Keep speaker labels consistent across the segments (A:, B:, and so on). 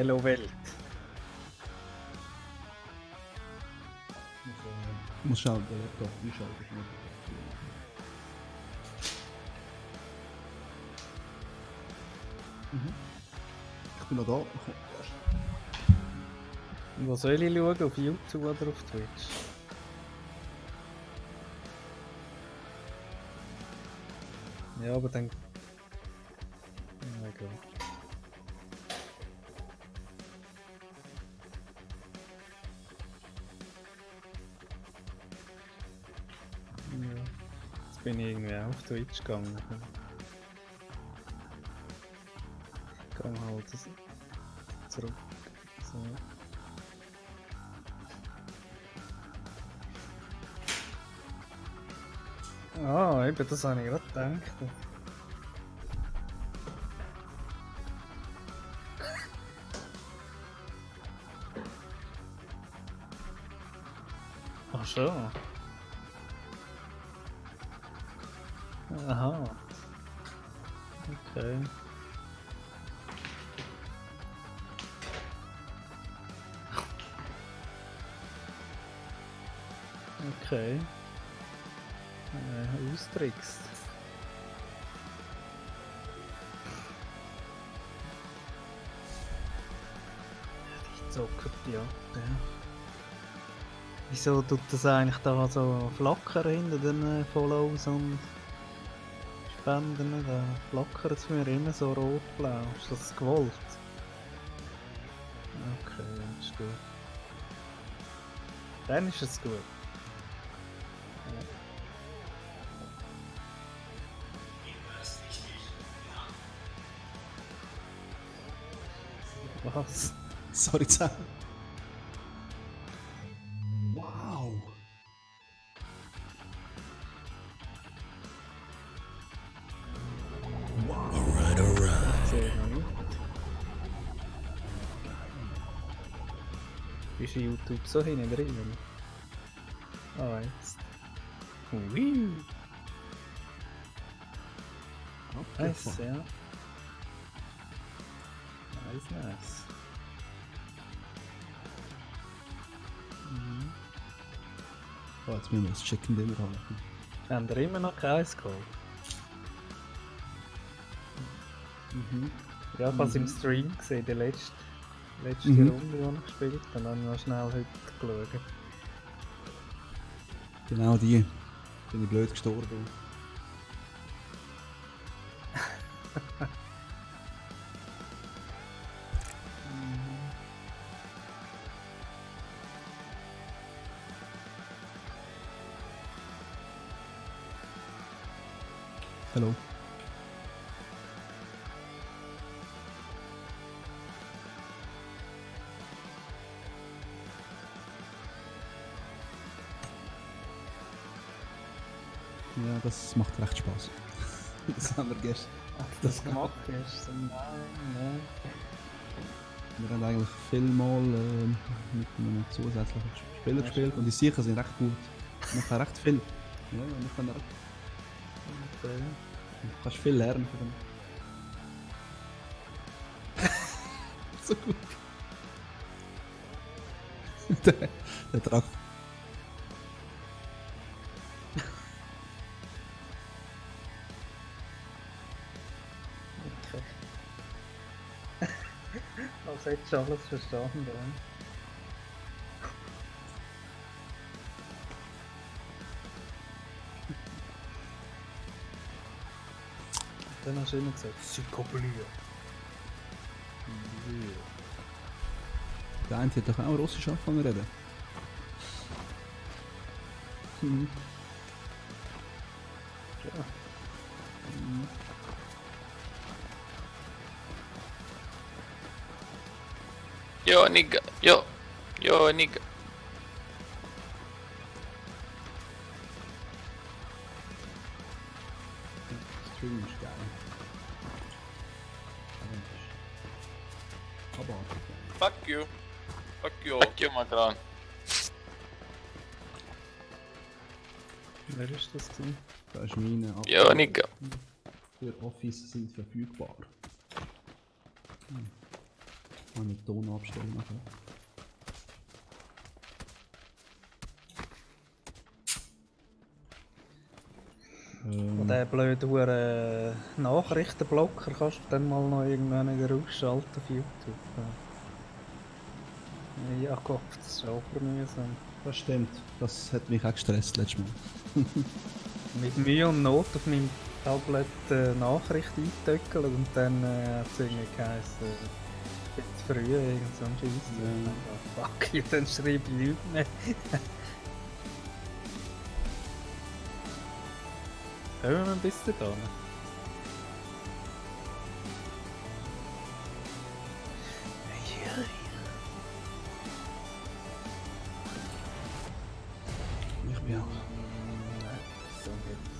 A: Hello Welt.
B: Ich muss schnell den Laptop einschalten. Ich bin noch da.
A: Wo soll ich schauen? Auf YouTube oder auf Twitch? Ja, aber dann... Oh mein Gott. Ja. Jetzt bin ich irgendwie auf Twitch gegangen. Ich kann halt zurück. So. Ah, eben, das habe ich gerade gedacht. Ach so. Aha. Okay. Okay. Austrickst. Die zockert ja. Wieso tut das eigentlich da so flackern hinter den Follows und Spenden? Da flackert es mir immer so rot-blau. Ist das gewollt? Okay, das ist gut. Dann ist es gut. Was?
B: Sorry, zusammen. Wow!
A: Sehr gut. Ist YouTube so hinten drin? Ah, jetzt. Ui. Nice, ja. Nice, nice.
B: Oh, jetzt müssen wir das Chicken Dinner halten.
A: Haben wir immer noch keins geholt? Ja, ich habe es im Stream gesehen, die letzte Runde, die ich gespielt habe. Dann habe ich noch schnell heute geschaut.
B: Genau die. Bin ich blöd gestorben. Hallo. Ja, das macht recht Spaß. Das haben wir gestern.
A: Das gemacht hast? Nein.
B: Wir haben eigentlich viel mal mit einem zusätzlichen Spieler gespielt und die sicher sind recht gut. Man kann recht viel. Ja, man kann recht.
A: Okay.
B: Du kannst viel lernen von dem. So gut. der Trag.
A: Okay. Also hättest du alles verstanden, oder? Dann hast du immer gesagt, Psychopolie.
B: Der eine hat doch auch Russisch angefangen zu reden.
A: Ja.
C: Yo, nigga. Yo, nigga.
B: Stream ist geil. Aber
C: Fuck you. Fuck you, Matran.
A: Wer ist das denn?
B: da ist meine
C: Yo, nigga.
B: für Office sind verfügbar. Kann ich den Ton abstellen nachher.
A: Und den blöden Huren Nachrichtenblocker kannst du dann mal noch irgendwann wieder ausschalten auf YouTube. Ja, Gott, das ist auch mühsam.
B: Das stimmt. Das hat mich auch gestresst letztes Mal.
A: Mit Mühe und Not auf meinem Tablet Nachricht eintöckeln und dann hat es irgendwie geheißen, viel zu früh, irgend so ein Scheiß. Ja. Fuck you, dann schreibe ich nichts mehr. Können wir ein bisschen da?
B: Ich bin auch.
A: Nein, so geht's.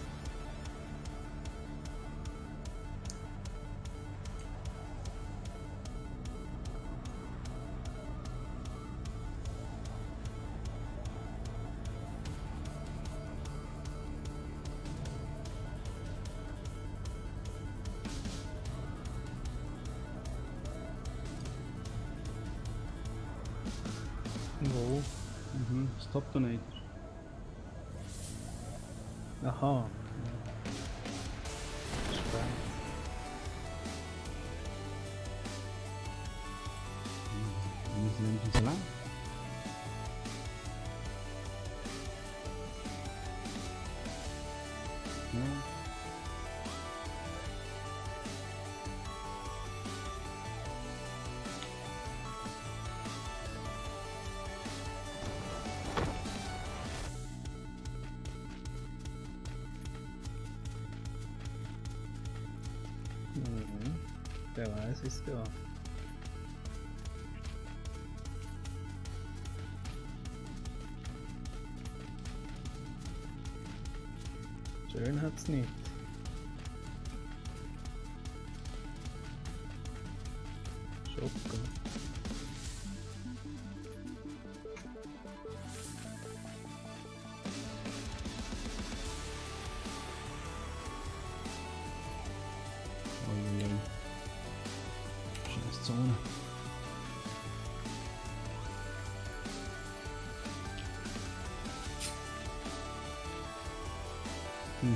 A: Wo?
B: Stop Donator.
A: Aha. Spannend.
B: Wir sind nicht so lang. Ja.
A: Wer weiß, ist ja. Schön hat's nicht. Schocken.
B: Scheiß Zone.
A: Ja,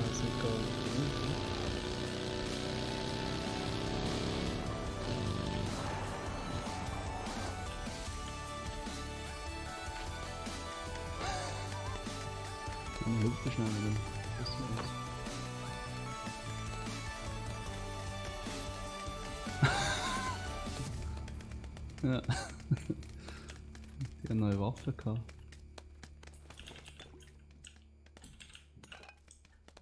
A: das ist egal.
B: Eine Lupe schnell drin. Das ist was. Ja. Die haben neue Waffe gehabt.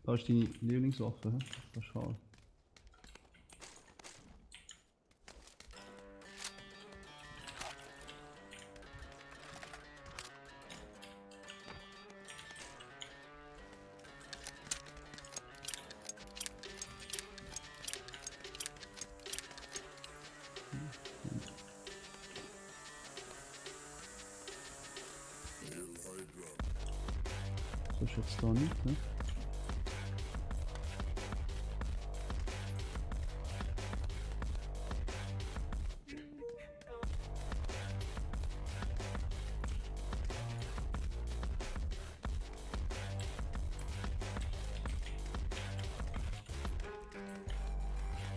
B: Da ist deine Lieblingswaffe, hä? Das ist schade. Das ist jetzt da nicht, ne?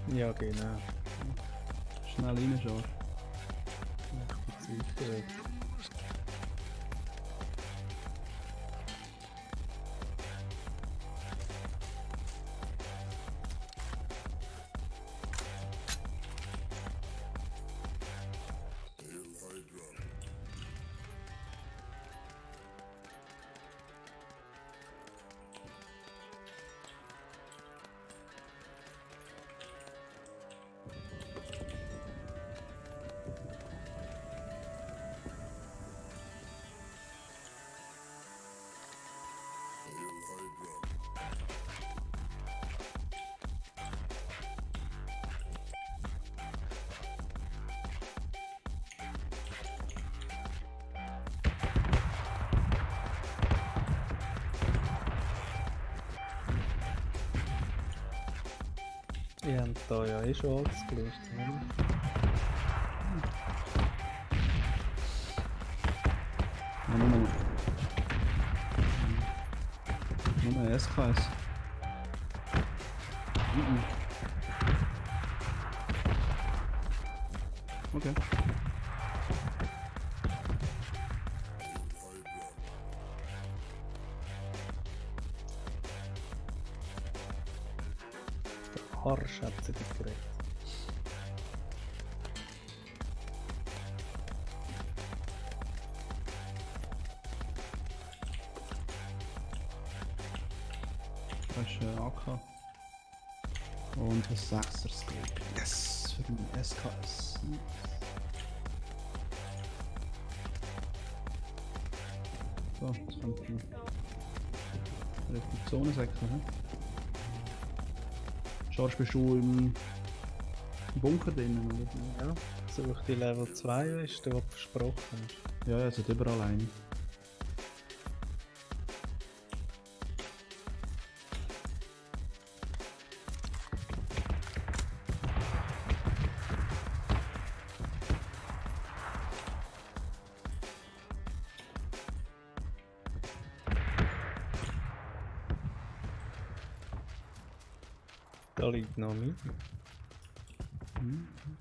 A: Ja, genau.
B: Schnell reinschauen.
A: Die Zeit weg. Wir haben da ja eh schon alles gelöst, oder?
B: Ja, nur ein SKS. Okay.
A: Harsch hat sie dich geredet.
B: Das ist AK. Und ein 6er Scope. Yes! Für den SKS. So, jetzt kommt die Richtung Zonensäcke. Charge, bist du im Bunker drinnen, oder?
A: Ja, such die Level 2 ist der, was versprochen ist.
B: Ja, es hat überall eine.
A: Da liegt noch mit.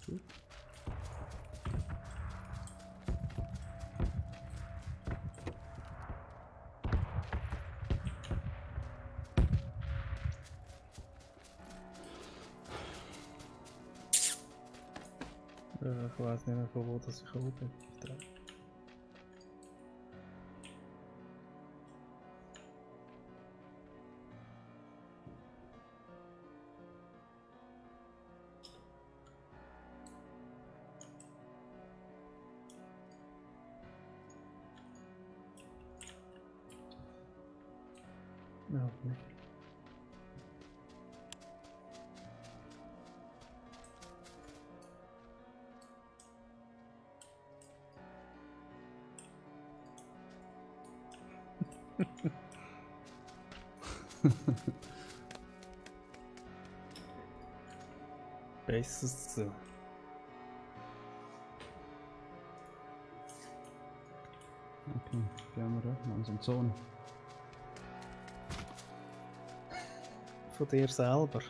B: Gut.
A: Ich weiß nicht mehr, von wo das ich gekommen bin. Ja, nicht. Besser so.
B: Okay, gehen wir langsam Zone.
A: Von dir selber.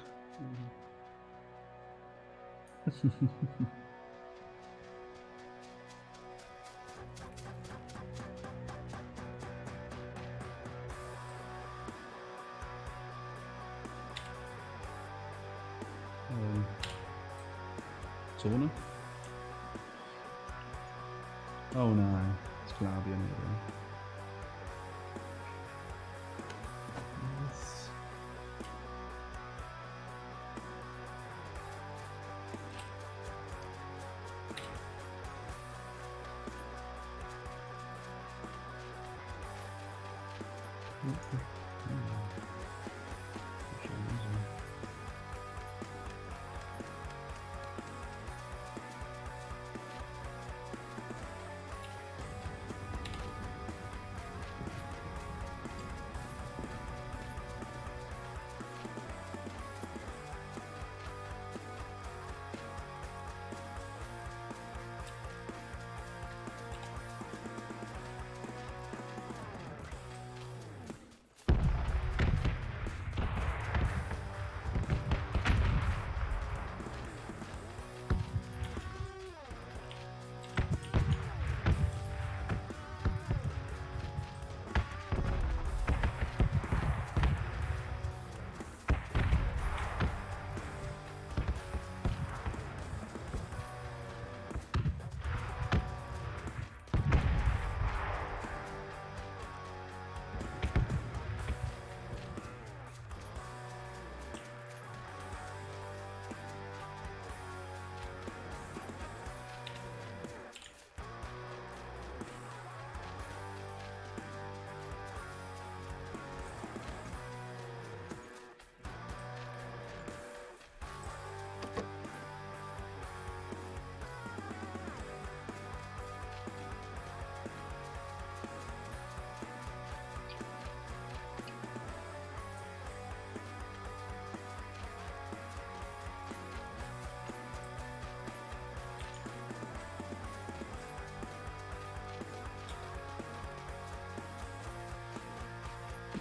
B: Zone? Oh nein, das glaube ich nicht.
A: Yes.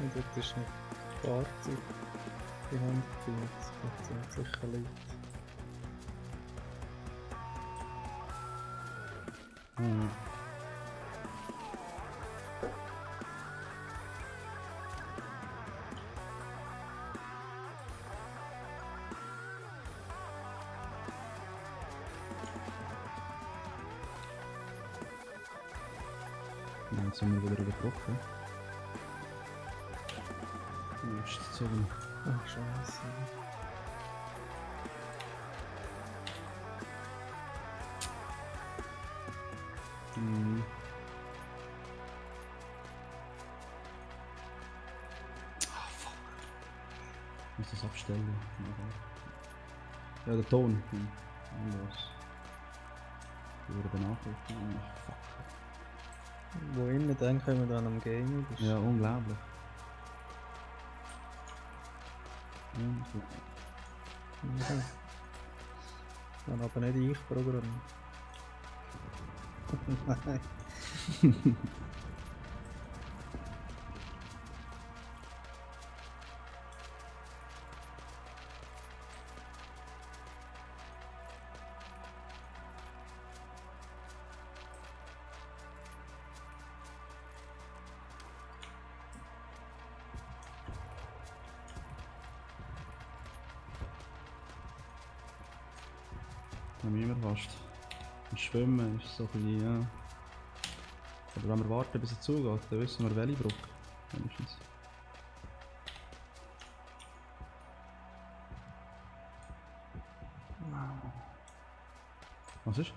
A: Und dort ist ein Fahrzeug bei 140, das sind sicher Leute.
B: Mhm. Ja, jetzt sind wir wieder überbrochen. Jetzt so ein...
A: Ach, scheiße.
B: Mhm. Ah, fuck. Ich muss das abstellen. Ja, der Ton. Los. Über Benachrichtigungen. Fuck.
A: Wo immer, dann kommen wir dann am Gaming.
B: Ja, unglaublich.
A: Ja. Dann aber nicht ich Programm. Nein.
B: Haben wir immer fast. Und Schwimmen ist so ein bisschen, ja. Aber wenn wir warten, bis es zugeht, dann wissen wir, welche Brücke. Wenigstens. Was ist?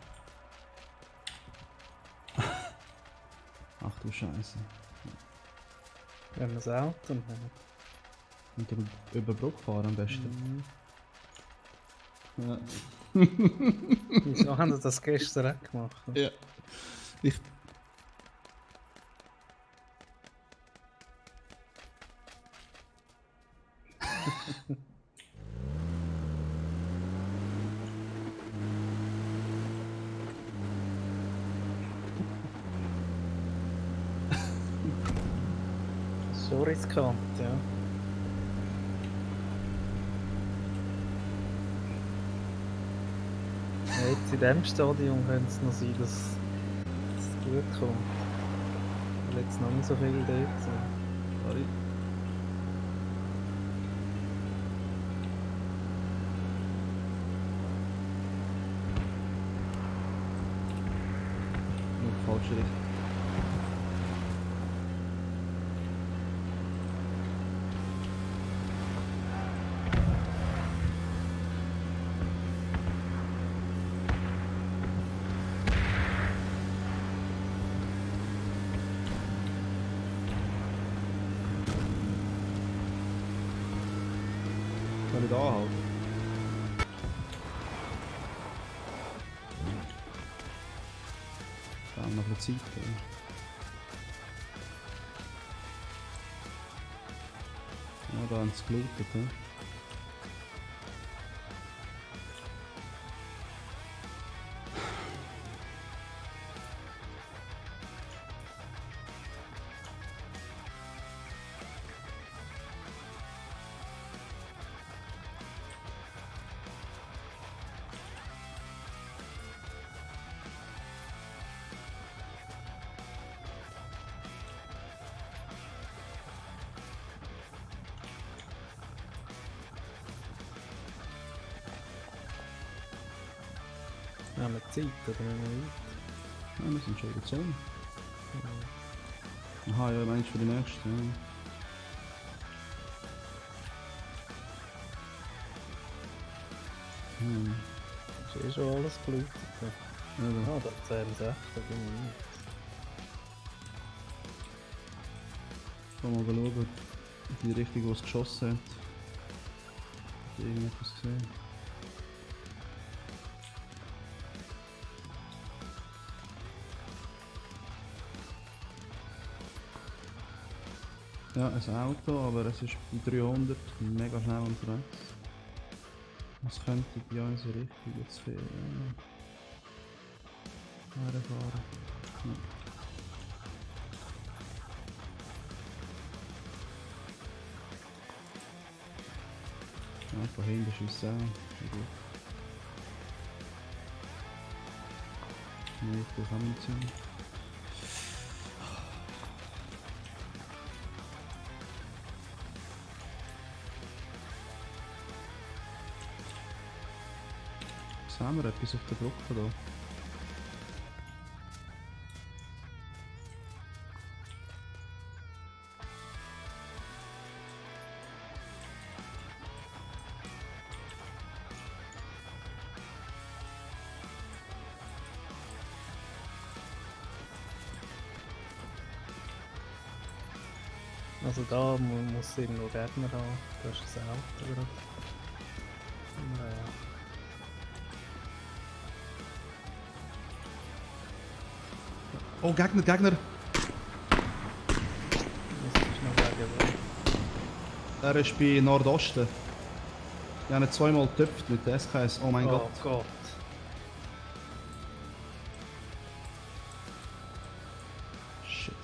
B: Ach du Scheiße.
A: Wenn wir das Auto nehmen.
B: Und dann über die Brücke fahren am besten. Ja.
A: Wieso haben sie das gestern auch gemacht?
B: Ja. Ich...
A: So riskant, ja. Ja, jetzt in diesem Stadion könnte es noch sein, dass es gut kommt. Weil jetzt noch nicht so viel dort sind.
B: Sorry. Nur falsche Richtung. Soll ich da anhalten? Da haben wir noch ein bisschen Zeit. Ja, da haben sie gelootet. Ja.
A: Haben wir Zeit oder müssen wir weit?
B: Ja, wir sind schon in der Zone. Aha, ja, meinst du für die nächste? Ja.
A: Ist eh schon alles gelootet.
B: Ja,
A: Ah, da zählen sie echt, da bin ich nicht.
B: da mal schauen, in die Richtung, wo es geschossen hat. Hat irgendetwas gesehen? Ja, ein Auto, aber es ist bei 300 mega schnell unterwegs. Es könnte in unsere Richtung jetzt fahren. Ja. Ja, von hinten schiessen auch. Sehr gut. Nee, ich brauche Ammunition. Was haben wir? Etwas auf der Brücke da?
A: Also da muss irgendwo Gegner haben. Da ist das Auto gerade. Naja.
B: Oh, Gegner, Gegner!
A: Das ist noch wegen wo.
B: Er ist bei Nordosten. Ich habe ihn zweimal getöpft mit der SKS. Oh mein Gott.
A: Oh Gott.
B: Shit.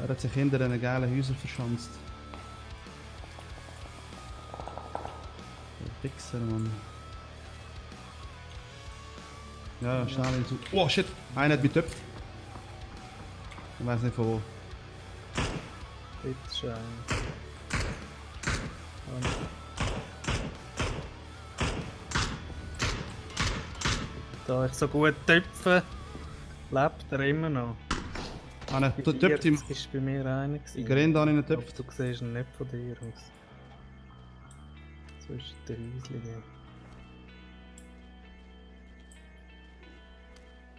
B: Er hat sich hinter diesen geilen Häusern verschanzt. Der Fixer, Mann. Ja, schnell hinzu. Oh shit! Einer hat mich getöpft. Ich weiß nicht von wo.
A: Bitteschön. Da ich so gut töpfe, lebt er immer noch.
B: Einer töpft ihm.
A: Das war bei mir einer.
B: Ich renne da in den
A: Aber
B: Töpf.
A: du siehst ihn nicht von dir aus. Zwischen den Häuschen.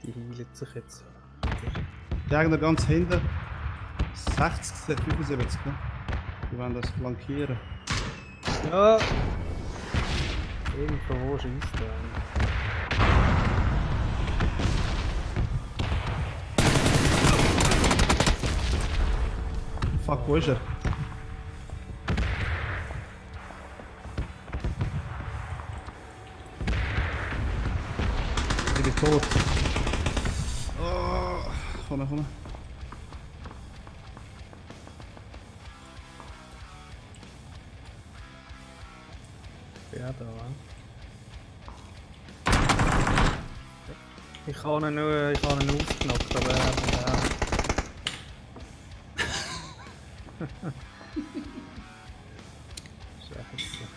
A: Die heilen sich jetzt.
B: Gegner ganz hinten. 60, 75, ne? Die wollen das flankieren.
A: Ja! Irgendwo wo schießt er?
B: Fuck, wo ist er? Ich bin tot. Oh, komm.
A: Ja, da. Ich habe ihn ausgenockt, aber er hat auch. Scheiße.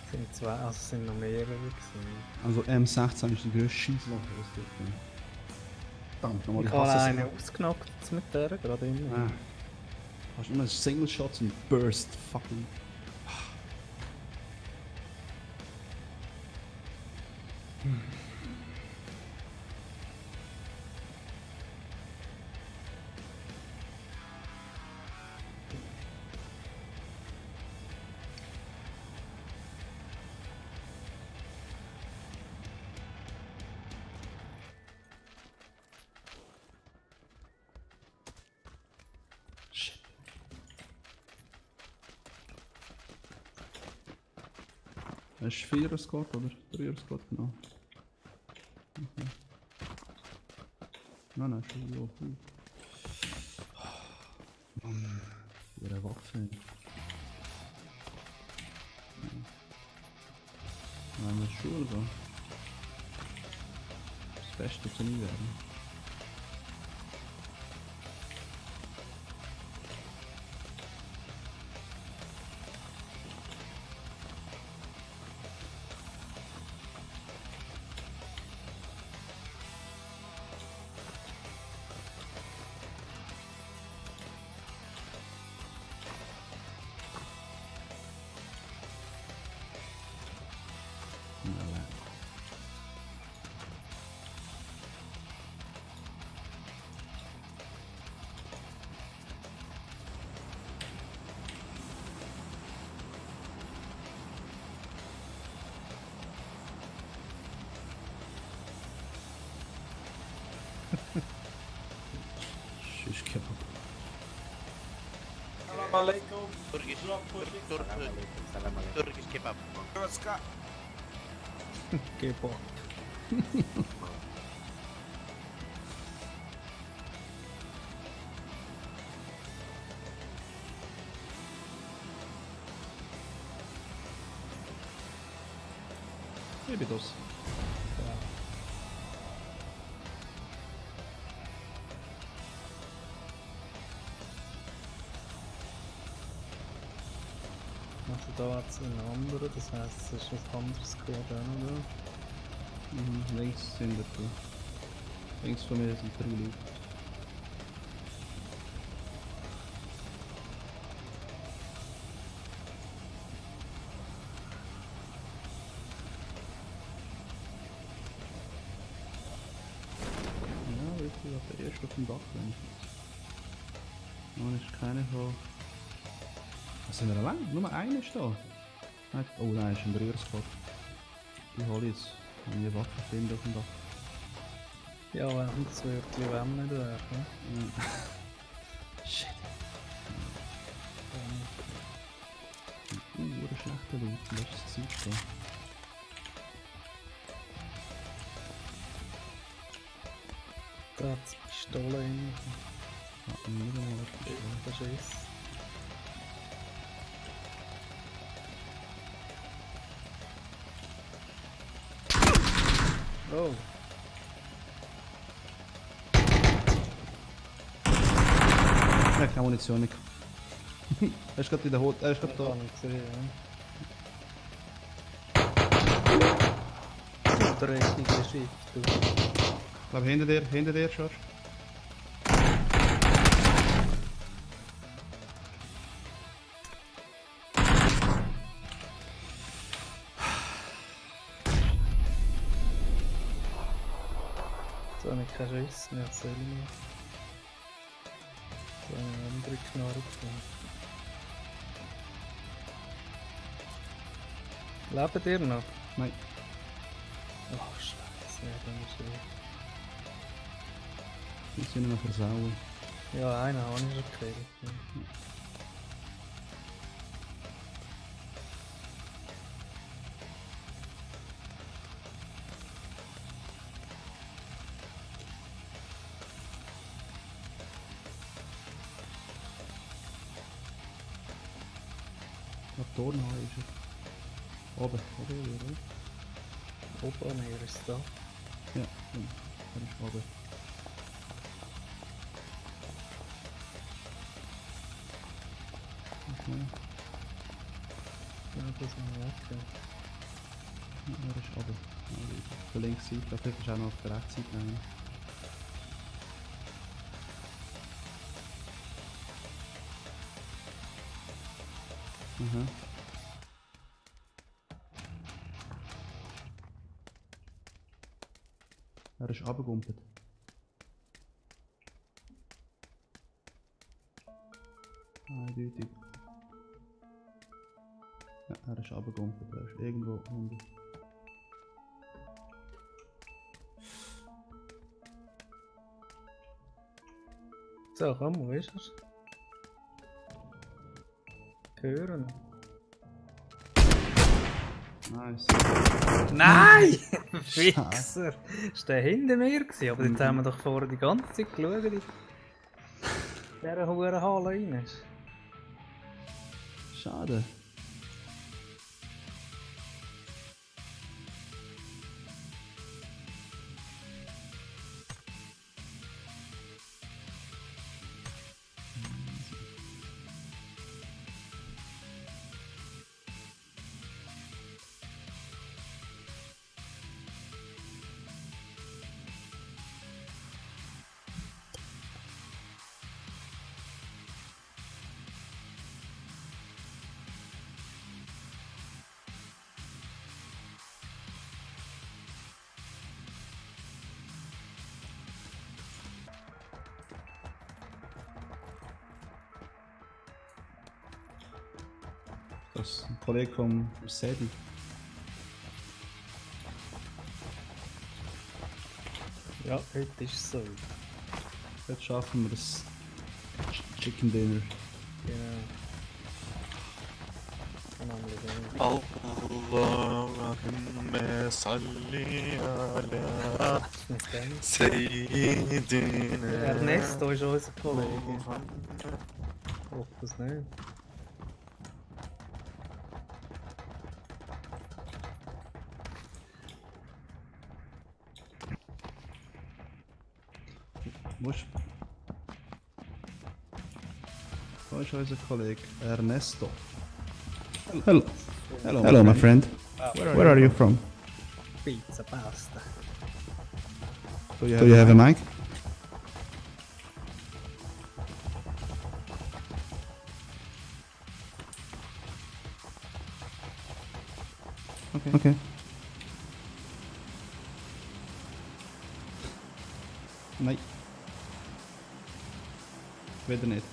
A: Es sind zwei, also es sind noch mehrere gewesen.
B: Also M16 ist die grösste Scheisswaffe, was es gibt. Verdammt, nochmal,
A: Ich habe einen ausgenockt mit der, gerade immer.
B: Ah. Hast du immer Single Shots und Burst fucking. Shit. Hast du 4er Squad oder 3er Squad genau? Okay. Nein, schon so. Mann, ihre Waffe. Nein, das ist schon so. Das Beste zu nie werden. Shish kebab.
D: Assalamualaikum.
C: Turkish kebab.
D: Terus kak.
A: K-Pop.
B: Ich bin das.
A: Also da hat es einen anderen, das heisst es ist was anderes Squad auch, oder?
B: Links sind wir da. Links von mir sind 3 Leute. Ja, wirklich, der erste auf dem Dach rennt. Dann ist keiner von... Was sind wir allein? Nur einer ist da. Oh nein, ist ein Rührspot. Ich hole jetzt, wenn ich eine Waffe finde auf dem Dach.
A: Ja, wenn es wirklich wärmer nicht wäre.
B: Ja. Shit. Eine schlechte Loot, lass es Zeit stehen.
A: Da hat es Pistole rein.
B: Ja, nicht einmal eine Pistole.
A: Das ist Oh.
B: Ich habe keine Munition mehr. Er ist gerade wiederholt, er ist gerade da.
A: Kann ich sehen, ja. Der richtige Schiff, du.
B: Ich glaube hinter dir, George.
A: So habe ich keinen Schiss mehr, erzähl mir. So eine andere Knarre gefunden. Lebt ihr noch?
B: Nein.
A: Oh Scheiße, ja, dann ist
B: Die sind noch versauen.
A: ja, einen habe ich schon gekriegt. Ja.
B: Ich glaube, Dornhaar ist er. Oben, oder?
A: Oben, er ist da.
B: Ja, er ist oben. Okay,
A: Ja, das sind wir weg.
B: ja, er ist oben. Auf der linken Seite, vielleicht ist er auch noch auf der rechten Seite gegangen. Mhm. Er ist runtergegumpelt. Eindeutig. Ja, er ist runtergegumpelt. Er ist irgendwo unten.
A: So, komm, wo ist er? Hören.
B: Nice.
A: Nein! Fixer! Ist der hinter mir gewesen? Aber jetzt haben wir doch vorher die ganze Zeit geschaut, in dieser hohen Halle rein.
B: Schade. Das ist ein Kollege vom Sedi.
A: Ja, heute ist es so.
B: Jetzt schaffen wir das Chicken Dinner.
A: Genau.
C: Allahümme salli ala Seyyidina.
A: Ernesto ist unser Kollege. Ich hoffe es nicht.
B: Wo ist... Wo ist unser Kollege Ernesto? Hello. Hello, my friend. Where are you from?
A: Pizza, Pasta.
B: Do you have a mic? Okay. Nein. Wieder nicht.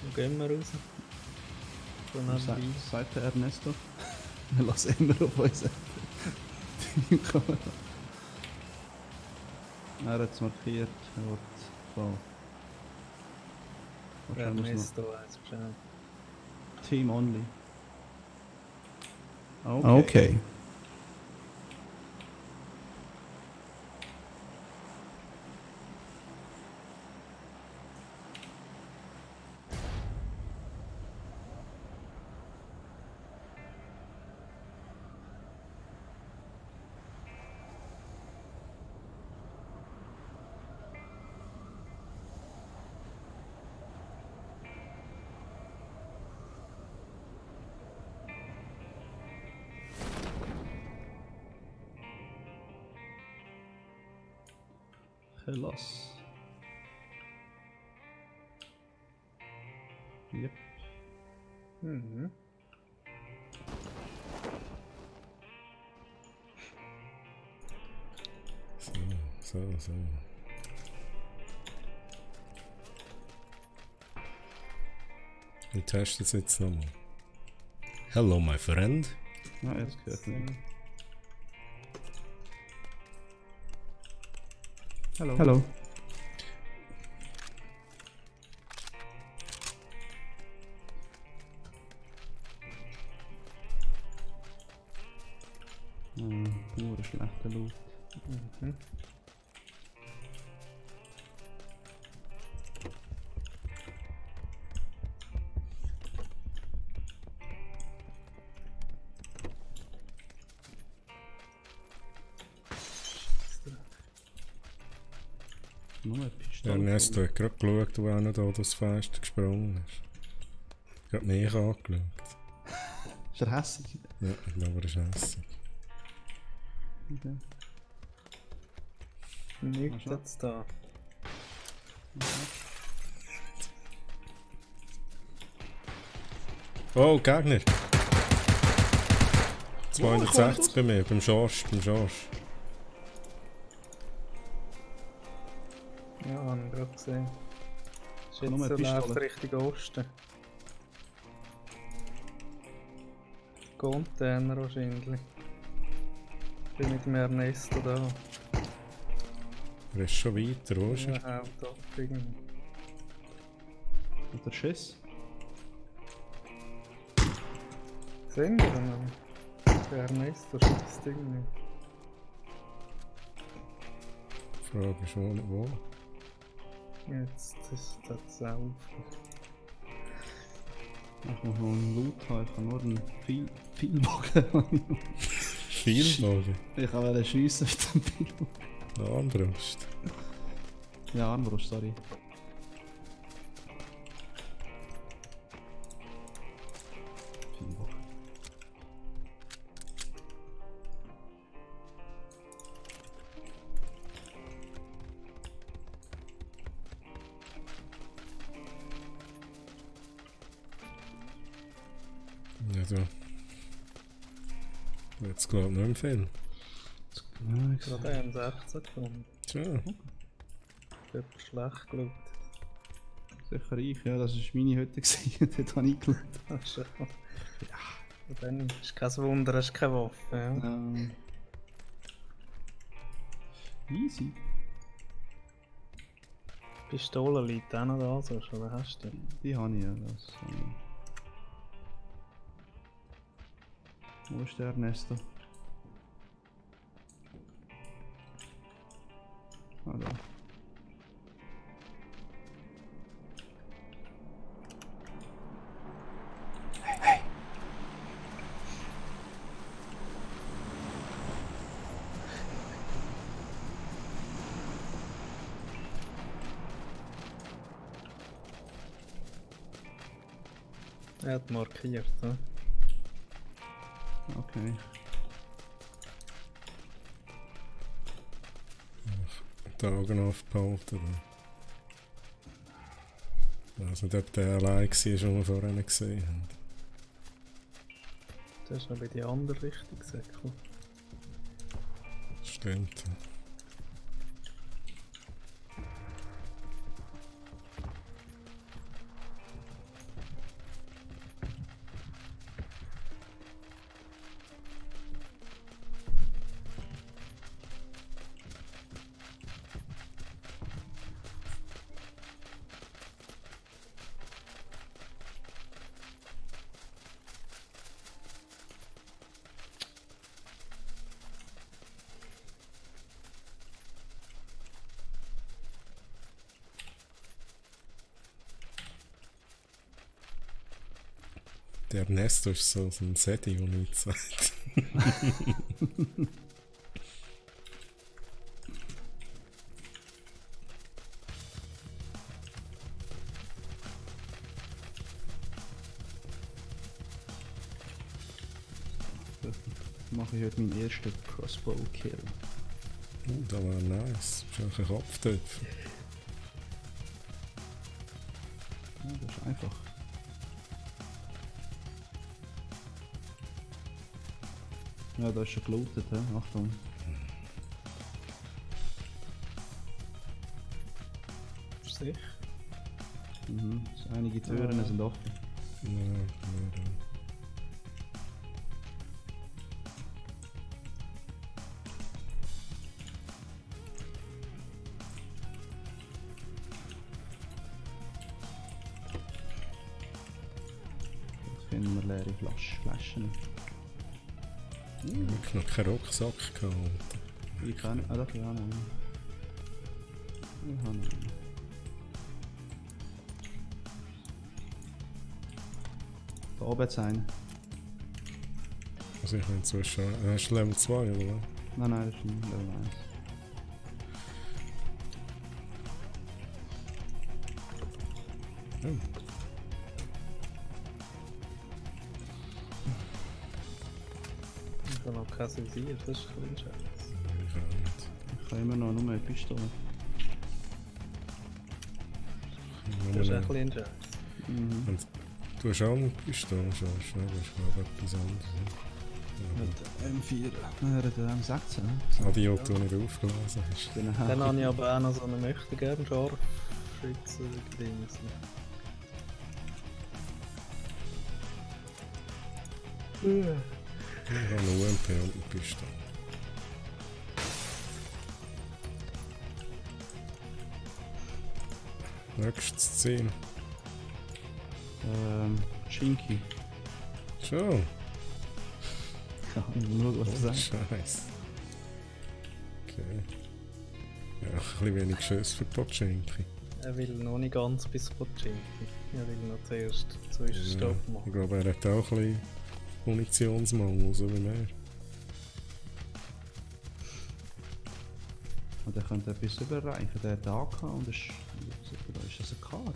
A: Wo gehen wir raus? So nebenbei.
B: Sagt der Ernesto. Wir lassen immer auf uns. Er hat es markiert. Er will so.
A: Ernesto weiß Bescheid.
B: Team only. Okay. Los. Yep.
A: Mhm.
D: So. Ich teste es jetzt nochmal. Hello, my friend.
B: Ja, jetzt gehört nicht. Hello. Nur ein schlechter Loot.
A: Mhm.
B: Nur eine Pistole.
D: Ernesto hat gerade geschaut, wo einer da das Fenster gesprungen ist. Gerade mich angeschaut.
B: Ist er hässig?
D: Ja, ich glaube, er ist hässig.
B: Okay.
A: Nichts jetzt da.
D: Oh, Gegner! 260 bei mir, beim Schorsch.
A: Ja, habe ich gerade gesehen. Ist
B: Nur eine
A: jetzt so läuft
B: Pistole.
A: Richtung Osten. Container wahrscheinlich. Ich bin mit dem Ernesto da.
D: Er ist schon weiter, wo ist er?
A: Ja, da irgendwie.
B: Hat er Schiss?
A: Sehen wir ihn? Der Ernesto schießt irgendwie.
D: Die Frage ist, wo?
A: Jetzt ist das auf.
B: Ich muss noch einen Loot haben, ich habe nur einen Pfeilbogen.
D: Vielbogen?
B: Ich wollte schiessen mit dem Pfeilbogen.
D: Armbrust.
B: Ja, Armbrust, sorry. Pfeilbogen.
D: Ja, du. Jetzt glaube ich nicht mehr viel.
B: Ja, ich
A: Gerade einen 16 gefunden.
D: Tja,
A: Ich habe schlecht geschaut.
B: sicher ich, ja, das war meine Hütte, dort habe ich geschaut.
A: Ach schon. Ja. Dann ist kein Wunder, hast keine Waffe. Ja.
B: Easy.
A: Pistole liegt auch noch da, sonst, oder hast du die?
B: Die habe ich ja, das habe ich. Wo ist der Ernesto? Ah, da.
A: Er hat markiert, ne?
B: Okay.
D: Die Augen aufgehalten. Ich weiß nicht, ob der allein war, den wir vorhin gesehen haben.
A: Das ist noch bei die andere Richtung gesäckelt.
D: Stimmt. Der Ernesto ist so ein Sedi, der nichts sagt.
B: Mache ich heute meinen ersten Crossbow-Kill.
D: Das war nice. Das ist auch ein Kopftöpf.
B: Ja, das ist einfach. Ja, da ist schon gelootet, he? Achtung.
A: Ist sicher?
B: Mhm. So einige Türen sind offen.
D: Ja, ja.
B: Jetzt finden wir leere Flaschen.
D: Ich habe noch keinen Rucksack gehabt.
B: Ich kann nicht. Ah, doch, ja, nein. Ich habe einen. Da oben jetzt einen.
D: Also ich habe inzwischen... Hast du Level 2 oder was?
B: Nein, nein, das ist ein Level 1.
D: Oh.
A: Ich habe noch kein Visier, das ist ein bisschen scheiße.
D: Ich auch nicht.
B: Ich habe immer noch nur eine Pistole.
A: Das ist ein bisschen scheiße.
B: Mhm.
D: Und du hast auch eine Pistole, schon, das ist glaube ich etwas anderes.
B: M4. Ja, der M16.
D: Die du nicht aufgelesen hast.
B: Genau.
A: Dann habe ich aber auch noch so einen möchtegern Scharfschützer-Dings.
D: Ich habe eine UMP und eine Pistole. Nächstes Ziel.
B: Chinky.
D: Schon?
B: Ja, ich muss schauen, was er sagt.
D: Scheiße. Okay. Ja, ein bisschen wenig Schuss für Pochinki.
A: Er will noch nicht ganz bis Pochinki. Er will noch zuerst Zwischenstopp
D: Ich
A: machen.
D: glaube, er hat auch ein bisschen Munitionsmangel, so wie mehr.
B: Und er könnte etwas überreichen. Der hat AK und ist das eine Karte?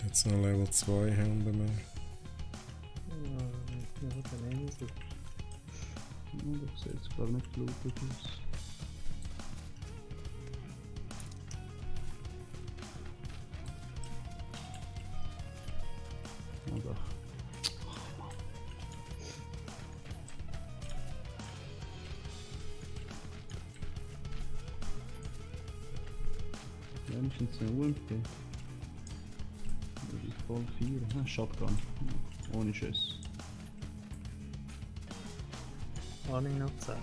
D: Jetzt noch Level 2 haben wir mehr.
A: Ja, dann nehmen sie.
B: Ja, das sieht jetzt glaube nicht gelootet aus. Ja, doch. Wenigstens eine UMP. Die voll 4. Shotgun. Ohne Schuss.
A: Habe ich noch 10.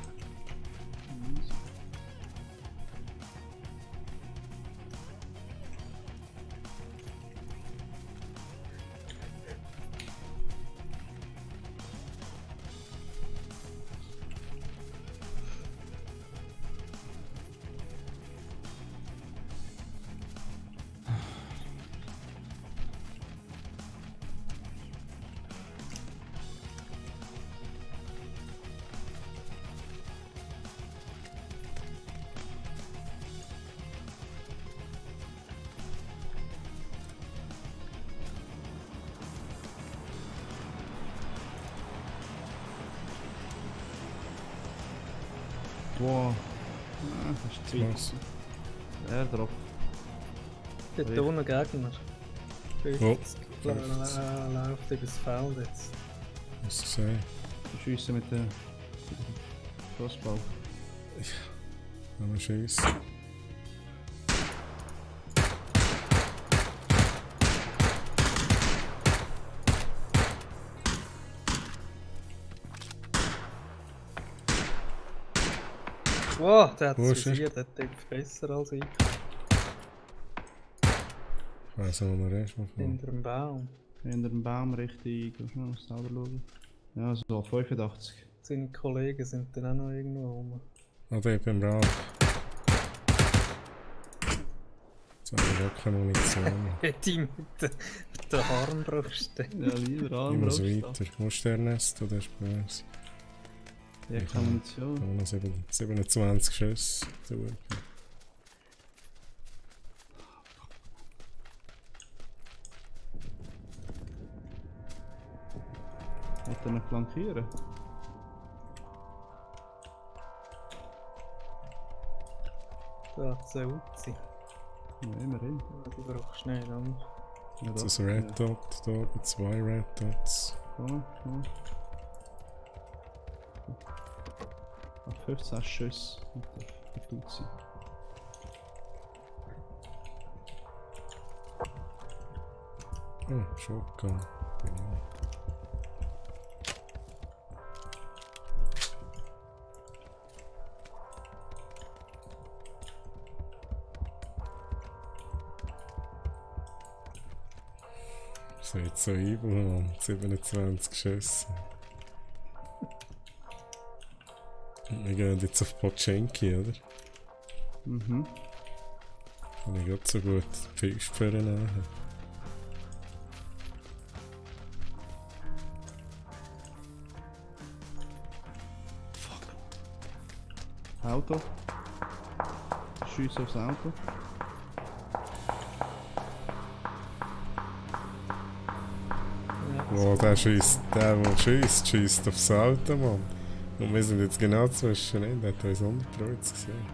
B: Wow. Ah, das ist zu weit.
D: Was?
B: Airdrop.
A: Dort
B: Richtig.
A: ohne Gegner.
D: Oh.
A: 50 läuft übers Feld jetzt.
D: Hast du gesehen?
B: Wir schiessen mit dem Crossbow.
D: Kann man schiessen.
A: Wow, der hat
D: Wo
A: es
D: ist er?
A: visiert, der Typ besser als ich.
D: Ich weiss nicht, wo er ist.
A: Hinter dem Baum.
B: Hinter dem Baum richtig. Ich muss selber schauen. Ja, so 85.
A: Seine Kollegen sind dann auch noch irgendwo rum.
D: Ah, der beim Rad. Jetzt haben wir gar keine Munition.
A: Hätte ich mit der Armbrust.
B: Ja, wieder
D: Ich muss
B: an.
D: weiter. Wo ist der Nest? Oder ist böse?
B: Ja, keine Munition.
D: Ich habe noch 27 Schüsse. Super.
B: Wollt ihr noch flankieren?
A: Da hat es eine Uzi.
B: Ja, immerhin.
A: Die brauchst du nicht, oder?
B: Ja,
D: Jetzt ist ein Red Dot da oben, 2 Red Dots.
B: Komm. Auf 15 Schüsse mit der Tutsi.
D: Oh, Shotgun. Genau. Das ist jetzt so übel, Mann. 27 Schüsse. Und wir gehen jetzt auf Pochenki, oder?
B: Mhm.
D: Kann ich gerade so gut die Piste für ihn nehmen.
B: Auto. Schieß aufs Auto.
D: Wow, der schießt aufs Auto, Mann. Und wir sind jetzt genau zwischen ihnen, der hat uns 100 Kreuz gesehen.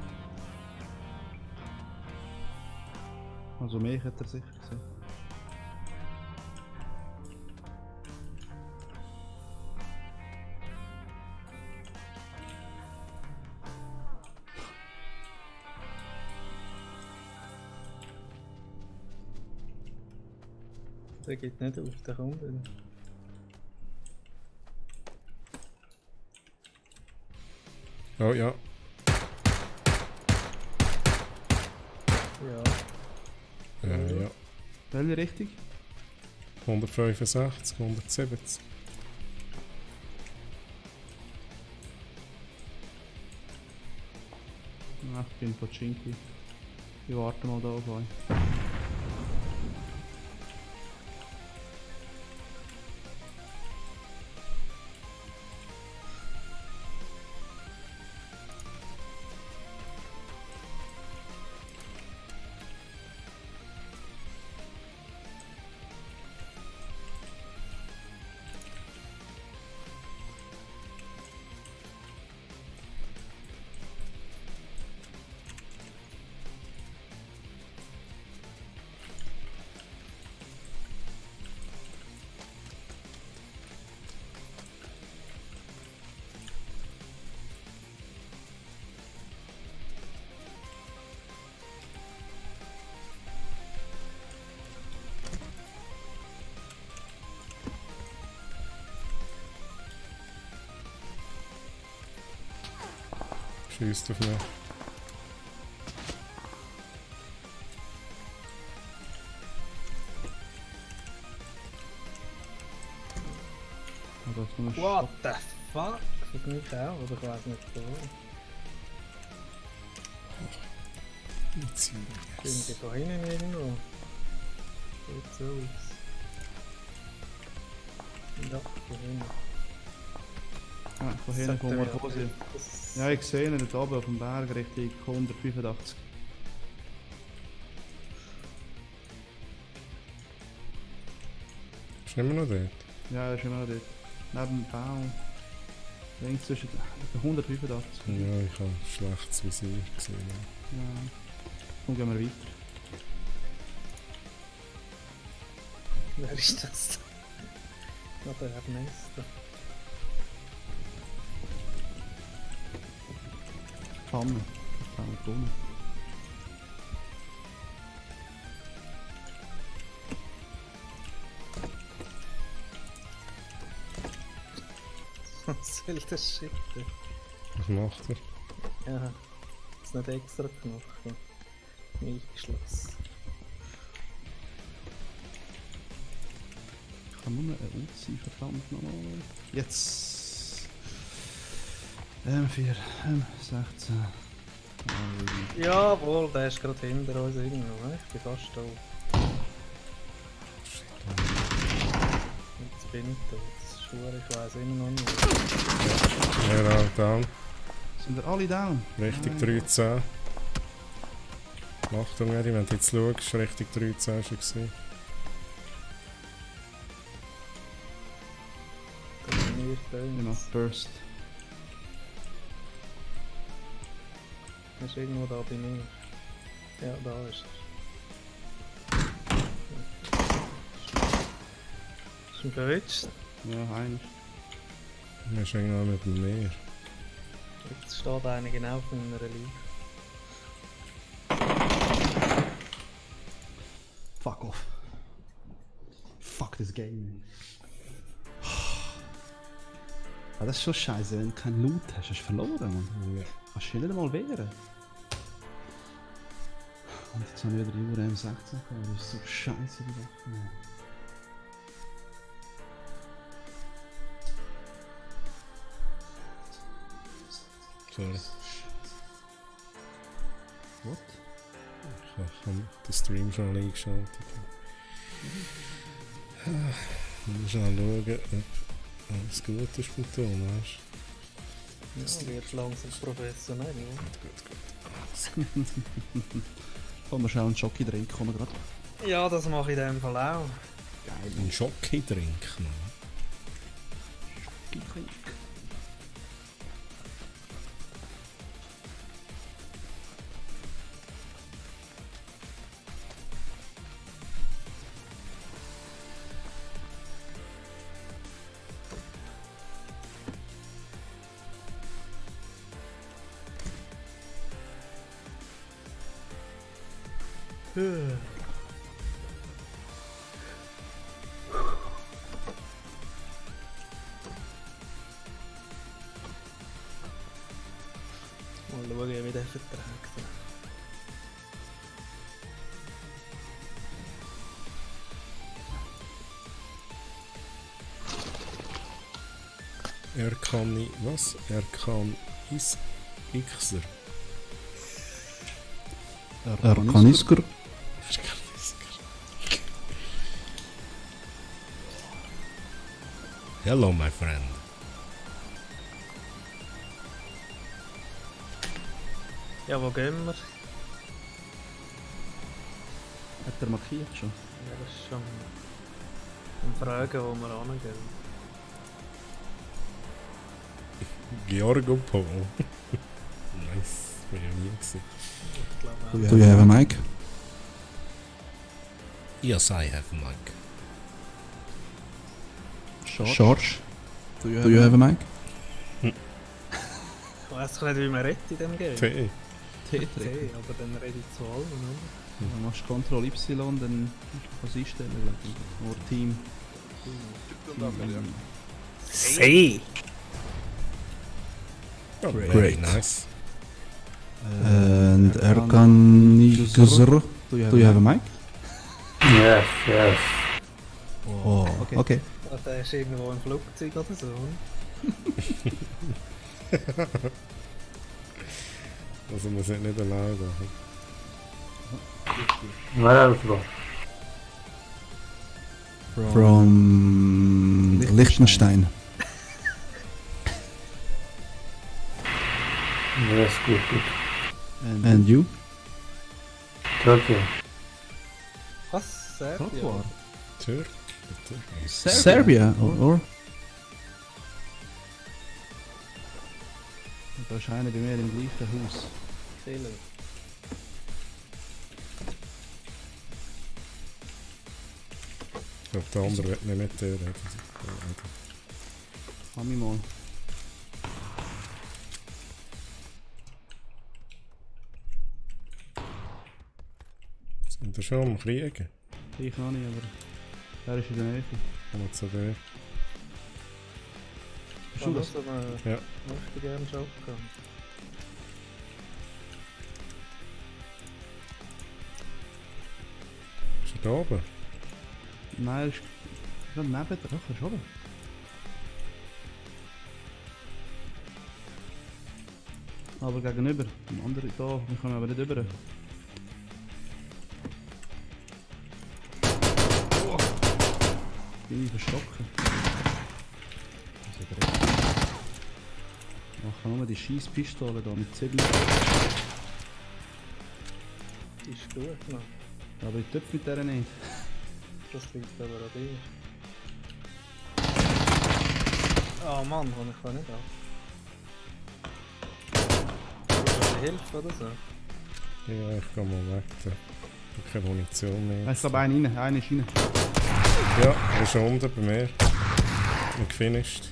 B: Also mich hat er sicher gesehen.
A: Der geht nicht auf, der kommt wieder.
D: Oh ja,
A: Ja.
D: ja.
B: Welche Richtung?
D: 165, 170.
B: Ach, ich bin Pochinki. Ich warte mal da auf euch.
D: Schießt auf mich.
B: Ah, da ist noch ein
A: What the fuck? Für mich auch, oder ich weiß nicht wo.
D: Jetzt
A: Sind die da hinten irgendwo? Sieht so aus. Ja, da hinten.
B: Ah, von hinten kommen wir vor sie.
A: Das-
B: Ja, ich sehe ihn dort oben auf dem Berg Richtung 185.
D: Ist nicht mehr noch dort?
B: Ja, er ist immer noch dort. Neben dem Baum. Irgend zwischen 185.
D: Ja, ich habe schlechtes Visier gesehen.
B: Ja. Dann gehen wir weiter.
A: Wer ist das? Ja, der Ernesto.
B: Pfanne. Pfanne.
A: Was soll das Shit?
D: Was macht er?
A: Ja, ist nicht extra Knochen. Eingeschlossen.
B: Ich kann nur eine Ult sein, verdammt nochmal. Jetzt. M4, M16.
A: Jawohl, der ist gerade hinter uns irgendwo. Ne? Ich bin fast tot. Jetzt bin ich tot. Das ist schwer, ich weiss immer noch nicht.
D: Ja, down.
B: Sind wir alle down?
D: Richtig 13. Achtung, Eri, wenn du jetzt schaust, richtig 13 schon gesehen.
A: Da bin ich
B: Genau, Burst.
A: Er ist irgendwo da bei mir. Ja, da ist er. Ist ein verwitscht.
B: Ja, eins.
D: Er ist irgendwo mit dem Meer.
A: Jetzt steht einer genau auf meiner Linie.
B: Fuck off. Fuck this game. Ah, das ist schon scheiße, wenn du keinen Loot hast, hast du verloren, Mann.
D: Ja.
B: Kannst du dich nicht einmal wehren. Und jetzt haben wir wieder die Uhr M16 gehabt, das ist so scheiße die Sache.
D: Sorry.
B: What?
D: Ich habe den Stream schon eingeschaltet. Ich muss schnell schauen, ob alles gut ist mit Ton, weißt du?
A: Ja, wird langsam professionell, oder?
D: Gut.
B: Kann man schnell einen Schoki trinken, kommen gerade.
A: Ja, das mache ich in dem Fall auch.
B: Geil.
D: Ein Schoki trinken.
B: Schoki trinken.
A: Mal schauen, wie der verträgt.
D: Er kann was? Er kann Xer.
B: Kanisker.
D: Hello, my friend.
A: Ja, wo gehen wir?
B: Hat er markiert schon?
A: Ja, das ist schon eine Frage, wo wir hingehen.
D: Georgopol. Nice. Bin ich nie gesehen.
A: Ich glaube auch.
B: Do you have a mic?
D: Yes, I have Mike.
B: George? Do you have a mic?
A: Ich weiss nicht, wie man redet in dem Game.
D: T.
B: T.
A: Aber dann rede ich zu allen, oder?
B: Dann machst du Ctrl Y, dann kannst du einstellen, glaube ich. Oder Team.
A: See!
D: Oh, very
B: Great.
D: nice.
B: And Erkanizer. Do you have a mic?
E: Yes, yes.
B: Oh, okay.
A: Ja, der ist irgendwo im Flugzeug oder so.
D: Also man sollte nicht allein machen.
E: Where else go?
B: From Liechtenstein.
E: Yes, good, good.
B: And you?
E: Turkey.
A: Was? Serbia?
D: Türk?
B: Serbia? Or? Da ist einer bei mir im gleichen Haus.
A: Fehler.
D: Ich glaube, der andere wird mich nicht hören.
B: Komm ich mal.
D: Sind wir schon am Kriegen?
B: Ich noch nicht, aber der ist in der Nähe.
D: Kommen wir zu dir.
B: Bist du das?
D: Ja.
A: Möchte gerne Shotgun.
D: Ist er da oben?
B: Nein, er ist gerade neben dir. Doch, er ist oben. Aber gegenüber, dem anderen da, wir kommen aber nicht rüber. Bin ich verstocken. Ich mache nur die Scheisspistole da mit Zwiebeln.
A: Ist gut, Mann.
B: Aber ich töpfe mit der nicht.
A: Das liegt aber an dir. Ah Mann, kann ich nicht ab. Willst du Hilfe oder so?
D: Ja, ich geh mal weg. Ich habe keine Munition mehr.
B: Ich glaube, einer ist rein.
D: Ja, er ist unten bei mir. Und gefinisht.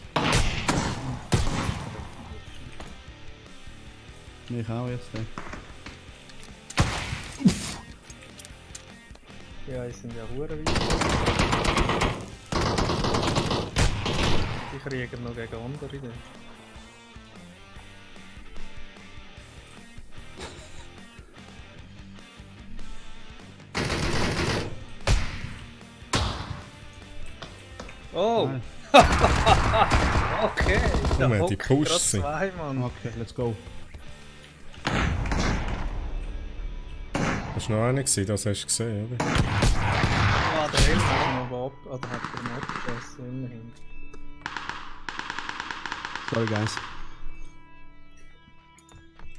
B: Ich auch jetzt.
A: Ja, die sind ja hure weit. Die kriegen noch gegen andere. Dann. Oh! Okay!
D: Komm, die
A: hockt
D: Push
A: grad
D: sind.
A: zwei, Mann.
B: Okay, let's go.
D: Das war noch einer, das hast du gesehen, oder?
A: Ah, der Helm hat noch ab. Oder hat er noch abgeschossen, immerhin.
B: Sorry, guys.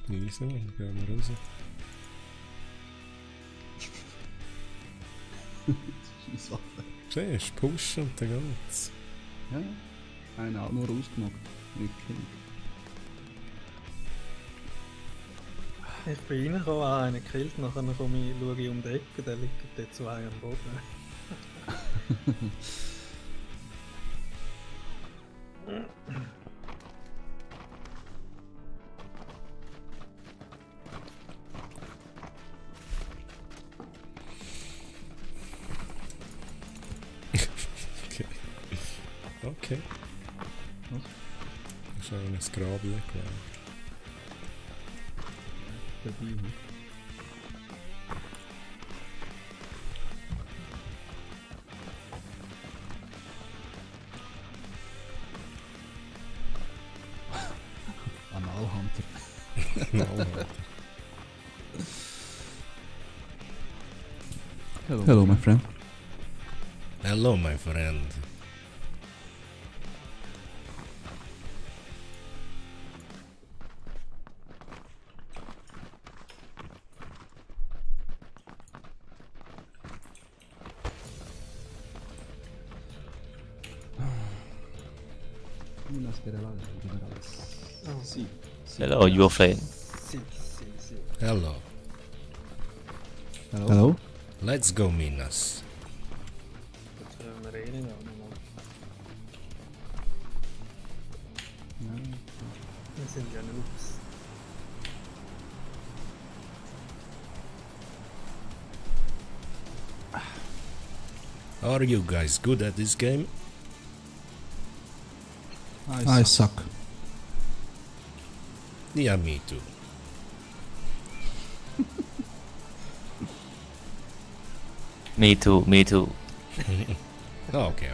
D: Easy, dann gehen wir raus.
B: Scheisswaffe.
D: Siehst du, pushen und dann geht's.
B: Ja, einer hat nur ausgenockt. Nicht gekillt.
A: Ich bin reingekommen, habe einen gekillt, nachher schaue ich um die Ecke, da liegen dort zwei am Boden.
D: Okay.
B: Was?
D: Das ist auch ein Grabel, glaube
B: Dabei, ne? Analhunter.
D: ich. Mal.
B: Hello, my friend.
D: Hello, my friend.
B: Sì.
C: Hello, your friend.
A: Sì.
D: Hello.
B: Hello?
D: Let's go, Minas.
A: Jetzt können wir eh nicht an. Wir sind ja Noobs.
D: Are you guys good at this game?
B: I suck.
D: Yeah, me too.
C: Me too, me too.
D: Okay.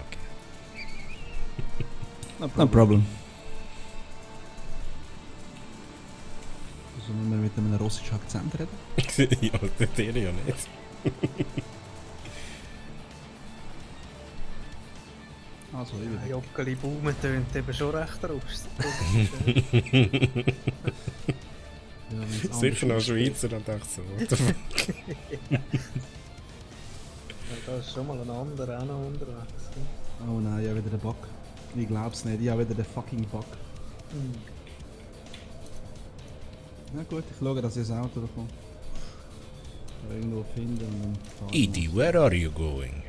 B: No problem. Sollen wir mit einem russischen Akzent reden?
D: ja, der ja nicht.
B: Also, ich will.
A: Joggeli Baumen tönt eben schon recht russisch.
D: Sicher noch Schweizer, dann dachte ich so, what the fuck?
A: Da ist schon mal ein anderer auch noch unterwegs.
B: Oh nein, ich habe wieder den Bug. Ich glaub's nicht, ich habe wieder den fucking Bug. Na gut, ich schaue, dass ich das Auto davon irgendwo finde und dann fahren wir.
D: Edie, where are you going?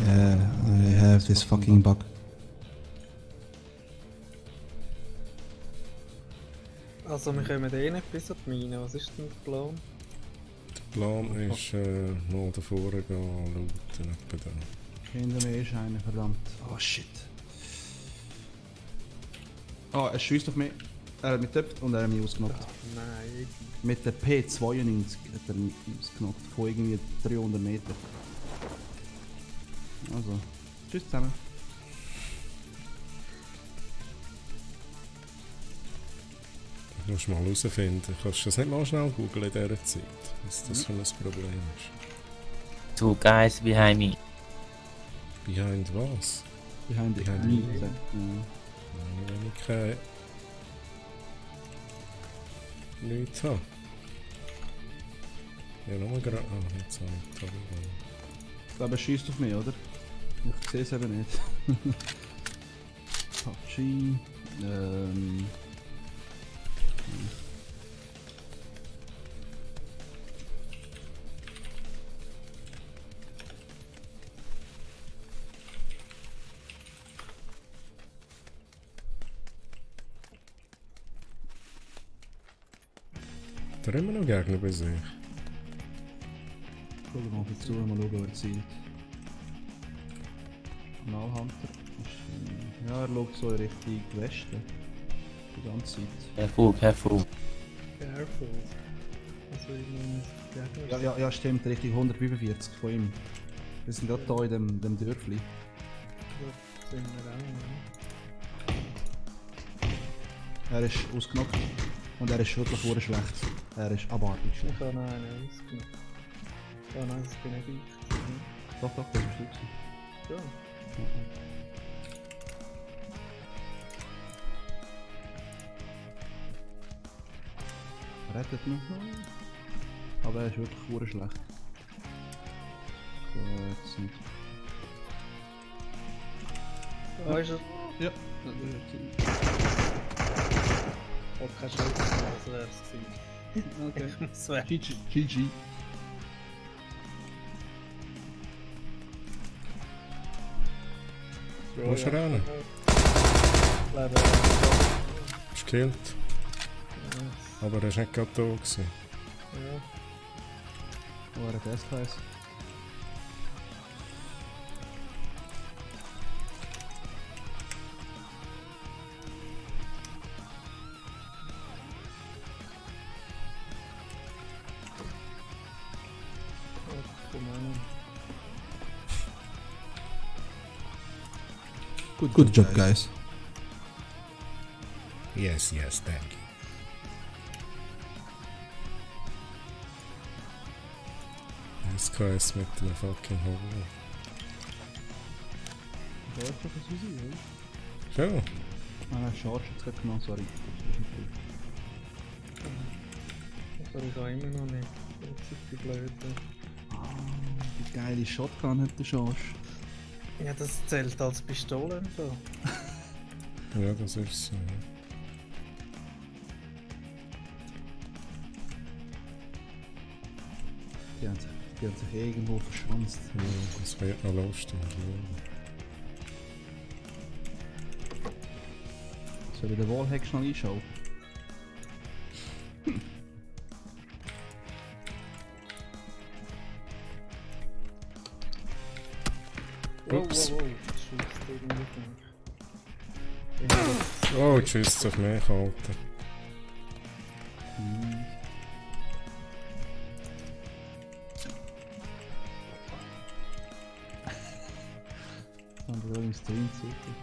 B: I have this fucking bug.
A: Also wir kommen eh nicht bis an die Mine, was ist denn der Plan?
D: Der Plan ist, mal da vorne gehen, looten, etwa da.
B: Hinter mir ist einer, verdammt. Oh shit. Oh, er schießt auf mich. Er hat mich getippt und er hat mich ausgenockt.
A: Nein,
B: Mit der P92 hat er mich ausgenockt. Von irgendwie 300 Meter. Also, tschüss zusammen.
D: Du musst mal herausfinden. Kannst du das nicht mal schnell googeln in dieser Zeit? Was das für ein Problem ist?
F: Two guys behind me.
D: Behind was?
B: Behind the
D: Behind
B: me.
D: me.
B: Ja.
D: Wenn ich keine... nichts habe. Ja, nur gerade... Ah, jetzt habe ich die Taliban.
B: Ich glaube, er schießt auf mich, oder? Ich sehe es eben nicht. PUBG.
D: Da haben wir noch Gegner bei sich.
B: Schauen wir mal dazu, mal schauen, wer zielt. Nullhunter ist, ja, er schaut so in Richtung Westen. Die ganze Zeit.
F: Careful, careful.
A: careful. Also ich meine,
B: Ja, stimmt, Richtung 145 von ihm. Wir sind gerade hier in dem Dörfli.
A: das sind wir auch, ne?
B: Er ist ausgenockt und er ist wirklich sehr schlecht. Er ist abartig schlecht.
A: Ich habe noch einen ausgenommen. Oh nein, das bin nicht ich.
B: Doch, das bist du gewesen.
A: Ja.
B: Rettet mich noch. Aber er ist wirklich sehr schlecht. Gut, nicht.
A: Da ist er.
B: Ja.
A: Oh, kein Scheiß, das wäre es gewesen.
B: Okay.
A: Ich muss weg.
B: GG.
D: Wo ist er hin?
A: Leben.
D: Ist gekillt. Aber er war nicht gerade da gewesen.
A: Ja.
B: Wo er das heißt. Good job, guys.
D: Yes, thank you. SKS mit einem fucking Hunger.
B: Wo ist das Susi, oder?
D: Schon?
B: Ah, Charge jetzt gerade genommen, sorry.
A: Aber ich habe immer noch nicht. Das ist die Blöde.
B: Ah, die geile Shotgun hat der Charge.
A: Ja, das zählt als Pistole im Fall.
D: Ja, das ist so. Ja.
B: Die haben sich irgendwo verschanzt.
D: Ja, das wird noch lustig.
B: Soll ich den Wallhack schnell einschauen?
D: Ups.
A: Wow. Das schießt irgendwie nicht.
D: Oh, tschüss auf mich, Alter.
B: Haben wir im Stream super.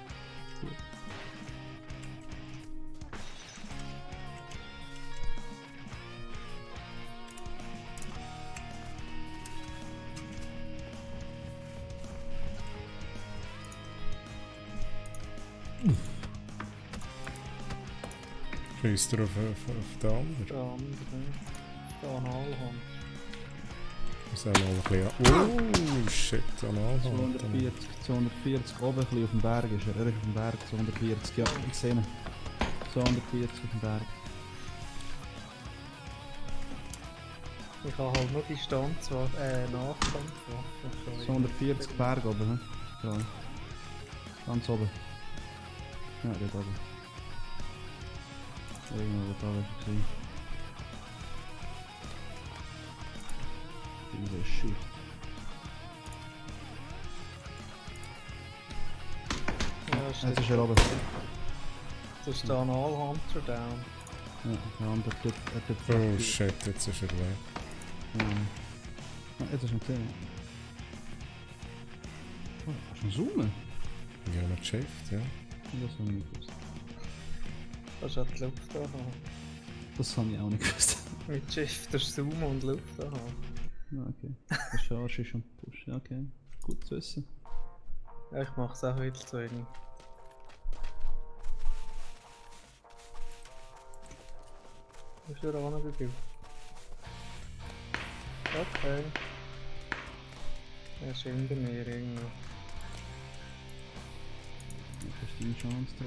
D: Schießt er auf den anderen?
A: Der andere. Der Analhand.
D: muss auch noch ein bisschen... Oh, shit, Analhand.
B: 240 oben, ein bisschen auf dem Berg ist er. Er ist auf dem Berg, 240, ja, ich sehe ihn. 240 auf dem Berg.
A: Ich habe halt nur Distanz, Nachkampfwaffen.
B: 240 Berg oben, ne? Ja. Ganz oben. Ja, dort oben. Irgendwo da war ich gesehen. Diese Shit.
A: Ja,
B: Jetzt ist er oben.
A: Da ist der Analhunter down.
B: Ja, der andere tut
D: Oh shit, jetzt ist er weg.
B: Ja. Ah, jetzt ist er gesehen. Oh, kannst du zoomen?
D: Ja, mit Shift, ja.
B: Das habe ich nicht gewusst.
A: Kannst du auch die Luft anhaben.
B: Das habe ich auch nicht gewusst.
A: Mit Shift der Zoom und Luft anhaben.
B: Ja, okay. Der Charge ist schon Push. Ja, okay. Gut zu wissen.
A: Ja, ich mache es auch wieder zu wenig. Wo ist der angegangen? Okay. Er ist hinter mir irgendwo.
B: Das ist deine Chance da.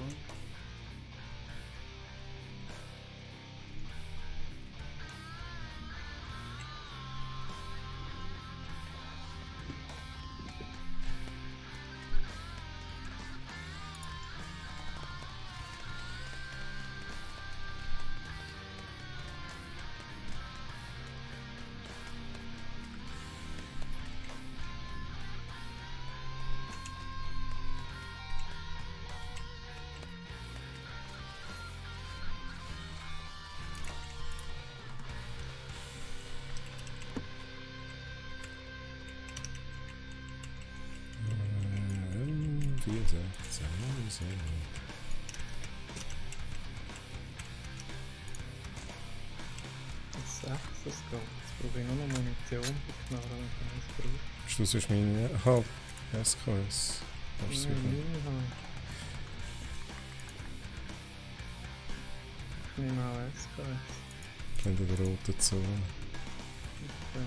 A: Das 6, das geht. Jetzt brauche ich nur noch Munition für die Knarre, wenn ich eins brauche.
D: Hast du sonst meine... Aha, SKS. Darfst du suchen?
A: Ich nehme auch SKS.
D: In der roten Zone.
A: Okay.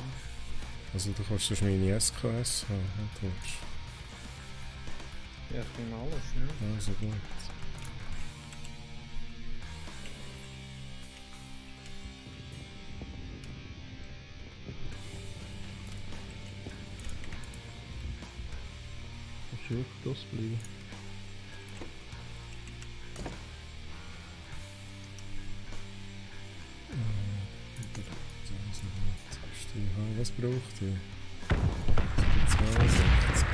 D: Also du kannst sonst meine SKS haben, wenn du willst.
A: Ja, ich nehme alles, ne?
D: Also gut.
B: Kannst du wirklich draus bleiben.
D: Was braucht ihr? 62.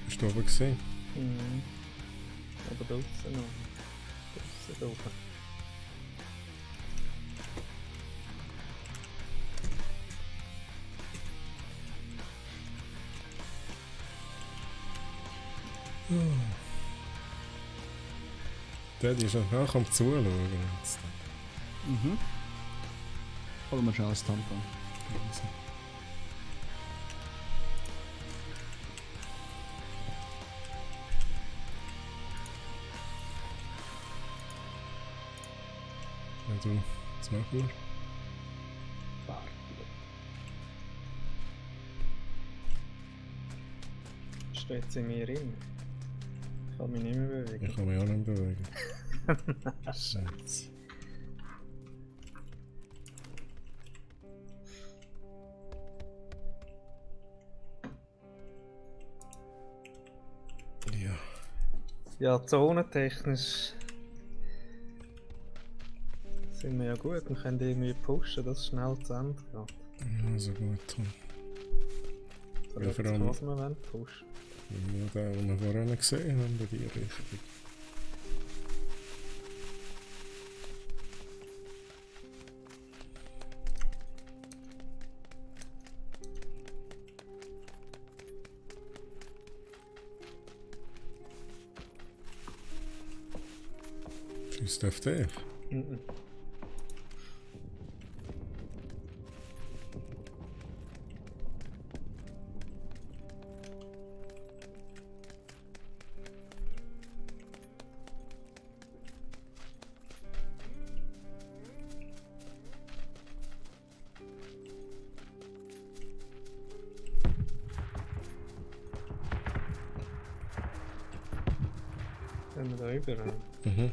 D: Bist du oben gesehen?
A: Mhm. Aber draußen noch. Draußen oben.
D: Der ist auch am Zuschauen jetzt.
B: Mhm. Holen wir schon das Tampon.
D: Ja, du, was machen wir?
A: Steht sie in mir rein? Ich kann mich nicht mehr bewegen.
D: Ich kann mich auch nicht bewegen. Scheiße. Ja.
A: Ja, zonentechnisch sind wir ja gut. Wir können irgendwie pushen, dass es schnell zu Ende geht.
D: Also gut, Tom. Ja, vor
A: Jetzt,
D: allem,
A: was wir wollen, pushen.
D: ja, den, den wir vorhin gesehen haben, in die Richtung. Schießt auf dich.
A: Mhm. Wenn wir da über.
D: Mhm.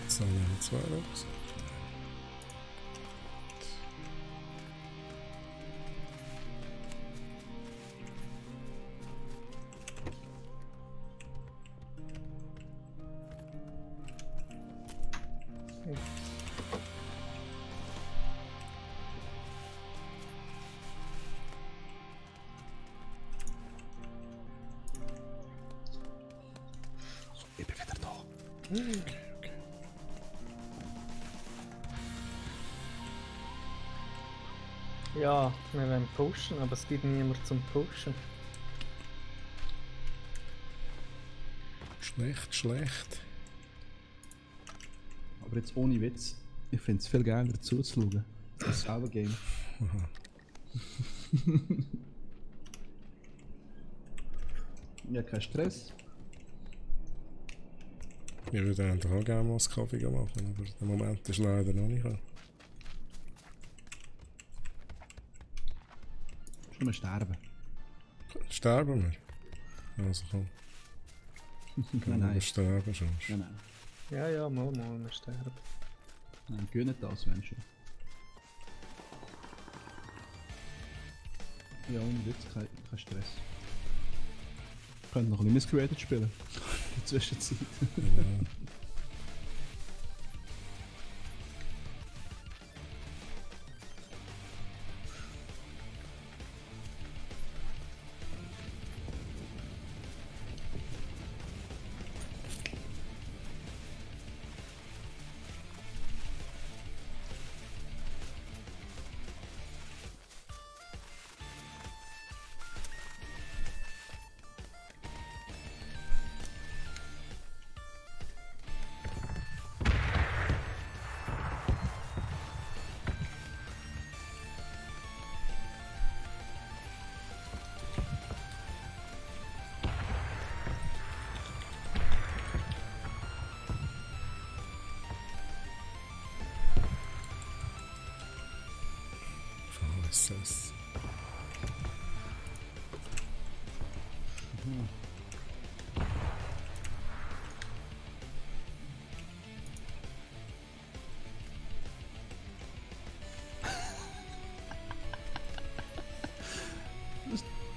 D: Jetzt haben wir zwei raus.
B: Ich bin wieder da.
A: Ja, wir wollen pushen, aber es gibt niemand zum Pushen.
D: Schlecht, schlecht.
B: Aber jetzt ohne Witz, ich finde es viel geiler zuzuschauen. Das selber Game. Ja, kein Stress.
D: Ich würde eigentlich auch gerne mal einen Kaffee machen, aber der Moment ist leider noch nicht da.
B: Schon mal sterben.
D: Sterben wir? Also komm.
B: Nein, nein.
D: Wir sterben schon.
B: Nein, nein.
A: Ja, ja, mal, wir sterben.
B: Nein, gönnt das, wenn schon. Ja, ohne Witz, kein Stress. Ich könnte noch ein bisschen Miss Created spielen. In der Zwischenzeit.
D: Ja. Was ist das?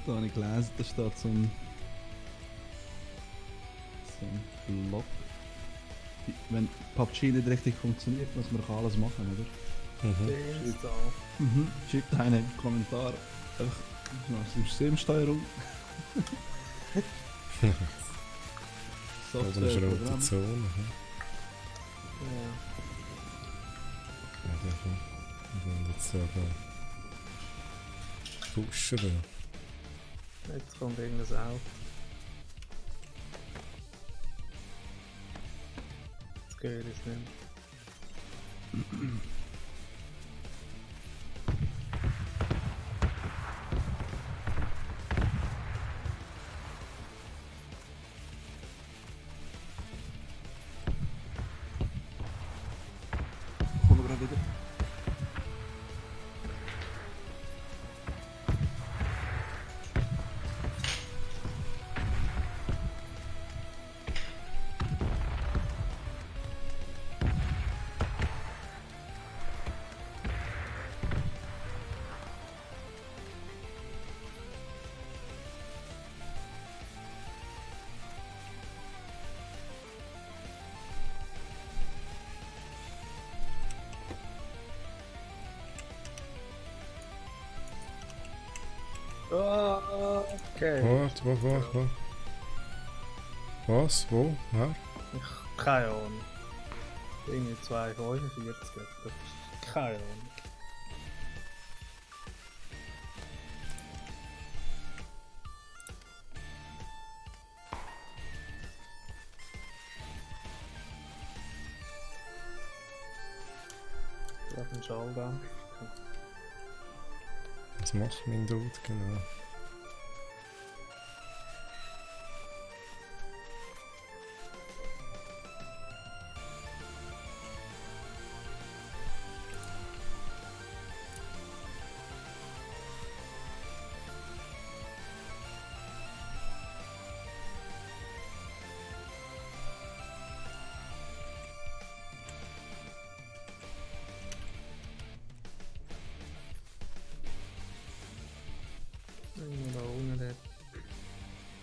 B: Da habe ich gelesen, da steht so ein Block. Wenn PUBG nicht richtig funktioniert, muss man alles machen, oder?
A: Dienst da.
B: Schreibt einen im Kommentar. Einfach Systemsteuerung.
D: Oder eine rote Zone.
A: Ja.
D: Ja, wir wollen jetzt aber pushen da.
A: Jetzt kommt irgendein Auto. Jetzt geht es nicht mehr. Oh, okay.
D: Wo? Was? Wo? Wer?
A: Keine Ahnung. Irgendwie 2,45. Keine Ahnung. Ich habe einen Schalldampf.
D: Was macht mein Dude genau?
A: Da unten der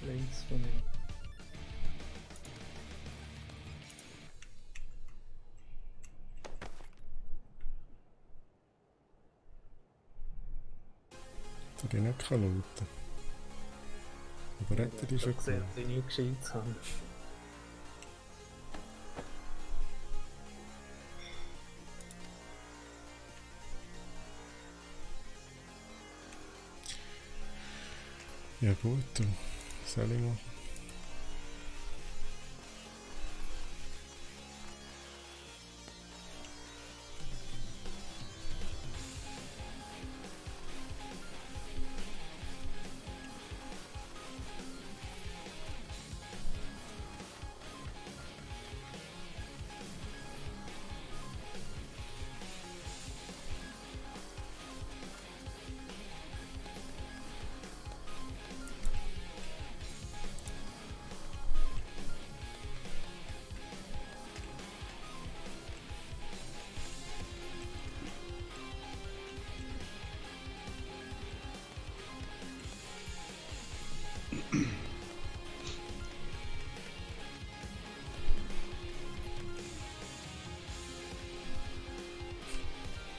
A: links von mir.
D: Da die nicht kann looten. Aber hat er die schon
A: gesehen,
D: gefunden?
A: dass ich nie gescheit habe.
D: Ja gut, du. Soll ich machen?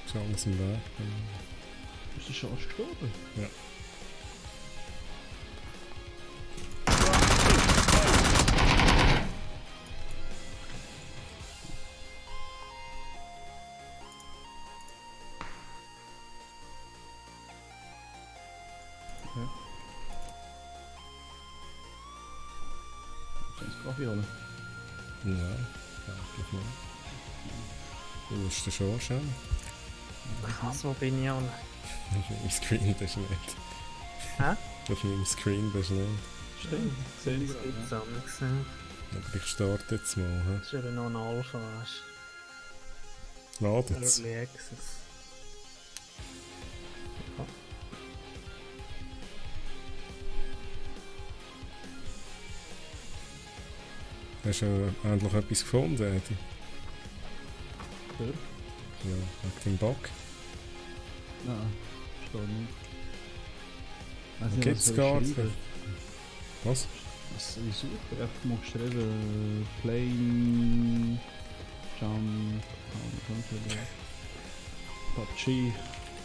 D: Ist alles im Weg.
B: Ist der Schorsch gestorben?
D: Ja.
B: Sind es Kaffeeolle?
D: Nein, eigentlich nicht. Wo ist der schon schon?
A: Was, wo bin ich an?
D: Auf meinem Screen bist du nicht.
A: Hä?
D: Auf meinem Screen bist du nicht.
B: Stimmt, sehe ich
A: Das
B: gerade.
A: gibt's anders, ne?
D: Aber ich starte jetzt mal.
A: Das ist ja noch ein Alpha, weißt du?
D: Ladet's.
A: Early Access.
D: Hast du endlich etwas gefunden, Eddie?
B: Für?
D: Ja, mit dem Bug.
B: Nein, steht nicht. Weiss nicht,
D: Gibt's
B: was soll
D: gar
B: ich
D: nicht.
B: schreiben?
D: Was?
B: Was soll ich suchen? Einfach mal geschrieben, Plane, Jump, PUBG,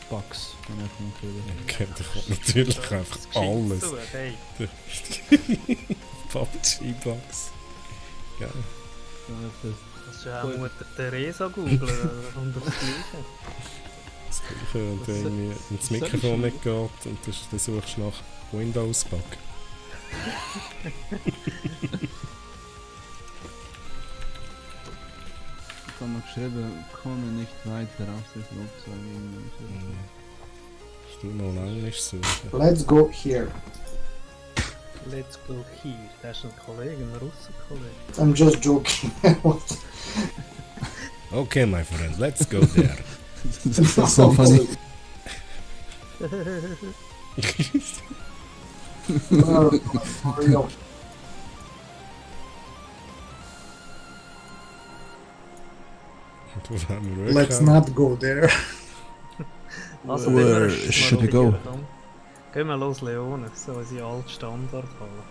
B: Bugs, kann ich einfach mal geschrieben.
D: Okay, da kommt natürlich einfach alles.
A: So, hey.
D: PUBG-Bugs. Geil.
A: Das ist ja auch Mutter Teresa googeln, oder kommt das Gleiche.
D: Das Gleiche, wenn du
B: Was
D: irgendwie ins Mikrofon nicht geht und dann suchst du nach Windows-Bug.
B: Ich habe mal geschrieben, komme nicht weiter aus der Flugzeug.
D: Ich tu noch Englisch suchen.
E: Let's go here.
A: Let's go here. Das ist ein Kollege, ein Russenkollege.
E: I'm just joking.
D: Okay, my friend, let's go there.
B: Das ist so funny.
E: Hurry up.
D: Und wo haben wir
E: Let's
D: wirklich
E: not go there.
A: Also,
B: Where
A: wenn wir
B: should I go?
A: probieren, Gehen wir los, Leone. So unsere alte Standardhalle.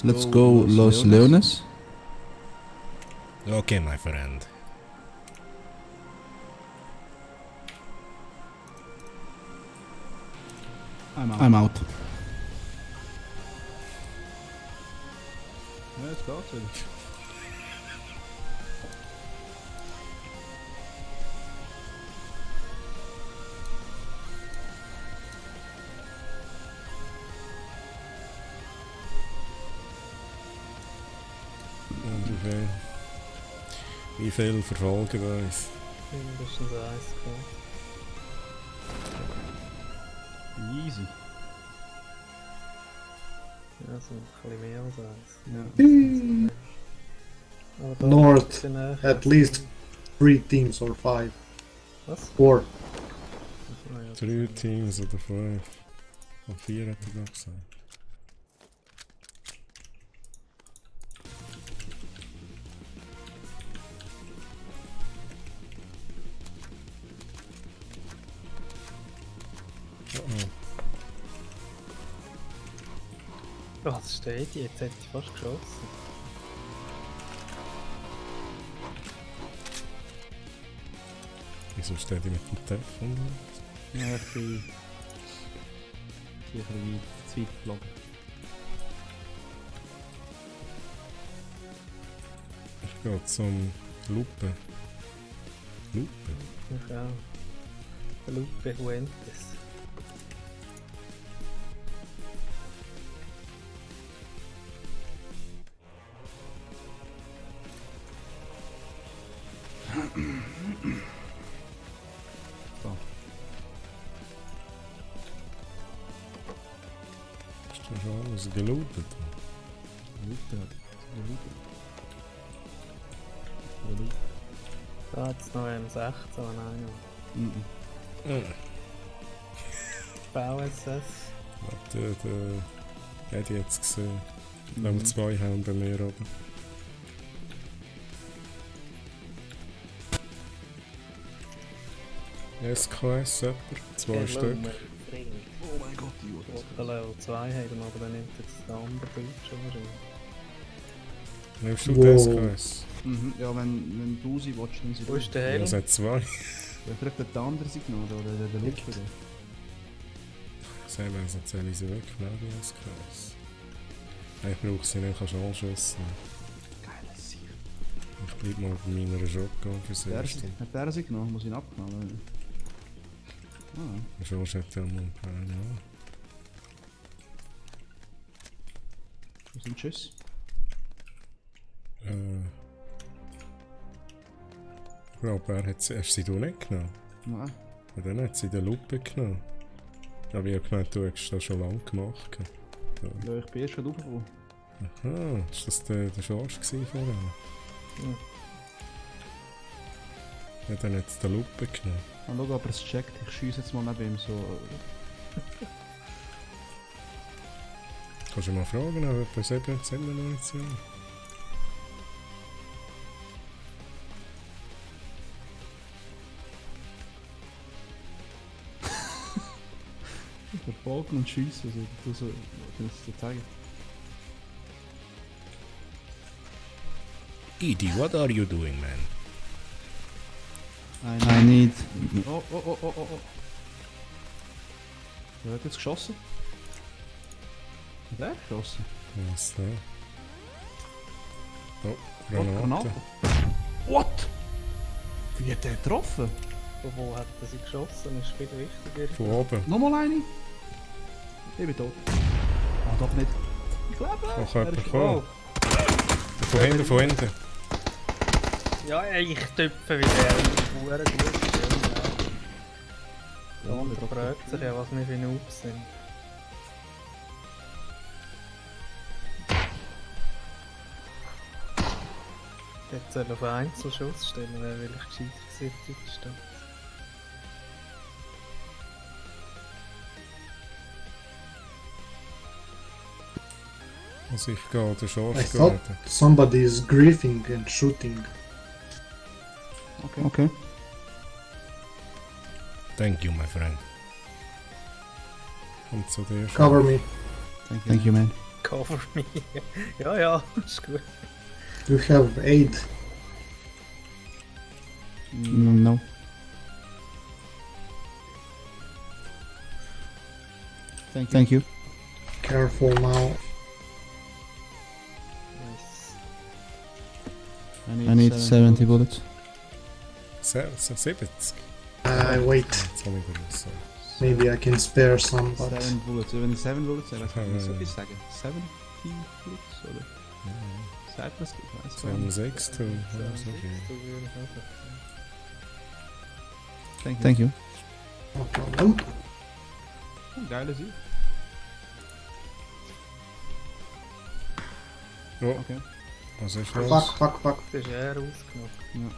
B: Let's go Los Leones.
D: Okay, my friend.
B: I'm out. Ja, jetzt geht's wieder.
D: Wie viel verfolgen uns?
A: Mindestens eins gehabt.
B: Easy.
A: Ja, so ein bisschen mehr als eins.
B: Ja.
A: Aber da
E: North,
A: ist näher.
E: at least 3 teams or 5.
A: Was?
E: 4.
A: Ah, ja,
D: 3 Teams oder 5. Und 4 hat er noch gesagt.
A: Oh, was steht die? Jetzt hätte ich fast geschossen.
D: Wieso steht die mit dem Telefon?
B: Ja, ich bin sicher weit zu weit geflogen.
D: Ich gehe zum Lupe. Lupe?
A: Ich auch. Lupe Huentes.
B: So.
D: Ist das schon alles gelootet?
A: Da hat es noch M16 an einem. VSS.
D: Der hat jetzt gesehen. Da haben wir 2 haben bei mir oben. SKS jemand, 2 Stück.
B: Oh mein Gott, die Uhr.
A: Die Level 2 haben, aber dann nimmt jetzt der andere Bildschirm wahrscheinlich.
D: Nimmst du
E: Wow.
D: die SKS?
B: Mhm, ja, wenn du sie willst, dann sie
A: Wo ist der
D: Ja,
A: Helm?
D: es hat 2.
B: Ja, vielleicht der andere Signal oder der Lupe.
D: Sehen wir, sonst zähle ich sie weg, die SKS. Ich brauche sie nicht, kannst du anschiessen.
B: Geiles Sieg.
D: Ich bleib mal bei meiner Shotgun fürs Erste.
B: Hat der Signal? Muss ich ihn abknallen? Ah.
D: Der Schorsch hat ja mal ein paar, ja.
B: Wo sind Tschüss?
D: Ich glaube, hast du sie nicht genommen?
B: Nein.
D: Und dann hat sie den Lupe genommen. Aber ich habe gemeint, du hast das schon lange gemacht.
B: Ja, ich bin erst gerade raufgekommen.
D: Aha, ist das der Schorsch vorher?
A: Ja.
D: Ja, dann hat es den Lupe genommen.
B: Ah, schau, aber es checkt. Ich schiesse jetzt mal neben ihm so.
D: Kannst du mal fragen, ob er 7 Munition.
B: Verfolgen und schiessen. Also, kann ich dir zeigen.
D: Edie, what are you doing, man?
B: I need. Oh. Wer hat jetzt geschossen? Hat er geschossen?
D: Was da? Oh,
B: Oh,
D: Granate.
B: Granate. What? Wie hat der getroffen?
A: Von wo hat er sie geschossen? Ist viel wichtiger.
D: Von oben.
B: Nochmal eine? Ich bin tot. Ah, doch nicht. Ich lebe.
D: Ach,
B: Er
D: jemand
B: ist-
D: gekommen.
A: Oh,
D: Von hinten.
A: ja, ich töpfe wieder. Hure gut. Ja, und er fragt sich ja, was wir für Noobs sind. Jetzt soll er auf Einzelschuss stellen, wäre will ich gescheit gesichtet stehen.
D: Also ich gehe den
E: I
D: Schorsch
E: thought
D: gehen.
E: somebody is griefing and shooting.
B: Okay.
D: Thank you, my friend. Kommt zu dir.
E: Cover me.
B: Thank you, man.
A: Cover me. ja, ist gut.
E: You have aid.
B: No. Thank you.
E: Careful now.
A: Nice.
B: I need 70 bullets.
D: 70.
E: Wait.
D: Jetzt habe ich gewusst.
E: Maybe I can spare some, but
B: 7 bullets. Wenn ich 7 bullets habe,
D: Ja, ja,
B: soll
D: ja.
B: ich sagen? 70 bullets, oder? Sagt man es? Ich weiß
D: Sie haben 6 tun. Ja, ist okay.
B: Thank you.
E: no problem.
B: Geile Sieg.
D: Oh,
B: Okay.
D: was ist los?
E: Fuck.
A: Das ist eher ausgenockt.
B: Ja.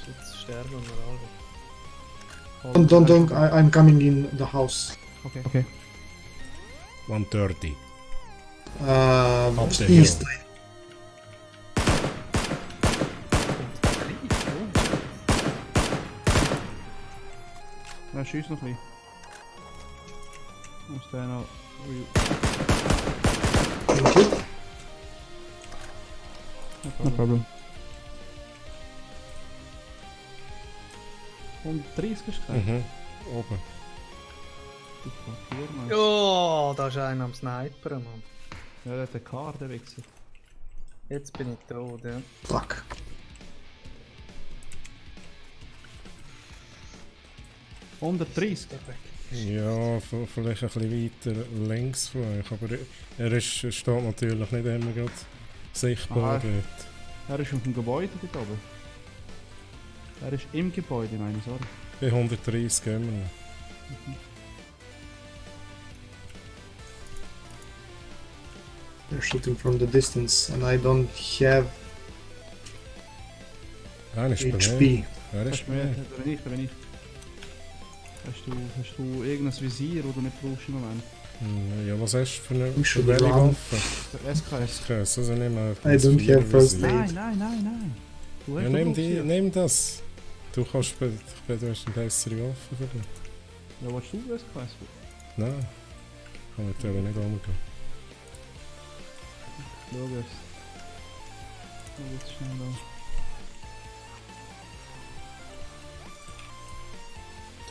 A: Jetzt sterben wir alle.
E: Don't, I'm coming in the house.
B: Okay.
D: 130.
E: Uh,
D: the
E: east.
B: Ja, schieß noch ein bisschen. Muss der noch...
E: Thank you.
B: No problem. 130 hast du gesagt?
D: Mhm. Oben.
B: Ich blockiere mal.
A: Oh, da ist einer am Sniperen, Mann.
B: Ja, der hat eine Karte wechselt.
A: Jetzt bin ich tot, ja.
E: Fuck.
B: – 130?
D: Ja, vielleicht ein bisschen weiter links von euch, aber steht natürlich nicht immer gerade sichtbar
B: Ah.
D: dort.
B: Er ist auf dem Gebäude dort oben. Er ist im Gebäude, meine ich, sorry.
D: Bei 130 gehen wir noch.
E: They're shooting from the distance, and I don't have
D: Einer ist bei mir.
E: HP.
D: Er ist
B: Da
D: bei mir.
B: bin ich. Hast du irgendein Visier, das du nicht brauchst im Moment?
D: Ja, was hast du für eine
E: Ich schon
D: welche
E: dran.
D: Waffe?
B: Der SKS.
D: Das also nimm mal
E: I don't have first aid.
B: Nein. Du
D: Ja,
B: hast
D: nimm das. Du hast du hast eine bessere Waffe für dich.
B: Ja, willst du SKS?
D: Nein. Kann ich aber nicht umgehen.
B: Schau es. Schau jetzt schnell da.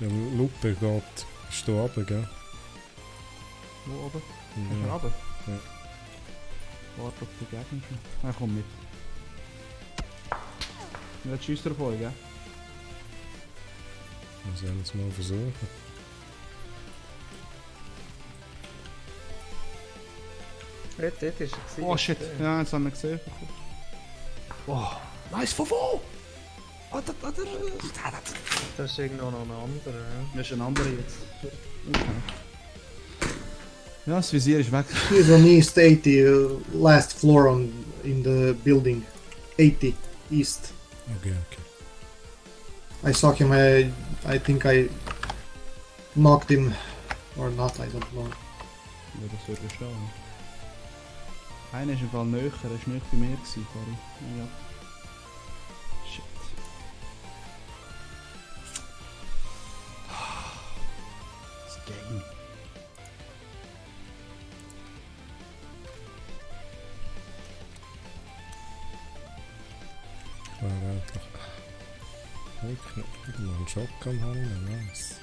D: Der Lupe geht, ist da runter, gell?
B: Wo oben? Kannst du
D: Ja.
B: runter?
D: Ja.
B: Warte auf die Gegner schon. Na komm mit. Ja, tschüss davon, gell?
D: Wir sollen es mal versuchen.
A: Dort ist er gewesen.
B: Oh shit, ja, jetzt haben wir gesehen. Oh, nice, von wo?
A: Das ist irgendwo noch ein anderer, ja.
B: Das ist ein anderer jetzt. Okay. Ja, das Visier ist weg.
E: He's on East 80, last floor in the building. 80 East.
D: Okay.
E: I saw him. I think I knocked him, or not. I don't know.
B: Ja, das wird ja schon. Einer ist im Fall näher, er war nicht bei mir vorhin. Ja. Shit. Das Game.
D: Ich war wirklich... Ich noch einen Shotgun haben, nice.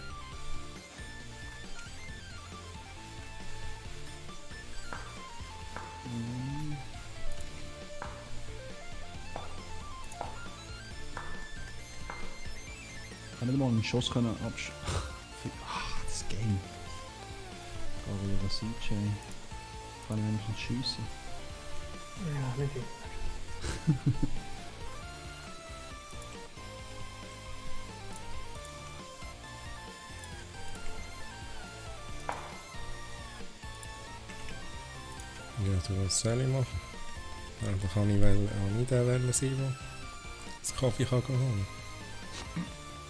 B: Ich kann nicht mal einen Schuss absch... das Game. Aber ja, was sieht ey? Kann ich wenigstens schiessen?
A: Ja, nicht immer.
D: Ja, du willst es machen. Ja, da kann ich auch nicht der Welle sein, der das Kaffee kann holen.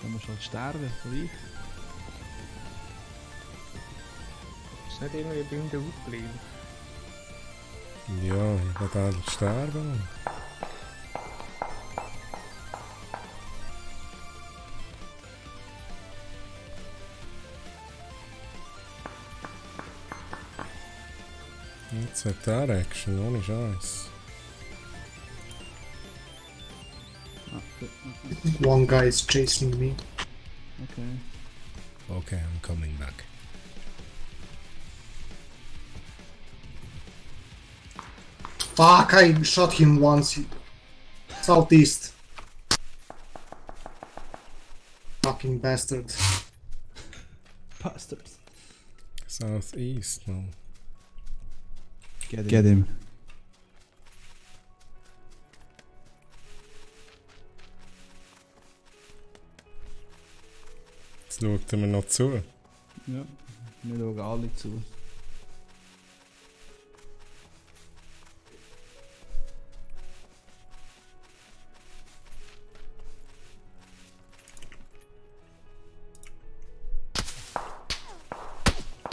B: Dann musst du halt sterben, so wie ich.
A: Ist nicht irgendwie beim Dude bleiben.
D: Ja, ich will eigentlich sterben. Jetzt hat der Action, ohne Scheiß.
B: Ah, gut.
E: One guy is chasing me.
B: Okay.
D: Okay, I'm coming back.
E: Fuck, I shot him once. Southeast. Fucking bastard.
B: Bastards.
D: Southeast, man.
B: Get him.
D: Jetzt schaut er mir noch zu.
B: Ja, wir schauen alle zu.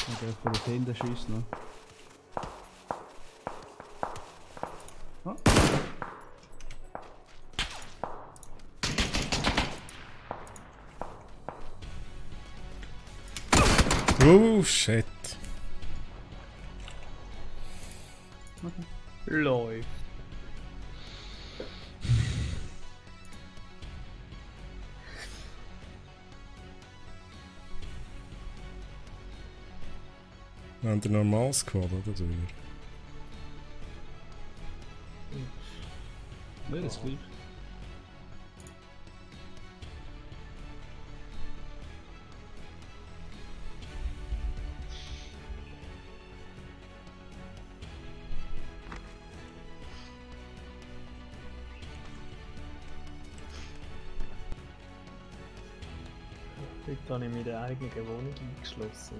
B: Okay, von der Hände schießt noch. Ah.
D: Oh, shit.
A: Läuft.
D: Wir haben den normalen Squad, oder?
B: Ja, das gleich.
A: Heute habe ich mich in der eigenen Wohnung eingeschlossen.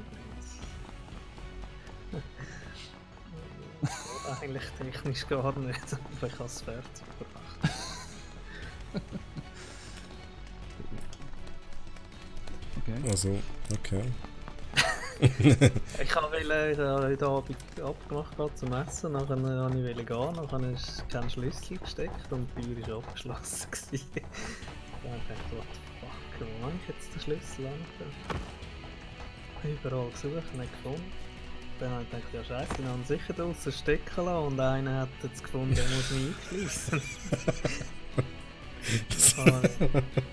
A: Eigentlich technisch gar nicht, aber ich habe es fertig gebracht.
B: Okay.
D: Also, okay.
A: Ich habe heute Abend abgemacht zum Essen, nachher wollte ich gehen, nachher ist kein Schlüssel gesteckt und die Tür war abgeschlossen. Dann dachte ich, what the fuck, wo habe ich jetzt den Schlüssel an? Überall gesucht, nicht gefunden. Dann habe ich gedacht, ja scheiße, ich habe ihn sicher draussen stecken lassen und einer hat jetzt gefunden, der muss mich einschliessen.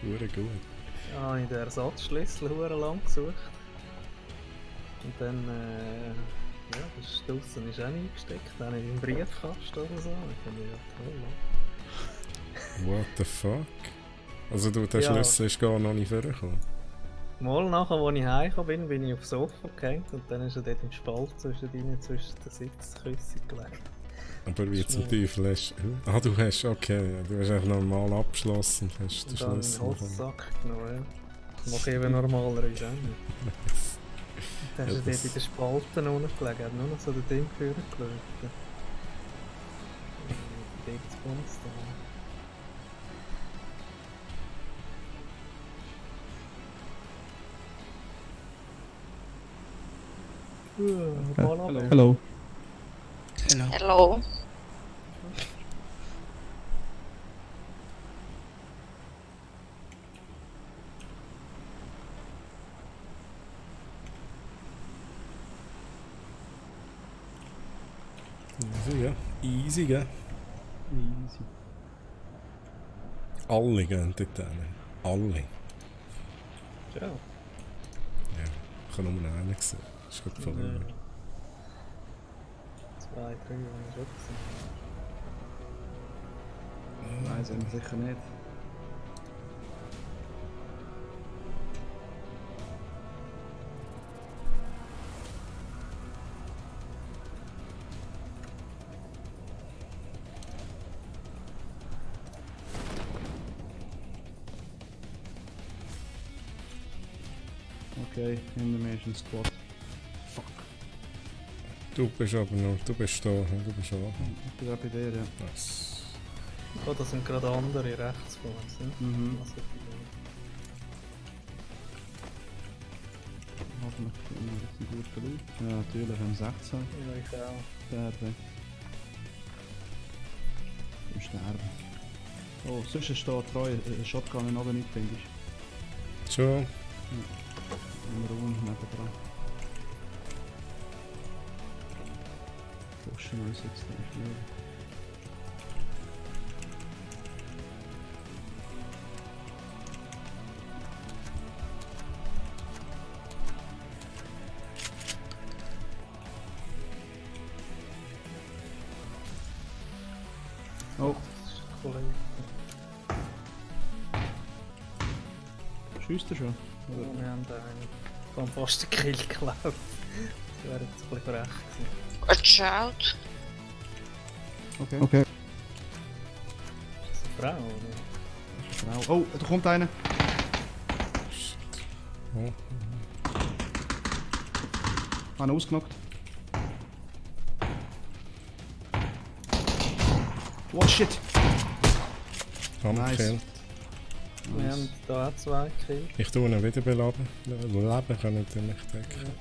D: Hure gut.
A: Dann habe ich den Ersatzschlüssel hure lang gesucht. Und dann, ja, das ist draussen ist auch nicht eingesteckt, dann habe ich im Briefkasten oder so. Ich finde ja toll.
D: What the fuck? Also du, der
A: Ja.
D: Schlüssel ist gar noch nicht vorgekommen.
A: Mal nachher, als ich heimgekommen bin ich aufs Sofa gehängt und dann ist er dort im Spalt zwischen den Sitzküssen gelegt.
D: Aber wie zum Teufel hast du... Ah, du hast, okay, du hast einfach normal abgeschlossen und hast den
A: Und dann einen
D: Schlüssel bekommen.
A: Holzsack genommen, ja. Das mache ich eben normalerweise auch nicht. Dann ist er dort in den Spalten unten gelegen, er hat nur noch so den Ding vorgeschaut. Dort zu uns da.
B: Hello.
G: Hello.
D: Easy, ja. Easy, gell?
B: Easy.
D: Alle gehen dort hin. Alle.
A: Ja.
D: Ja, ich habe nur einen gesehen. Das ist gerade verloren.
A: 2, 3 habe ich schon gesehen.
B: Nein, sind wir sicher nicht. Okay, hinter mir ist ein Squad. Fuck.
D: Du bist aber noch, du bist da, du bist da.
B: Ich bin gerade bei dir, ja.
D: Das.
A: Oh, das sind gerade andere rechts von uns, ne?
B: Mhm.
A: Also,
B: Hoffentlich finden wir jetzt einen guten Loot. Ja, natürlich, haben 16.
A: ja, ich auch.
B: Sterben. Im Sterben. Oh, sonst steht treu, Shotgun in oben nicht, finde ich.
D: Schon.
B: Im Raum nebendran. Porsche 963. Schießt er schon?
A: Ja, wir haben da einen vom fast den Kill geklaut. Das wäre jetzt ein bisschen frech gewesen.
G: Watch out.
B: Okay.
A: Ist das eine Frau, oder?
B: Frau. Oh, da kommt einer.
D: Oh.
B: Einen ausgenockt. Oh shit!
D: Nice.
B: Nice.
A: Wir haben da auch 2 Kills.
D: Ich tue ihn wieder beleben. Leben können die nicht decken.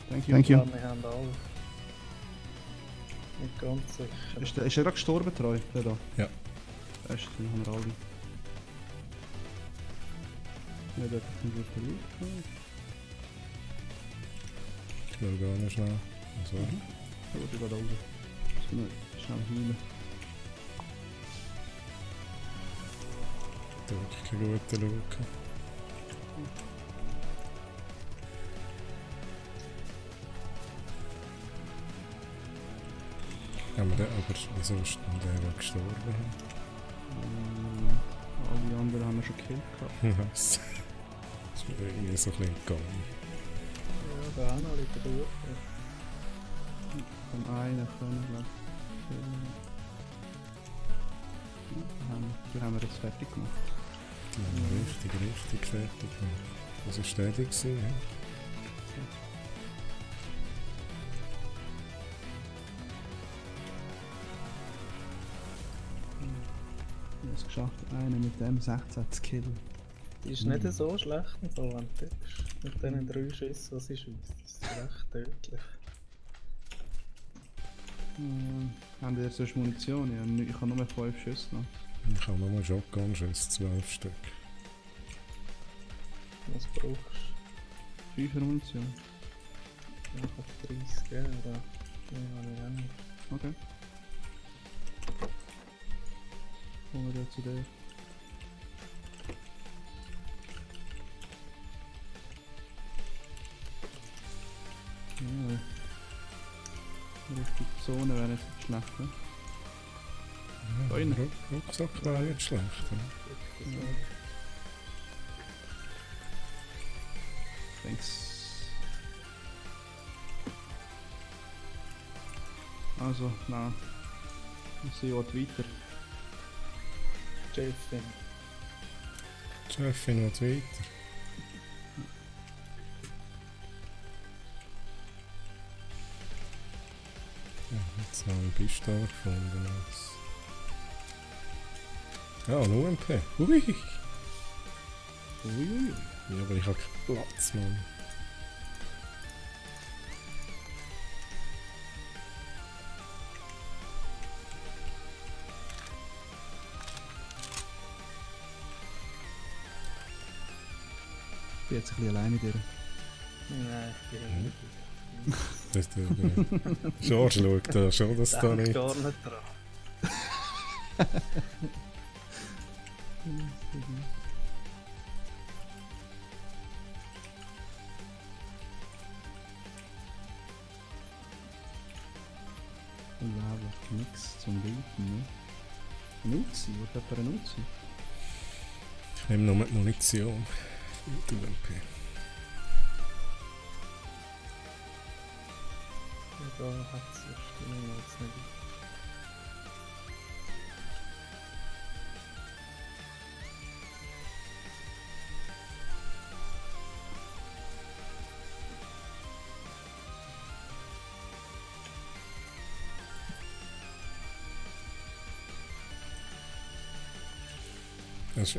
B: Thank
A: Ja,
B: you.
A: wir haben alle. Nicht ganz sicher.
B: Ist er gerade gestorben, Treu? Der da?
D: Ja.
B: Dann haben wir alle. Ja, der hat nicht verliert.
D: Ich will gar nicht schnell. So.
B: Oh, der geht raus. Müssen wir schnell heilen.
D: Da wirklich kein guter Look. Haben wir den, aber wieso ist denn der gestorben?
B: Alle anderen haben wir schon gekillt gehabt.
D: Was? Das ist mir irgendwie so ein bisschen gegangen.
A: Ja, da auch noch liegt er durch.
B: Von einer können wir die haben wir jetzt fertig gemacht.
D: Die haben wir richtig fertig gemacht. Was war der gewesen? Ja?
B: Wir haben es geschafft, einen mit dem 16 zu killen.
A: Die ist nicht so schlecht, so, wenn du tippst. Mit diesen 3 Schüssen, die sie schießt. Das ist recht tödlich.
B: Haben die sonst Munition? Ich habe nur 5 Schüsse noch.
D: Ich habe nochmal Shotgun-Schüsse, 12 Stück.
A: Was brauchst
B: 5 Munition.
A: du? Ich habe 30, gell? Oder? Ja, habe ich auch nicht.
B: Okay. Kommen wir zu der. Ja. Richtig Zone wäre nicht schlecht, ne?
D: Ja,
B: Fein.
D: Rucksack war nicht schlecht. Ja.
B: Thanks. Also, nein. Ich sehe weiter.
A: Jeffin.
D: Jeffin wird weiter. Ja, jetzt haben wir eine Pistole gefunden. Ja, ein UMP. Ui!
B: Uiuiui.
D: Ja, aber ich habe keinen Platz, Mann.
B: Ich bin jetzt ein bisschen alleine dir.
A: Nein, ich bin nicht.
D: Das der George schaut da schon, dass da nicht.
A: gar nicht dran.
B: Lava, nichts zum Looten, ne? Nuzi, was hat er eine Nuzi?
D: Ich nehme nur die Munition. Die UMP.
A: Da hat es jetzt nicht.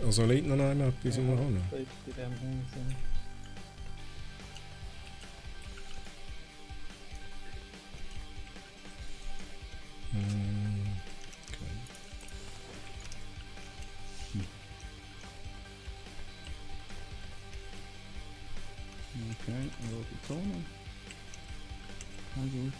D: Also liegt noch einmal etwas in der Hand.
A: In diesem Haus.
B: Okay, rote Zone. Na gut.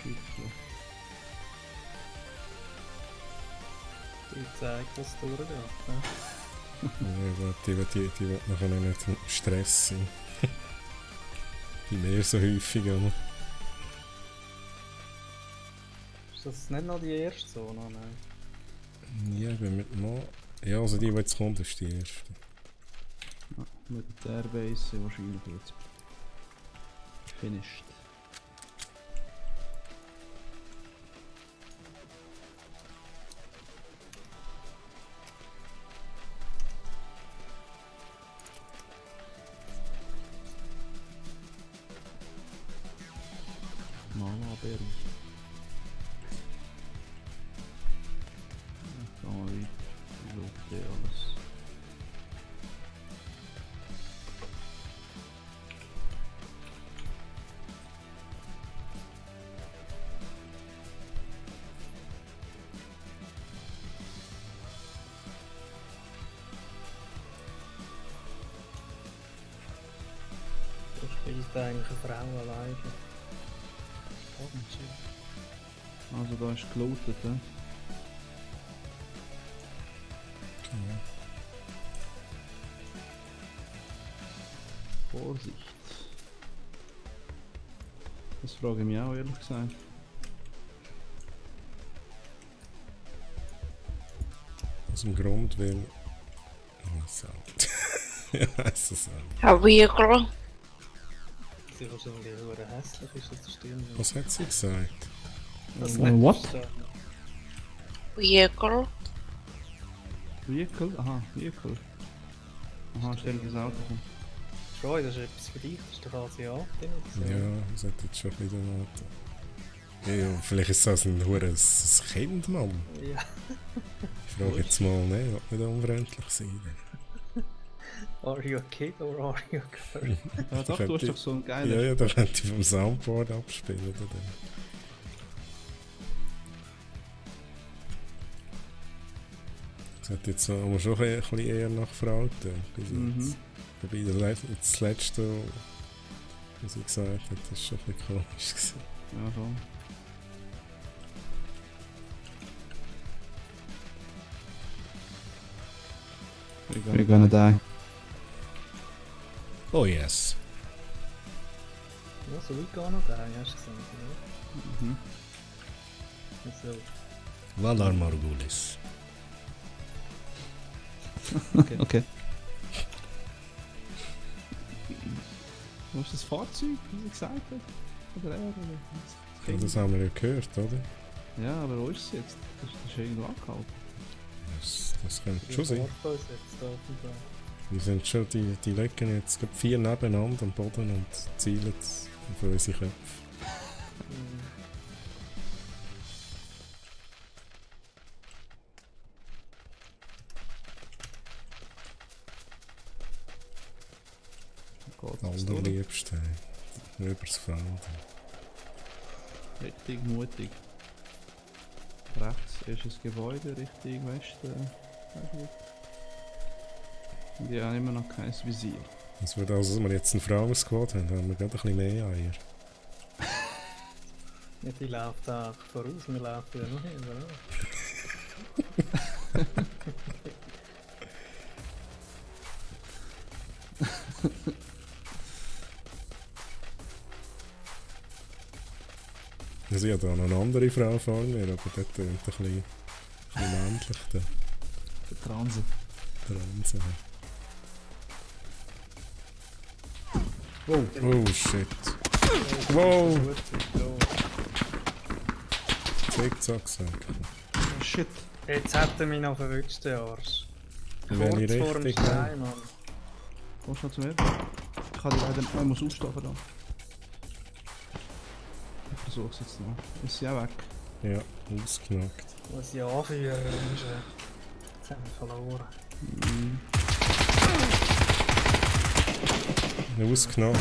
B: weitergelaufen.
A: Die zeigt, was durchgeht. Ne?
D: Ja gut, die will nachher nicht im Stress sein. Die mehr so häufig, oder?
A: Ist das nicht noch die erste Zone? Nein.
D: Ja, ich bin mit noch... Ja, also die jetzt kommt, ist die erste.
B: Ja, Militärbase wahrscheinlich jetzt finished. Malaberry. Da mal weiter. Wie schaut der alles?
A: Da spielt eigentlich eine Frau alleine.
B: Also da ist gelootet, ja?
D: Okay.
B: Vorsicht. Das frage ich mich auch ehrlich gesagt.
D: Aus dem Grund, weil... Oh, Sound. Ja, weiss das auch.
G: A vehicle.
A: Sie wahrscheinlich sehr hässlich ist, das stimmt.
D: Was hat sie gesagt?
A: Das
B: What?
G: Vehicle.
B: Vehicle? Aha, Vehicle. Aha, stell das Auto.
A: Troy, das ist etwas für dich, das ist doch Asiatin oder so.
D: Ja, das hat jetzt schon wieder mal. Ja, vielleicht ist das ein hure Kind, Mann.
A: Ja.
D: Ich frage jetzt mal, ne, ob nicht unfreundlich sein.
A: Are you a kid or are you a girl?
B: Ja doch, du hast doch so einen geilen...
D: Ja, da könnte ich vom Soundboard abspielen, oder? Das hat jetzt aber schon ein bisschen eher nach Frauen bis jetzt. Wobei das letzte, was sie gesagt hat, das ist schon ein bisschen komisch gewesen.
B: Ja, schon. We're gonna die.
D: Oh yes.
A: Ja, so weit gar noch da, hast du gesagt, oder?
B: Mhm.
A: Also,
D: Valar Morghulis.
B: Okay. Wo ist das Fahrzeug, wie sie gesagt hat? Oder er? Oder?
D: Ja, das haben wir ja gehört, oder?
B: Ja, aber wo ist es jetzt? Das ist irgendwo angehalten.
D: Das könnte schon sein.
A: warten uns jetzt da offenbar.
D: Wir sind schon, die legen jetzt gerade 4 nebeneinander am Boden und zielen auf unsere Köpfe. Allerliebste. Übers Feld.
B: Richtig mutig. Rechts ist ein Gebäude, Richtung Westen. Und die haben immer noch kein Visier.
D: Das würde also, wenn wir jetzt einen Frauensquad haben, haben wir gerade ein bisschen mehr Eier.
A: Ja, die läuft auch voraus, wir laufen ja noch hin, oder?
D: Also ich habe da noch eine andere Frau vor mir, aber dort tönt ein bisschen männlich. Der
B: Transe.
D: Transe.
B: Wow.
D: Oh shit. Wow! Zickzack sagen.
B: Oh shit.
A: Jetzt hat er mich noch verwünscht, der Arsch.
D: In welche
A: Kurz vor dem
D: Richtung?
A: Stein, Mann.
B: Kommst du noch zu mir? Ich kann dich leider nicht, ich muss aufstehen verdammt. Ich versuch's jetzt noch. Ist sie auch weg?
D: Ja, ausgenockt.
A: Muss ich anführen, jetzt haben wir verloren.
D: Ausgenockt.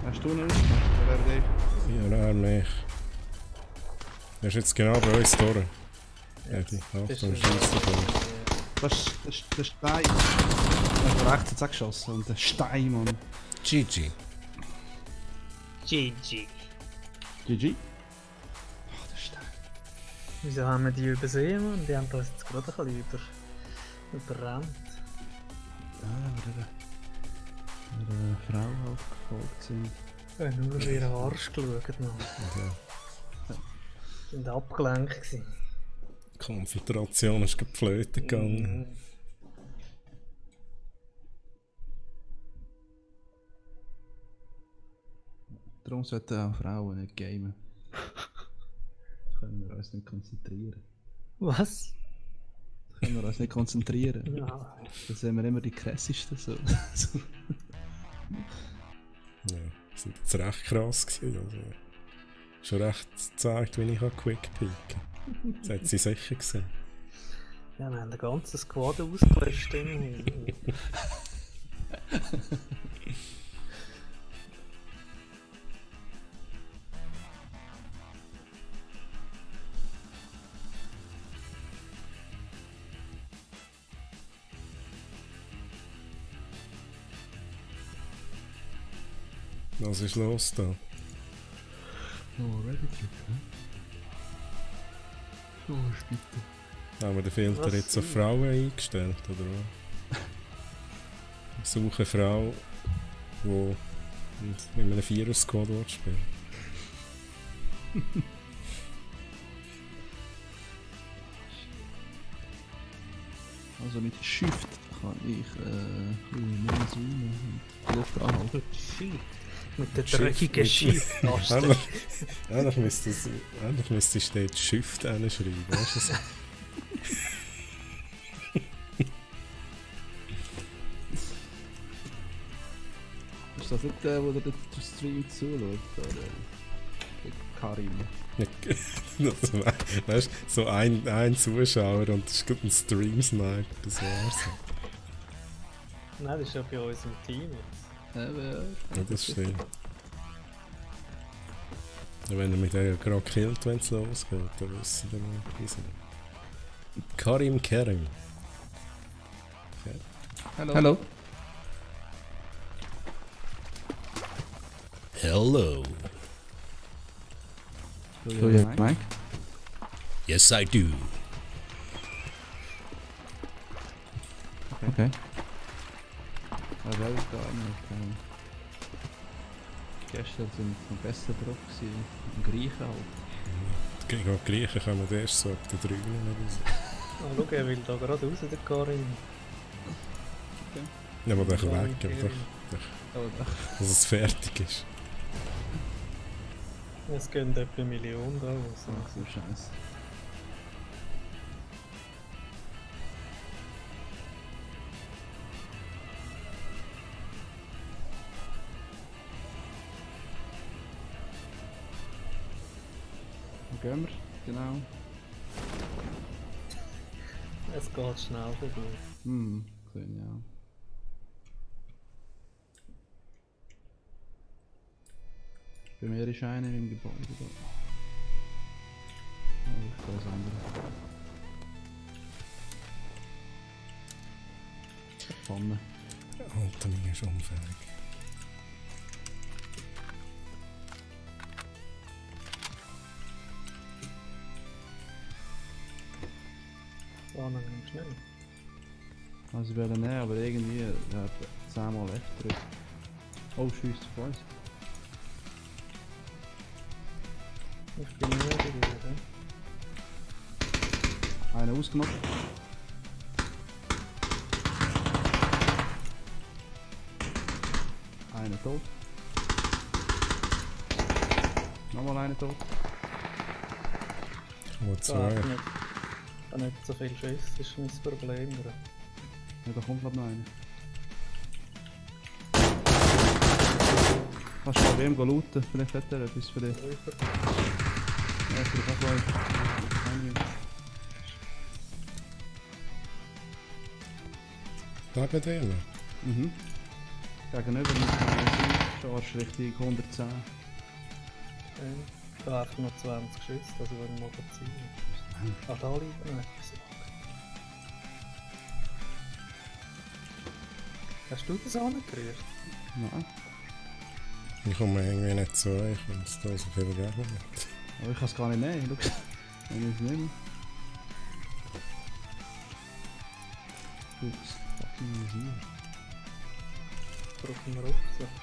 B: Hast du noch nicht? Oder wäre der?
D: Ja, er mich. Er ist jetzt genau bei uns durch. Ja, die
A: Bist
D: Achtung,
A: du-
D: Scheisse vor.
B: Das ist der Stein. Ich habe rechts jetzt auch geschossen und der Stein, Mann.
D: GG.
A: GG.
B: GG.
A: Wieso haben wir die übersehen, Mann? Die haben uns jetzt gerade ein bisschen überrannt.
B: Ja, weil der Frau halt gefolgt sind.
A: Wir haben nur ihren Arsch geschaut, Mann.
D: Ja.
A: Sind abgelenkt gewesen.
D: Die Konzentration ist geflöten gegangen.
B: Darum sollten auch Frauen nicht gamen. Können wir uns nicht konzentrieren.
A: Was?
B: Können wir uns nicht konzentrieren.
A: Ja.
B: Da sehen wir immer die krassesten. So.
D: Ja, das war jetzt recht krass gewesen. Also, schon recht gezeigt, wie ich Quick-Peaken kann. Das hat sie sicher gesehen.
A: Ja, wir haben den ganzen Squad ausgelöscht.
D: Was ist los da?
B: Oh, Reddit, so, bitte.
D: Haben wir den Filter
A: Was
D: jetzt auf Frauen eingestellt, oder was? Ich suche eine Frau, die mit einem Vierer-Squad spielt.
B: Also mit Shift kann ich mehr zoomen und Luft anhalten.
A: Mit der dreckigen Shift-Taste.
D: Eigentlich müsstest du dort Shift hinschreiben, weißt du so?
B: Ist das nicht der, der den Stream zuschaut? Oder Karim?
D: Weißt du, so ein Zuschauer und das ist gut ein Stream-Sniper, das war's.
A: Nein, das ist ja bei uns im Team jetzt.
B: Ja,
D: das stimmt. Ja, wenn er mit der gerade killt, wenn es losgeht, dann wissen wir mal, wieso. Karim Kerim. Okay.
B: Hallo.
D: Hello.
B: Do you have mic?
D: Yes, I do.
B: Okay. Aber weiß ich gar nicht. Gestern sind wir besser drauf gewesen. Im Griechen halt.
D: Gegen die Griechen kommen wir erst so ab der 3 oder so.
A: Oh, schau, er will da gerade raus, der Karim.
B: Okay.
D: Ja, aber der kann weg, dass es fertig ist.
A: Es gehen etwa 1 Million da raus.
B: Ach so Scheiße. Wo gehen wir? Genau.
A: Es geht schnell vorbei.
B: Gesehen, ja. Bei mir ist einer im Gebäude da. Oh, ich gehe das andere. Pfanne.
D: Alter, mir ist unfähig.
A: Oh, dann nimmst du nicht.
B: Also ich werde nehmen, aber irgendwie hat 10-mal F gedrückt. Oh, schießt auf uns.
A: Ich bin nicht mehr oder?
B: Einer ausgenockt. Einer tot. Nochmal einer tot.
D: Oh, 2.
A: Ich habe nicht so viel Schiss, das ist mein Problem. Oder?
B: Ja, da kommt glaube ich noch einer. Kannst du mal bei ihm looten? Vielleicht hat er etwas für dich. Ja, vielleicht auch gleich.
D: Neben denen?
B: Mhm. Gegenüber mit Charge Richtung 110.
A: Ich habe einfach nur 20 Schüsse, also wenn ich Magazin. Ah, da liegt noch etwas. Hast du das angerührt?
B: Nein.
D: Ich komme irgendwie nicht zu euch, wenn es da so viele Gegner gibt.
B: Aber ich kann es gar nicht nehmen. Wenn ich es nehme. Ups, fucking Visier.
A: Brauchen wir Rucksack.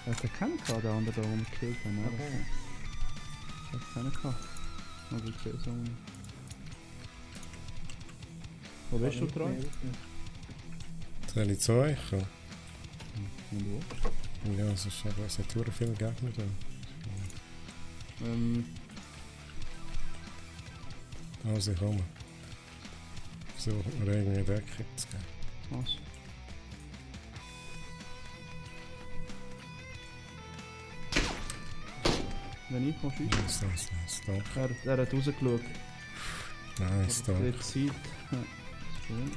B: Er hat keinen gehabt, der andere da, den wir gekillt haben.
A: Okay.
B: Er hat keinen gehabt. Also ich sehe es auch nicht. Wo bist du dran?
D: Soll ich zu euch kommen?
B: Wenn du willst.
D: Ja, es ist aber sehr viele Gegner da. Also ich komme. Versuchen wir irgendwie Deckung zu geben.
B: Was? Wenn ich komme, schießt.
D: Nice, danke.
B: Er hat rausgeschaut.
D: Nice, danke.
B: Der Zeit. Ja, schön.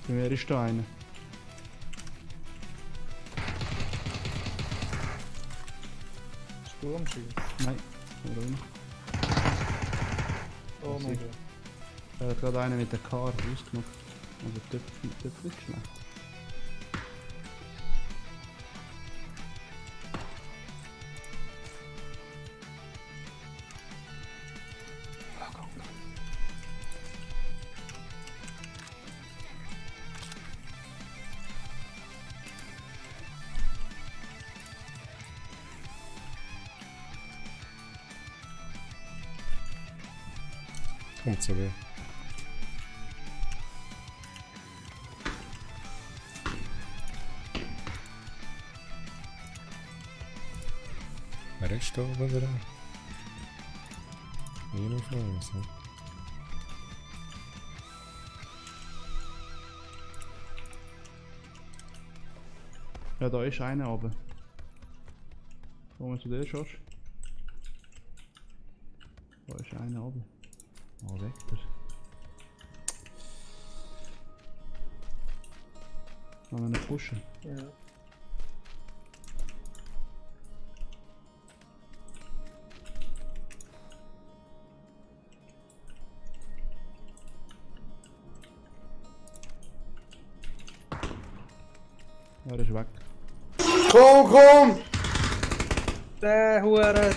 B: Bei mir ist da einer.
A: Sturmschild.
B: Nein, oder nicht.
A: Oh mein Gott.
B: Er hat gerade einen mit der Karte ausgemacht. Also Töpfe ist schlecht.
D: Kommt zu dir. Wer ist da oben dran? Niemand von uns, ne?
B: Ja, da ist einer oben. Komm mal zu dir, Josh. Da ist einer oben. Oh, weg der. Wollen wir ihn pushen?
A: Ja.
B: Er ist weg.
E: Komm!
A: Der Hure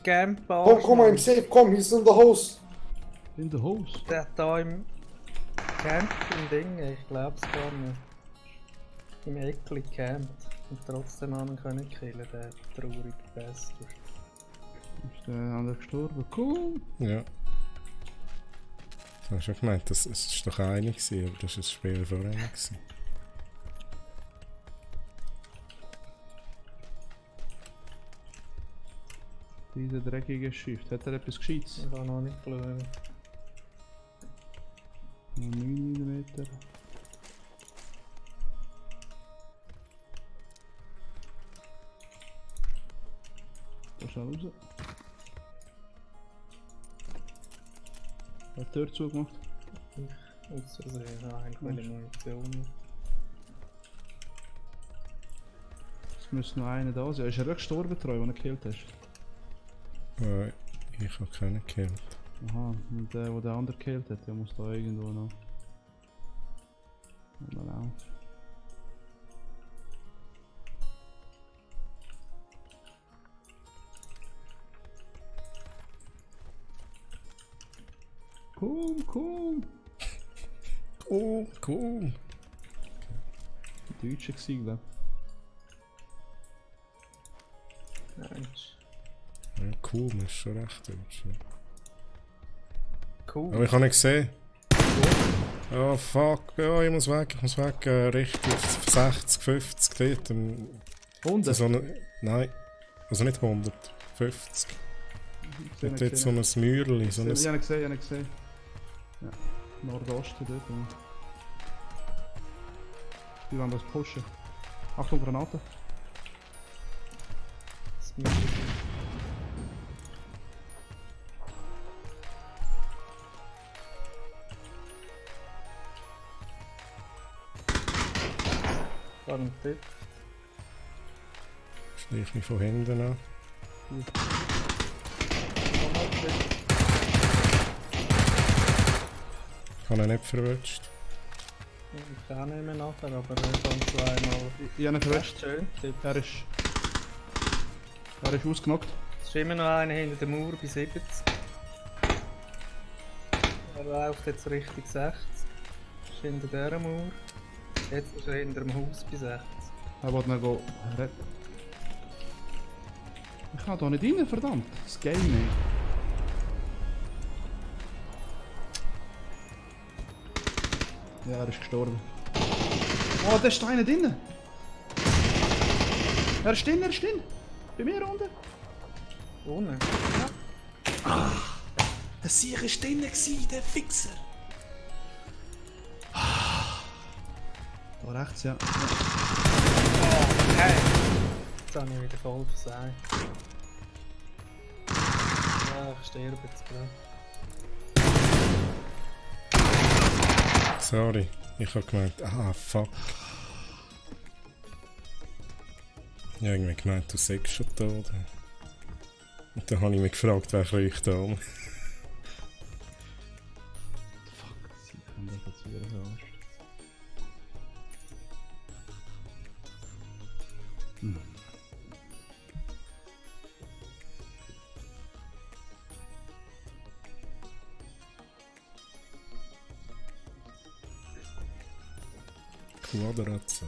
A: Camper.
E: Komm, I'm safe, komm, he's in the house.
B: In the house?
A: Der hat da im Camp im Ding, ich glaub's gar nicht. Im Eckli campt und trotzdem einen können killen, der traurige Bastard.
B: Ist der andere gestorben? Cool!
D: Ja. Du hast schon gemeint, es ist doch einer gewesen, aber das war das Spiel vorher nicht.
B: Dieser dreckige Shift. Hat er etwas Gescheites?
A: Ich habe noch nicht geschaut.
B: 9 mm. Da schau raus. Wer hat die Tür zugemacht?
A: Aus Versehen, eigentlich Munition.
B: Es müsste noch einer da sein. Ist er wirklich gestorben, Treu, den du gekillt hast?
D: Ich habe keinen gekillt.
B: Aha, und der den andere gekillt hat, der muss da irgendwo noch. Mal auf. Komm!
D: Cool!
B: Die Deutsche gewesen, glaub ich.
A: Nein.
D: Ja, cool, das ist schon recht deutsch. Ja.
A: Cool.
D: Aber ich habe nicht gesehen. Oh fuck, ja, ich muss weg, Richtung 60, 50 dort.
B: 100?
D: So eine, nein, also nicht 100, 50. Und dort so ein Mäuerli, so ein...
B: Ich habe ihn gesehen. Ja, Nordosten dort. Die wollen das pushen. Achtung, Granate.
A: Garantiert.
D: Schleich mich von hinten an. Ich habe ihn nicht verwünscht.
A: Ich kann nicht mehr nachher, aber er kommt zweimal.
B: Ich habe ihn verwünscht.
A: Schön.
B: Er ist ausgenockt.
A: Es ist immer noch einer hinter der Mauer bei 70. Er läuft jetzt Richtung 60. Ist hinter dieser Mauer. Jetzt ist er hinter dem Haus bei 60.
B: Er will noch retten. Ich kann da nicht rein, verdammt. Das Game nicht. Ja, er ist gestorben. Oh, da ist einer drin. Er ist drin, Bei mir unten.
A: Ohne?
B: Der Sieg war drin, der Fixer. Da rechts, ja.
A: Hey! Jetzt habe ich wieder voll versagt. Ja, ich sterbe jetzt gerade.
D: Sorry, ich habe gemeint, fuck. Ich habe irgendwie gemeint, du sagst schon tot. Und dann habe ich mich gefragt, wer kriecht da um.
B: Fuck, sie können das jetzt wieder raus.
D: Quadratze.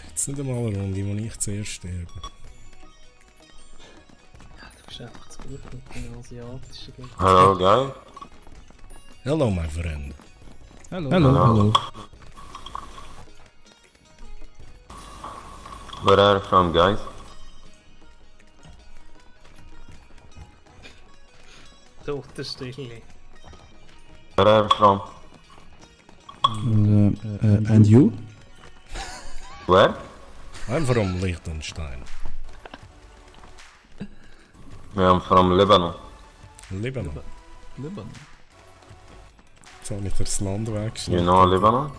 D: Jetzt nicht einmal eine Runde, wo ich zuerst sterbe.
A: Ja, du bist einfach zu gut mit den asiatischen Gegnern.
C: Hello, guys.
D: Hello, my friend.
B: Hello.
C: Where are you from, guys?
A: Totenstille.
C: Where are you from?
B: And you?
C: Where?
D: I'm from Liechtenstein.
C: I'm from Lebanon.
D: Libanon.
B: Libanon.
D: Jetzt habe ich das Land weggeschnitten.
C: You know Lebanon?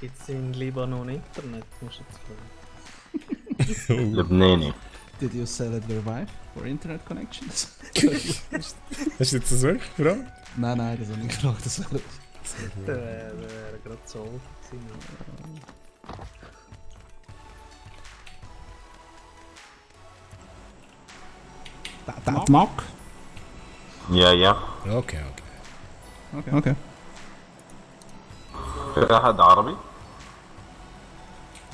A: Gibt's in Libanon Internet? Musst du jetzt fragen.
C: Lebanese.
B: Did you sell it your wife for internet connections?
D: Hast du jetzt das wirklich gefragt?
B: Nein, das habe ich nicht gefragt. Das wäre
A: Der wäre gerade so gewesen.
B: that mock?
C: Yeah.
D: Okay.
B: Okay.
C: في أحد عربي?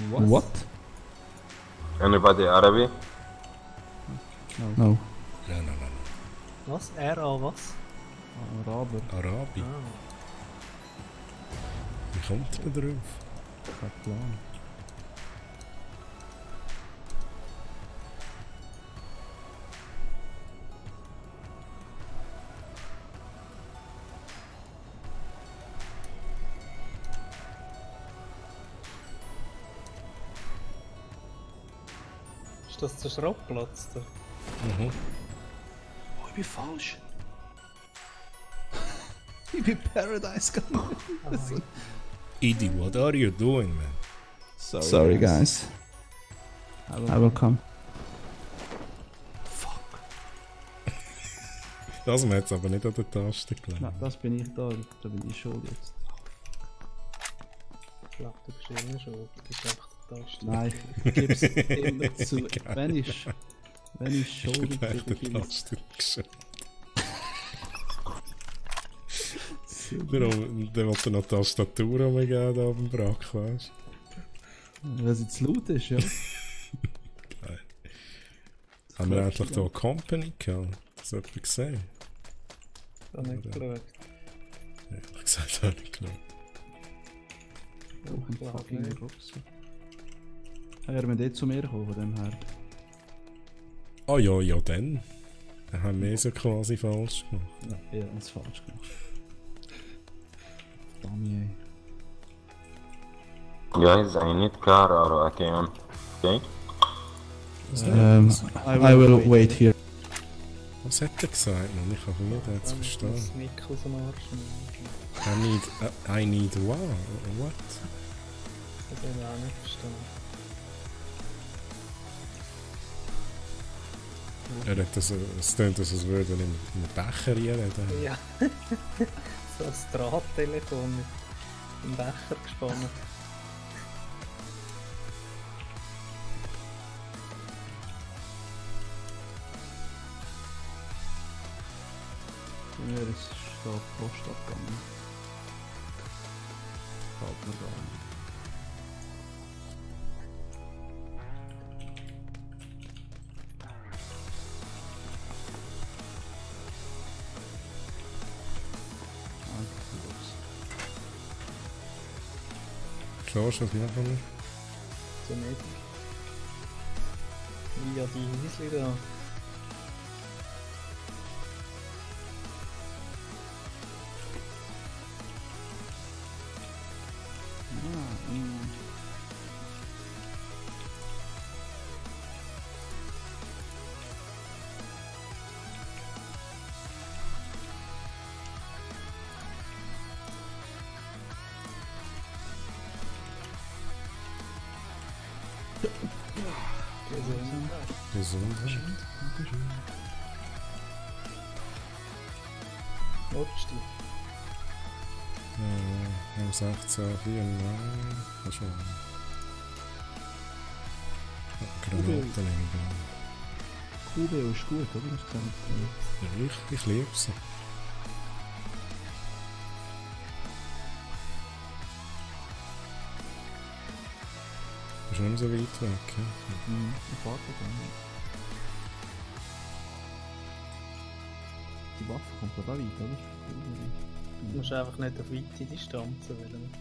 B: What?
C: Anybody Arabic?
B: No.
D: No.
A: Was? Was?
B: Araber.
D: Arabi.
A: Ah.
D: Wie kommt er drauf?
B: Kein Plan.
A: Ist das der Schrottplatz da?
D: Mhm.
B: Oh, ich bin falsch. Ich bin Paradise gegangen.
D: Edie, what are you doing, man?
B: Sorry guys. I will come.
D: Das haben wir jetzt aber nicht an der Taste gelernt.
B: Nein, das bin ich da bin ich schuld jetzt.
A: Ich glaube, du bist immer schuld. Du bist einfach die Taste.
B: Nein, ich gebe es immer zu. Wenn ich schuldig bin,
D: Ich
B: gebe
D: bin
B: ich
D: Taste geschafft. Der wollte noch die Tastatur umgeben da auf dem Brack, weißt
B: du? Weil sie zu laut ist, ja.
D: Geil. Haben wir endlich hier eine Company gehabt? Hast du jemand gesehen?
A: Ich habe nicht geschaut.
D: Ehrlich gesagt, habe ich nicht geschaut.
B: Ein fucking Rucksack. Er wird jetzt zu mir kommen, von dem her.
D: Ah ja, dann. Dann haben wir so quasi falsch gemacht.
B: Ja, ich habe es falsch gemacht. Dummy,
C: Guys, I need car or I can. Okay?
B: I will wait here.
D: Was hat er gesagt, Mann? Ich habe nie das
A: Das
D: verstanden.
A: Nick aus dem Arsch.
D: I need what?
A: Das habe ich auch nicht verstanden.
D: Er hat das, es klingt, als würde er in einem Becher reden.
A: Ja. So ein Drahttelefon mit einem Becher gespannt.
B: Mir ist da die Post abgegangen. Fällt mir gar nicht.
D: Schaust du, was machen wir?
A: So nicht. Via die Häusli da.
D: Gesundheit.
A: Lutschst du?
D: Um 16.04 nein. Das schon. Granaten nehmen.
B: QB ist gut, oder? Das gesagt.
D: Ja, ich liebe sie. Ist nicht mehr so weit weg, ja?
B: Ich warte dann. Die Waffe kommt da weit, oder?
A: Du musst einfach nicht auf weite Distanzen wählen mit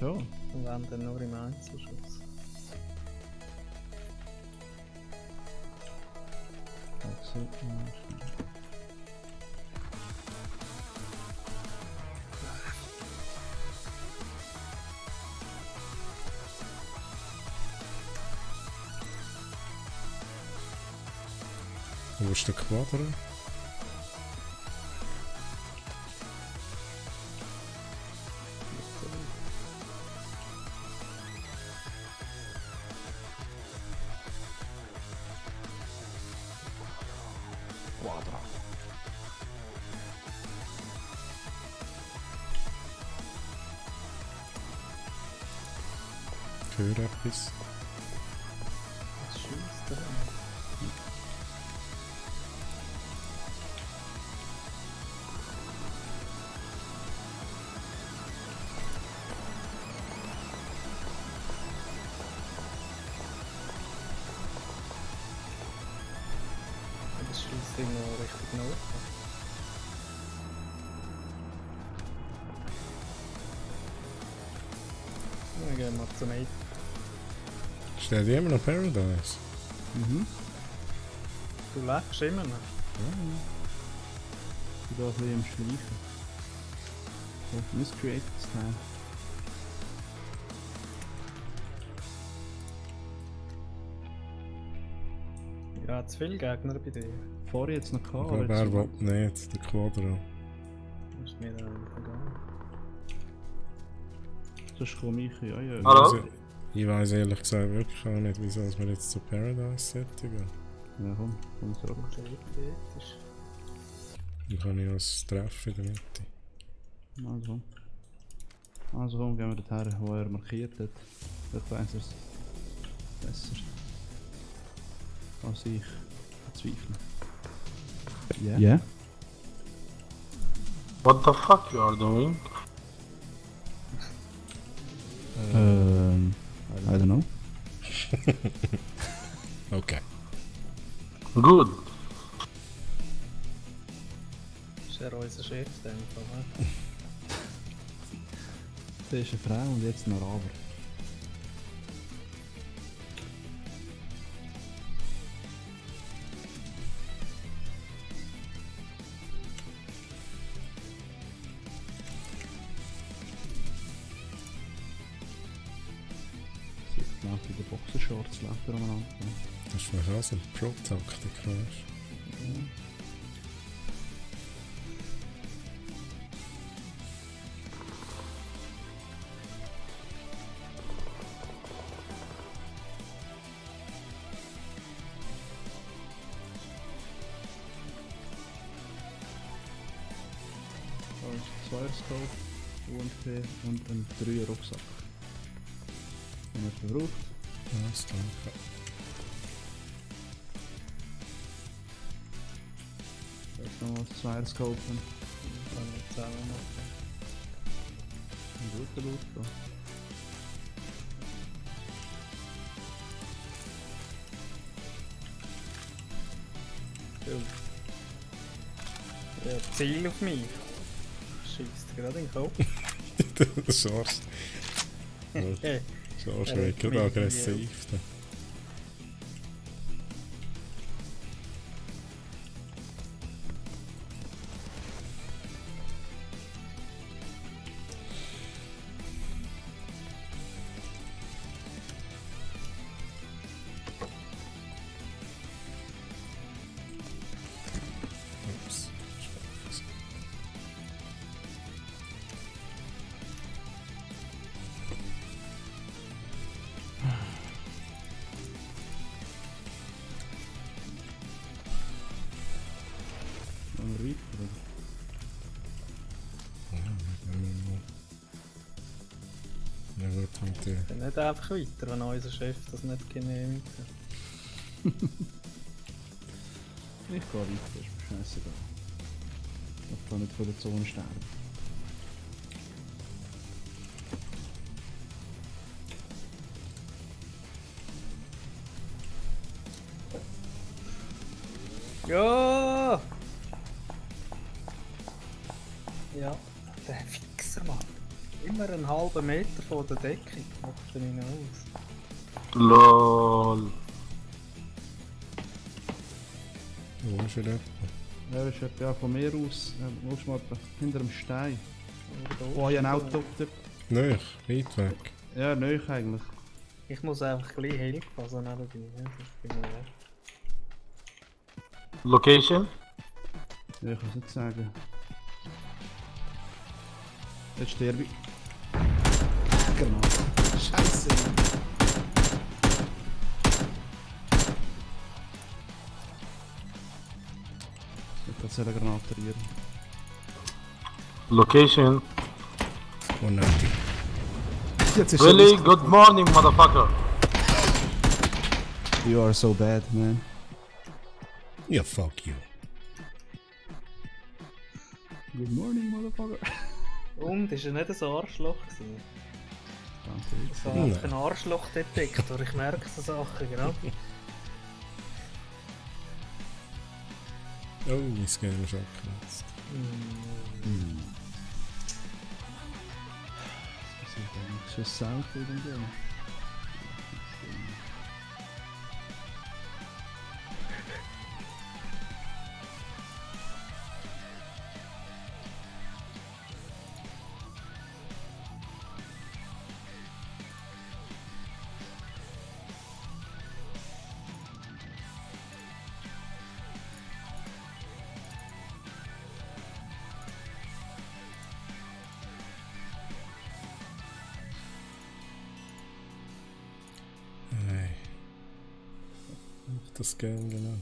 A: der.
B: Ja.
A: Und wenn dann nur im Einzelschuss.
D: Wo ist der Quadra? Ich höre etwas.
A: Was schießt der denn? Das schießt irgendwo Richtung Norden. Dann gehen wir zum Eid.
D: Steht immer noch Paradise?
B: Mhm.
A: Du lebst immer noch.
B: Ja. Ich bin da ein bisschen am Schleifen. So, Miscreated Style.
A: Ja, zu viele Gegner bei dir.
B: Vorher jetzt noch
D: Ich
B: gehabt,
D: glaube,
B: aber
D: er will
B: jetzt
D: nicht, der Quadra.
A: Musst mir dann vergehen.
B: sonst komme ich ja.
C: Hallo?
D: Also, ich weiss ehrlich gesagt wirklich auch nicht, wieso wir jetzt zu Paradise sättigen.
B: Ja, komm zurück.
A: Theoretisch.
D: Dann kann ich als Treffen in der Mitte.
B: Also komm, gehen wir dorthin, wo er markiert hat. Vielleicht weiss er es besser als ich bezweifle. Ja? Yeah.
C: What the fuck you are doing?
B: I don't know.
D: Okay.
C: Good.
A: Ist er unser Chef in dem Fall, ne?
B: Das ist eine Frau und jetzt ein Araber. Sieht genau wie der Boxershorts läuft er umeinander.
D: Das ist vielleicht auch so eine Pro-Taktik, weißt du?
B: Scope, UMP und einen 3er Rucksack. Wenn man verbraucht.
D: Ja, das danke.
B: Jetzt noch das 2er Scope.
A: Kann ich jetzt auch machen.
B: Ein guter Loot da.
A: Ja, Ziel auf mich. Schießt gerade in den Kopf.
D: Das ist Arsch. Das ist wirklich aggressiv. Ups.
B: Ein Reaper, oder?
D: Ja gut, mit der...
A: Dann nicht einfach weiter, wenn unser Chef das nicht genehmigt.
B: Ich gehe weiter, ist mir scheißegal. Ich kann nicht von der Zone sterben.
A: Ja! Ja, der Fixer, Mann. Immer einen halben Meter von der Decke. Macht für ihn aus.
C: LOL.
D: Wo ist er denn?
B: Er ist etwa von mir aus, wo ist man hinter dem Stein. Oh, ich habe ein Auto dort.
D: Nein, weit weg.
B: Ja, neu eigentlich.
A: Ich muss einfach ein bisschen helfen, also nebenbei. Ja, das bin ich erst.
C: Location?
B: Ja, ich kann es nicht sagen. Jetzt sterbe ich. Genau. Scheiße. Ich kann eine Granate rieren.
C: Location.
D: 190.
B: Jetzt ist
C: Really? Good morning, motherfucker.
B: You are so bad, man.
D: Ja, fuck you.
B: Good morning, motherfucker.
A: Und, ist er nicht ein Arschloch gewesen? Das war
D: Nein.
A: ein Arschlochdetektor, ich merke so Sachen, genau.
D: Oh, mein Game ist abgenutzt.
B: Das ist ein Sound irgendwie.
D: Nein. Mach das Game, genau.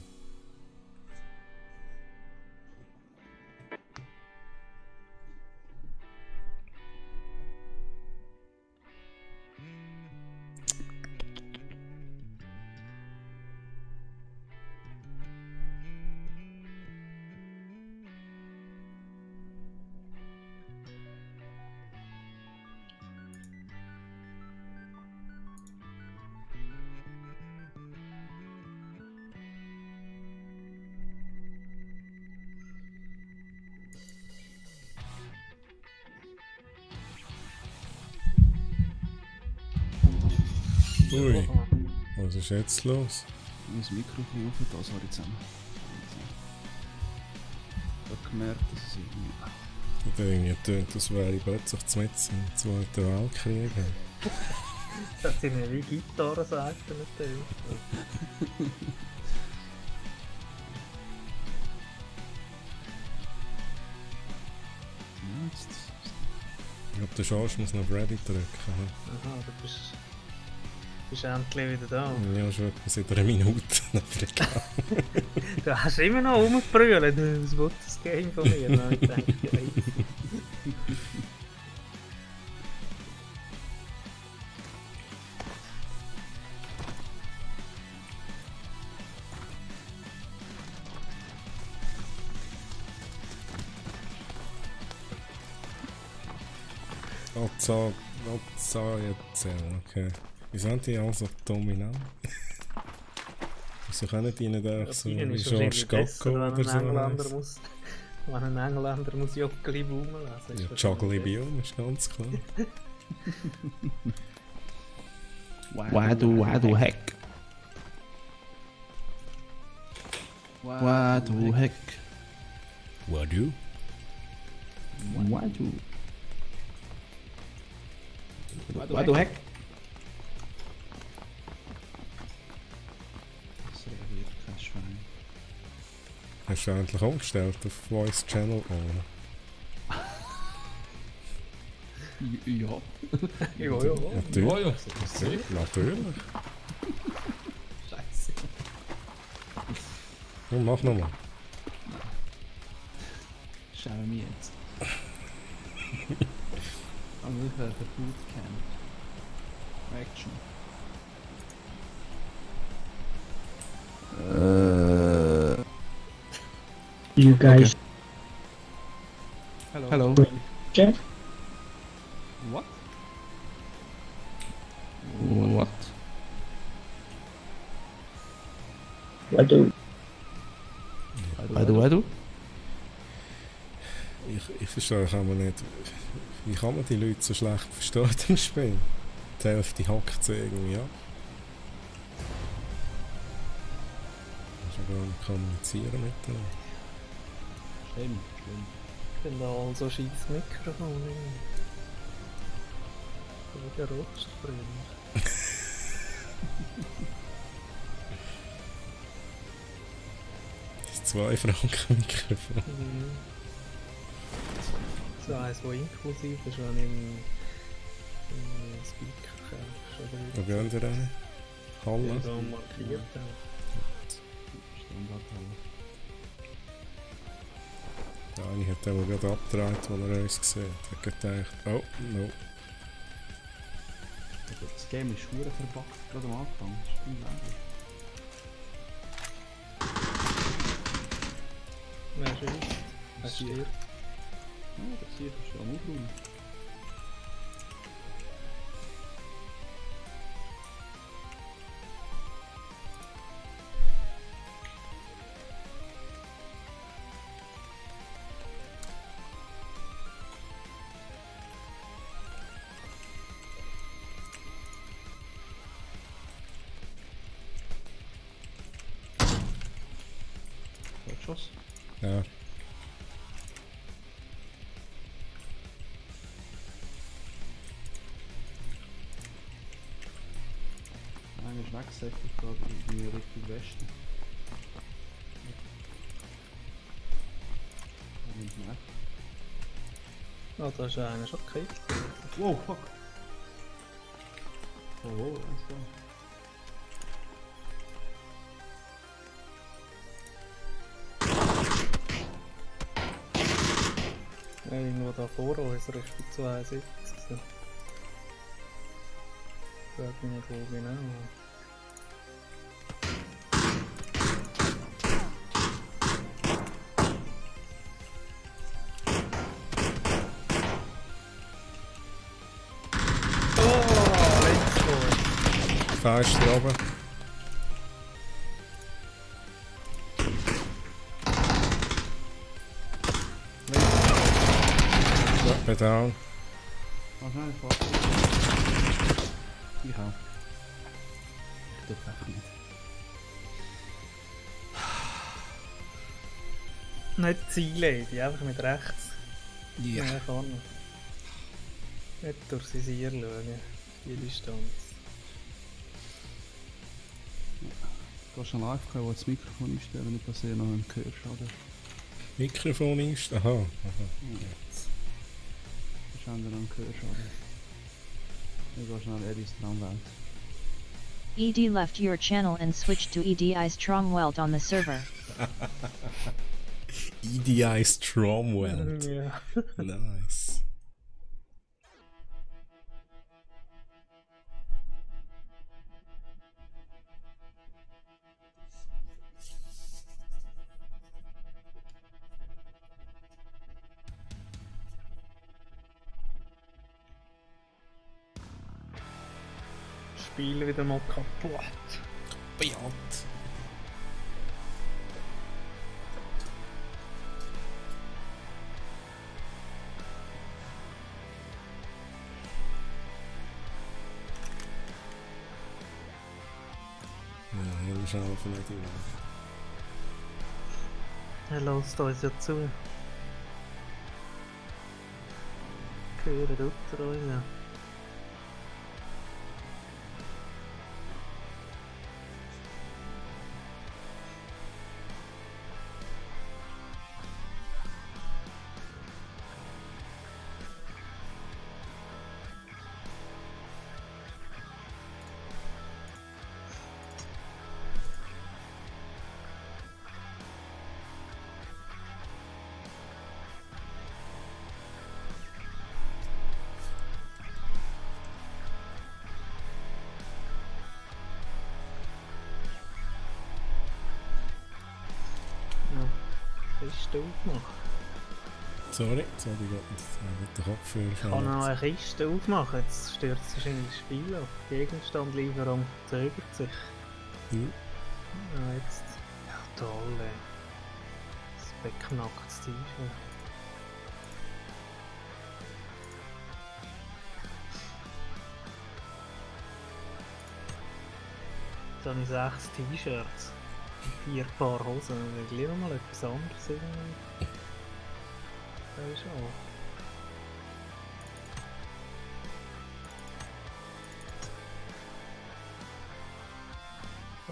D: Ui, was ist jetzt los?
B: Mein Mikrofon auf, das habe ich zusammen. Ich habe gemerkt, dass es irgendwie...
D: Ich habe irgendwie getönt, das wäre plötzlich zum Zweiten Weltkrieg.
A: Das sind ja wie Gitarrenseiten natürlich.
B: Ja, jetzt...
D: Ich glaube, der Schorsch muss noch auf Ready drücken.
A: Aha, du bist... Bist du endlich wieder da?
D: Ja, schon etwa seit einer Minute.
A: Du hast immer noch rumgebrüllt, das wird das Game von mir. Dann ich denke,
D: okay. Wieso sind die alle so dominant? Wieso können die nicht auch so wie George Gacko oder so?
A: Wenn ein Engländer muss Joggeli baumeln lassen.
D: Ja, Joggeli Biom ist ganz klar.
B: Wadu heck. Wadu heck.
D: Wadu?
B: Wadu heck. Das reagiert kein Schwein.
D: Hast du endlich umgestellt auf Voice Channel ohne?
B: Ja.
D: Natürlich.
B: Scheiße.
D: Und mach nochmal.
B: Schau mir jetzt. I'm with the bootcamp. Action.
H: You guys.
B: Okay. Hello.
H: Check.
B: What? What? Wadu?
D: Ich verstehe aber nicht, wie kann man die Leute so schlecht verstehen im Spiel? Die Hälfte hackt sie irgendwie ab. Du kannst ja gar nicht kommunizieren mit denen.
B: Schlimm.
A: ich bin da all so scheiß Mikrofon. Der Rotstbrünner.
D: Das 2 Franken Mikrofon.
A: So eins, das inklusiv ist, wenn ich im Speaker kämpfst.
D: Wo gehen wir rein? Halle?
A: Ja, da markiert auch.
B: Standardhalle.
D: Der eine hat den gerade abgedreht, als er uns gesehen hat. Er hat gedacht, oh, no.
B: Das Game ist verdammt verbuggt, gerade am Anfang. Das ist unglaublich.
A: Wer schießt? Wer stirbt?
B: Ja, das hier ist schon aufräumen. Schuss?
D: Ja.
B: Einer ist weggesäckelt, gerade in die Richtung Westen. Er nimmt ihn weg.
A: Oh, da ist einer schon gekriegt.
B: Wow, fuck! Oh, alles klar.
A: Irgendwo da vor uns, Richtung 72. Sag mir nicht wo genau. Oh, links vor.
D: Fenster oben. Pedal.
B: Wahrscheinlich fast. Ich auch. Ich tue einfach nicht.
A: Nicht Ziele, die einfach mit rechts.
B: Ja.
A: Ja, vorne. Nicht durch sein Sier schauen, die Distanz.
B: Du kannst live gehen, wo das Mikrofon einstellen, nicht dass ihr noch einen Gehörschaden.
D: Mikrofon ist. Aha.
B: Das ist einer noch ein Gehörschaden. Ich gehe schnell Edis Traumwelt.
I: ED left your channel and switched to EDI Stromwelt on the server.
D: EDI Stromwelt.
A: Ja.
D: Nice.
A: Spiel wieder mal kaputt.
D: Kaputt. Ja, wir schauen von nicht über.
A: Er lässt uns ja zu. Hören unter uns, ja. Kiste aufmachen.
D: Sorry, jetzt habe ich den Kopfhörer.
A: Ich kann noch eine Kiste aufmachen, jetzt stürzt es wahrscheinlich das Spiel ab. Gegenstandlieferung verzögert sich. Ja, jetzt. Ja, toll, ey. Das beknacktes T-Shirt. Jetzt habe ich 6 T-Shirts. 4 Paar Hosen, ich will lieber mal etwas anderes irgendwie. Das ist auch.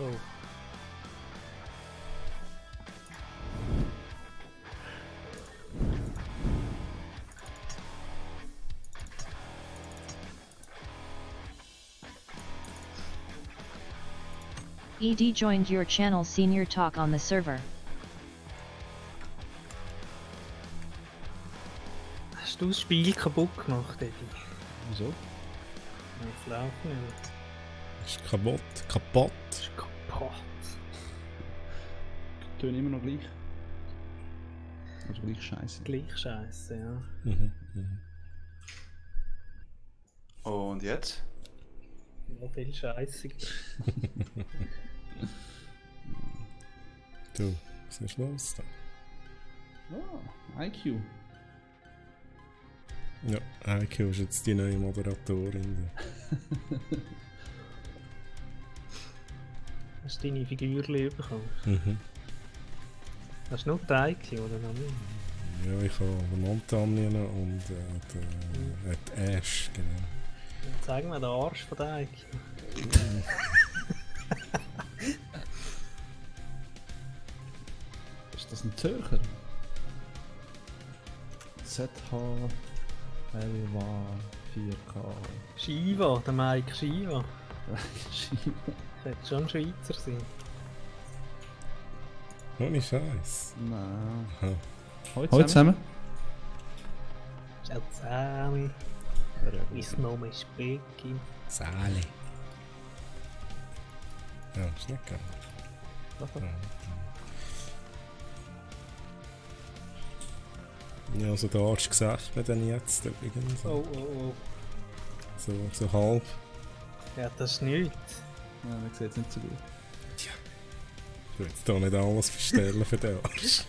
A: Oh.
I: ED joined your channel Senior Talk on the server.
A: Hast du das Spiel kaputt gemacht, Eddie?
B: Wieso?
A: Es läuft nicht.
D: Ist kaputt. Kaputt.
A: Ist kaputt.
B: Töne immer noch gleich. Also gleich scheiße.
A: Gleich scheiße, ja.
C: Und jetzt?
A: Noch viel scheißiger.
D: Du, was ist los da?
B: Ah, IQ.
D: Ja, IQ ist jetzt die neue Moderatorin.
A: Hast du deine Figürchen bekommen? Hast du nur die IQ oder noch nicht?
D: Ja, ich habe den Montagne und die Ash, genau.
A: Zeig mir den Arsch von der IQ.
B: Ist das ein Zürcher? ZH LWA 4K.
A: Shiva, der Mike Shiva.
B: Shiva.
A: Könnte schon ein Schweizer sein.
D: Ohne Scheiß.
B: Nein.
D: Aha.
B: Hallo zusammen.
A: Ciao zusammen. Mein Name ist Becky.
D: Sali. Ja, ist nicht geil. Ja, also der Arsch gesagt mir dann jetzt übrigens.
A: Oh, oh, oh.
D: So halb.
A: Ja, das ist nichts.
B: Ja, man sieht es nicht so gut.
D: Tja. Ich will jetzt hier nicht alles verstellen für den Arsch.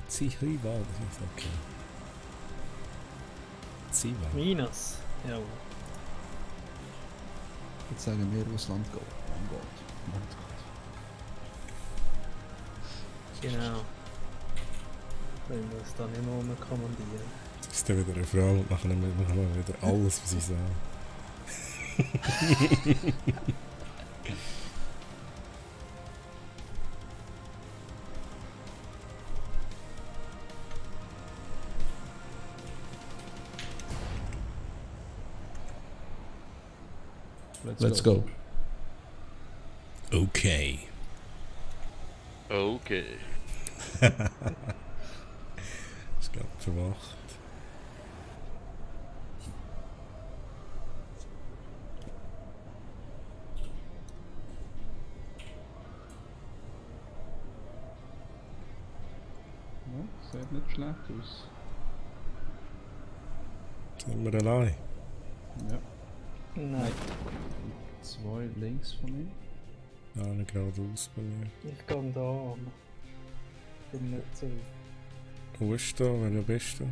D: Ziehriva, das ist okay. Ziva.
A: Minus. Ja.
B: Jetzt sagen wir Russland geht. Mein Gott.
A: Genau. Wenn wir es dann nicht mehr rumkommandieren.
D: Das ist dann wieder eine Frau und nachher machen wir wieder alles, was sie sagen.
B: Let's go.
D: Okay.
C: Okay.
D: Ist gerade verwacht.
B: Ja, sieht nicht schlecht aus.
D: Sind wir allein?
B: Ja.
A: Nein.
B: 2 links von mir.
D: Eine geradeaus bei mir.
A: Ich gehe da an. Bin nicht so.
D: Wo bist du? Wer bist du?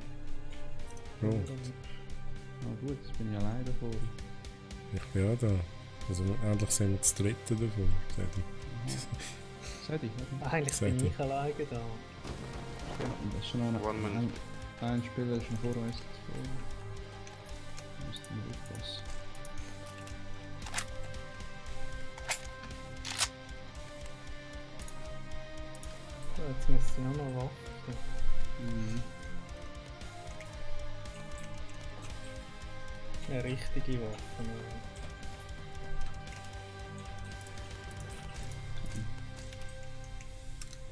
D: Rot.
B: Ah gut, jetzt bin ich allein davor.
D: Ich bin auch da. Also endlich sind wir das dritte davon.
B: Sedi,
A: Eigentlich bin ich alleine da.
B: und das ist schon noch ein Spieler ist noch vor uns. Müssten wir aufpassen.
A: Ja, jetzt müsste ich auch noch warten. Eine richtige Waffe.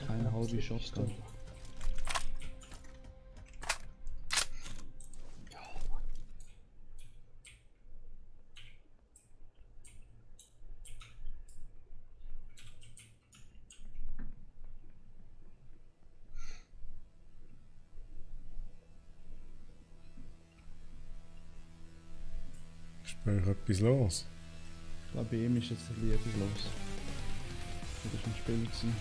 B: Keine halbe Shotgun.
D: Ist bei euch etwas los?
B: Ich glaube, bei ihm ist jetzt ein bisschen etwas los. Das war ein Spiel gewesen.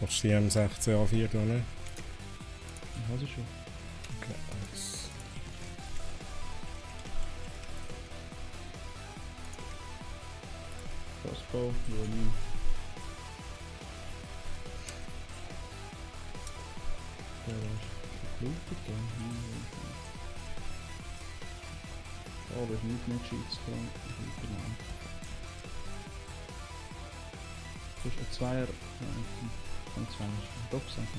D: Machst du die M16A4 da nicht?
B: Ich habe sie schon.
D: Okay, alles.
B: Crossbow, nur nie. Der ist geblutet da. Oh, das ist nicht mehr Cheats-Krank. Das ist ein Zweier. Ein Zweier. Dops einfach.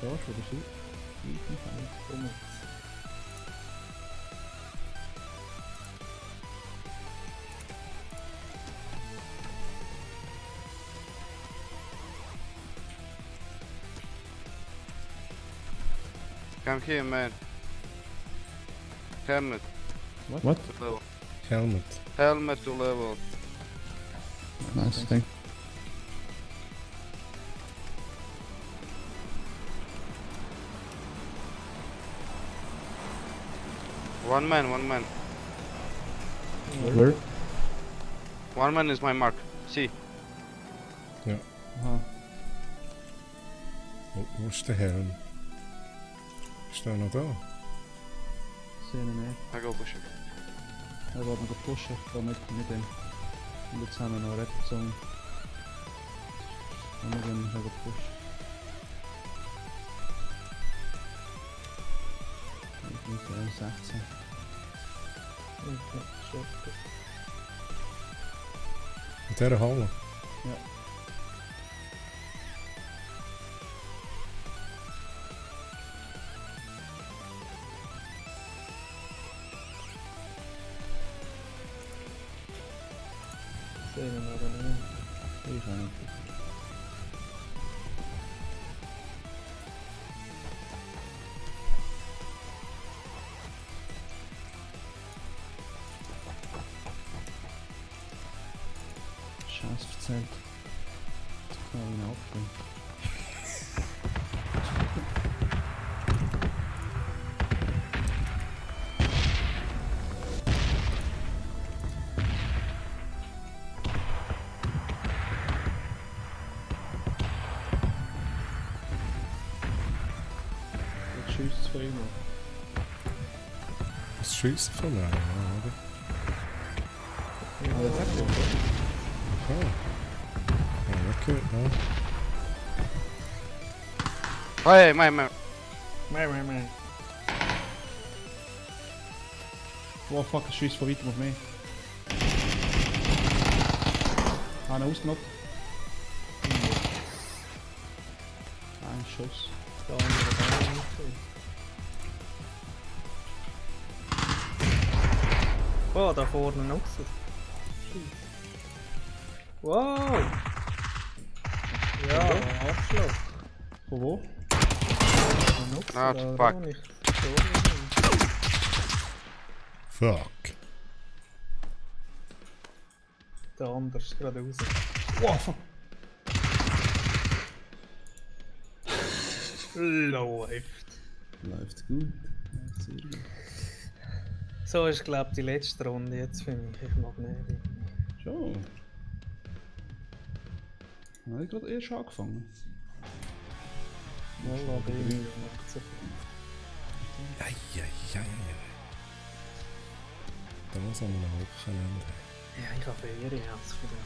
B: Ja, schon wieder so. Wie
J: Come here, man. Helmet.
B: What?
J: To level.
D: Helmet.
J: Helmet to level.
B: Nice, thank you.
J: One man, one man.
B: Where?
J: One man is my mark. See.
D: Ja.
B: Aha.
D: Wo ist der Helm? Ist der noch da?
B: Sehe ihn nicht.
J: I go push it.
B: Er will noch pushen, ich gehe mit ihm. Und jetzt haben wir noch eine Red Zone. Und wir gehen noch pushen. Ich bin für 16.
A: Okay, schon.
D: In dieser Halle?
B: Ja.
A: Sehen wir aber nicht.
B: Ich auch nicht. Scheiß verzählt. Jetzt kann ich ihn aufgehen. Jetzt schießt es von ihm.
D: das Schiessen von mir, oder?
B: Ja, das sagt er.
D: Okay. Ja, nicht gehört, ne?
J: Hey, man.
B: Wow, fuck, er schießt von weitem auf mich. Einer ausgenockt. Ein Schuss.
A: Der andere da nicht. Oh, da vorne noch. Wow! Ja, Arschloch.
B: Von wo?
J: Ah, fuck.
D: Fuck.
A: Der andere ist gerade raus.
B: Wow, fuck.
A: Läuft.
B: Läuft gut. Läuft sehr gut.
A: So ist, glaube ich, die letzte Runde jetzt für mich. Ich mag nicht.
B: Schon. Ich habe gerade erst angefangen.
A: Molla, Baby, macht so
D: Ja. Das haben wir am Wochenende.
A: Ja, ich habe Ferien also von dem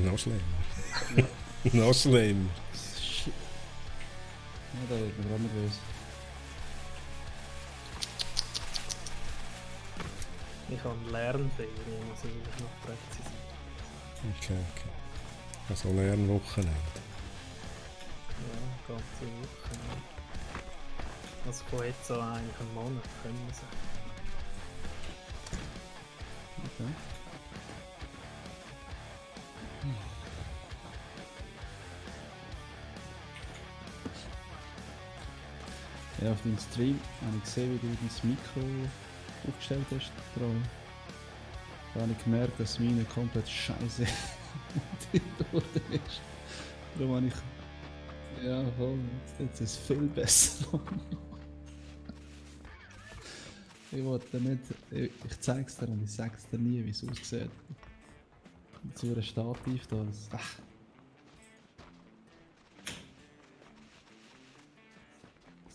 A: her.
D: Noch schlimmer. Noch schlimmer.
B: Shit. Ja, da wird mir gerade nervös.
A: Ich habe Lernferien, muss ich noch präzisieren.
D: Okay. Also Lernwochenende.
A: Ja, ganze Woche. Ja. Also von jetzt so eigentlich einen Monat können wir sagen.
B: Okay. Ja, auf deinem Stream habe ich gesehen, wie du dein Mikro aufgestellt hast. Da habe ich gemerkt, dass meine komplett scheiße geworden ist. Darum habe ich... Ja, voll. Jetzt ist es viel besser. Ich wollte nicht... Ich zeige es dir und ich sage es dir nie, wie es aussieht. Zu einer Stativ da. Das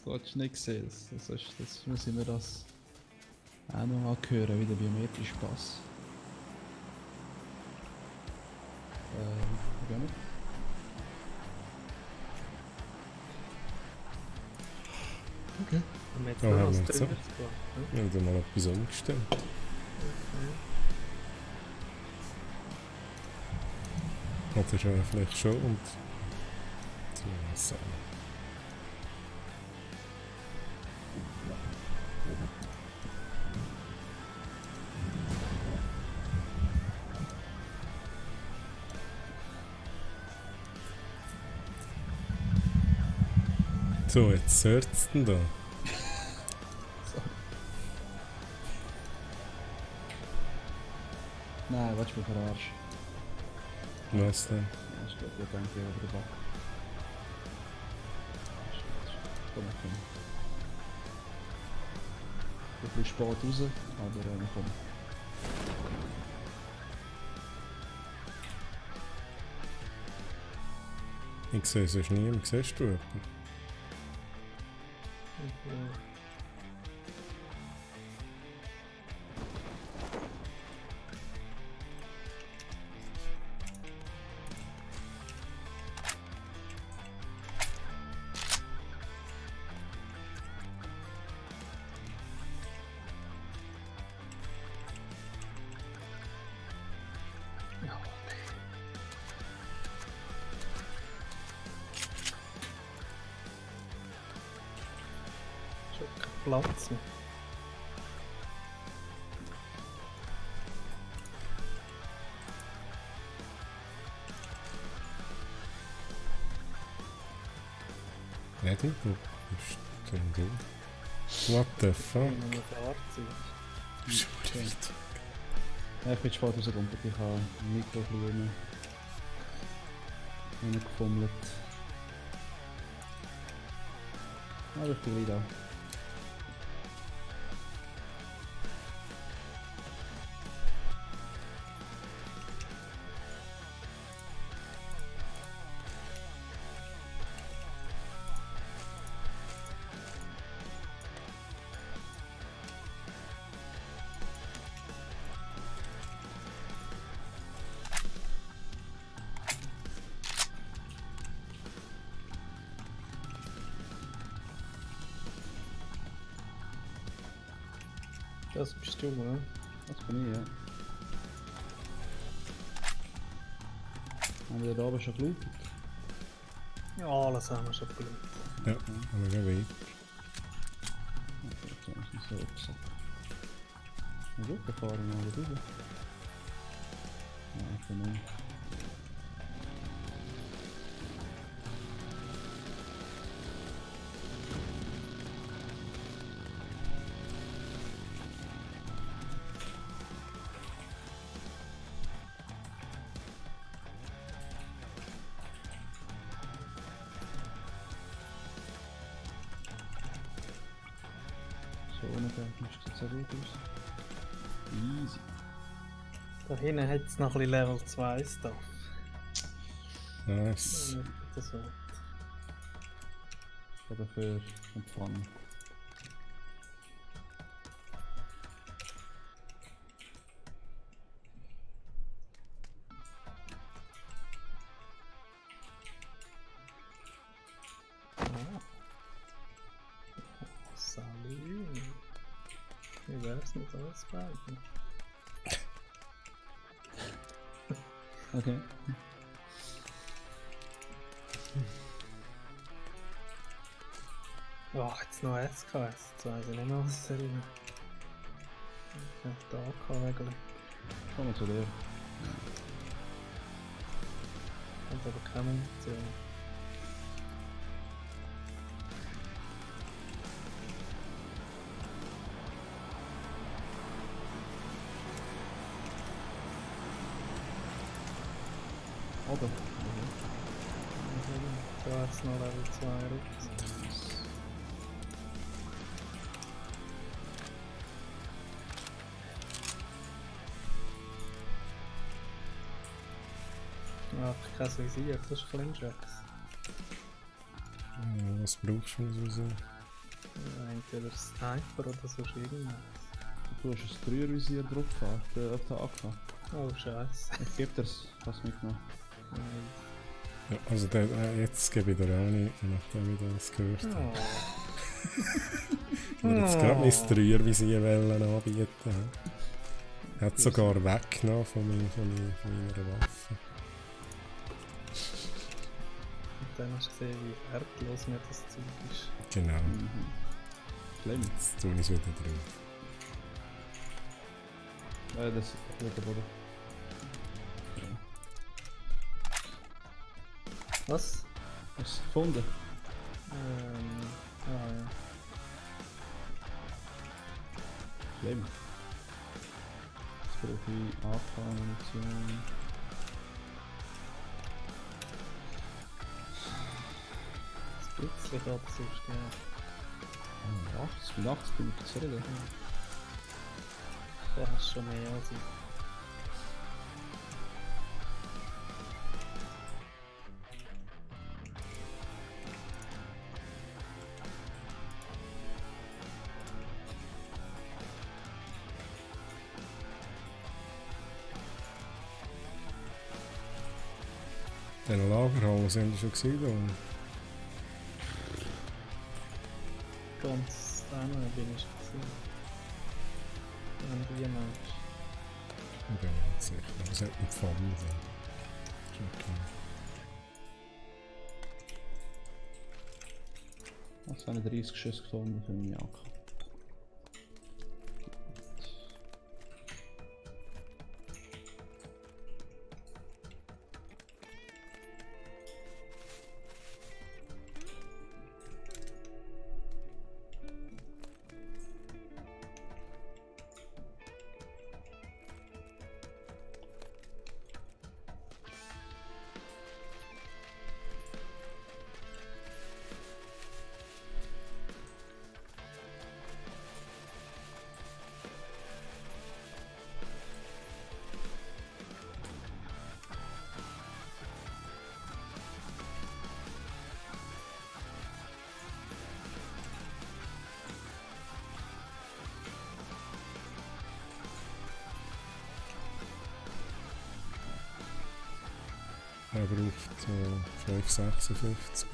B: solltest du nicht sehen. Das muss ich mir das auch noch anhören, wie der biometrische Pass. Wo gehen wir?
A: Okay. Und jetzt
D: Ja,
A: noch
D: haben
A: was
D: wir jetzt
A: drüber
D: so.
A: zu gehen.
D: Wir haben da mal etwas umgestellt. Hat er schon vielleicht schon und... So. So, jetzt hört es denn da.
B: Nein, willst du mich verarschen?
D: Was denn?
B: Ja, ich glaube, ich denke über den Back. Komm. Ein bisschen spät raus, aber komm.
D: Ich sehe sonst niemand. Siehst du jemanden?
A: Platz mehr.
D: Ready? Wo bist denn du? What the fuck?
B: Okay. Ja, ich bin spät rausgekommen, ich habe ein Mikro ein bisschen gefummelt. Aber ich bin gleich da.
A: Das bist du, ne?
B: Das bin ich, ja. Haben wir da oben schon gelootet?
A: Ja, alles haben wir schon gelootet.
D: Ja, haben wir gehen weiter.
B: Okay, jetzt haben wir es nicht so gesagt. Na gut, dann fahren wir mal rüber. Ja, ich bin nicht. Sieht so gut aus. Easy.
A: Da hinten hat es noch ein bisschen Level 2 Stuff.
D: Nice.
A: Das wird.
B: Ich habe dafür empfangen.
A: Salut. Wie wär's mit uns beiden?
B: Okay.
A: Oh, jetzt noch SKS. Jetzt weiss ich nicht mehr, was es soll. Ich hab da AK-Regel.
B: Kommen wir zu dir.
A: Hat aber keine Munition.
B: Oder?
A: Da hat es noch Level 2 Rücks. Ach, kein Visier, das ist Flinchjacks.
D: Ja, was brauchst du so?
A: Ja, entweder Sniper oder sonst irgendwas.
B: Du hast ein 3er-Visier drauf auf der AK.
A: Oh, scheiße.
B: Ich geb dir's, was mitgenommen.
D: Ja, also der, jetzt gebe ich dir auch nicht, nachdem ich das gehört habe. Ich würde jetzt gerade mein 3er-Visier anbieten. Hat sogar weggenommen von meiner Waffe.
A: Und dann hast du gesehen, wie wertlos mir das Zeug ist.
D: Genau.
B: Schlimm.
D: Jetzt tue ich es wieder drauf.
B: Das ist der Boden.
A: Was?
B: Hast du gefunden?
A: Ja.
B: Schlimm. Jetzt brauche ich AK-Munition.
A: Das bisschen geht sonst, ja.
B: 80 mit 80 bin ich zufrieden.
A: Da hast du schon mehr als ich.
D: Den Lagerhaus sind wir schon gesehen.
A: Ganz einmal bin ich gesehen. Wenn du jemand.
D: Ich bin mir nicht sicher, aber es hat nicht Pfannen sein. Okay.
B: Jetzt habe ich 30 Schüsse gefunden für meine AK.
D: Er braucht 556.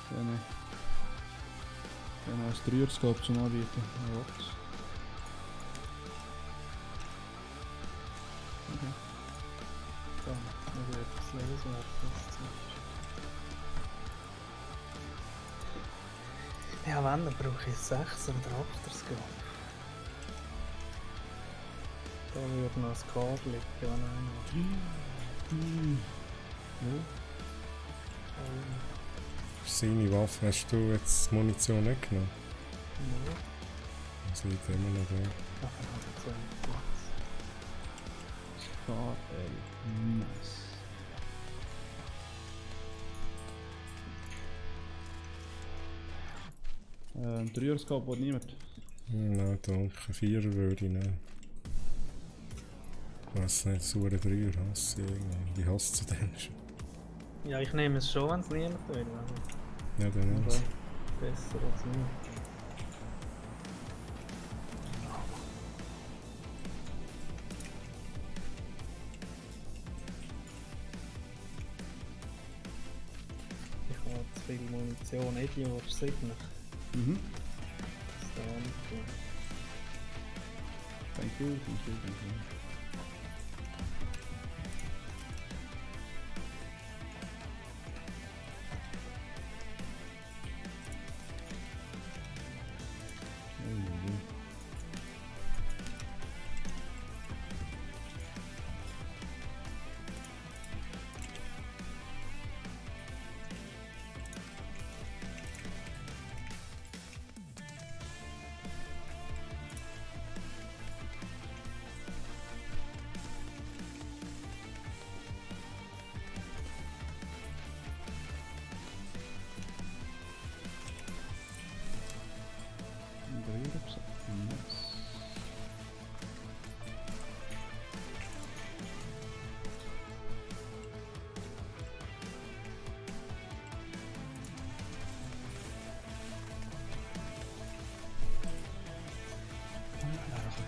B: Schöne. Genau, das Dreierscope zum Anbieten. Ja, okay.
A: Ja, ich werde das lesen, ob das Zeit. Ja, wenn, dann brauche ich 6 oder 8er Scope. Da würde noch ein Card liegen, ja, nein.
D: Seine Waffe hast du jetzt Munition nicht genommen?
A: Ja.
D: Das liegt immer noch da.
A: Ach, ich habe jetzt einen Platz.
B: Nice. Dreierscope will niemand.
D: Nein, danke. 4er würde ich nehmen. Ich weiss nicht, saure 3er hasse ich irgendwie. Ich hasse zu dem schon.
A: Ja, ich nehme es schon, wenn es niemand will.
D: Ja, dann nimm es.
A: Besser als nicht. Ich habe zu viel Munition, Edior 7.
B: Mhm.
A: Das ist da nicht gut.
B: Thank you, thank you, thank you.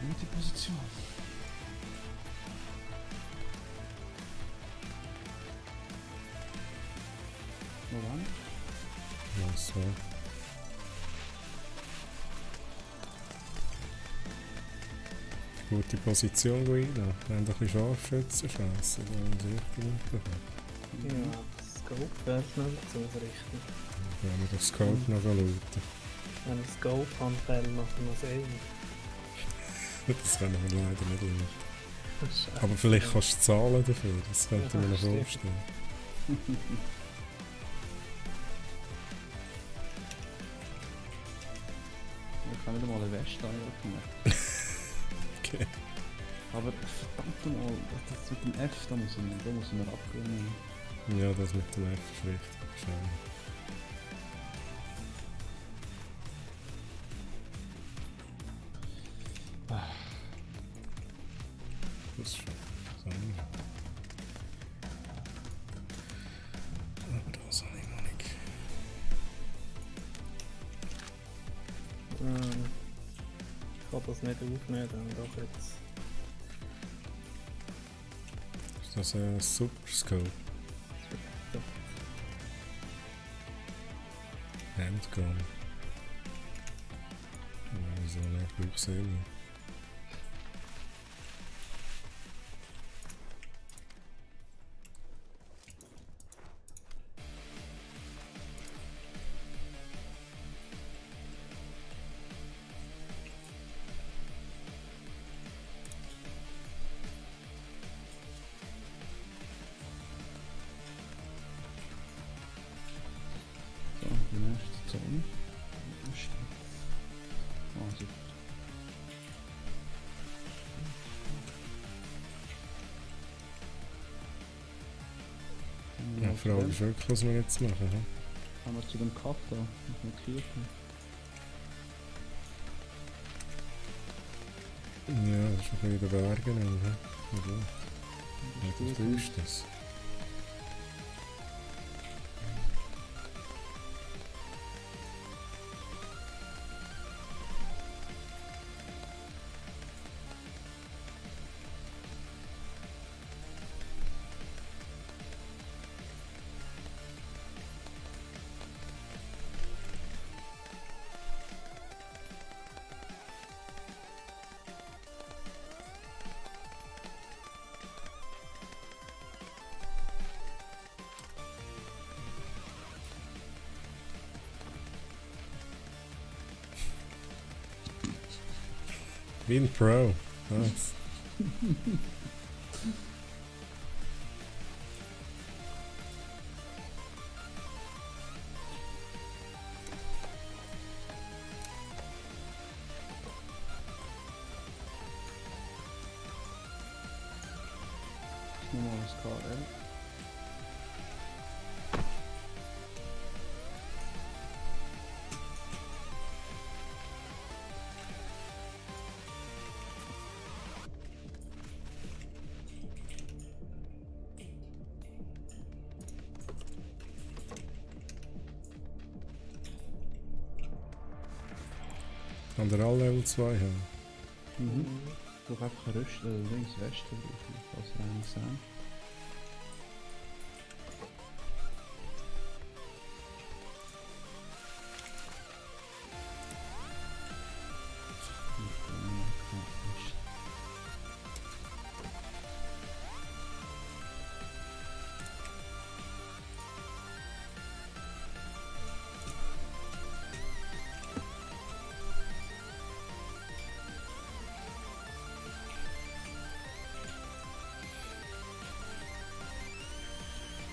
B: Gute Position. Woran?
D: Ja, so. Gute Position, Guido. Wir haben doch ein bisschen Scharfschützenchance, da haben sie richtig mitbekommen.
A: Ja, das Scope wäre es nicht dazu richtig.
D: Wenn wir das Scope noch schauen.
A: Wenn ich Scope habe, fällt noch sehen.
D: Das können wir leider nicht schauen. Aber vielleicht kannst du zahlen dafür, das könnte ich mir noch vorstellen.
B: Ich kann nicht einmal eine Weste anrufen.
D: Okay.
B: Aber verdammt mal, das mit dem F, da muss ich mir abgewöhnen.
D: Ja, das mit dem F ist richtig. Schön. Das ist schon so. Aber das habe ich noch nicht.
A: Ich kann das nicht aufnehmen, dann doch jetzt.
D: Ist das ein Super Scope?
A: Ja.
D: Handgun. Wieso nicht? Ich brauche es eh nicht.
B: So, die nächste Zone. Ah, super.
D: Ja, die Frage ist wirklich, was wir jetzt machen. Hm?
B: Haben wir zu dem Cut da, auf dem Kirchen.
D: Ja, das ist ein bisschen in den Bergen. Hm? Ja, gut. Ja, das ist das. Wie ein Pro. Nice.
B: Nochmal das KL.
D: Kann der alle Level 2 haben?
B: Mhm. Doch einfach rüsten, links, Westen, als rein Sand.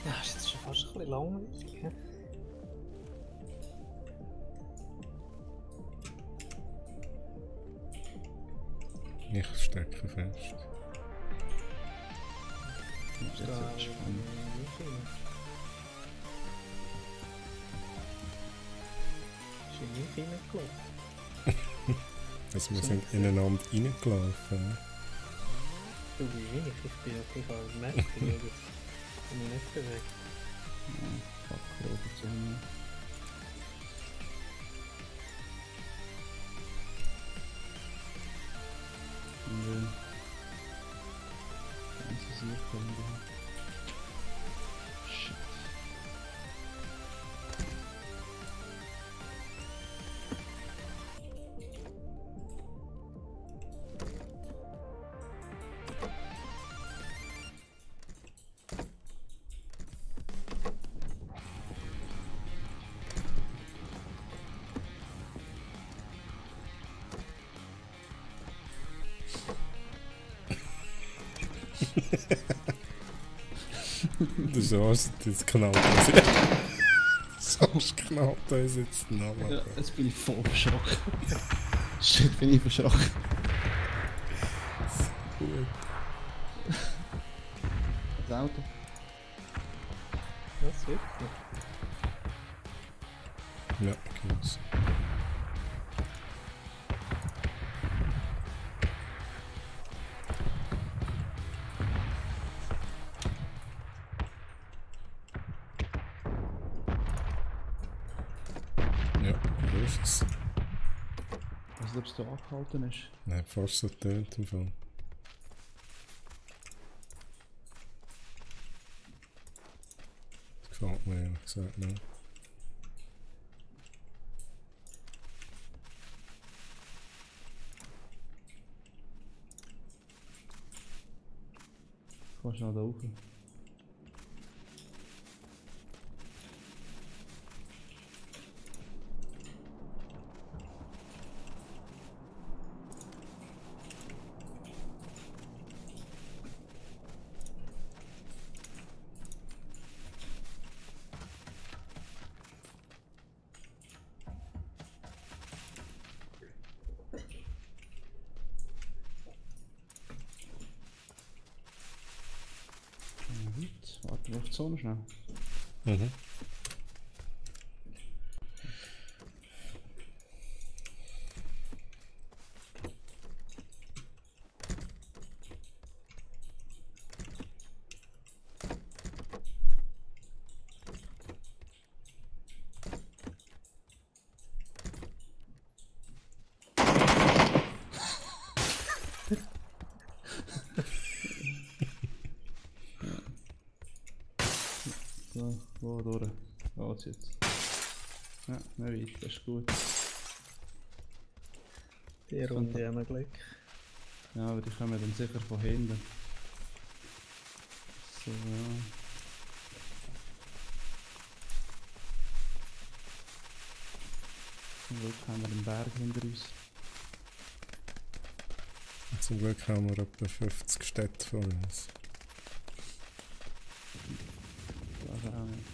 A: Ja, ist jetzt schon fast ein bisschen langweilig. He?
D: Ich stecke fest.
B: Jetzt ist es spannend.
A: Ist in mich reingelaufen.
D: Also wir sind ineinander reingelaufen.
A: Du wie ich bin ja gleich als Messer, ich bin nicht bewegt.
B: Ja, fuck, rote Zunge. Und ganze Sicherheit. Shit.
D: So ist jetzt knallt so knallt uns jetzt noch.
B: Ja, jetzt bin ich voll verschrocken. Shit, bin ich verschrocken.
D: Gut.
B: Das Auto.
A: Was wirklich?
D: Ja, geht's. Ja, wo ist es?
B: Ich weiß nicht, ob es da angehalten ist.
D: Nein, fast so tönt im Fall. Das gefällt mir ehrlich gesagt nicht.
B: Ich kann schnell da rauf. Warten wir auf die Sonne schnell.
D: Mhm.
B: So, wo durch? Geht's jetzt? Ja, nicht weit, das ist gut.
A: Die Runde haben wir Glück.
B: Ja, aber die kommen dann sicher von hinten. So, ja. Zum Glück haben wir den Berg hinter uns.
D: Zum Glück haben wir etwa 50 Städte vor uns.
B: Also auch nicht.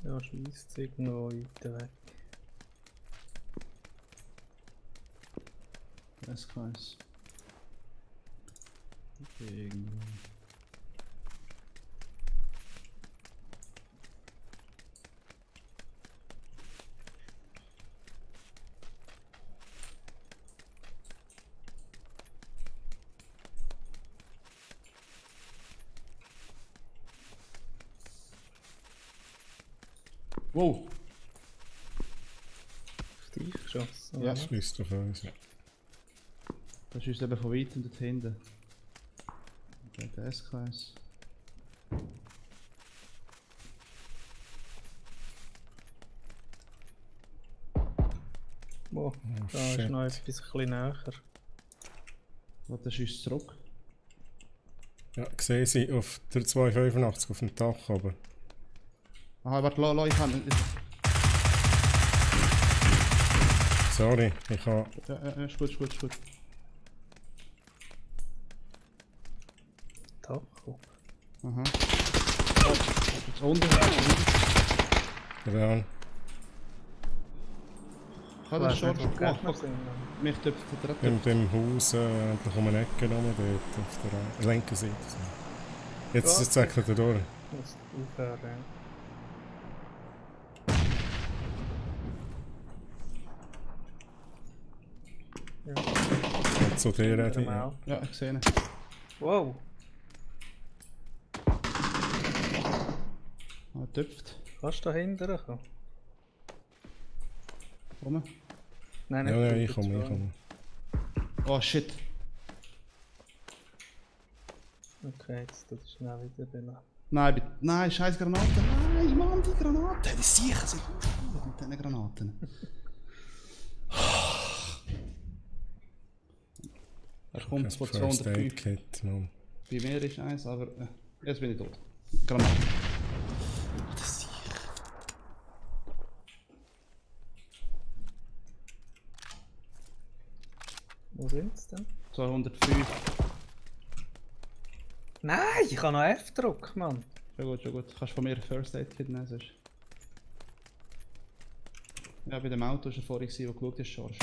A: Ja, scheisst irgendwo weiter weg.
B: Das weiß. Irgendwo. Wow!
A: Auf dich geschossen?
B: Ja.
D: Das ist doch uns, ja.
B: Das ist eben von weitem dort hinten. Der SKS.
A: Wow, da
D: shit.
A: ist noch etwas ein bisschen näher.
B: Warte, der schießt zurück.
D: Ja, sehe sie auf der 285 auf dem Dach oben.
B: Aha, warte, lass, ich kann.
D: Sorry, ich habe...
B: Ja, ist gut, ist gut, ist gut.
A: Dach oben.
B: Aha. Jetzt unten.
D: Genau.
B: Kann das schon?
A: Gegner
B: Oh, fuck.
A: sind.
B: Mich töpft der
D: In dem Haus endlich um eine Ecke rum, dort auf der linken Seite. Jetzt zeigt er durch.
A: Muss aufhören. Ja.
D: Und zu dir, Eddie. Ja.
B: Ja, ich sehe ihn.
A: Wow,
B: Er töpft.
A: kannst du da hinten kommen?
B: Komm.
A: Nein,
D: Ja,
A: nicht
D: ja,
A: du,
D: ich komme,
A: du
D: ich komme.
B: Oh shit.
A: Okay, jetzt tut es schnell wieder belassen.
B: Nein, bitte. Nein, scheiß Granaten. Nein, Mann, die Granaten. Die sicher sind gut mit diesen Granaten. Er kommt von
D: First Aid
B: 205.
D: Kit, Mann.
B: Bei mir ist eins, aber jetzt bin ich tot. Granaten. Das sicher.
A: Wo sind sie denn?
B: 205.
A: Nein, ich habe noch F-Druck, Mann.
B: Schon gut, schon gut. Kannst von mir ein First Aid Kit nehmen, sonst. Ja, bei dem Auto war er vorhin, wo geschaut ist, Charge.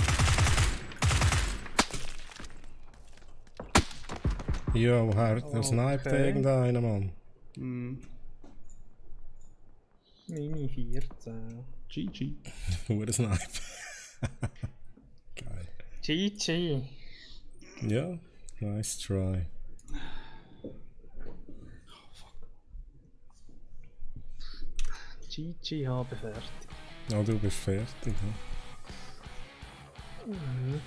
D: Ja, woher? Der sniped irgendeiner, Mann.
B: Hm.
A: Mini 14.
B: GG.
D: Hure Snipe. Geil.
A: GG.
D: Ja, nice try.
A: GG habe fertig.
D: Ja, du bist fertig, ne?
A: Mhm.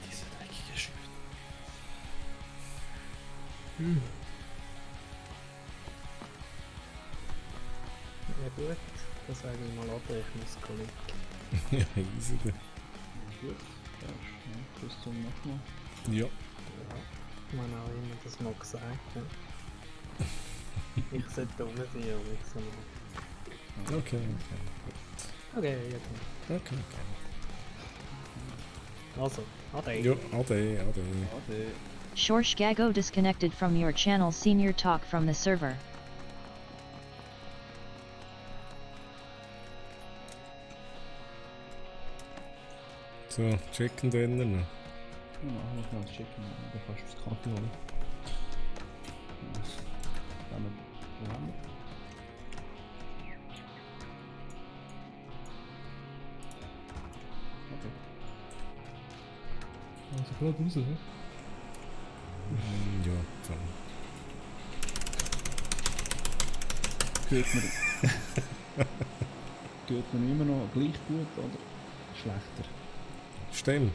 B: Diese dreckige Schüler.
A: Ja gut, dann sage ich mal ab, ich muss liegen.
D: Ja, easy.
B: Gut, bis zum nächsten Mal.
D: Ja.
A: Ja, man auch immer das mal gesagt. Ja. Ich sollte unten sein, aber ich soll nicht.
D: Okay, okay.
A: Okay, okay. Also, ade.
D: Ja, ade.
I: Shorsh Gago disconnected from your channel. Senior talk from the server.
D: So, Chicken Dinner noch.
B: Ja, machen wir noch das Chicken, dann kannst du das Kaffee holen. Wo haben wir? Okay. Also gerade raus, hä?
D: Ja, voll.
B: Geht mir immer noch gleich gut oder schlechter?
D: Stimmt.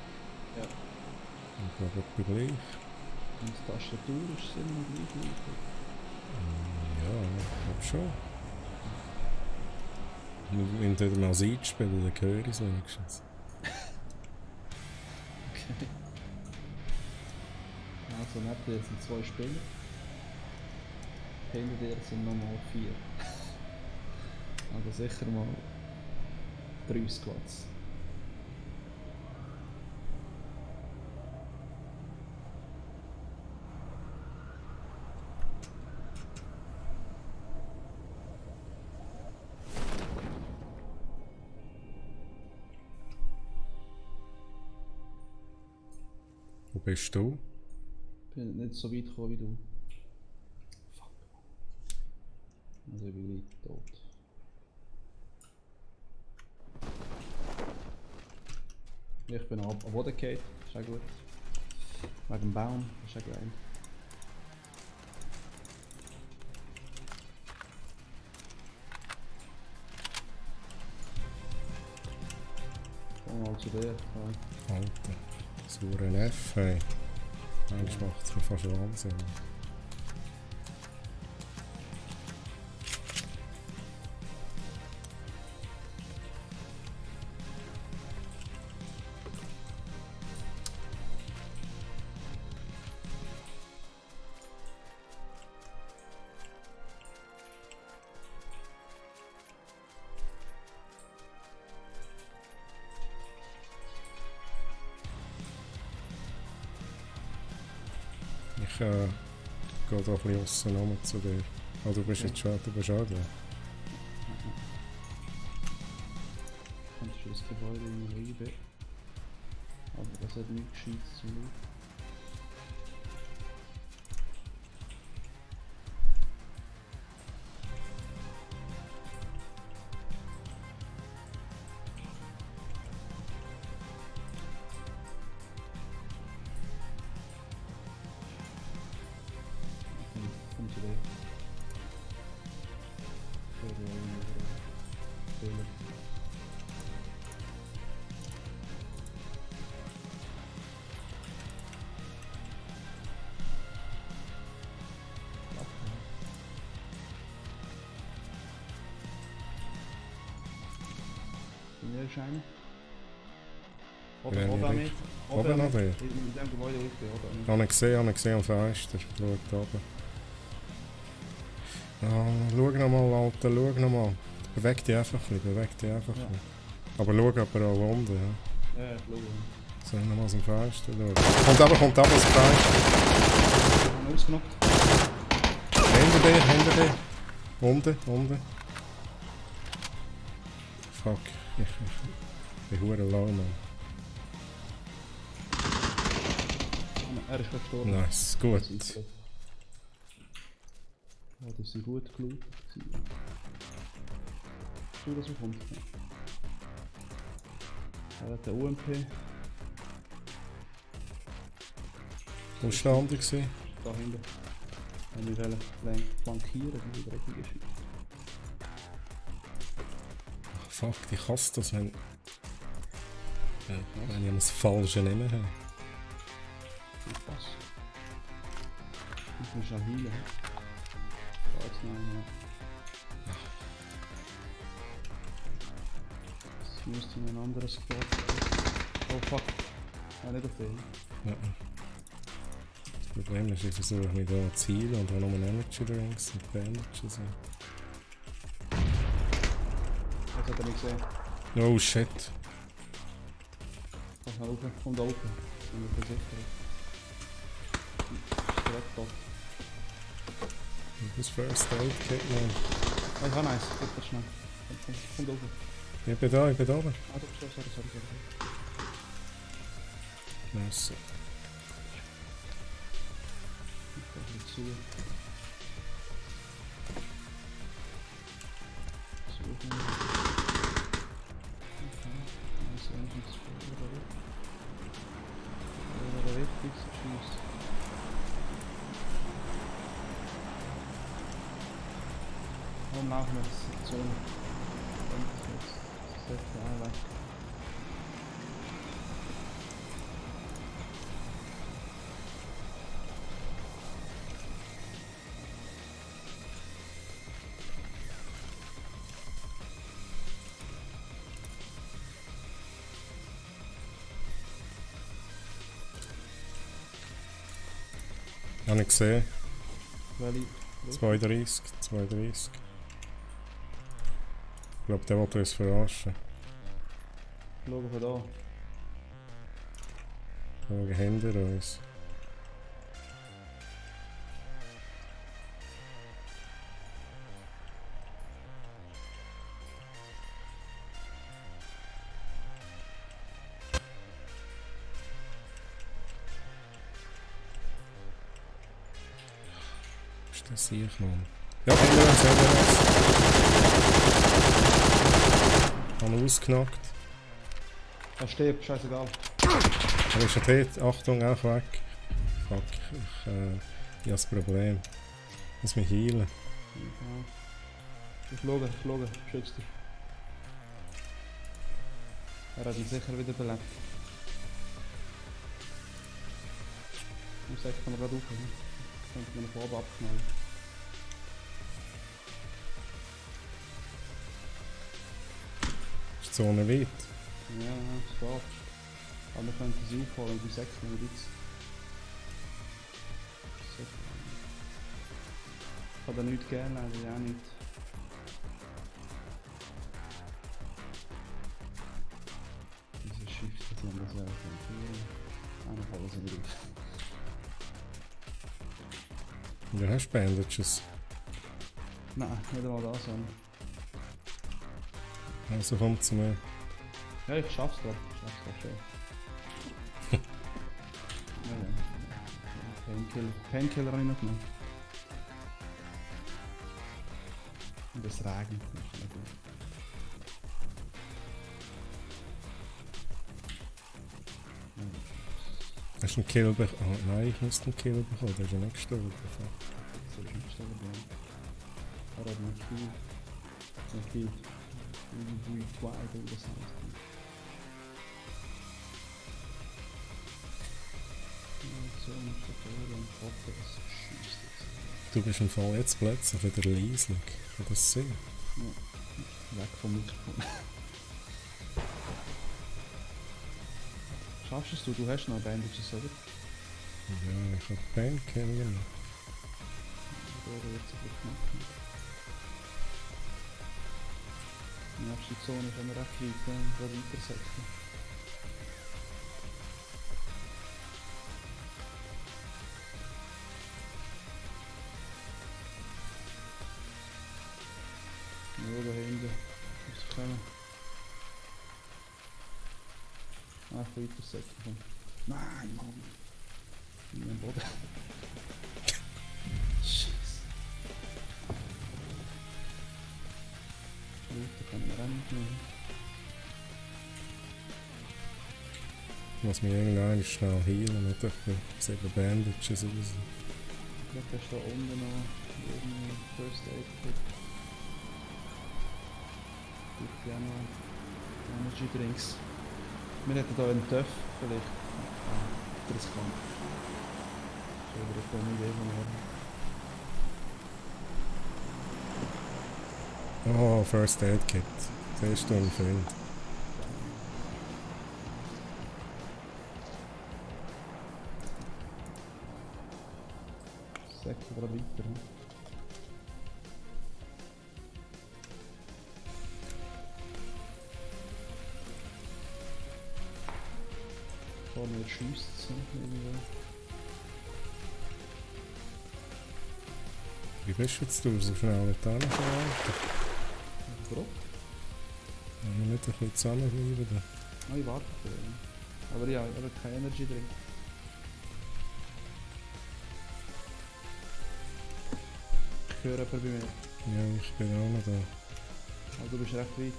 B: Ja.
D: Ich glaube, etwa gleich.
B: Und die Tastatur ist immer noch gleich.
D: Ja, ich glaube schon. Wenn du mal Seed spielen, dann höre ich es wenigstens.
B: Okay. Also neben dir sind 2 Spieler. Hinter dir sind nochmal 4. Also sicher mal 3 Squads.
D: Wo bist du?
B: Ich bin nicht so weit gekommen wie du. Fuck. Also ich bin gleich tot. Ich bin am Boden gefallen, ist auch gut. Wegen dem Baum, ist auch geil. Komm mal zu dir.
D: Alter. So ein F, hey. Eigentlich macht es mir fast Wahnsinn. Ich gehe da ein bisschen aussen zu dir. Ah, du bist jetzt schon, du bist auch da.
B: Kannst du das Gebäude in Liebe? Aber das hat nichts Gescheites zu tun. Komm zu dir. Hier ist einer. Oben mit.
D: Oben noch der?
B: In dem Gebäude richtig, oben.
D: Ich habe ihn gesehen am Fenster. Schaut oben. Ah, schau nochmal, Alter, schau nochmal. Beweg dich einfach ein bisschen, Aber schau aber auch unten, ja.
B: Ja, schau.
D: Soll ich nochmal aus dem Fenster schauen? Kommt aber aus dem Fenster.
B: Ausgenockt.
D: Hinter dir. Unten. Fuck, ich bin verdammt low, man.
B: Er ist gestorben.
D: Nice, gut.
B: Ja, das ist gut geschaut. Schau, dass er kommt. Er hat den UMP.
D: Wo war der andere?
B: Da hinten. Wir wollen flankieren, wie der Rettung ist.
D: Fuck, ich hasse das, wenn ich das Falsche nehmen habe.
B: Was? Ich muss noch heilen. Da jetzt noch einer. Jetzt müsste ich in ein anderes Spot. Oh fuck. Ah, nicht auf den.
D: Ja. Das Problem ist, ich versuche mich da zu heilen und habe nur Energy Drinks und Bandages.
B: Das hat er nicht gesehen.
D: Oh shit.
B: Komm mal rauf, komm da oben. Ich bin mir versichert. Ist direkt tot.
D: Das First Aid Kit, man.
B: Oh, ich habe eins. Guck das schnell. Komm da oben.
D: Ich bin da, ich bin da oben.
B: Ah, du bist da, sorry.
D: Nice.
B: Ich kann nicht zu. Suchen. Warum laufen wir jetzt so? Das ist weg.
D: Habe ich gesehen.
B: Welche?
D: 32. Ich glaube, der wollte uns verarschen.
B: Schau von da.
D: Schauen hinter uns. Das sehe ich, Mann. Ja, hinter uns. Haben ausgenockt.
B: Er stirbt, scheißegal.
D: Er ist schon tot. Achtung, auch weg. Fuck, ich habe das Problem. Ich muss mich heilen.
B: Ja. Ich schaue, schütze dich. Er hat ihn sicher wieder belebt. Ich sag, kann er gerade rauf. Könnte man von oben abknallen.
D: Ist die Zone weit?
B: Ja, es geht. Aber wir könnten sie aufholen, die 6 Minuten. Ich kann da nichts geben, leider auch nicht. Diese Schiff, das haben wir so konfigurieren. Einfach alles im Griff.
D: Du hast Bandages.
B: Nein, nicht einmal das, sondern.
D: Also kommt zu mir.
B: Ja, ich schaff's grad. Schön. Painkiller habe ich noch genommen. Und es regnet.
D: Hast du einen Kill bekommen? Oh, nein, ich muss einen Kill bekommen. Der ist ja nicht gestorben.
B: Das ist nicht gestorben, ja. Er hat nicht viel. Irgendwie Twilight oder das heißt. So mit der Tür und Koppe, das schießt jetzt.
D: Du bist im Fall jetzt plötzlich wieder leislich. Kann das sein?
B: Ja, weg vom Mikrofon. Schaffst du es? Du hast noch Bandages, oder?
D: Ja, ich hab Painkiller.
B: Oder jetzt ein bisschen knacken. Die nächste Zone ist immer recht weit, da weitersetzen. Ja, da hinten muss ich kommen. Ach, weitersetzen. Nein, Mann! Ich bin am Boden. Scheiße. Da können wir auch nicht mehr.
D: Ich muss mich irgendwann schnell heilen mit etwa 7 Bandages oder so.
B: Ich glaube, da ist da unten noch irgendwie First Aid Kit. Gibt ja noch Energy Drinks. Wir hätten hier einen Töff vielleicht. Riskant. So wieder eine dumme Idee von mir.
D: Oh, First Aid Kit. Das ist ein Freund.
B: Säcke gerade weiter. Vor mir schießt es irgendwo.
D: Wie bist du jetzt so schnell mit denen verhalten?
B: Warum?
D: Wenn wir nicht ein bisschen zusammenbleiben da.
B: Ah, ich warte auf ihn. Aber ja, ich habe keine Energy drin. Ich höre jemanden bei mir.
D: Ja, ich bin auch noch da.
B: Also du bist recht weit.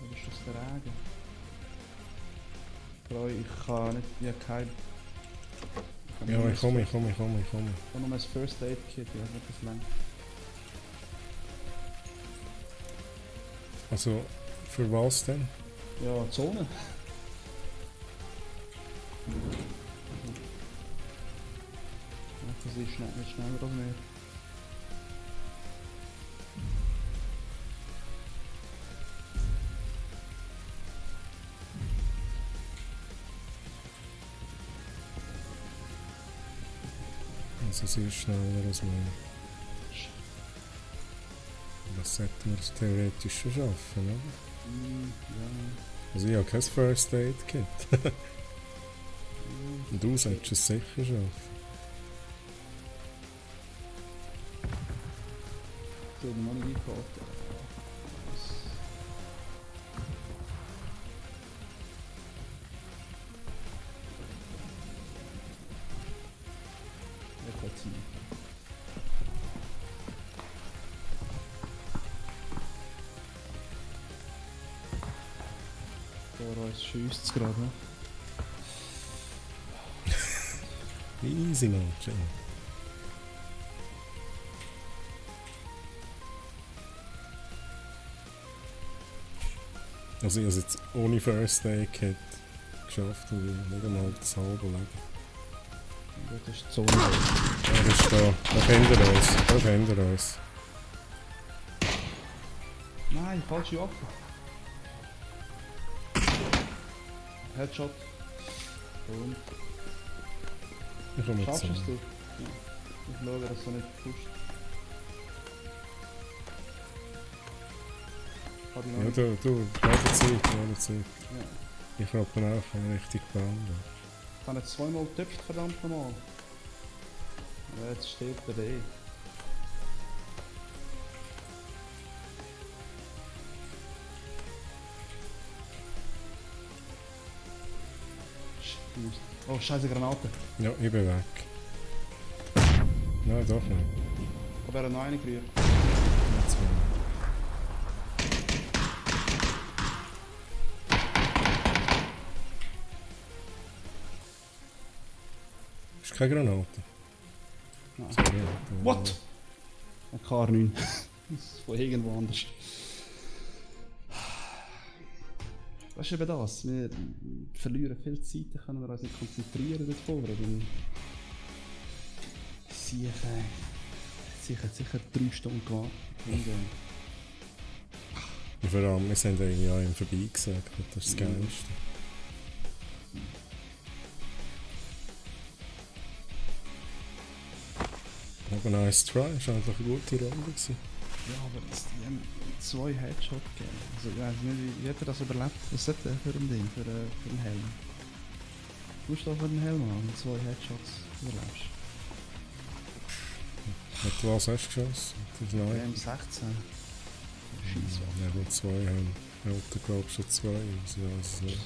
B: Oder ist das der Regen? Bro, ich kann nicht, ich habe kein...
D: Ja, ich komme.
B: Ich habe noch mein First Aid Kit, ich weiß nicht, das lang.
D: Also, für was denn?
B: Ja, Zone. Das ist nicht schneller als mehr.
D: Also, sie ist schneller als mir. Das sollten wir theoretisch schon schaffen, oder?
B: Ja.
D: Also, ich habe kein First Aid Kit. Und du solltest es sicher schaffen.
B: So, noch nicht eingekauft. Ich kann ziehen. Vor uns schiesst es gerade.
D: Easy, man. Chill. Also ich habe es jetzt ohne First Aid Kit geschafft und nicht einmal das halbe Leben.
B: Das ist die Zone.
D: Ja, das ist da hinter uns.
B: Nein, falsche Waffe. Headshot. Und
D: Ich komme jetzt
B: schaffst du es
D: so.
B: du? Ja. Ich schaue, dass du nicht pusht.
D: Ja, du, warte Zeit.
B: Ja.
D: Ich habe auch richtig behandelt.
B: Ich habe jetzt zweimal getöpft, verdammt nochmal. Aber jetzt steht er eh. Oh, scheiße Granate.
D: Ja, ich bin weg. Nein, doch nicht.
B: Aber er hat noch eine gerührt.
D: Jetzt bin ich. Ist keine Granate.
B: Nein.
D: Sorry,
B: What? Ein K9. Das ist von irgendwo anders. Das ist eben das. Wir verlieren viel Zeit, da können wir uns nicht konzentrieren dort vorne. Sicher 3 Stunden gewartet.
D: Und vor allem, wir sind eigentlich an ihm vorbeigesagt, das ist das Geilste. Aber nice try, es war einfach eine gute Runde gewesen.
B: Ja, aber die haben 2 Headshots gegeben. Also ich weiß nicht, wie hat er das überlebt? Was ist das für ein Ding, für einen Helm? Du musst doch für einen Helm haben, wenn 2 Headshots überlebst.
D: Mit was hast du geschossen? Das ist neu.
B: M16. Scheisswaffe.
D: Ja, gut, 2 haben. Ja, du glaubst schon 2, also ich weiß es nicht.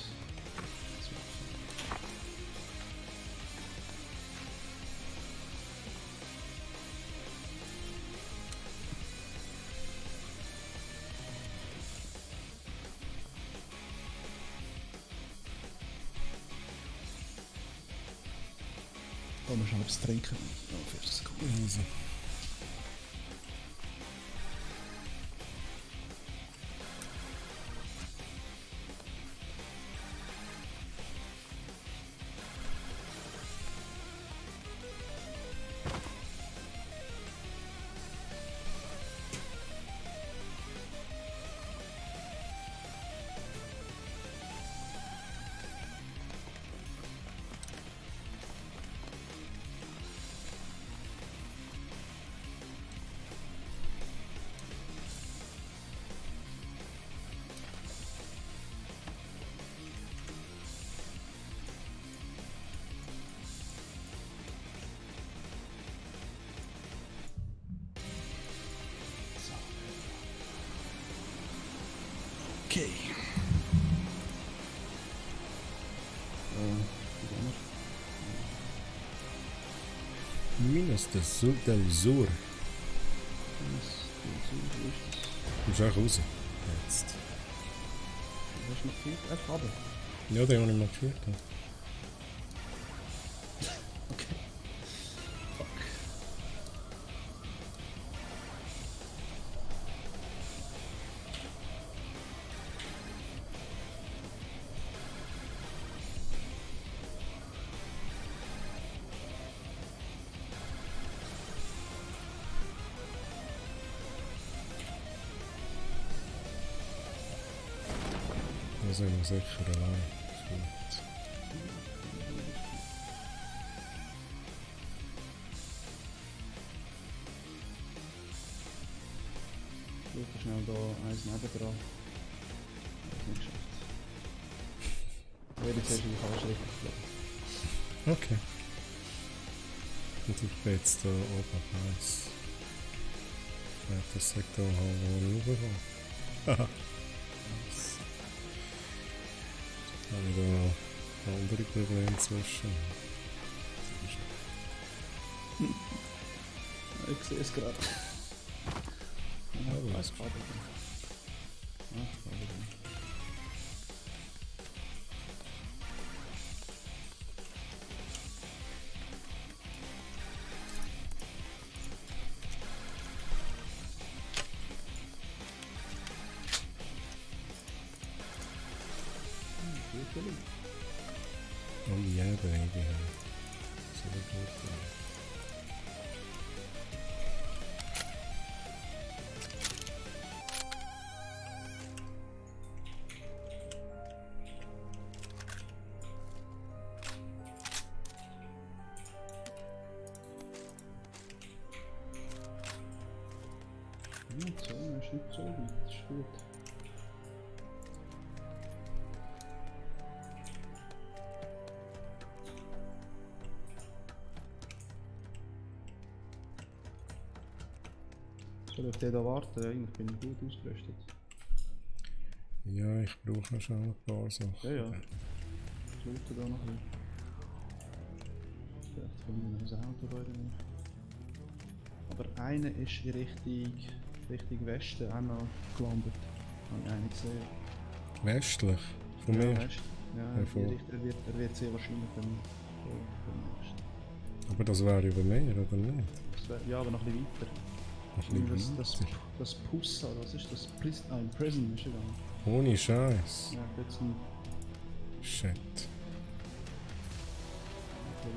B: Wollen wir schon etwas trinken? Ja, 40 Sekunden.
D: Easy. Minas del Sur. Du musst auch raus. Jetzt.
B: Hast du noch geführt? Einfach runter.
D: Ja, den habe ich mal geführt. Ja.
B: Okay. Fuck.
D: Da sind wir sicher allein. Gut.
B: Schau schnell da eins nebendran. Das ist nicht geschafft. Ich werde zuerst in die falsche Richtung geflogen.
D: Okay. Und ich bin jetzt da oben raus. Das sagt da wo ich rübergehe. Haha. Habe ich da noch andere Probleme zwischen?
B: Ich sehe es gerade.
D: Ja,
B: das Kabel. Ja, das Kabel.
D: Oh yeah, baby. So gut.
B: Nicht so, ist nicht so weit, ist gut. Soll ich da warten? Eigentlich bin ich gut ausgerüstet.
D: Ja, ich brauche schon ein paar Sachen.
B: Ja, ja. Ich loote da noch ein. Vielleicht von mir noch ein Auto rein. Aber einer ist in Richtung Westen auch noch gelandet. Habe ich einen gesehen.
D: Westlich? Von
B: Ja,
D: mir?
B: West. Ja, er wird sehr wahrscheinlich dann vom Westen.
D: Aber das wäre über Meer, oder nicht?
B: Ja, aber noch ein bisschen weiter.
D: Noch ein bisschen weiter.
B: Das Pussa, was ist das? Prison ist er gegangen.
D: Ohne Scheiß.
B: Ja, jetzt ein...
D: Shit. Da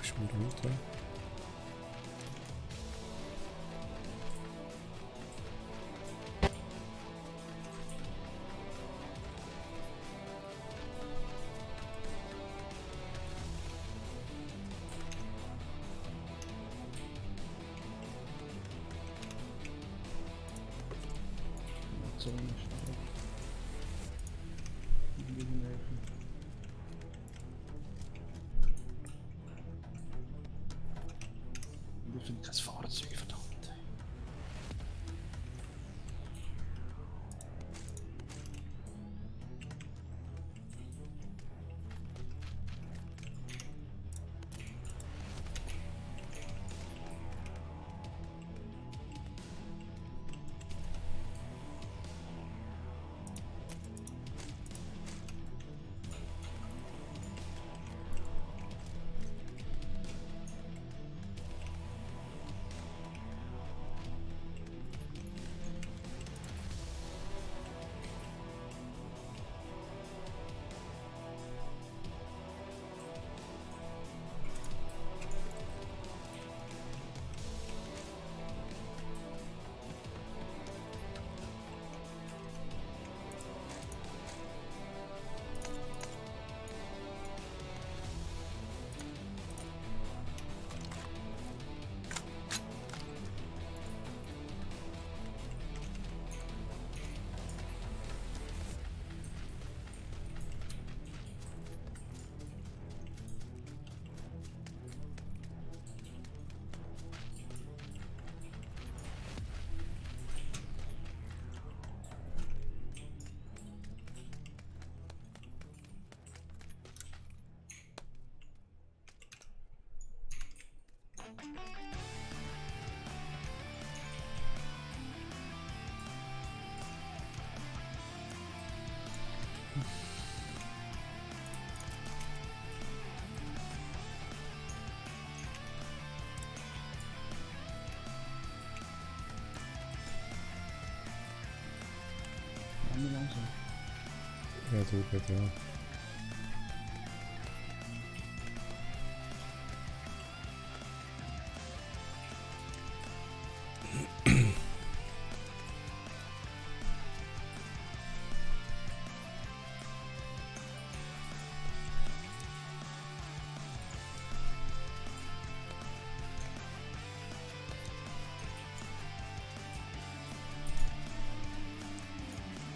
D: ist mir gut, ja?
B: Zone stark. Ich finde kein Fahrzeug, verdammt.
D: Ja, du bitte, ja.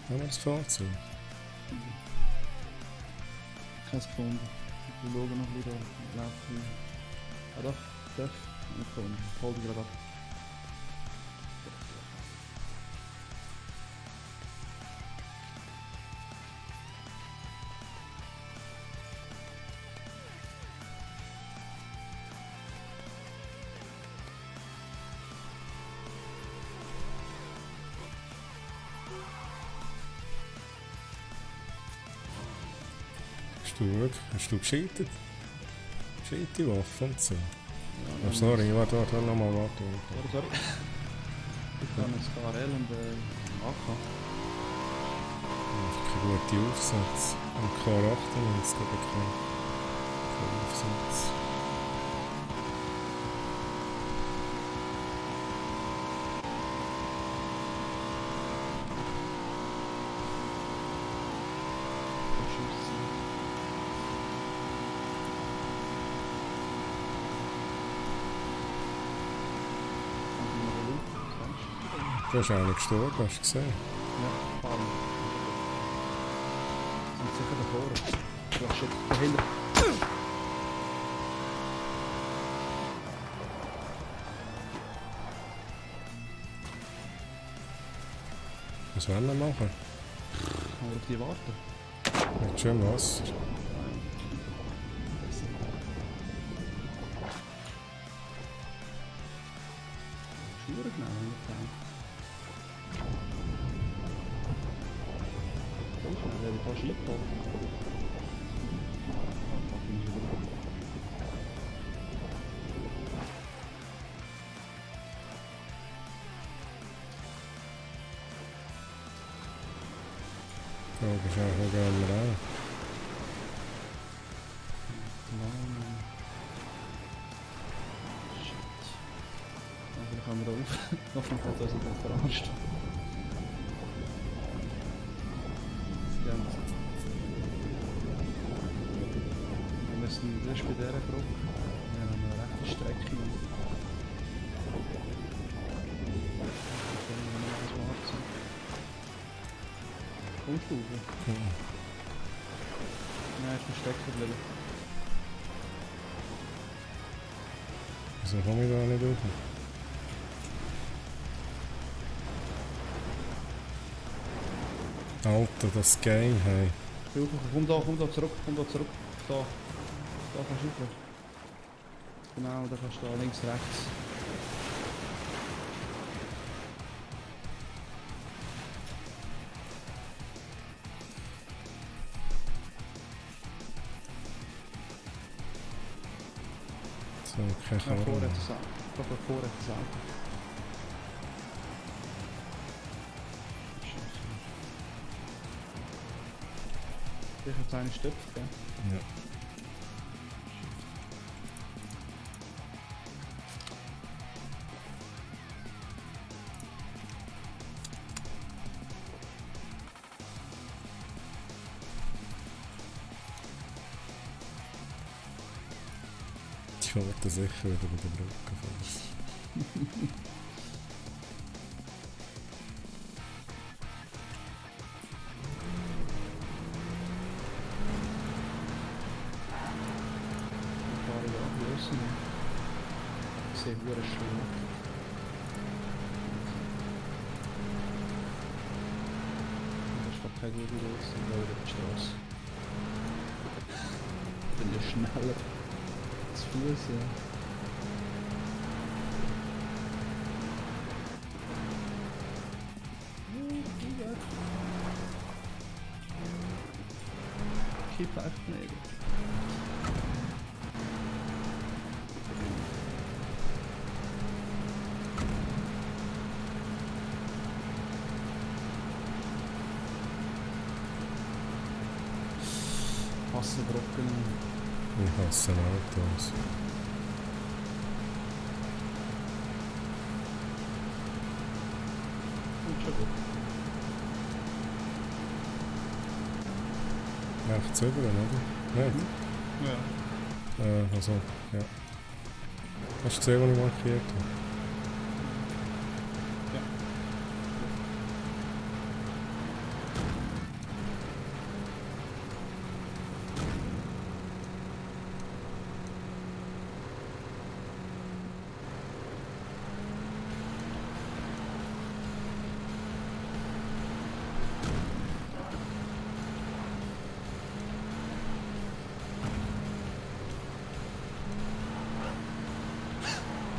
D: Haben wir das Fahrzeug?
B: Keins gefunden. Wir schauen noch wieder. Ah doch, Def. Nicht gefunden. Hol die gerade ab.
D: Hast du gescheitert? Gescheite Waffe und so? Ja, sorry, warte, nochmal warten.
B: Sorry. Ich habe ein KRL und AK.
D: Keine gute Aufsatz. Und K98 habe ich keinen Aufsatz. Du bist eigentlich gestorben, hast du gesehen?
B: Ja, fahren. Sind sicher davor. Ja, shit, dahinter.
D: Was wollen wir machen?
B: Kann wir auf die warten?
D: Mit schön Wasser.
B: Schuhe genau, der wird fast eingekommen.
D: Ja, das ist auch gerne rein.
B: Shit. Dann können wir da auf. Hoffentlich hat das nicht verarscht. Wir müssen das bei dieser Brücke. Wir haben eine rechte Strecke. Kommst du rauf? Nein, ich bin stecken geblieben.
D: Wieso komme ich da nicht rauf? Alter, das Game, hey.
B: Komm da zurück. Da kannst du rauf. Genau, da kannst du da links, rechts.
D: So, keine Ahnung.
B: Vorrechte Seite. Doch, vorrechte Seite. Ich habe jetzt eine Stöpfe, gell?
D: Ja. Ich warte sicher wieder bei der Brücke fast.
B: Sehr gut, schön. Das ist doch keine gute Lösung, weil über die Straße. Ich bin ja schneller. Zu Fuß, ja. Lucky bleibt mir. Wasserbrocken.
D: Ich hasse Autos.
B: Und schon gut.
D: Rechts rüber, oder? Nicht?
B: Ja.
D: Also, ja. Hast du gesehen, was ich markiert habe?
B: Ja.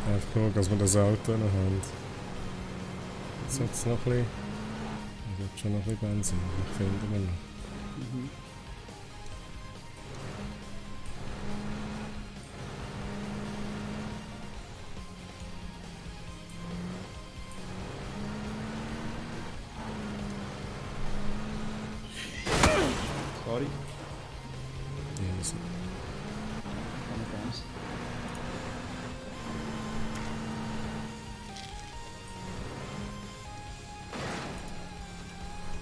D: Einfach schauen, dass wir das Auto noch haben. Jetzt hat es noch ein bisschen... Es hat schon noch ein bisschen Benzin, ich finde wir noch.
B: Mhm. Sorry.
D: Easy.
B: Keine Chance.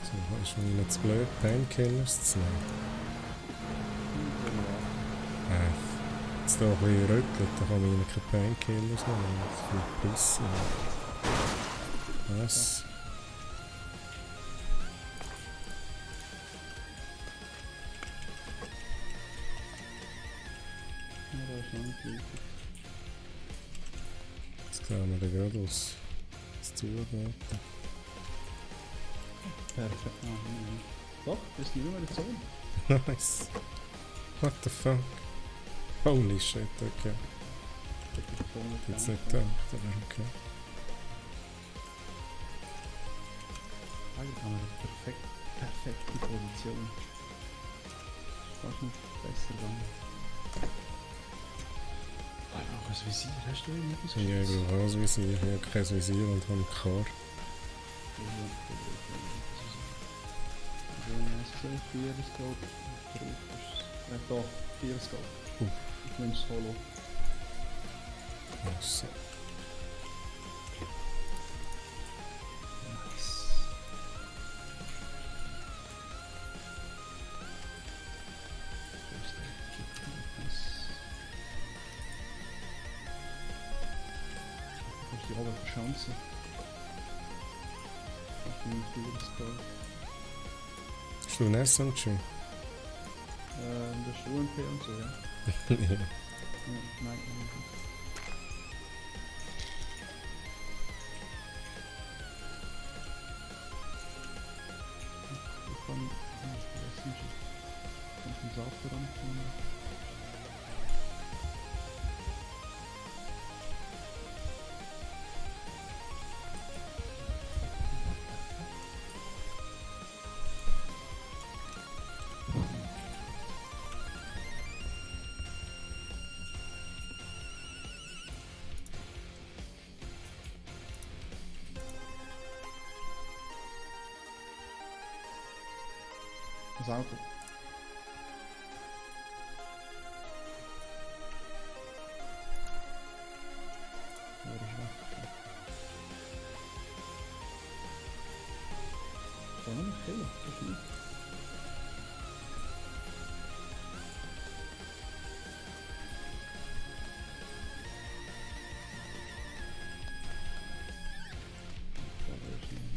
D: So, ist mir nicht zu blöd, Painkillers zu nehmen. Jetzt hier ein bisschen rüttelt, da kann man keine Painkillers nehmen, das ist viel Pissen. Was?
B: Ja, das ist noch nicht gleich.
D: Jetzt gehen wir da gerade aus das Zuarbeiten.
B: Perfekt. Ah, nein. Doch, das ist nicht mehr in der Zone.
D: Nice. What the fuck? Holy shit, okay. Jetzt nicht gedacht, aber okay.
B: Eigentlich haben wir eine perfekte Position. Fast nicht besser gegangen. Auch ein Visier, hast du irgendetwas?
D: Ich habe überall ein Visier, ich habe kein Visier und habe einen Kar.
B: Viererscope. Da, Viererscope. Ich nehme das Holo.
D: So.
B: Das ist die halbe Chance. Ich nehme Viererscope.
D: Hast du ein SMG?
B: Das ist UMP und so, ja.
D: Ja.
B: Nein. Ich kann Kompensator anfangen. Das Auto. Ja, das ist weg. Ich kann noch nicht killen, das ist nicht.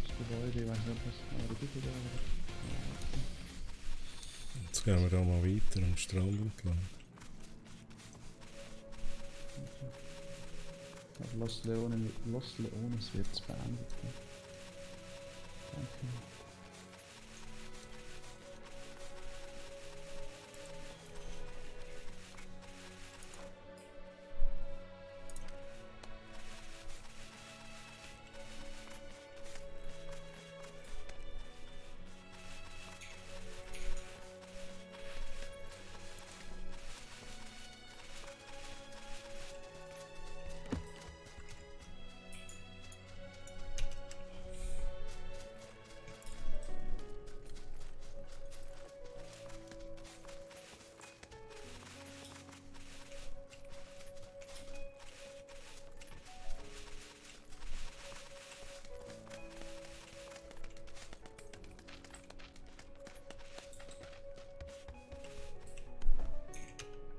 B: Das Gebäude, ich weiß nicht, was aber die Gebäude.
D: Jetzt gehen wir da mal weiter am Strand entlang.
B: Aber Los Leones wird es beendet. Danke.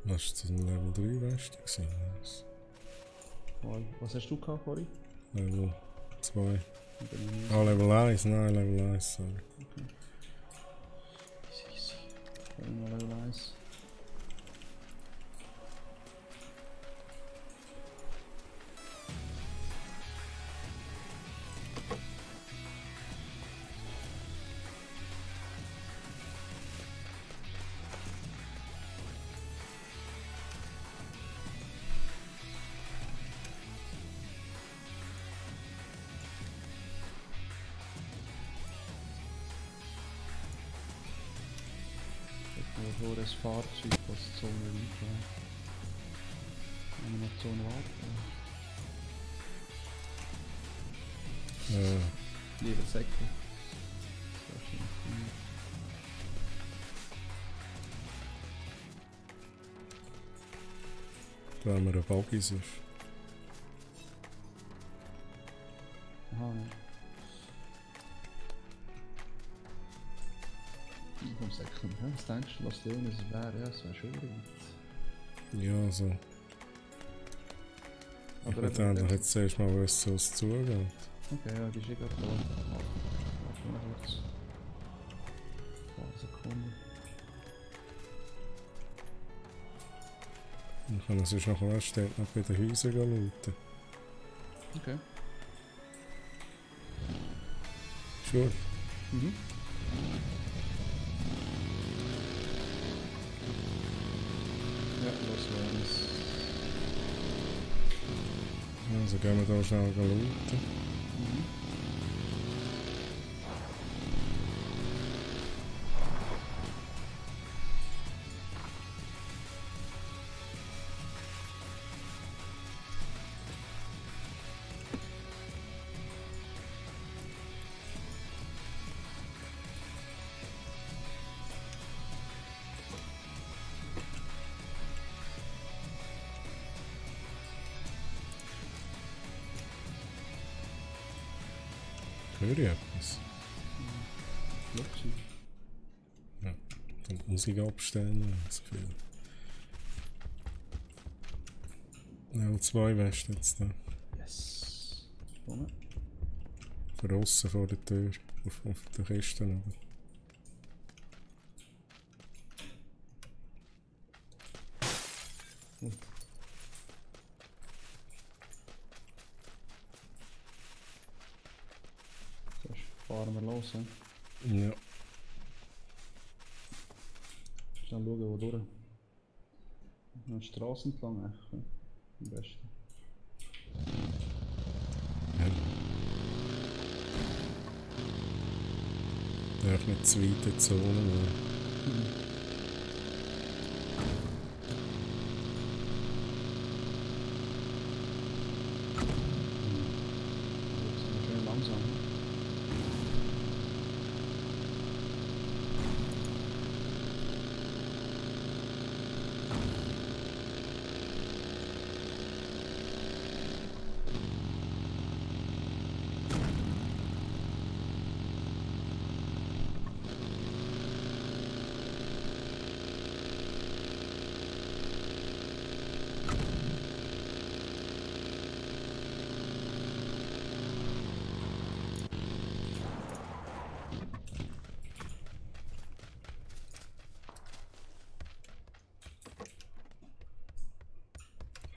D: Was war das ein Level 3 Weste gewesen?
B: Was hast du gehabt vorhin?
D: Level 2. Ah, Level 1, nein, Level 1, sorry.
B: Okay. Easy. Level 1. Wo das Fahrzeug, was die Zone reinfährt. Wenn wir noch die Zone warten. Lieber Säcke. Sehr schön.
D: Da haben wir einen Buggy sonst.
B: Aha, ja. Vom Säckchen, ja? Was denkst du, was die ohne es wäre? Ja, es wäre schon weit.
D: Ja, so. Ich würde eigentlich jetzt zuerst mal wissen, was zugeht.
B: Okay, ja, die ist gerade da. Warte mal kurz. Ein paar Sekunden.
D: Wir können sonst noch anstellen, noch bei den Häusern schauen.
B: Okay.
D: Sure.
B: Mhm. Ja, los geht's.
D: Also gehen wir da schnell looten. Höre ich etwas? Ja, dann die Musik abstellen, das Gefühl. Level 2 wärst du jetzt da.
B: Yes. Vorne.
D: Draussen vor der Tür, auf der Kiste oben.
B: Fahren wir los, he?
D: Ja.
B: Schnell schauen, wo durch. Eine Straße entlang, echt, ja? Am besten.
D: Ja. Darf nicht zu weit in die Zone gehen.
B: Jetzt sind wir schön langsam.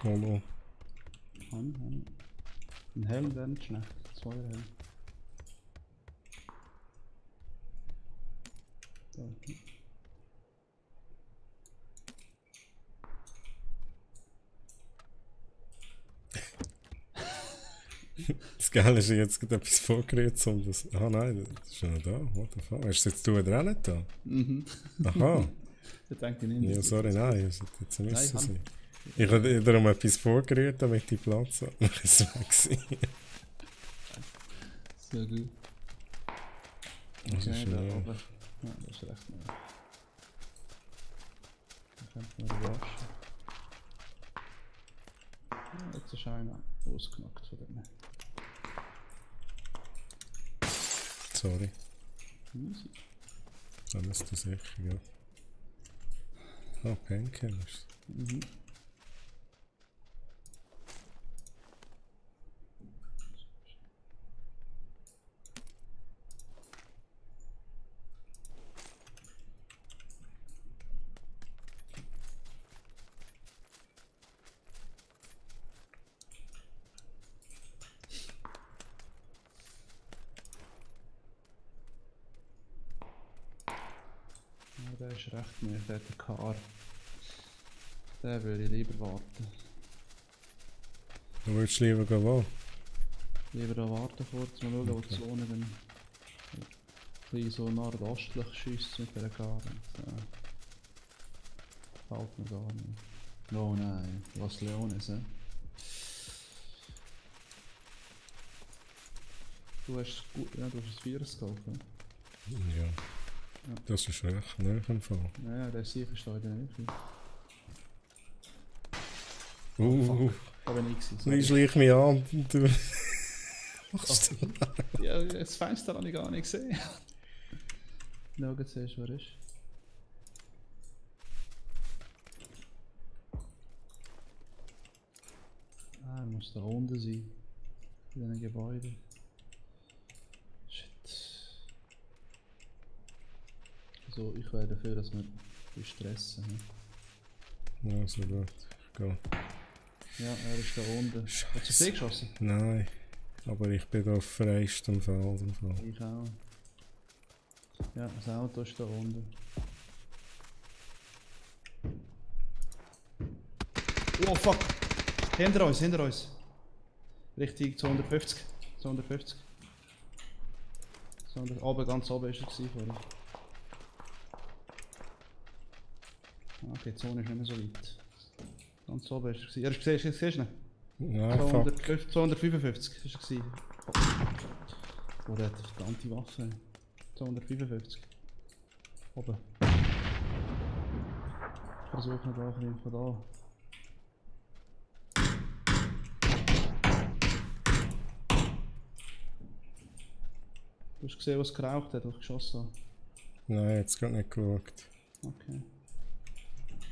D: Hallo.
B: Ein Helm wäre nicht schlecht. 2 Helm. Da.
D: Das Geile ist, jetzt gerade etwas vorgerührt, um das... Ah nein, das ist ja noch da. What the fuck? Hast du jetzt du wieder auch nicht da?
B: Mhm.
D: Aha.
B: Ich denke nicht.
D: Ja, sorry, nein, das hätte jetzt müssen sein. Ich habe darum etwas vorgerührt, damit ich Platz habe. Das war weg.
B: Sehr gut.
D: Das ist schon
B: da oben. Ja, das ist recht nah. Dann könnten wir waschen. Ja, jetzt ist einer ausgenockt von denen.
D: Sorry.
B: Easy.
D: Dann ist das sicher, ja. Ah, Painkillers.
B: Mhm. Der ist recht mehr, der hat den Kar. Den würde ich lieber warten.
D: Du würdest lieber gehen wo?
B: Lieber da warten kurz, mal schauen, wo die Zone dann ein bisschen so nordostlich schiesst mit der Kar. Fällt mir gar nicht. Oh nein, was Leones, hä? Du hast gut, ja, du hast ein Virus gekauft, ne?
D: Ja. Das ist recht nah im Fall.
B: Ja, der sicher ist da in der Nähe.
D: Da
B: bin ich gewesen.
D: Du schleicht mich an und du machst
B: ja, das Fenster habe ich gar nicht gesehen. Schau, jetzt siehst du, wer ist. Er muss da unten sein. In diesem Gebäude. So, ich wäre dafür, dass wir die stressen.
D: Ja, so gut. Go.
B: Ja, er ist da unten. Hast du sie geschossen?
D: Nein, aber ich bin da auf freistem Feld.
B: Ich auch. Ja, das Auto ist da unten. Oh fuck! Hinter uns, hinter uns! Richtig 250. 250. Oben, ganz oben ist er vorher. Okay, die Zone ist nicht mehr so weit. Ganz oben ist er. Siehst du ihn?
D: Nein,
B: 255 ist er. Oh, der hat eine verdammte Waffe. 255. Oben. Ich versuche noch da ein von da. Du hast gesehen, was geraucht hat, als ich geschossen habe?
D: Nein, jetzt gerade nicht geschaut.
B: Okay.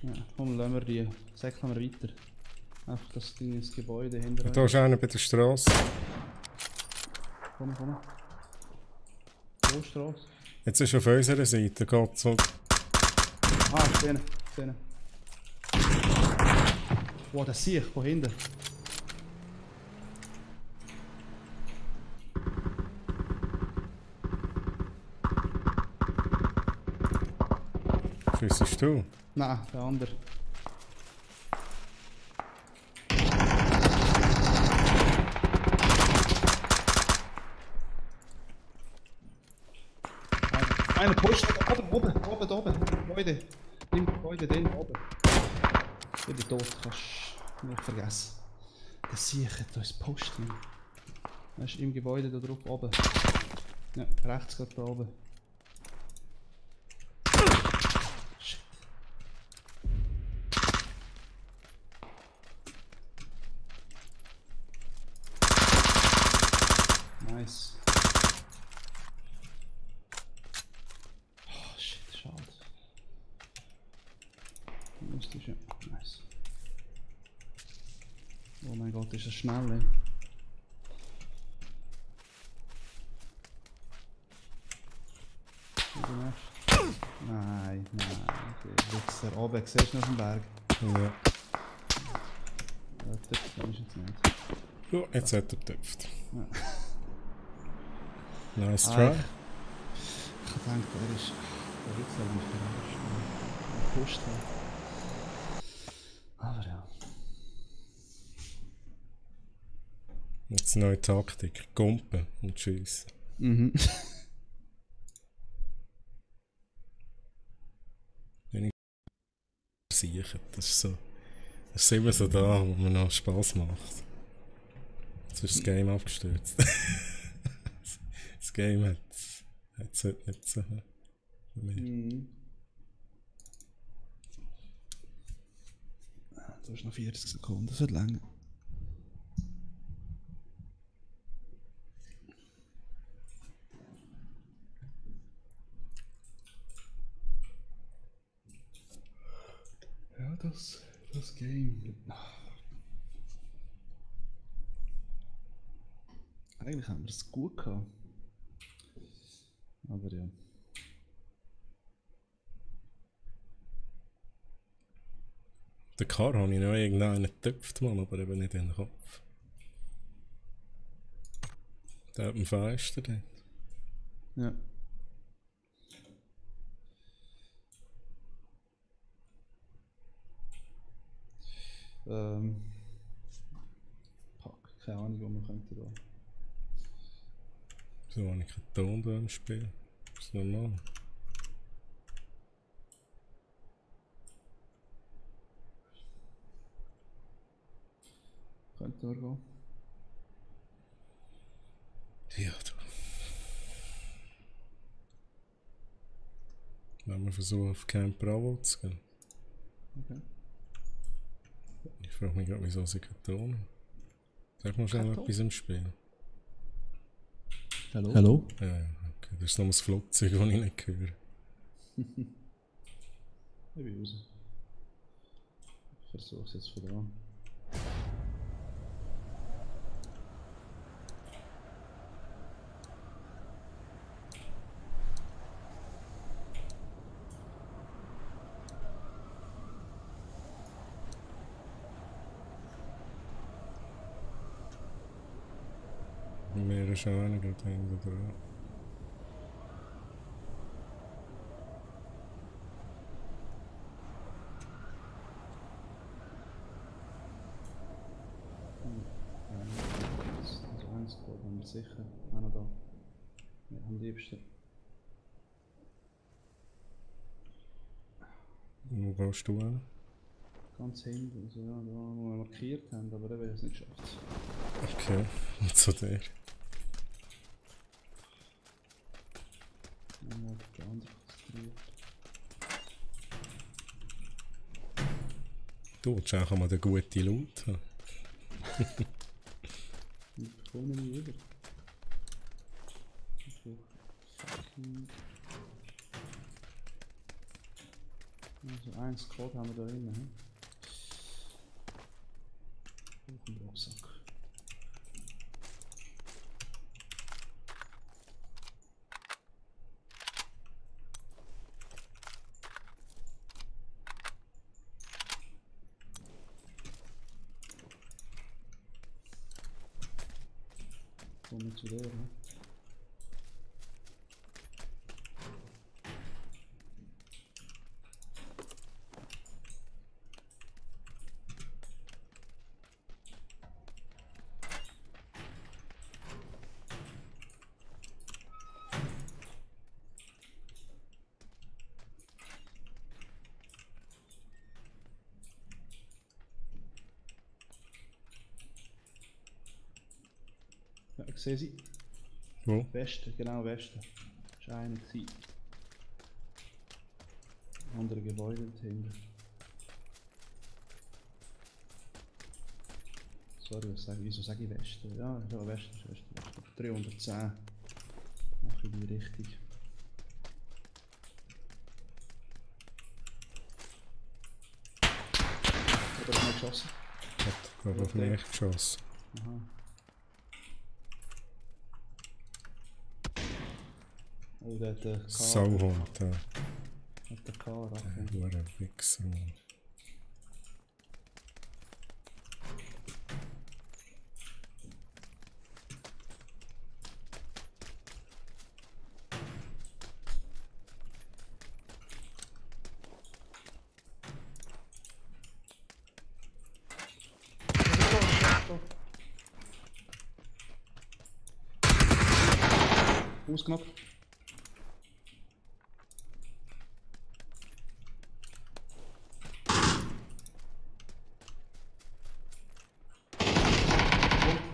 B: Ja, komm, lassen wir die. Säckeln wir weiter. Einfach das Ding ins Gebäude hinter uns.
D: Da ist einer bei der Straße.
B: Komm. Wo Straße?
D: Jetzt ist auf unserer Seite, geht so.
B: Ah, ich sehe ihn. Wow, das sehe ich, von hinten.
D: Schießt du?
B: Nein, der andere. Einer pusht oben. Gebäude. Im Gebäude, den oben. Ich bin tot, kannst du nicht vergessen. Der Sieg hat uns pusht. Er ist im Gebäude da drauf oben. Ja, rechts gerade da oben. Nice. Oh shit, schade. Lustig, ja. Nice. Oh mein Gott, ist das schnell, ey. Nein. Okay, Wichser. Oben, siehst du noch auf dem Berg?
D: Ja.
B: Das ist jetzt nicht.
D: Oh, jetzt hat er getöpft.
B: Ja.
D: Nice try.
B: Ich dachte, er ist. Der Wichser mich verarscht. Er pusht halt. Aber ja.
D: Jetzt eine neue Taktik. Gumpen und schiessen.
B: Mhm.
D: Sicher, das ist so. Das ist immer so da, wo man noch Spaß macht. Jetzt ist das Game abgestürzt. Das Game hat es heute nicht so mehr.
B: Mhm. Du hast noch 40 Sekunden, das wird länger. Ja, Das Game. Eigentlich haben wir es gut gehabt. Aber ja.
D: Den Kar habe ich noch irgendeinen getöpft, Mann, aber eben nicht in den Kopf. Der hat am feisten dort.
B: Ja. Fuck, keine Ahnung, wo man könnte da.
D: Wieso habe ich keinen Ton da im Spiel? Das ist normal.
B: Könnte da gehen.
D: Ja, du. Wenn wir versuchen, auf Camp Bravo zu gehen.
B: Okay.
D: Ich frage mich gerade, wieso sie keinen Ton haben. Sag mal schnell etwas im Spiel.
B: Hallo? Hallo?
D: Ja, okay. Das ist noch das Flugzeug, das ich nicht höre.
B: Ich bin raus. Ich versuche es jetzt von da an.
D: Mir ist auch einer gerade hinten dran.
B: Also eins Squad haben wir sicher. Einer da. Ja, am liebsten.
D: Wo gehst du hin?
B: Ganz hinten, also ja, da wo wir markiert haben, aber der will es nicht geschafft.
D: Okay, und zu dir.
B: Einmal der andere konzentriert.
D: Du willst auch mal den guten Loot haben.
B: Ich bekomme nicht über. Okay. Fucking. Also ein Squad haben wir da drin. Hm? Auf dem Rucksack. Kommen wir zu der, ne? Ja, ich sehe sie.
D: Wo?
B: Westen, genau Westen. Das war einer. Andere Gebäude dahinter. Sorry, wieso sage ich Westen? Ja, Westen ist Westen. 310. Mach ich in die Richtung. Hat er nicht geschossen?
D: Hat aber auf mich geschossen.
B: Aha. Oh, der hat den K.
D: Sauhund, ja.
B: Hat den K, okay.
D: Du ein Wichser, Mann.
B: Ausgenockt.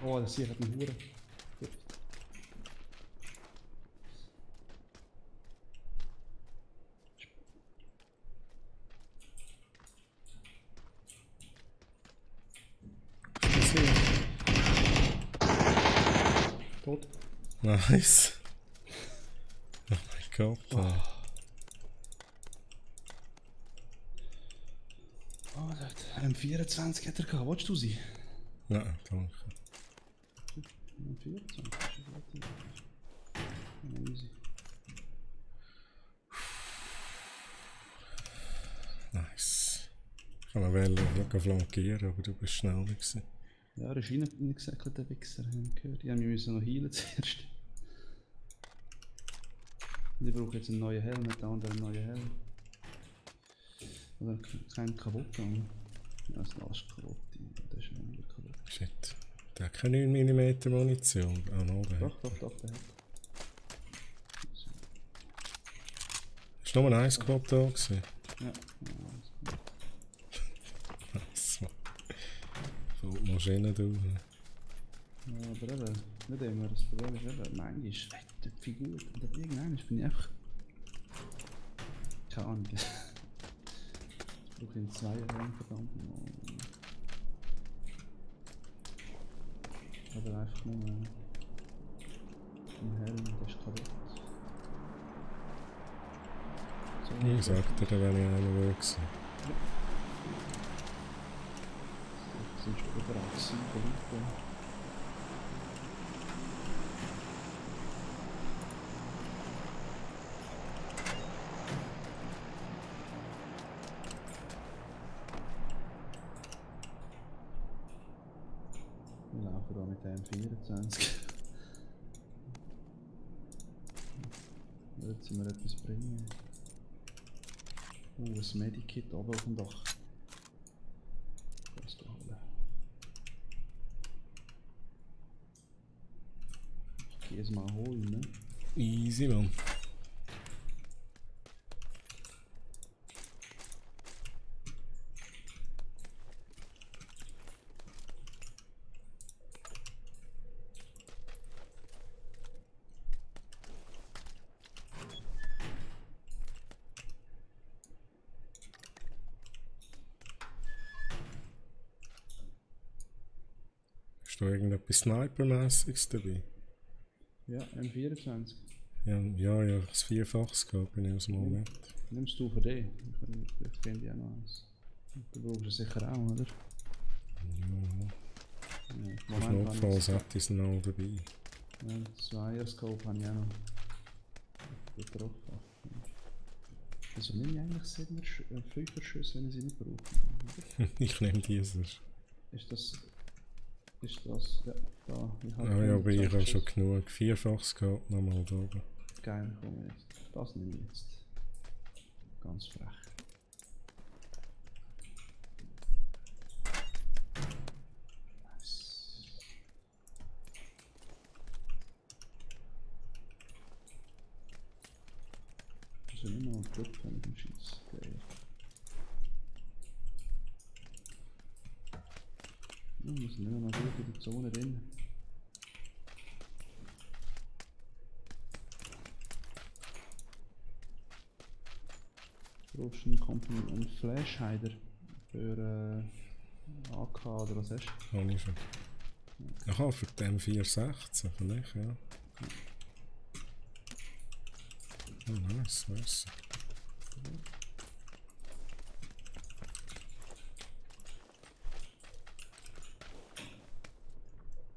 B: Oh, das hier hat einen Hure. Gut. Tot.
D: Nice. Oh mein Gott.
B: Oh, das M24 hat er gehabt, willst du sie?
D: Nein, danke.
B: M24 ist relativ easy.
D: Nice. Ich kann noch flankieren, aber du bist schneller gewesen.
B: Ja, er ist reingesäckelt, der Wichser, haben wir gehört. Die müssen noch heilen zuerst. Ich brauche jetzt einen neuen Helm, nicht der andere einen neuen Helm. Oder keinen kaputt, aber ja, das Last kaputt, der ist schon wieder kaputt.
D: Shit. Der hat keine 9 mm Munition. Ah, no, der
B: Doch, der hat.
D: Ist nur ein Squad da gewesen?
B: Ja,
D: nice, man. Voll die Maschine durch.
B: ja, aber eben, nicht immer. Das Problem ist eben, manchmal ist die Figur und dann irgendwann bin ich einfach... Keine Ahnung. Ich brauche in 2 Jahren verdammt mal. Oder einfach nur ein Helm, der ist kaputt. So,
D: Ich sagte dir, wenn ich einen will gewesen.
B: Das sind schon überall 7 Leute. Wir laufen da mit dem 24. Jetzt müssen wir etwas bringen. Ein Medikit oben auf dem Dach. Das holen. Ich gehe es mal holen, ne?
D: Easy, man. Ist da irgendetwas Sniper-mäßiges dabei?
B: Ja, M24.
D: Ja, ich habe das Vierfaches gehabt, bin ich aus dem Moment.
B: Nimmst du für dich? Ich finde ja noch eins. Du brauchst es sicher auch, oder?
D: Ja. Auf Notfalls hätte ich es noch dabei.
B: Ja, 2er-Scope habe ich auch noch getroffen. Also nehme ich eigentlich 5er Schüsse, wenn ich sie nicht brauche.
D: Ich nehme dieses.
B: Ist das... Ja, da.
D: Ja, aber ich habe schon genug Vierfachs gehabt, nochmal da oben.
B: Geil, komm jetzt. Das nehme ich jetzt. Ganz frech. Nice. Also nicht mal Glück mit dem Schieß. Geil. Wir müssen immer mal gut in die Zone drin. Du brauchst einen Flash-Hider für AK oder was hast du?
D: Habe ich schon. Aha, für die M416 vielleicht, ja. Oh nice, nice.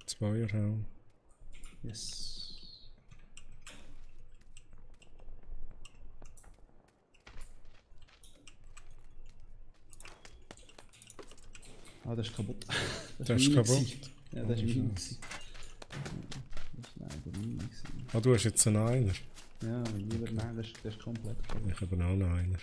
D: Zweierraum.
B: Yes. Ah, das ist kaputt.
D: Das ist kaputt?
B: Ja, das ist mein. Das ist leider mein.
D: Ah, du hast jetzt einen Einer?
B: Ja, lieber nein, das ist komplett kaputt.
D: Ich habe auch einen Einer.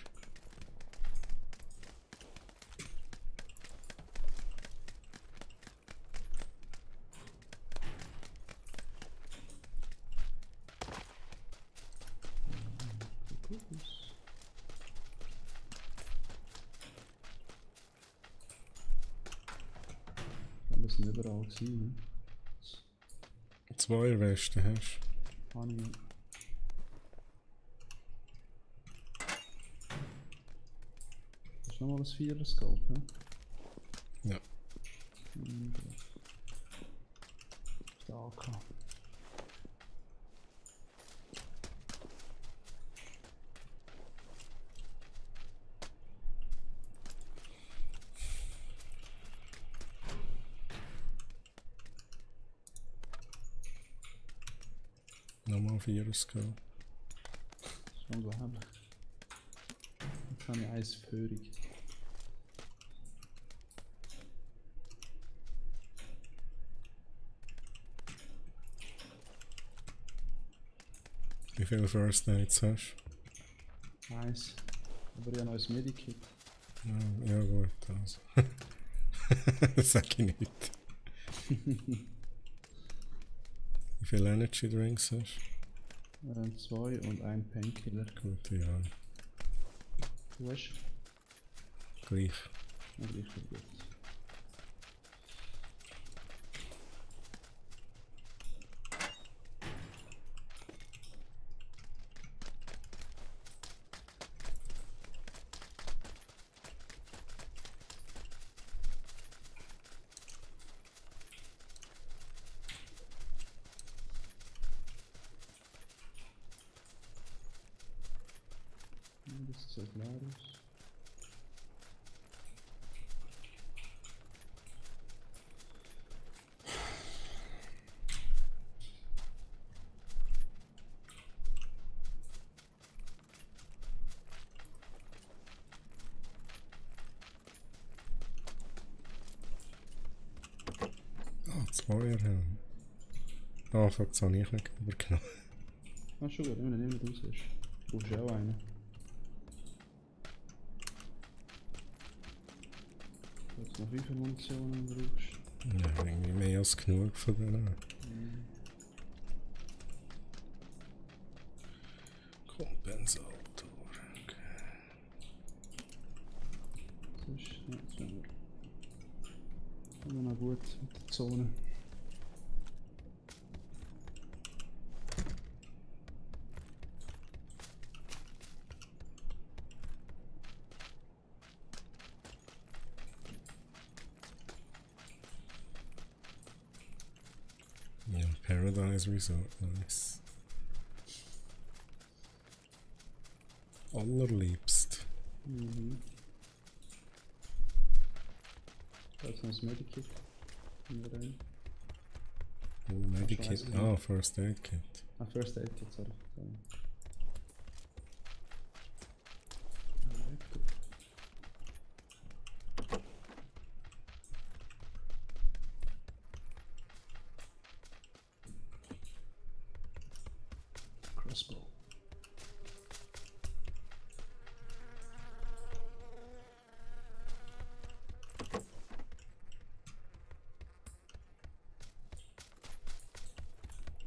B: Da müssen überall sein, ne?
D: Zweierwesten hast
B: du? Habe ich. Das ist nochmal ein 4er-Scope, ne?
D: Ja.
B: Der AK.
D: Virus gehabt.
B: Das ist unglaublich. Jetzt habe ich eins Föhrig.
D: Wie viele First Aids hast
B: du? Eins. Aber ich habe noch ein Medikit.
D: Ja gut, also. Das sag ich nicht. Wie viele Energy Drinks hast
B: du? 2 und ein Painkiller.
D: Gut, ja.
B: Du hast?
D: Gleich.
B: Ja, gleich gut. Das sieht leer aus.
D: Zweier haben. Ah, fuck, das habe ich nicht übergenommen.
B: Ah, schon gut, wenn du nicht mehr raus hast. Du brauchst auch einen. Jetzt noch wie viele Munitionen brauchst?
D: Ja, irgendwie mehr als genug von denen. Kompensator. Okay.
B: Das ist nicht so. Immer noch gut mit der Zone.
D: Ja, Paradise Resort, nice. Allerliebst.
B: Mhm. Da ist noch das Medikit.
D: Oh, Medikit. Ah, First Aid Kit.
B: Ah, First Aid Kit, sorry. Crossbow.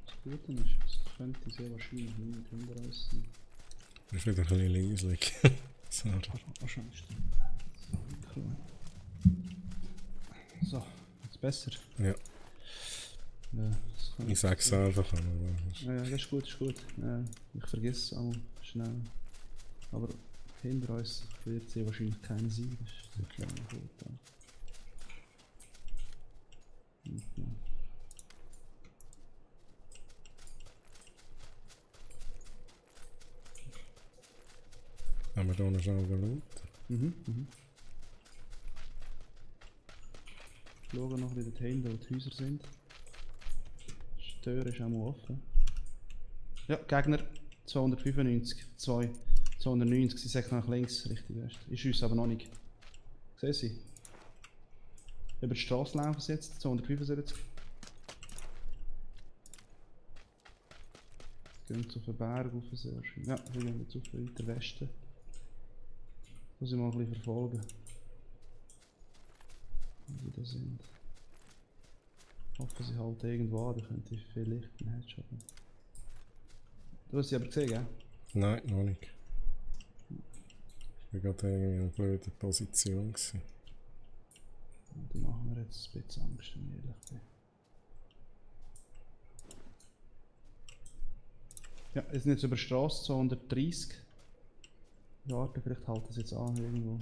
B: Das Gute ist, es könnte sehr wahrscheinlich niemand hinter uns sein.
D: Das ist wieder ein bisschen leislich. Sorry.
B: Wahrscheinlich stimmt. So, jetzt besser.
D: Ja.
B: Ja,
D: ich sag's einfach, aber.
B: Ja, das ist gut, ist gut. Ja, ich vergesse es auch schnell. Aber hinter uns wird sehr wahrscheinlich keiner sein. Das ist okay. Gut. Ja.
D: Haben wir da noch schnell Loot?
B: Schauen noch wieder hinten, wo die Häuser sind. Die Tür ist auch mal offen. Ja, Gegner 295, 290, sie sagt nach links, richtig West. Ich schieße aber noch nicht. Sehen Sie? Über die Straße laufen sie jetzt, 275. Gehen auf den Berg rauf, sehr schön. Ja, wir gehen jetzt auf den weiter Westen. Muss ich mal ein bisschen verfolgen. Wie die da sind. Hoffen sie halt irgendwo an, da könnte ich vielleicht einen Headshot machen. Du hast sie aber gesehen, gell?
D: Nein, noch nicht. Ich war gerade irgendwie in einer blöden Position.
B: Die machen wir jetzt ein bisschen Angst, wenn ich ehrlich bin. Ja, wir sind jetzt über die Straße, 230. Warte, vielleicht halten sie jetzt an irgendwo.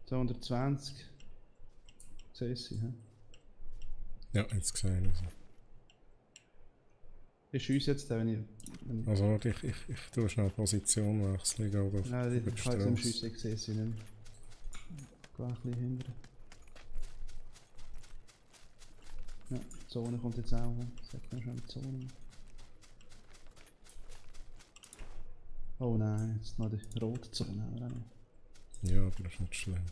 B: 220. Siehst sie, hä?
D: Ja, jetzt gesehen. Also.
B: Ich schiesse jetzt, wenn ich...
D: Also warte, ich tue schnell Position wechseln.
B: Nein, ich kann jetzt nicht schiessen, ich sehe sie nicht mehr. Ich gehe ein bisschen hinter. Ja. Die Zone kommt jetzt auch. Sagt man schon die Zone. Oh nein, jetzt noch die rote Zone haben wir auch noch.
D: Ja, aber das ist nicht schlimm.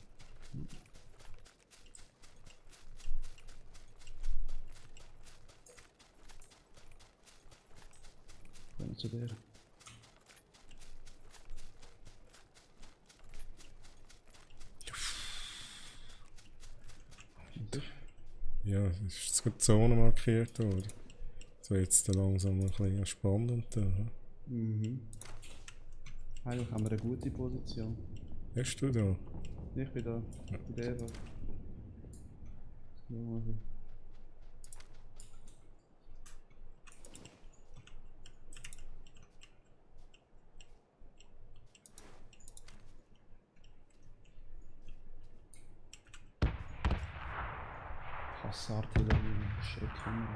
B: Gehen wir zu der.
D: Ja, es ist jetzt gut die Zone markiert worden. Jetzt wird es dann langsam ein bisschen spannend.
B: Mhm. Eigentlich haben wir eine gute Position.
D: Bist du da?
B: Ich bin da.
D: Ja.
B: Bei der. So, also. Hassartillerie, Schrecken.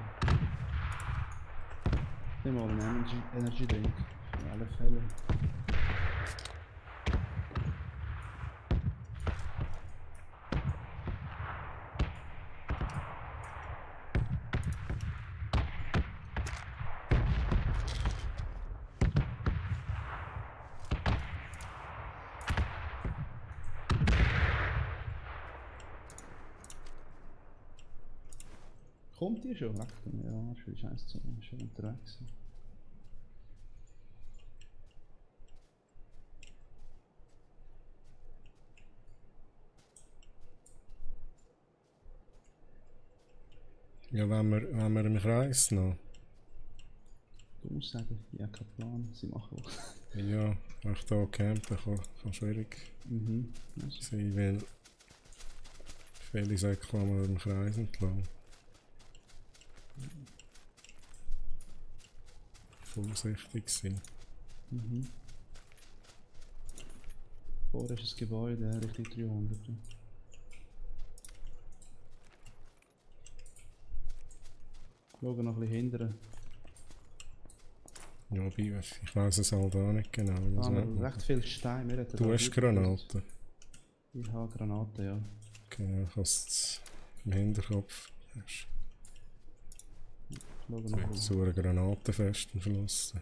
B: Nimm mal einen Energy Drink. In alle Fälle. Kommt ihr schon? Ja, ist viel Scheiß zu schon unterwegs.
D: Ja, wenn wir im Kreis noch.
B: Du musst sagen, ich habe keinen Plan, sie machen was.
D: Ja, auch hier campen kann schwierig sein, weil viele Säcke kommen im Kreis entlang. Vorsichtig sein.
B: Vorher ist das Gebäude Richtung 300. Schauen noch ein bisschen hindern.
D: Ja, ich weiss es halt auch nicht genau.
B: Da haben wir recht viel Stein.
D: Du hast Granaten?
B: Ich habe Granaten, ja.
D: Okay, ich hast im Hinterkopf. So eine Granate fest am Schluss.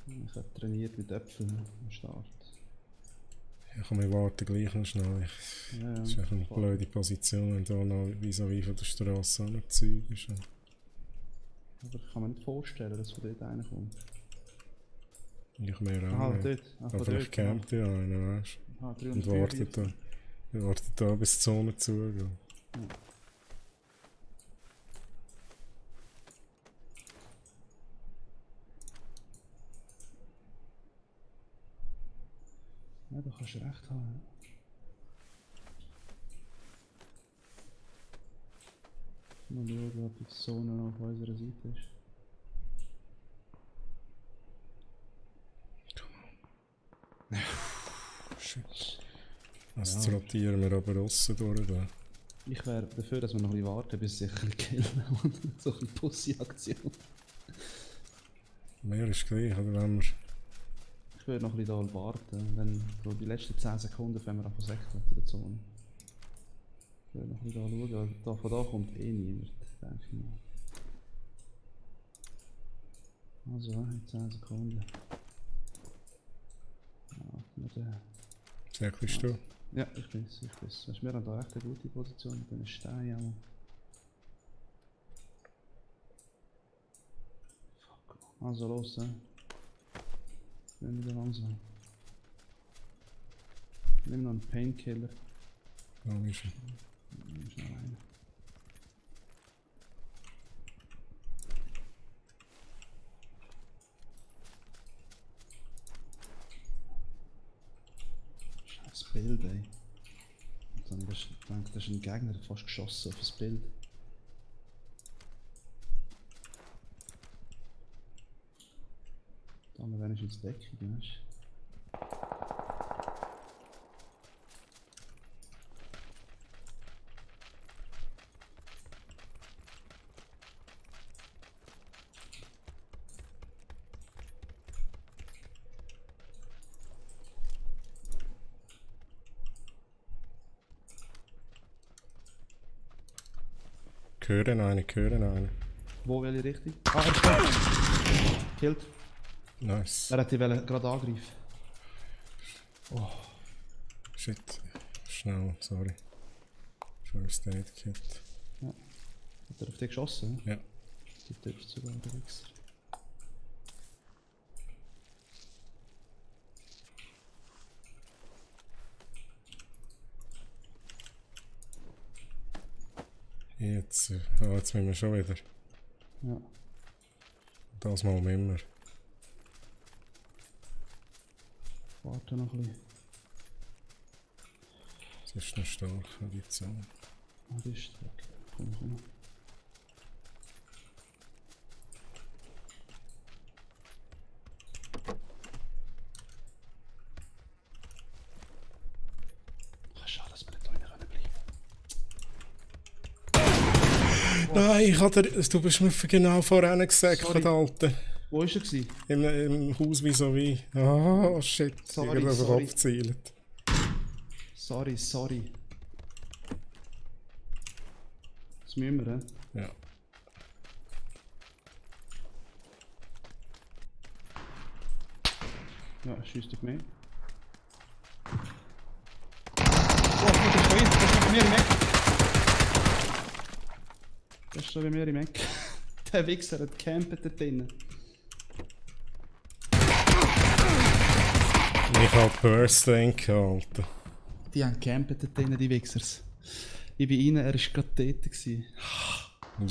B: Ich habe trainiert mit Äpfeln am Start.
D: Ja, komm, wir warten gleich noch schnell.
B: Ja,
D: das ist echt eine blöde Position, wenn da noch vis-à-vis von der Straße an Zeug ist.
B: Aber ich kann mir nicht vorstellen, dass von dort einer kommt.
D: Ich mehr auch
B: Ah,
D: nicht.
B: dort. Ah,
D: aber vielleicht campt ja einer, weißt du? Und wartet da bis die Zone zugeht.
B: Ja. Ja, da kannst du recht haben. Mal schauen, ob die Zone noch auf unserer Seite ist.
D: Shit. Also jetzt rotieren wir aber aussen durch da.
B: Ich wäre dafür, dass wir noch ein bisschen warten, bis sie ein bisschen killen und so eine Pussy-Aktion.
D: Mehr ist gleich, oder wenn wir...
B: Ich würde noch ein bisschen da warten, dann so die letzten 10 Sekunden fangen wir an zu säckeln in der Zone. Ich würde noch ein bisschen da schauen, von da kommt eh niemand, denke ich mal. Also, in 10 Sekunden. Ja, nicht
D: Säckelst du?
B: Ja, ich bin's. Weißt du, wir haben da echt eine gute Position mit den Steinen. Fuck. Also los, Gehen wieder langsam. Nimm noch einen Painkiller.
D: Ja, ist er.
B: Schnell rein. Scheiß Bild, ey. Und dann habe ich gedacht, das ist ein Gegner, der fast geschossen auf das Bild. Da haben wir wenigstens Deckung, weißt du?
D: höre einen.
B: Wo, welche Richtung? Ah, er ist da. Killed.
D: Nice.
B: Er hat die Welle gerade angreifen. Oh.
D: Shit. Schnell, sorry. First Aid Kit.
B: Ja. Hat er auf dich geschossen?
D: Ja.
B: Du darfst sogar der Wichser.
D: Jetzt müssen wir schon wieder.
B: Ja.
D: Das mal immer.
B: Warte noch ein bisschen.
D: Das ist noch stark, die Zahl.
B: Ah, die ist stark. Komm. Ach, schade, dass wir nicht da bleiben können.
D: Nein, du bist mir genau voran gesagt, Alter.
B: Wo war er?
D: Im Haus wie. Ah, shit.
B: Sorry,
D: ich habe
B: sorry.
D: abgezielt.
B: Sorry. Das müssen wir, hä?
D: Ja.
B: Ja, er schießt auf mich. Oh, das ist von ihm. Das ist bei mir im Eck. Das ist so bei mir im Eck. Der Wichser hat gecampt da drinnen.
D: Ich habe Burst gehabt, Alter.
B: Die haben gecampt da drinnen, die Wichsers. Ich bin rein, er war gerade dort.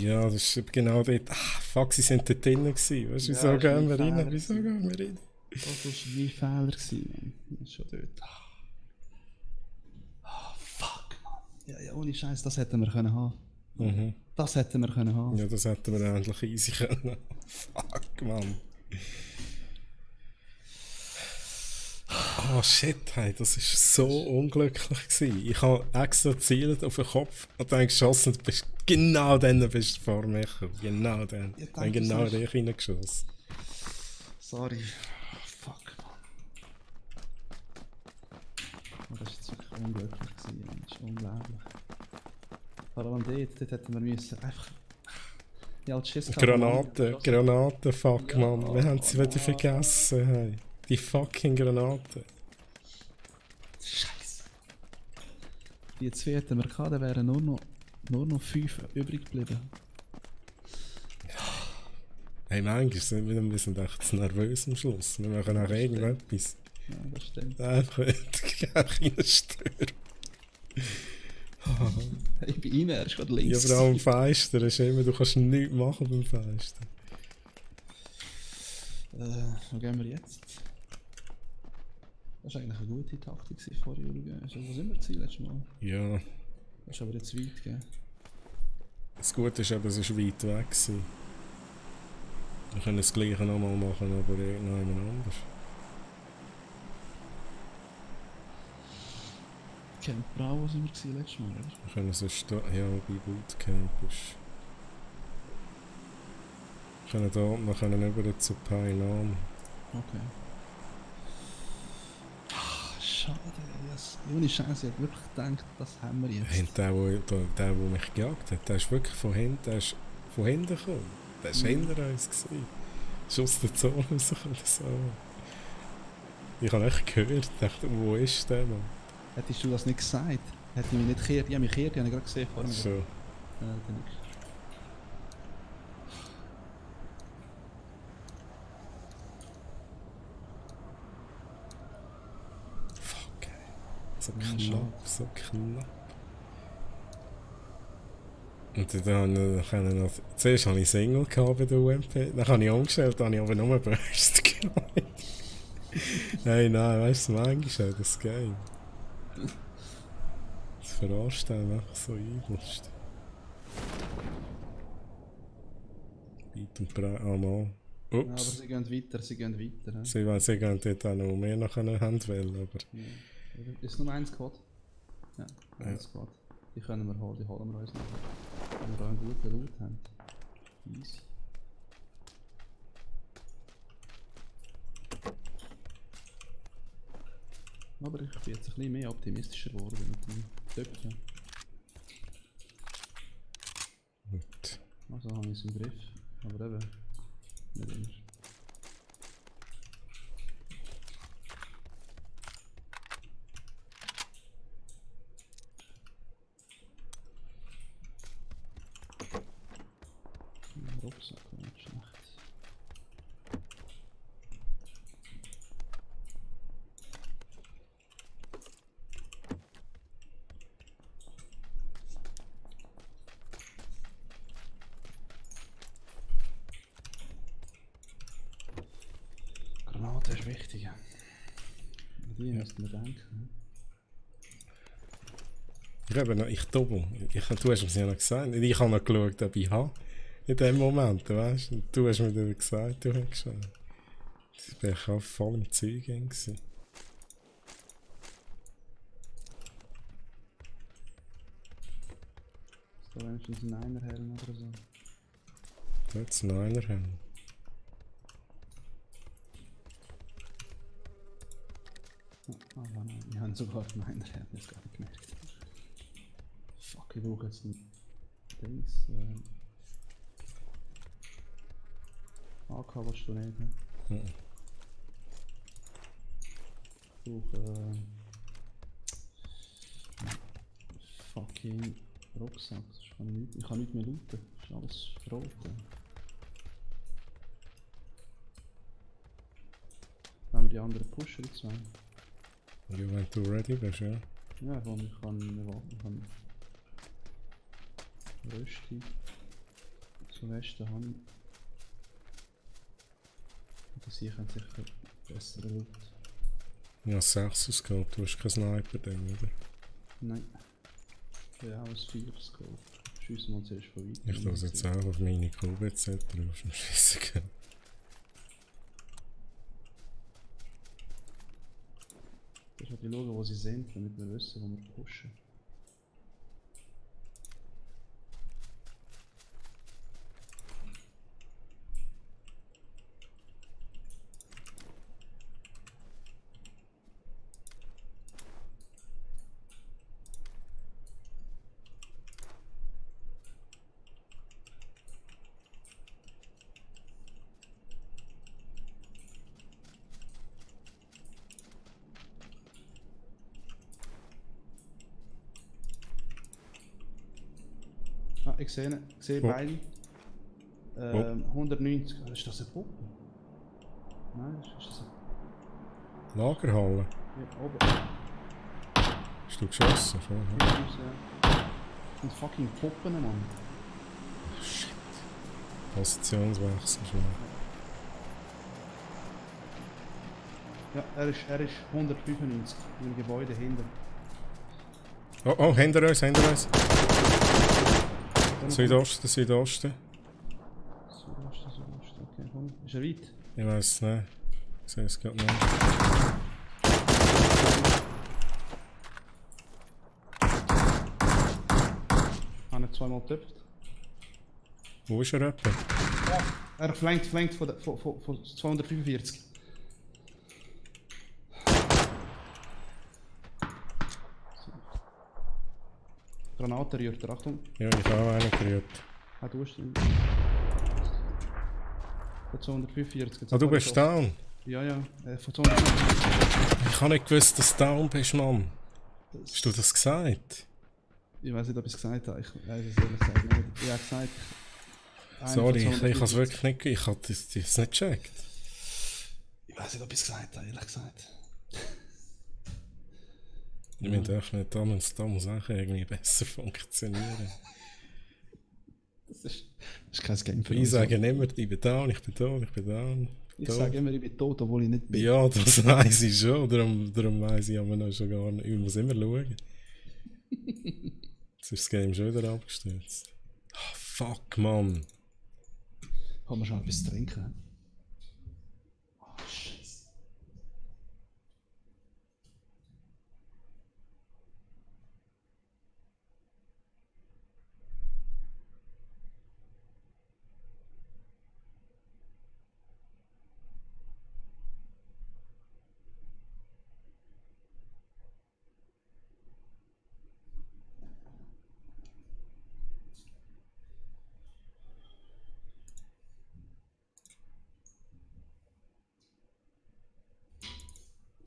D: Ja, das ist genau dort. Ah, fuck, sie sind dort drinnen gewesen. Weißt du, wieso gehen wir rein? Wieso gehen wir rein?
B: Das war mein Fehler, Mann. Das ist schon dort. Ah, fuck, Mann. Ja, ohne Scheiß, das hätten wir können haben.
D: Mhm.
B: Das hätten wir können haben.
D: Ja, das hätten wir endlich easy können. Fuck, Mann. Oh shit, hey, das war so unglücklich gewesen. Ich habe extra gezielt auf den Kopf und dann geschossen und bist genau dann bist du vor mir gekommen. Genau dann. Ich habe genau in dich reingeschossen.
B: Sorry. Fuck, Mann. Oh, das war jetzt wirklich unglücklich gewesen, Mann. Das ist unglaublich. Vor allem dort hätten wir müssen einfach... Ja, als Schiss
D: Granaten, fuck, ja, Mann. Wir haben sie wieder vergessen, hey. Die fucking Granaten.
B: Scheiße. Die zwei hätten wir gehabt, dann wären nur noch 5 übrig geblieben.
D: Hey, manchmal sind wir ein bisschen echt nervös am Schluss. Wir machen auch irgendetwas.
B: Ja, das stimmt.
D: Einfach reinsteuern.
B: Ich bin rein, er ist gerade links.
D: Ja, aber auch am Feister ist immer, du kannst nichts machen beim Feister.
B: Wo gehen wir jetzt? Das war eigentlich eine gute Taktik vor Uruguay. Also, wo sind wir gewesen, letztes Mal?
D: Ja.
B: Das ist aber jetzt weit, gell?
D: Das Gute ist eben, es war weit weg gewesen. Wir können das Gleiche nochmal machen, aber noch jemand anders.
B: Camp Bravo sind wir gewesen, letztes Mal, oder?
D: Wir können sonst da, ja, bei Bootcamp ist... Wir können über zu Painan.
B: Okay. Schade, yes. Ohne Scheiße, ich hab wirklich gedacht, das haben wir jetzt.
D: Hey, der mich gejagt hat, der ist wirklich von hinten gekommen. Der war hinter uns gewesen. Ist aus der Zone rausgekommen oder so. Ich habe echt gehört, ich dachte, wo ist der, Mann?
B: Hättest du das nicht gesagt? Hätte ich mich nicht gekehrt? Ich habe mich gekehrt, ich habe gerade gesehen vor mir.
D: So.
B: Ja, dann nicht.
D: So knapp, so knapp. Und dann habe ich noch... Zuerst hatte ich Single bei der UMP, dann habe ich umgestellt, dann habe ich aber nur Burst gehabt. Hey, nein, weißt du, manchmal das Game. Das verarscht einem einfach so übelst. Weit und breit, mal. Ups.
B: Ja, aber sie gehen weiter, sie gehen weiter.
D: Sie gehen dort auch noch mehr nach einer Hand wählen, aber...
B: Ja. Ist nur ein Squad? Ja, ein Squad. Die können wir holen, die holen wir uns noch. Wenn wir auch einen guten Loot haben. Easy. Aber ich bin jetzt ein bisschen mehr optimistischer geworden mit dem Töpfchen. Also habe ich es im Griff. Aber eben, nicht immer. Rucksack war nicht schlecht. Granate ist wichtig. An die müssten wir denken.
D: Ich doppel. Du hast mir ja noch gesagt. Ich habe noch geschaut, ob ich habe. In dem Moment, weißt du? Du hast mir dann gesagt, du hast geschaut. Das war auch voll im Zeug. Ist
B: da wenigstens ein Einerhelm oder so?
D: Da hat es einen Einerhelm.
B: Ah, nein, wir haben sogar einen Einerhelm, das gar nicht gemerkt. Fuck, ich brauche jetzt ein Dings. AK willst du nicht, ne?
D: Mhm.
B: Ich brauche fucking Rucksack, sonst kann ich kann nicht mehr looten, das ist alles verroten. Wenn wir die anderen pushen, die zwei.
D: Ja, wenn du ready bist, ja.
B: Ja, weil ich kann Rösti zum Westen haben. Und sie können sicher besser Loot.
D: Ja, 6 Scope, du hast kein Sniper-Ding, oder?
B: Nein. Ja, auch ein 4 Scope. Schiessen wir uns erst von weit.
D: Ich lasse jetzt auch auf meine QBZ drauf, am Schiessen gehen.
B: Ich muss schauen, wo sie sind, damit wir wissen, wo wir pushen. Ah, ich sehe beide. 190. Ist das eine Puppe? Nein, ist das eine...
D: Lagerhalle?
B: Ja, oben.
D: Hast du geschossen schon? Ja.
B: Das sind fucking Puppen, Mann.
D: Shit. Positionswechsel schon.
B: Ja, er ist 195 im Gebäude hinter.
D: Oh, hinter uns, hinter uns. Südosten, Südosten.
B: Südosten, okay, komm. Ist er weit?
D: Ich weiß es nicht. Ich sehe es gerade nicht.
B: Ich habe ihn zweimal getöpft.
D: Wo ist er etwa?
B: Ja, er flankt von 245. Granate rührt er, Achtung.
D: Ja, ich habe auch einen gerührt.
B: Ah, du hast ihn. Von 245.
D: Ah, du bist down?
B: Ja, ja, von 245.
D: Ich habe nicht gewusst, dass du down bist, Mann. Hast du das gesagt?
B: Ich weiß nicht, ob ich es gesagt habe. Ich weiß es ehrlich gesagt nicht. Ich habe gesagt...
D: Sorry, ich habe es wirklich nicht... Ich habe das nicht gecheckt.
B: Ich weiß nicht, ob ich es gesagt habe, ehrlich gesagt.
D: Ich meine, da muss auch irgendwie besser funktionieren.
B: Das ist kein Game für uns.
D: Ich sage immer, ich bin down, ich bin down, ich bin down.
B: Ich sage immer, ich bin tot, obwohl ich nicht bin.
D: Ja, das weiss ich schon. Darum weiss ich aber noch schon gar nicht. Ich muss immer schauen. Jetzt ist das Game schon wieder abgestürzt. Oh, fuck, Mann.
B: Kann man schon etwas trinken? Oh, shit.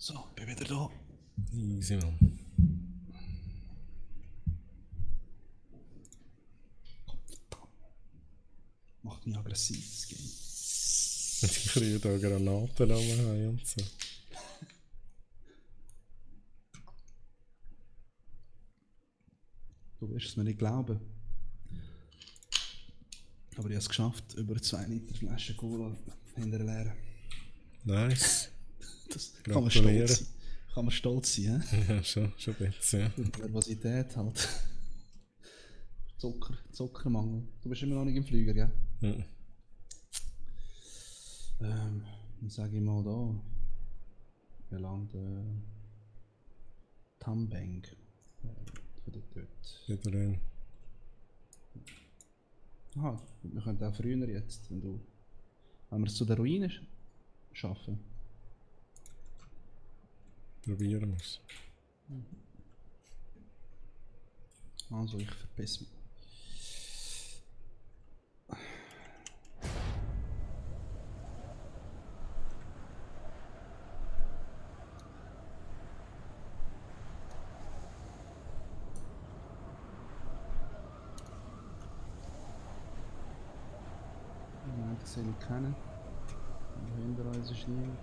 B: So, bin wieder da.
D: Easy, Mann.
B: Macht mich aggressiv, das Game.
D: Die kriegen da Granaten haben und so.
B: Du wirst es mir nicht glauben. Aber ich habe es geschafft, über 2 Liter Flasche Cola hinter leeren.
D: Nice.
B: Das kann man stolz sein. Kann man stolz sein,
D: hä? Ja, schon ein bisschen, ja.
B: Die Nervosität halt. Zuckermangel. Du bist immer noch nicht im Flüger, gell?
D: Mhm.
B: Dann sage ich mal da. Wir landen Tambang. Oder dort.
D: Wieder ein.
B: Aha, wir können auch früher jetzt, wenn wir es zu der Ruine schaffen.
D: Probieren wir es.
B: Also, ich verpiss mich. Ich sehe nicht keinen. Hinter uns ist niemand.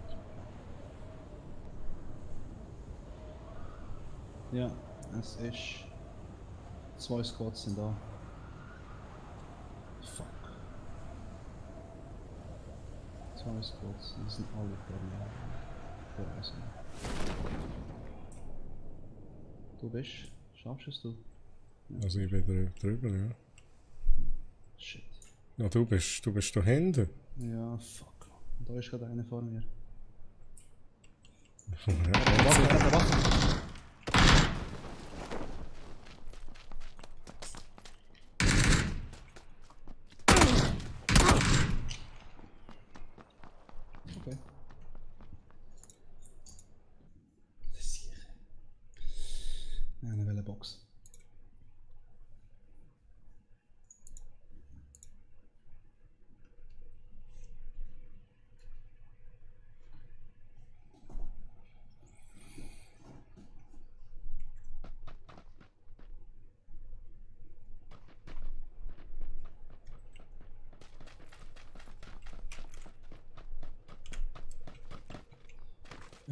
B: Ja, es ist. 2 Squads sind da. Fuck. 2 Squads, die sind alle vor uns. Du bist? Schaffst es du?
D: Ja. Also ich bin drüber, ja.
B: Shit.
D: Ja, du bist da hinten.
B: Ja, fuck. Da ist gerade einer vor mir.
D: Waffe.
B: Okay. Ja, eine Welle Box.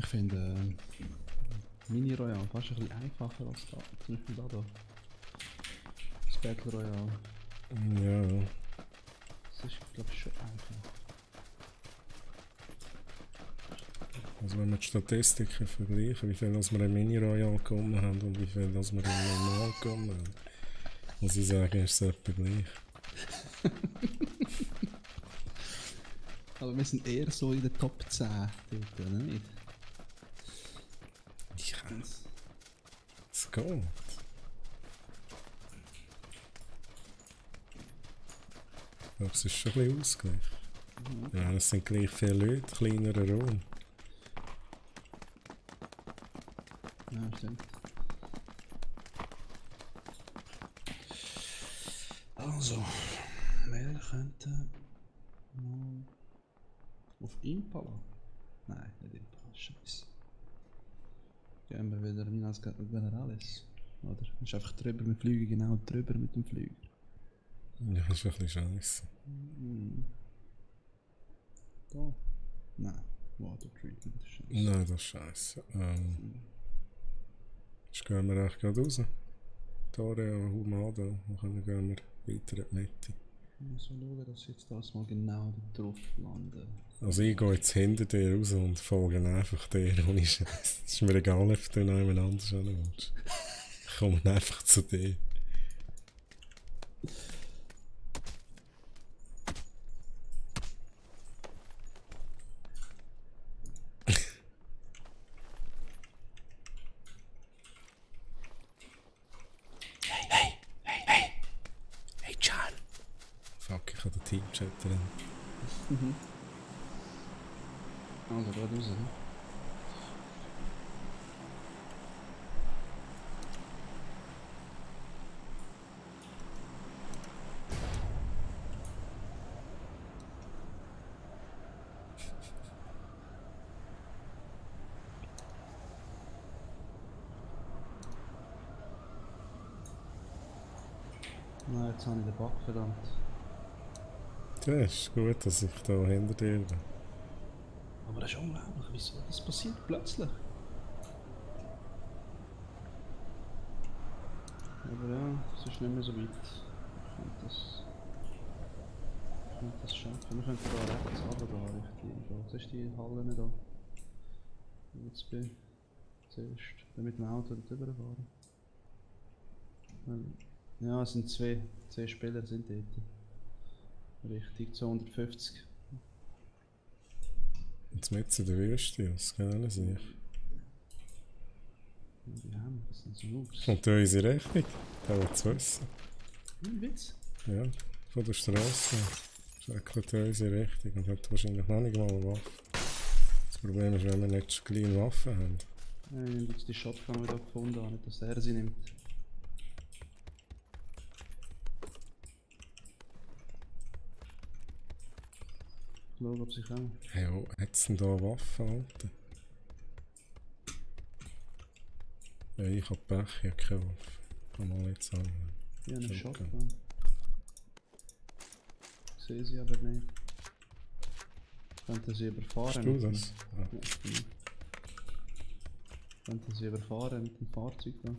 B: Ich finde Mini Royale fast ein bisschen einfacher als da. Zum Beispiel da. Das Battle Royale.
D: Ja.
B: Das ist, glaube ich, schon einfach.
D: Also wenn wir die Statistiken vergleichen, wie viel wir im Mini-Royale gewonnen haben und wie viel wir im Normal gewonnen haben, muss ich sagen, ist es etwa gleich.
B: Aber wir sind eher so in der Top 10 dort, oder nicht?
D: Ja, es geht. Aber es ist schon ein bisschen ausgeglichen. Ja, es sind gleich viele Leute, kleinerer Raum.
B: Ja, stimmt. Also, wir könnten mal auf Impala. Nein, nicht Impala, scheiße. Gehen wir wieder Minas Generalis. Oder? Ist einfach drüber, wir fliegen genau drüber mit dem Flüger.
D: Ja, das ist ein bisschen scheiße.
B: Da? Nein, Water Treatment ist scheiße.
D: Nein, das ist scheiße. Jetzt gehen wir echt gerade raus. Tore an Humada, dann gehen wir weiter in die Mitte.
B: Ich muss schauen, dass ich jetzt das mal genau drauf lande.
D: Also ich gehe jetzt hinter dir raus und folge einfach dir ohne Scheiß. Es ist mir egal, ob du noch jemand anders hin willst. Ich komme einfach zu dir. Hey John! Fuck, ich habe den Teamchat drin.
B: Also, gerade raus, ne? Nein, jetzt habe ich den Bug, verdammt.
D: Das ist gut, dass ich da hinter dir bin.
B: Aber das ist unglaublich, wieso das passiert plötzlich? Aber ja, es ist nicht mehr so weit. Ich könnte das schaffen. Wir könnten da rechts runtergehen, richtig. Was ist die Halle nicht da? Jetzt bin ich zuerst mit dem Auto drüber fahren. Ja, es sind zwei Spieler sind dort. Richtig 250.
D: Jetzt mit in der Wüste, das kann alles nicht.
B: Die haben das sind so Noobs.
D: Und da unsere Rechnung, der will es wissen.
B: Witz?
D: Ja, von der Straße. Schrecklich in unsere Richtung und hat wahrscheinlich noch nicht mal eine Waffe. Das Problem ist, wenn wir nicht gleich eine Waffe haben.
B: Ja, ich nehme jetzt die Shotgun, die ich da gefunden habe, nicht dass er sie nimmt. Schau, ob sie kommen.
D: Hey, wo hat es denn da Waffen, Alter? Ja, ich hab Pech, ich hab keine Waffe. Kann mal jetzt sagen.
B: Ich habe eine Shotgun. Ich sehe sie aber nicht. Könnten sie überfahren?
D: Bist du das?
B: Ja, genau. Könnten sie überfahren mit dem Fahrzeug da?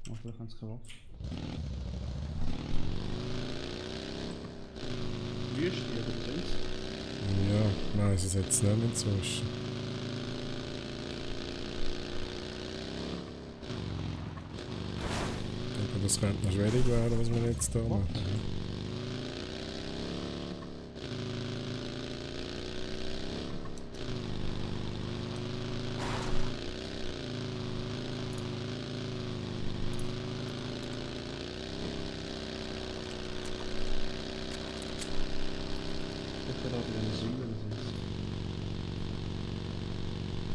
B: Oh, vielleicht haben sie keine Waffe. Wüste oder was?
D: Ja, nein, sie setzt nicht mehr inzwischen. Aber das könnte noch schwierig werden, was wir jetzt da machen.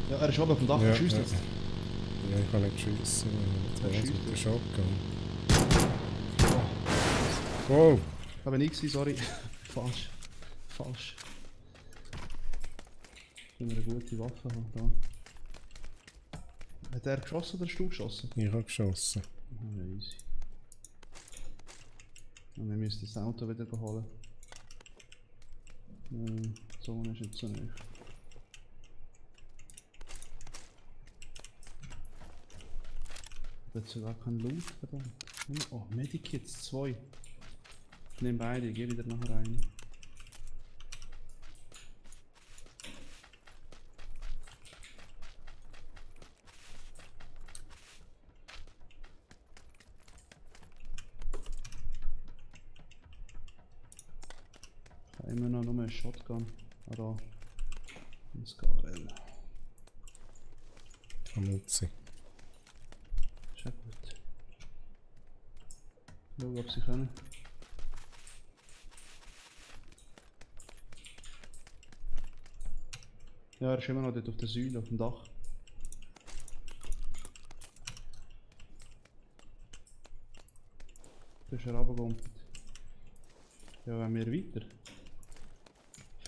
B: Ja, er ist oben auf dem Dach,
D: Ja,
B: schießt
D: ja.
B: jetzt.
D: Ja, ich kann nicht schiessen.
B: Er
D: Ich
B: schießt
D: mit der
B: jetzt.
D: Shotgun. Wow!
B: Aber nicht gewesen, sorry. Falsch. Falsch. Wenn wir eine gute Waffe haben da. Hat er geschossen oder hast du geschossen?
D: Ich habe geschossen.
B: Ja, easy. Und wir müssen das Auto wieder holen. Die Zone ist nicht so nah. Da hat sogar kein Loot, verdammt. Oh, Medikits 2. Ich nehme beide, ich gehe wieder nachher rein. Ich habe immer noch nur eine Shotgun. Da. Ins Garel.
D: Amuzzi.
B: Ist ja gut. Schau, ob sie können. Ja, er ist immer noch dort auf der Säule, auf dem Dach. Da ist er runtergegumpelt. Ja, wenn wir weiter.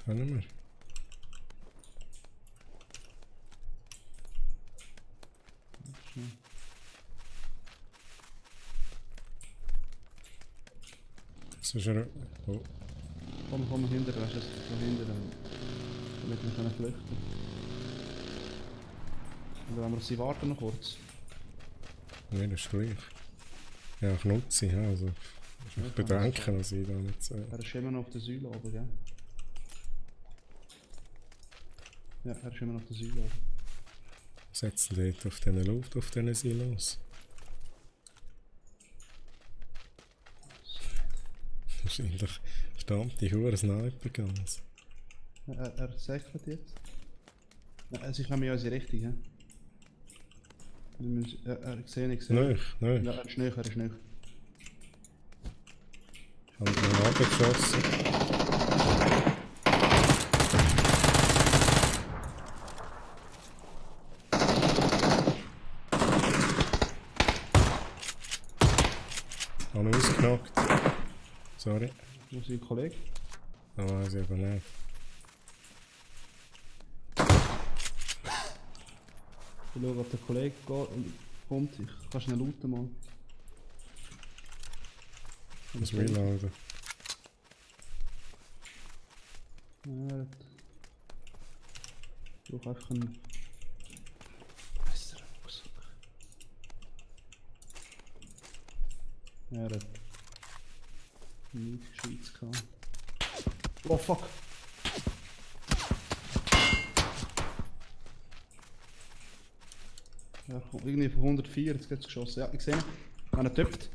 D: Können wir?
B: Schnell.
D: Das ist er. Oh.
B: Komm hinter, weißt du, so hinter, damit wir können flüchten. Oder wenn wir sie warten noch kurz.
D: Nein, das ist gleich. Ja, Knutzi, ja, also. Ich bedenke, dass ich da nicht so.
B: Er ist immer noch auf der Säule oben, gell? Ja, er ist immer noch auf der Säule oben.
D: Setzen dort auf diesen Luft, auf diesen Silos. Wahrscheinlich stammt die Hure Sniper ganz.
B: Er säckelt jetzt. Ja, sie kommen in unsere Richtung, hä? Ich sehe.
D: Nein.
B: Ja, er ist näher, er ist näher.
D: Ich habe ihn abgeschossen. Ich habe ihn ausgenockt. Sorry.
B: Wo ist Ihr Kollege?
D: Da weiß ich aber nicht.
B: Ich schaue, ob der Kollege kommt. Ich kann schnell looten mal.
D: Ich muss reloaden.
B: Ja. Ich brauche einfach einen besseren Rucksack. Ja, er hat nicht Schweiz gehabt. Oh fuck! Ja, irgendwie von 104, jetzt geht's geschossen. Ja, ich sehe ihn. Wenn er töpft.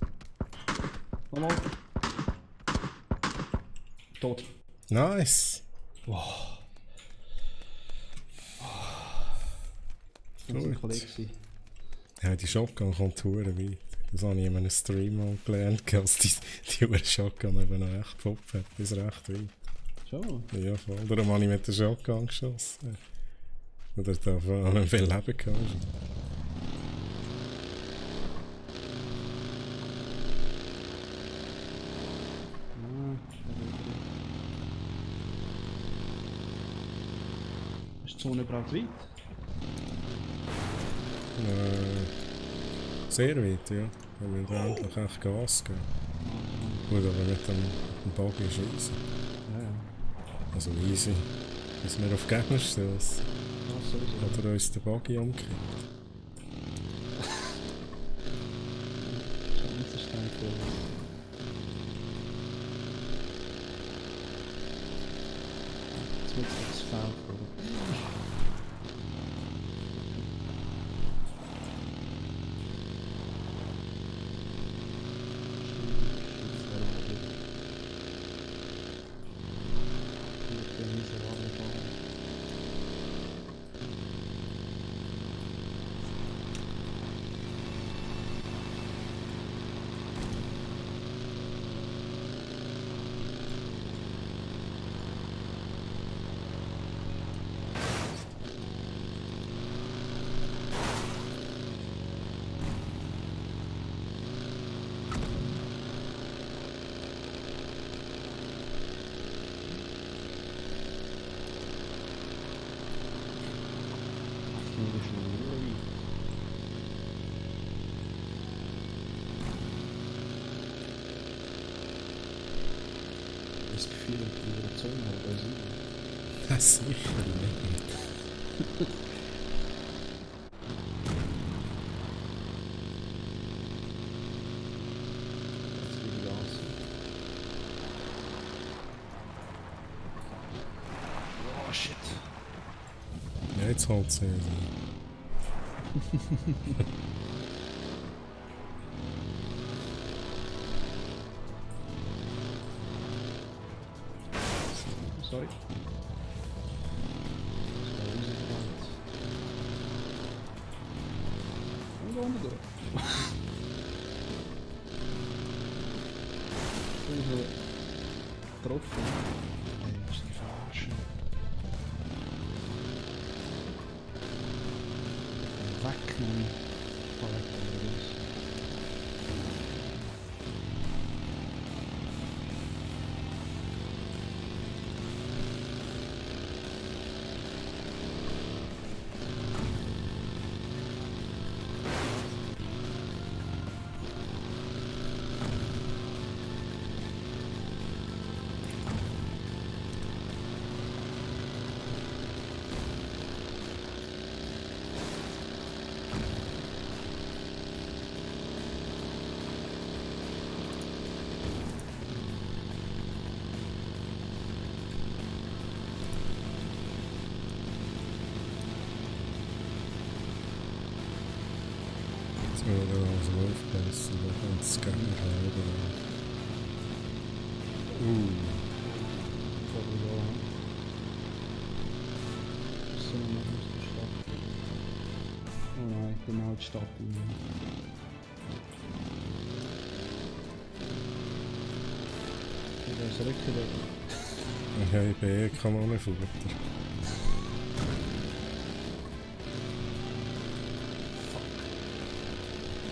B: Nochmal. Tot.
D: Nice!
B: Wow. Das war ein Kollege.
D: Ja, die Shotgun kommt verdammt weit. Das habe ich in einem Stream mal gelernt, dass die Shotgun eben noch echt gepoppt hat. Das ist recht weit.
B: Schon?
D: Ja, voll. Darum habe ich mit der Shotgun geschossen. Oder da von einem viel Leben gehabt.
B: Ist die Zone überhaupt weit?
D: Sehr weit, ja. Wir müssen endlich echt Gas geben. Gut, aber mit dem Buggy ist easy.
B: Ja, ja.
D: Also easy. Bis wir auf Gegner stoßen.
B: Ja, sowieso.
D: Oder uns der Buggy umkippt.
B: Schanzenstein für uns. Jetzt wird es Feld, oder? Das Gefühl, die Reaktion hat bei sie.
D: Das sicher nicht.
B: Jetzt will ich Gas. Oh shit.
D: Ja, jetzt holt sie.
B: Sorry. Und unten durch. Ich bin so getroffen. Ey, das ist nicht verarschen. Weg, Mann. Palette oder was?
D: Oder als Wolfpass oder als Scanner oder.
B: Vor wir da haben. So, noch aus der Stadt. Oh nein, genau die Stadt. Ich weiß nicht,
D: Ja, ich bin eh Kanonenfutter.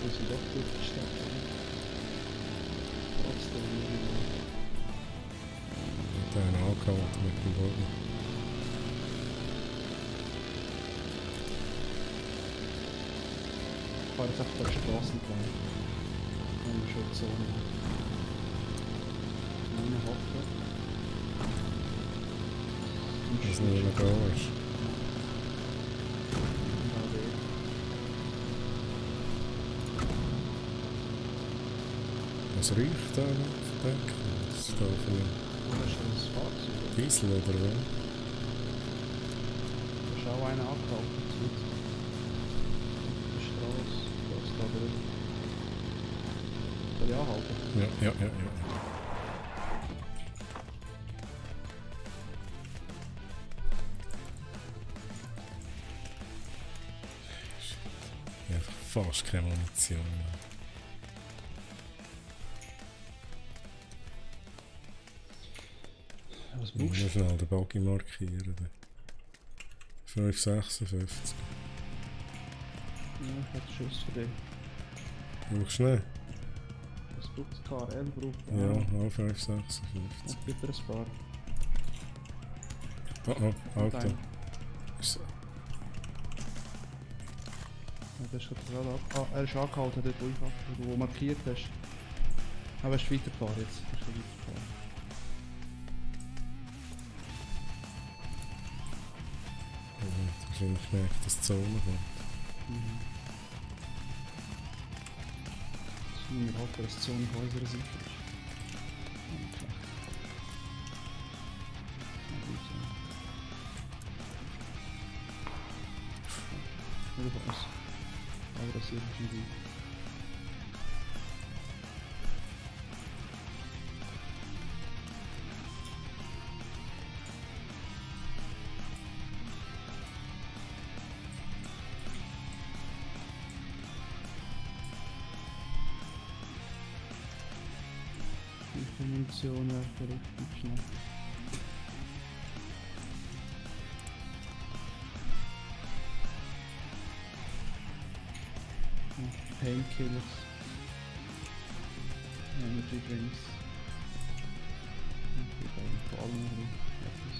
B: wir sind doch gut die Stadt. Trotzdem irgendwie.
D: Und dann angehauen mit dem Boden.
B: fahre jetzt einfach der Straße entlang. Wenn wir schon so eine Hoffe.
D: Dass niemand da ist. Was riecht da auf dem Deck? Das ist da von
B: das Fahrzeug.
D: Diesel oder was?
B: Da ist auch einer abgehalten. Die Straße. Da ist da drüben. Soll ich anhalten?
D: Ja. Ja, fast keine Munition.
B: Was
D: Ich muss schnell den Buggy markieren. 5,56.
B: Ja, ich hätte Schuss für dich.
D: Brauchst du nicht?
B: Was braucht das KRL?
D: Ja, auch 5,56.
B: Es gibt ein paar.
D: Oh, Auto. Ist
B: Ja, das ist gerade er ist angehalten, dort wo du markiert hast. Aber er ist weitergefahren jetzt. Er ist weitergefahren.
D: wahrscheinlich gemerkt, dass die Zone kommt.
B: Wir hoffen, dass die Zone auf unserer Seite ist. Nicht auf uns. Aber das hier ist nicht gut. Munition werfen, richtig schnell. Painkillers. Energy Drinks. Ich bin eigentlich vor allem noch etwas.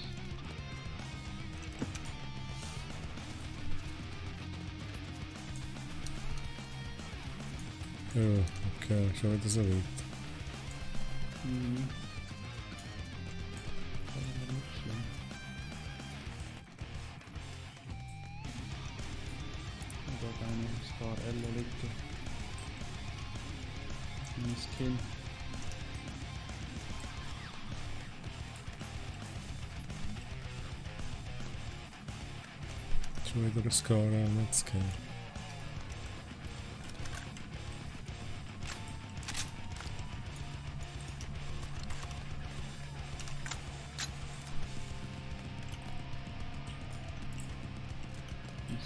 D: Ja, okay, schon wieder so weit.
B: Das ist nicht schlimm. Da hat einer das KRL liegen. Mein Skin.
D: Schon wieder ein KRL mit Skin.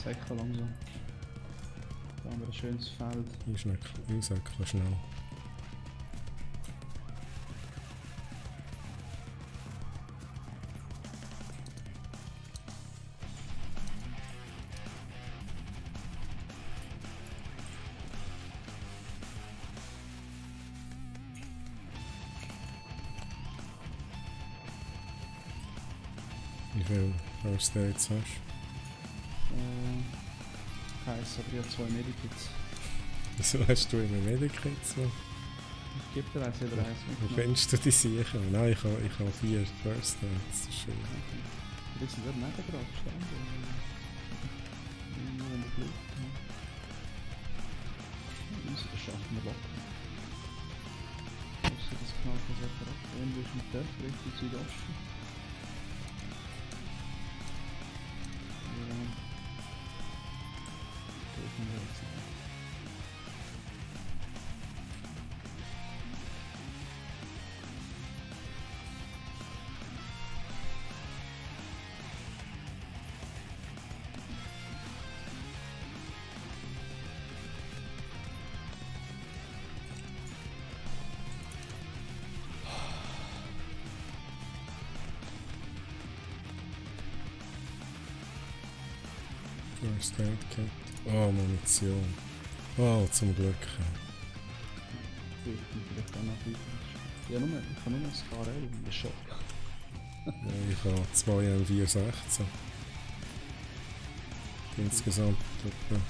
B: Säcke langsam. Da haben wir ein schönes Feld.
D: Einsäckeln schnell. Wie viel First Aids hast du?
B: Heißt, aber ich habe 2 Medikits.
D: Wieso hast du immer Medikits?
B: Ich gebe dir eins, jeder eins.
D: Wo findest du die sicher? Nein, ich habe 4 First Aids. Das ist schön.
B: Wir sind dort neben gerade gestanden. Nur in der Blut. Das schaffen wir locker. Das knallt das etwa ab. Irgendwo ist mit der Richtung Südosten.
D: First Aid Kit. Oh, Munition. Oh, zum Glück.
B: Vielleicht auch noch ich kann nur das KRL und das Schock.
D: Ja, ich habe 2 M416. Insgesamt etwa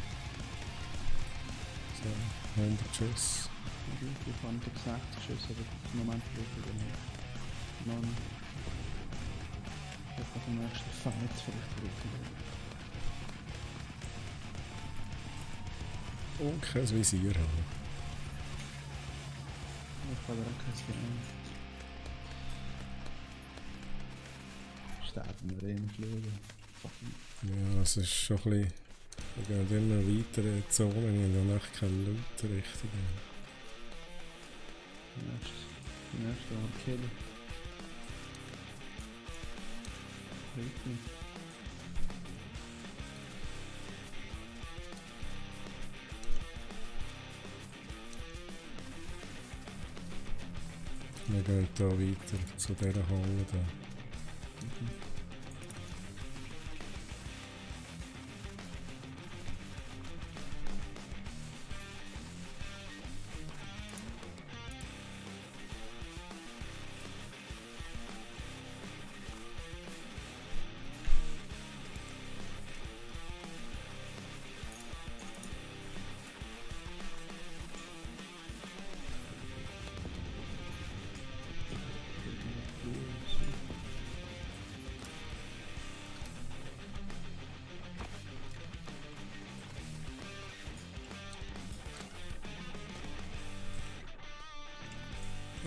D: So, 100 Schuss.
B: Ich habe 60 Schüsse, aber im Moment wirklich nicht. Nein. Ich habe den nächsten Fight vielleicht drücken.
D: Und kein Visier haben.
B: Ich habe auch kein Visier. Sterben wir in Flügen.
D: Ja, es ist schon ein bisschen... Wir gehen immer weiter in die Zone und dann echt keine Leute richtig.
B: Die nächste war Kill. Richtig.
D: Wir gehen hier weiter zu dieser Halle da.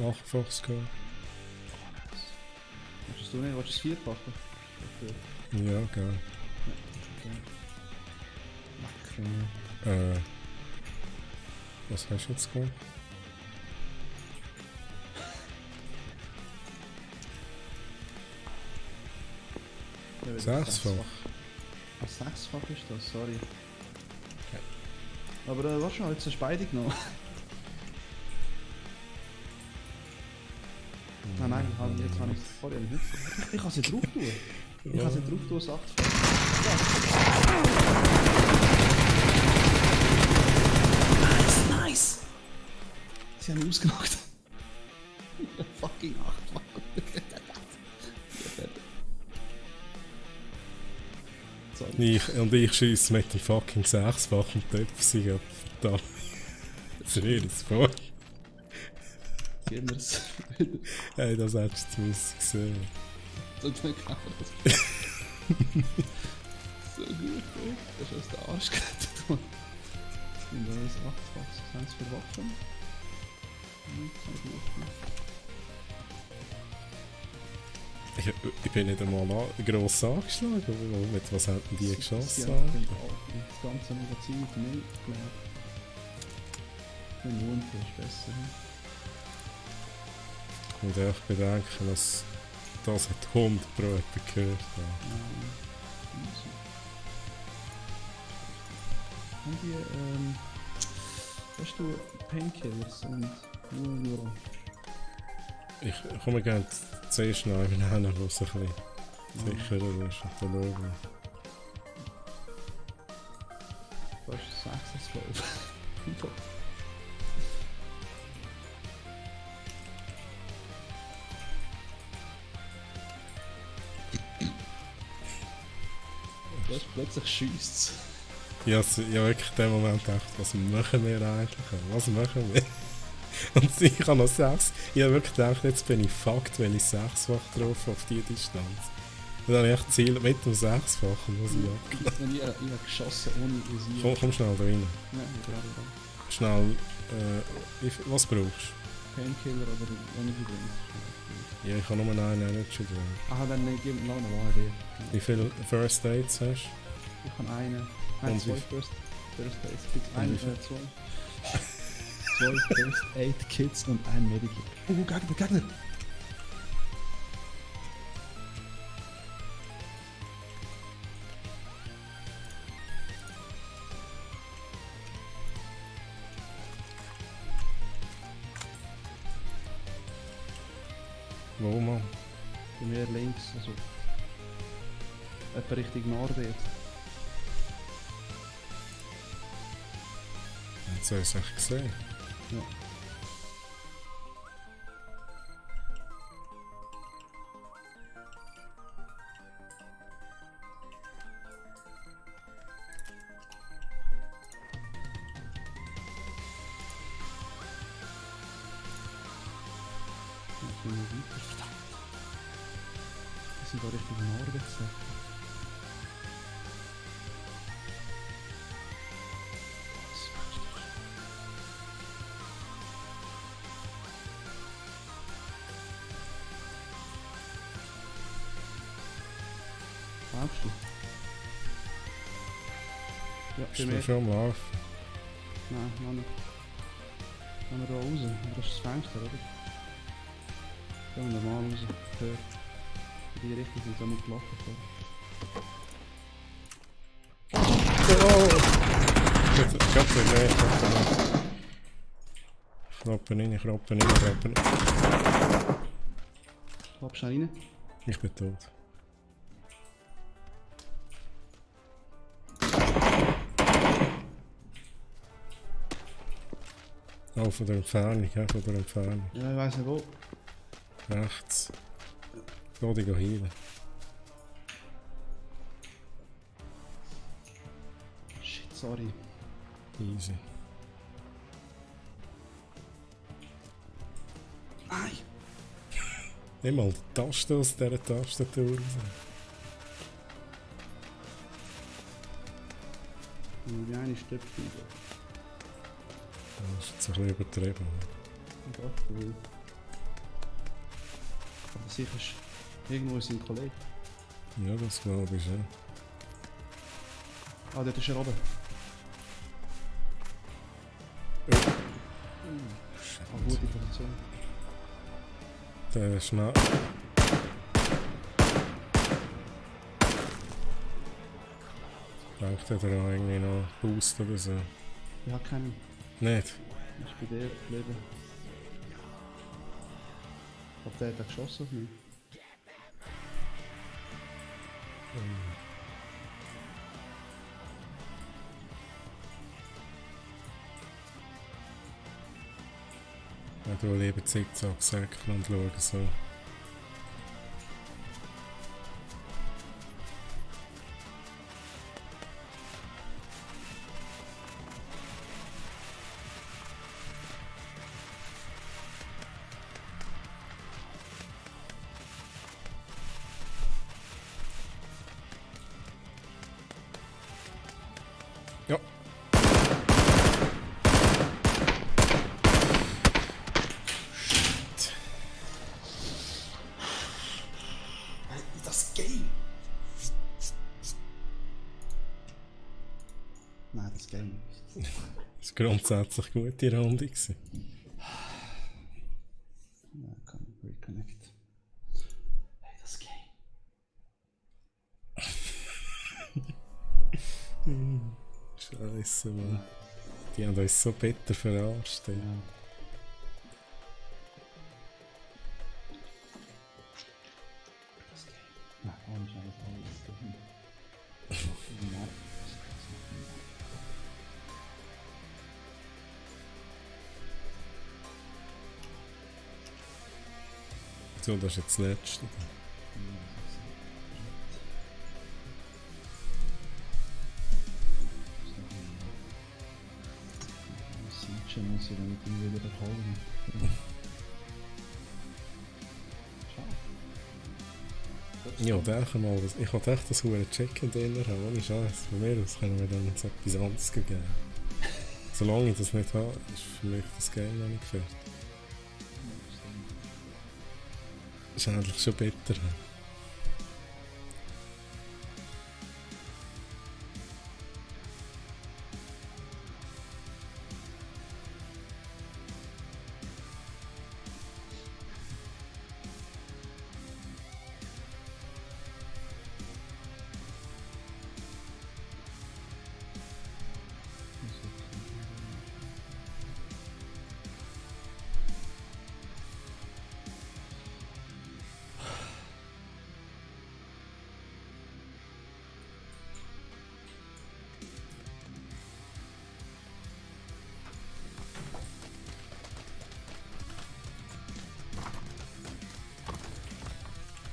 D: Achtfaches gehen.
B: Willst du nicht? Willst du das Vierfache? Okay.
D: Ja, geil.
B: Okay.
D: Was hast du jetzt gemacht? Sechsfach.
B: Sechsfach ist das, sorry. Okay. Aber warte schon, jetzt hast du beide genommen. Nein, jetzt habe ich es vorher nicht. Ich kann sie drauf tun. Ich kann sie drauf tun, sagt Nice! Sie haben ihn ausgemacht. Fucking 8-fach.
D: Ich schiesse mit dem fucking 6-fach und töpfe sie da. Das ist ihr vor. Hey, das hättest du gesehen.
B: Das nicht gehabt. So gut, ey. Das ist aus der Arsch gerettet. Und dann ist 8 für Waffen.
D: Ich bin nicht einmal gross angeschlagen, aber mit was hätten die geschossen?
B: Das ganze Magazin für mich, glaube ich. Mein Mund ist besser.
D: Und ich bedenken, dass das hat 100 Pro gehört.
B: Haben die, hast du Painkillers und nur
D: Ich komme gerne zuerst noch einen nennen, wo es ein bisschen sicherer ist. Und dann schauen wir.
B: Du hast 6 plötzlich schiesst.
D: Ja, wirklich in dem Moment gedacht, was machen wir eigentlich? Was machen wir? Und ich habe noch 6. Ich habe wirklich gedacht, jetzt bin ich fucked, wenn ich 6-fach drauf auf die Distanz. Und dann habe ich echt Ziel mit dem 6-fachen, was ich abgelassen.
B: Ich habe geschossen ohne Visier.
D: Komm schnell da rein.
B: Ja, gerade.
D: Schnell, was brauchst du?
B: Painkiller oder ohne Visier.
D: Ja, ich habe nur einen Energy drin.
B: Aha, dann gib mir noch eine Idee.
D: Wie viele First Aids hast du?
B: Ich habe einen. Nein, 2 First Aids. Einen, 2 First Aid Kits und ein Medikit. Gegner!
D: Wo, Mann?
B: Bei mir links, also etwa Richtung Norden jetzt.
D: Jetzt habe ich es echt gesehen.
B: Ja. gehen wir weiter. Verdammt! Wir sind da Richtung Norden jetzt. Laufst du? Ja,
D: Bist du schon am Laufen?
B: Nein, noch nicht. Gehen wir da raus? Das ist das Fenster, oder? Gehen wir normal raus. Hör. In die Richtung sind wir mal gelaufen.
D: Ich hab den gleich. Kroppen rein.
B: Klapp schnell rein.
D: Ich bin tot. Oh, von der Entfernung, ja, von der Entfernung.
B: Ja, ich weiss nicht wo.
D: Rechts. Lass dich heilen.
B: Shit, sorry.
D: Easy.
B: Nein!
D: Nimm mal die Taste aus dieser Tastatur raus.
B: Wie eine Stöpfchen.
D: Das ist jetzt ein bisschen übertrieben.
B: Aber sicher ist irgendwo sein Kollege.
D: Ja, das glaube ich schon.
B: Ah, dort ist er oben. Ah, gute Position.
D: Der ist schnell. Denkt er da irgendwie noch Boost oder so?
B: Ich habe keinen.
D: Nicht?
B: Ich bin der geblieben. Aber der hat geschossen auf mich.
D: Ja, du lieber Zickzack-Säckchen und schauen so. Ja.
B: Das Game! Nein, das Game.
D: Das war grundsätzlich eine gute Runde.
B: Ja, kann ich reconnect. Hey, das Game.
D: Scheiße, Mann. Die haben uns so bitter verarscht. Ja.
B: Nein, ohne Scheiß, alles.
D: So, das ist jetzt das Letzte.
B: Schon muss ich dann mit ihm wieder holen.
D: Ja, denke mal, ich wollte echt das hohe Check-in drin haben, ohne Scheiß. Von mir aus können wir dann jetzt etwas anderes geben. Solange ich das nicht habe, ist für mich das Game noch nicht fertig. Das ist eigentlich schon bitter.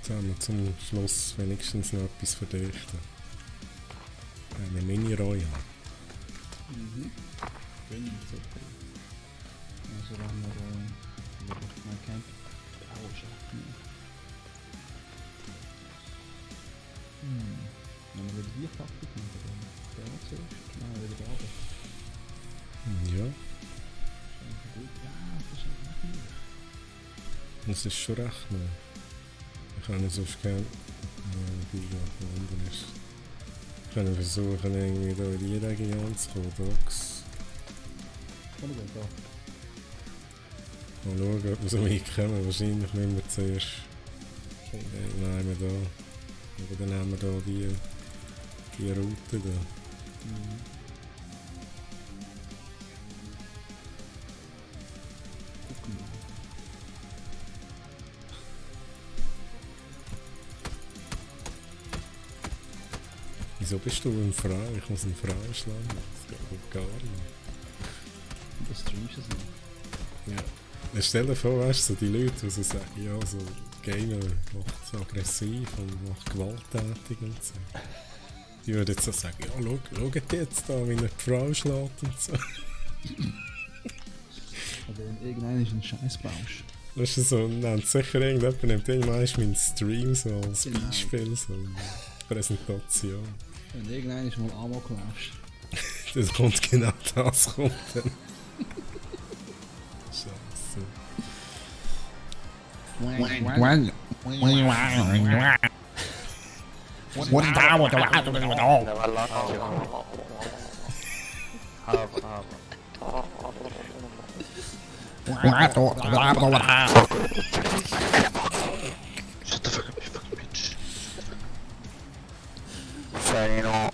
D: Jetzt haben wir zum Schluss wenigstens noch etwas verdichten. Eine Mini-Royal.
B: Mhm. Also wenn wir wirklich mal campen. Oh, scheiße. Taktik machen. Der war zuerst. Nein, wieder da oben.
D: Ja.
B: Ja, das ist einfach nicht.
D: Das ist schon recht, ne? Ich kann nicht sonst gerne unten ist. Ich kann versuchen, irgendwie da in die Region zu kommen, Docs.
B: Komm, wir da.
D: Mal schauen, ob wir so weit kommen. Wahrscheinlich müssen wir zuerst
B: Okay.
D: nehmen wir da. Aber dann haben wir da die Route da.
B: Mhm. Gucken wir.
D: Wieso bist du eine Frau? Ich muss eine Frau schlagen. Das geht gar nicht.
B: Und das streamst du nicht.
D: Ja. Stell dir vor, weißt du, so die Leute, die so sagen, ja, so Gamer macht so aggressiv und macht gewalttätig und so. Die würden jetzt so sagen, ja, schaut jetzt da, wie er die Frau schlägt und so.
B: Aber wenn irgendeiner einen Scheiß baust.
D: Weißt du, so, nennt sicher irgendjemand, nimmt irgendwann meinen Stream so als
B: Genau.
D: Beispiel, so eine Präsentation.
B: Wenn irgendeiner mal Amok läufst.
D: Das kommt genau das, kommt dann. Scheiße.
J: Shut the fuck up, you fucking bitch. Fino.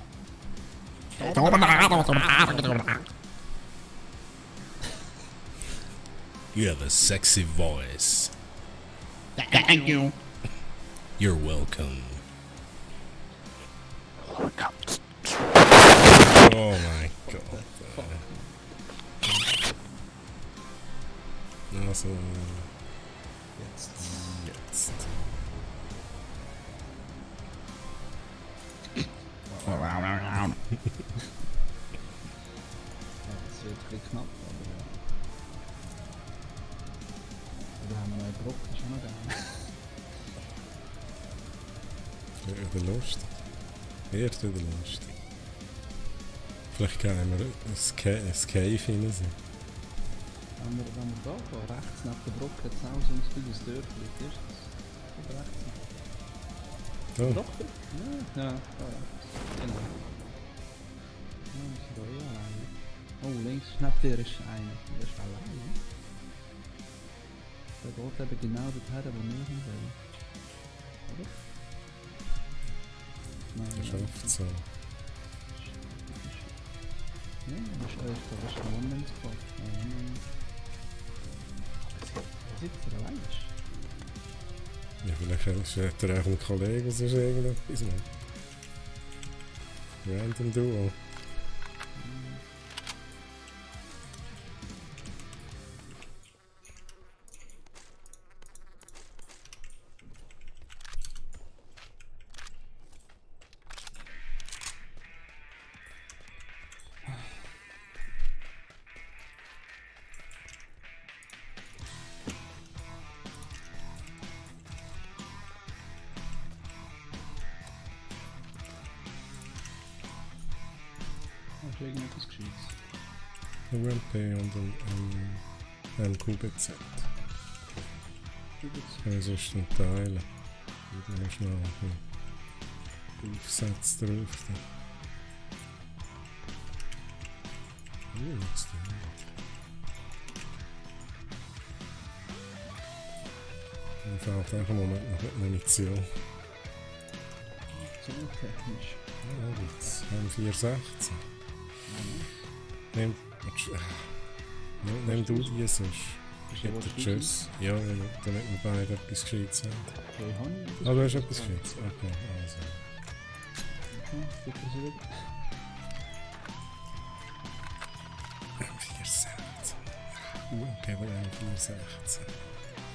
D: You have a sexy voice.
B: Thank you.
D: You're welcome. Oh my god. Also, jetzt.
B: Ja, das wird ein bisschen knapp, aber ja. Oder haben wir noch einen Block, das ist auch noch geil.
D: Wieder lustig. Wird wieder lustig. Vielleicht können wir ein Cave rein sein.
B: Wenn wir da gehen, rechts neben der Brücke, hat es auch so ein kleines Dörfchen, ist das? Oder rechts?
D: Oh.
B: Brücke? Ja, da rechts. Genau. Ja, das ist da eh alleine. Oh, links neben dir ist einer. Der ist alleine. Der geht eben genau dorthin, wo wir hin wollen. Oder? Nein,
D: Das schafft so.
B: Ja, das ist der One-Man-Squad. Sitzt er allein?
D: Ja, vielleicht hat er auch einen Kollegen, der sonst irgendetwas macht. Random Duo.
B: Hast du irgendetwas Gescheites?
D: Ein UMP und ein QBZ. Ja, sonst ein Teilen. Wieder noch schnell ein Aufsatz drauf. Jetzt Mir fehlt einfach mal noch Munition.
B: So technisch.
D: Ja, jetzt haben 416. Nimm du die sonst. Ich hätte Tschüss. Ja, damit wir beide etwas Gescheites haben.
B: Okay, Honey.
D: Ah, du hast etwas Gescheites? Okay, also.
B: Okay, bitte so wieder.
D: 416. Okay, wir haben 416.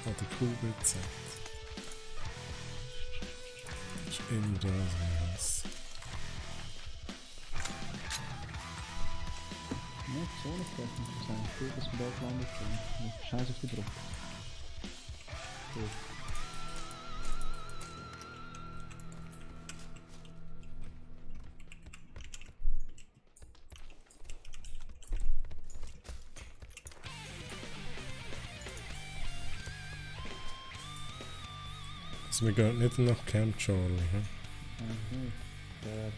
D: Oder QBZ. Das ist immer da, was.
B: Ja, so eine Technik. Das ist eigentlich gut, dass wir da gelandet sind. Scheiß auf die Brücke. Gut.
D: Also wir gehen nicht nach Camp Charlie, hä?
B: Okay.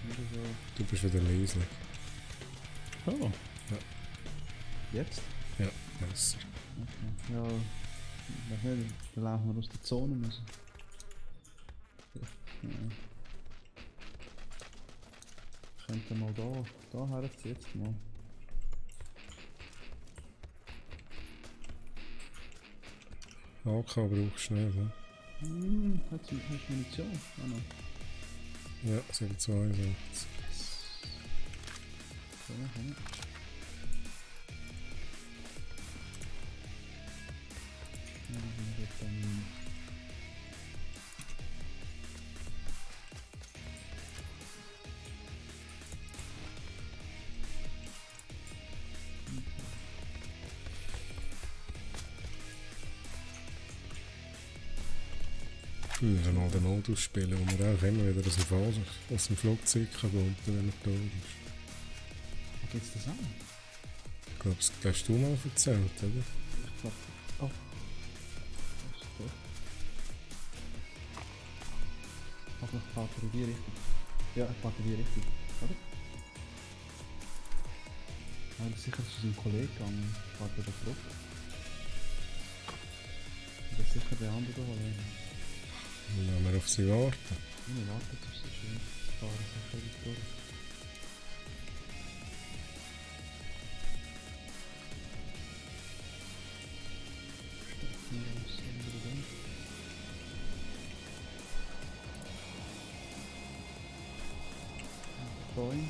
B: Wieder so.
D: Du bist wieder leise.
B: Oh.
D: Ja.
B: Jetzt?
D: Ja, besser.
B: Okay. Ja, ich weiß nicht, dann laufen wir aus der Zone müssen. Ja. Ich könnte mal da herziehen jetzt mal.
D: AK brauchst du nicht, ne?
B: Hast du Munition? Ah, no.
D: Ja, 7-2 sind.
B: So, komm.
D: Wir müssen mal den Modus spielen, wo man auch immer wieder aus dem Flugzeug kann gehen, wenn er tot ist.
B: Wie geht's das an?
D: Ich glaube, das hast du mal erzählt, oder?
B: Ich glaube. Oh. Das ist gut. Aber ich fahre in die Richtung. Ja, ich fahre in die Richtung. Oder? Aber sicher zu seinem Kollegen gegangen. Ich fahre wieder zurück. Das ist sicher der andere holen.
D: Dann müssen wir auf sie warten.
B: Wir warten, das ist so schön. Ich fahre sicher wieder durch. Boing.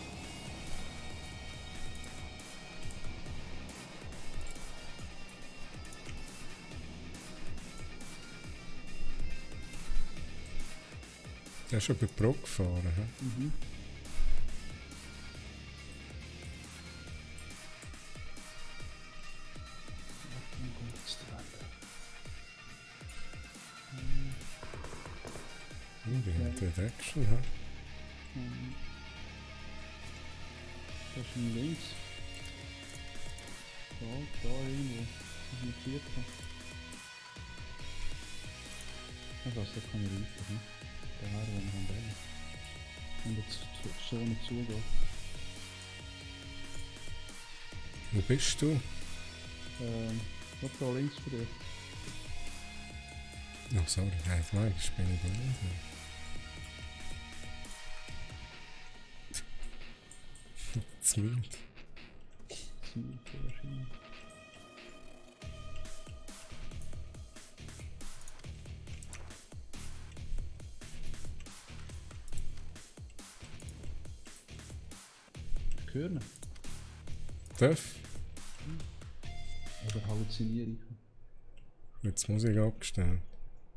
D: Der ist schon bei Brok gefahren, hä?
B: Mhm.
D: Die hat Action, hä?
B: Das ist ein links. Da irgendwo. Das ist ein Vierter. Also, das kann ich reifen, ne? Der Herr, wo wir haben. Und jetzt so nicht zugehen.
D: Wo bist du?
B: Da links von dir.
D: Oh, sorry, ich meine, ich bin nicht bereit. Zu wild.
B: Wahrscheinlich. Ich höre ihn.
D: Darf?
B: Oder halluziniere ich?
D: Jetzt Musik abgestellt.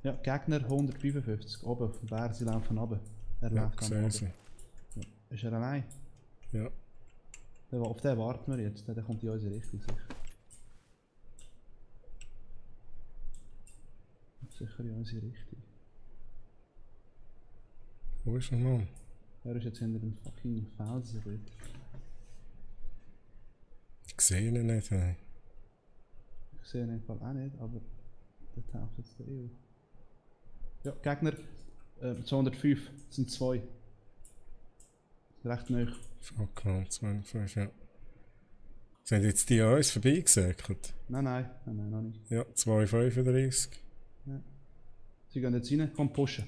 B: Ja, Gegner 155. Oben auf dem Berg, sie laufen runter. Er
D: Ja,
B: läuft
D: sehe sie.
B: Ja. Ist er allein?
D: Ja.
B: Auf den warten wir jetzt, der kommt in unsere Richtung sicher. Sicher in unsere Richtung.
D: Wo ist er, Mann?
B: Er ist jetzt hinter dem fucking Felsen dort.
D: Ich sehe ihn nicht, ey.
B: Ich sehe ihn in dem Fall auch nicht, aber der taucht jetzt da auf. Ja, Gegner 205, das sind zwei. Recht neu.
D: Fuck man, 205, ja. Sind jetzt die an uns vorbeigesäckelt?
B: Nein, noch nicht.
D: Ja, 235.
B: Ja. Sie gehen jetzt rein, komm pushen.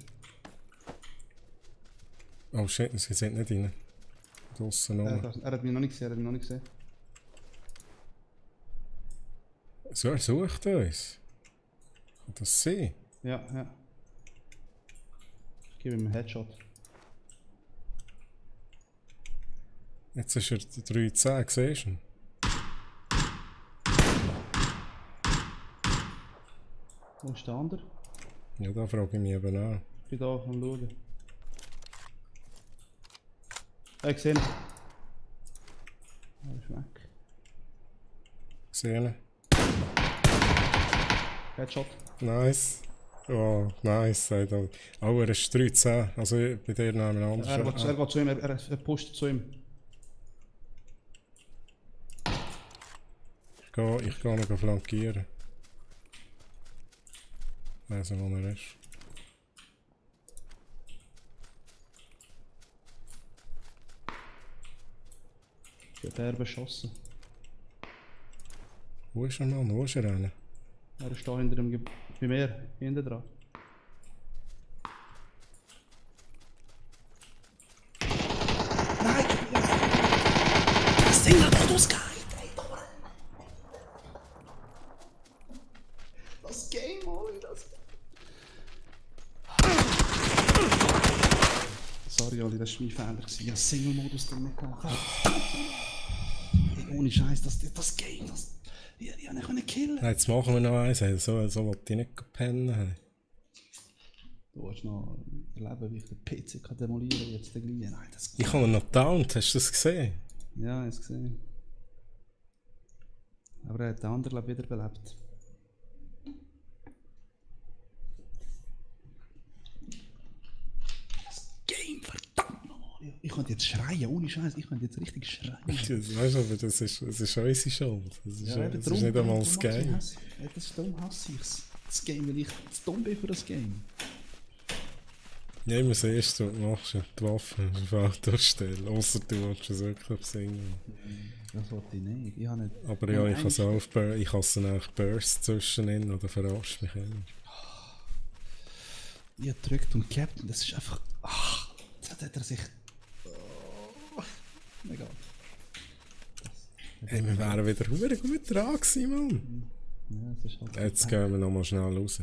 D: Oh shit, sie sind nicht rein. Draussen rum.
B: Er hat mich noch nicht gesehen,
D: So, er sucht uns. Kann das sein?
B: Ja. Ich gebe ihm einen Headshot.
D: Jetzt ist er 310, siehst du ihn?
B: Wo ist der andere?
D: Ja, da frage ich mich eben an.
B: Ich bin da am schauen. Ich sehe ihn. Er ist weg.
D: Gesehen?
B: Headshot.
D: Nice. Oh, nice, sagt er. Oh, er ist 13, also bei dir noch ein anderes.
B: Er geht zu ihm, er pusht zu ihm.
D: Ich gehe noch flankieren. Ich weiss nicht, wo er ist.
B: Der Bär beschossen.
D: Wo ist er, Mann? Wo ist er rein?
B: Er ist da hinter dem bei mir, hinten dran. Nein! Das Single-Modus geil! Das Game, Oli, das... Sorry, Oli, das war mein Fehler. Ich habe Single-Modus drin nicht gehabt. Ohne Scheiß, das Game, das... Ich konnte nicht killen.
D: Jetzt machen wir noch eins. So wollte ich nicht pennen.
B: Du willst noch erleben, wie ich den PC kann demolieren jetzt gleich. Nein, das
D: ich habe ihn noch downed, hast du das gesehen?
B: Ja, ich habe es gesehen. Aber er hat den anderen wiederbelebt. Das Game, verdammt nochmal! Ich könnte jetzt schreien, ohne Scheiß, ich könnte jetzt richtig schreien.
D: Weißt du, aber das ist unsere Schuld. Das ist,
B: Ja,
D: das ist nicht einmal das Game.
B: Das ist darum hasse ich es. Das Game, weil ich zu dumm bin für das Game.
D: Ja, immer das Erste, was du machst, die Waffe auf Auto stellen. Ausser du willst es wirklich singen.
B: Das wollte ich nicht. Ich habe nicht.
D: Aber ja, ich kann es auch ich kann es dann auch Burst zwischenin oder verarscht mich immer.
B: Ich habe gedrückt und gehabt und das ist einfach. Jetzt hat er sich. Egal.
D: Hey, wir wären wieder gut dran gewesen, Mann.
B: Ja, es ist halt.
D: Jetzt gehen wir nochmal schnell raus.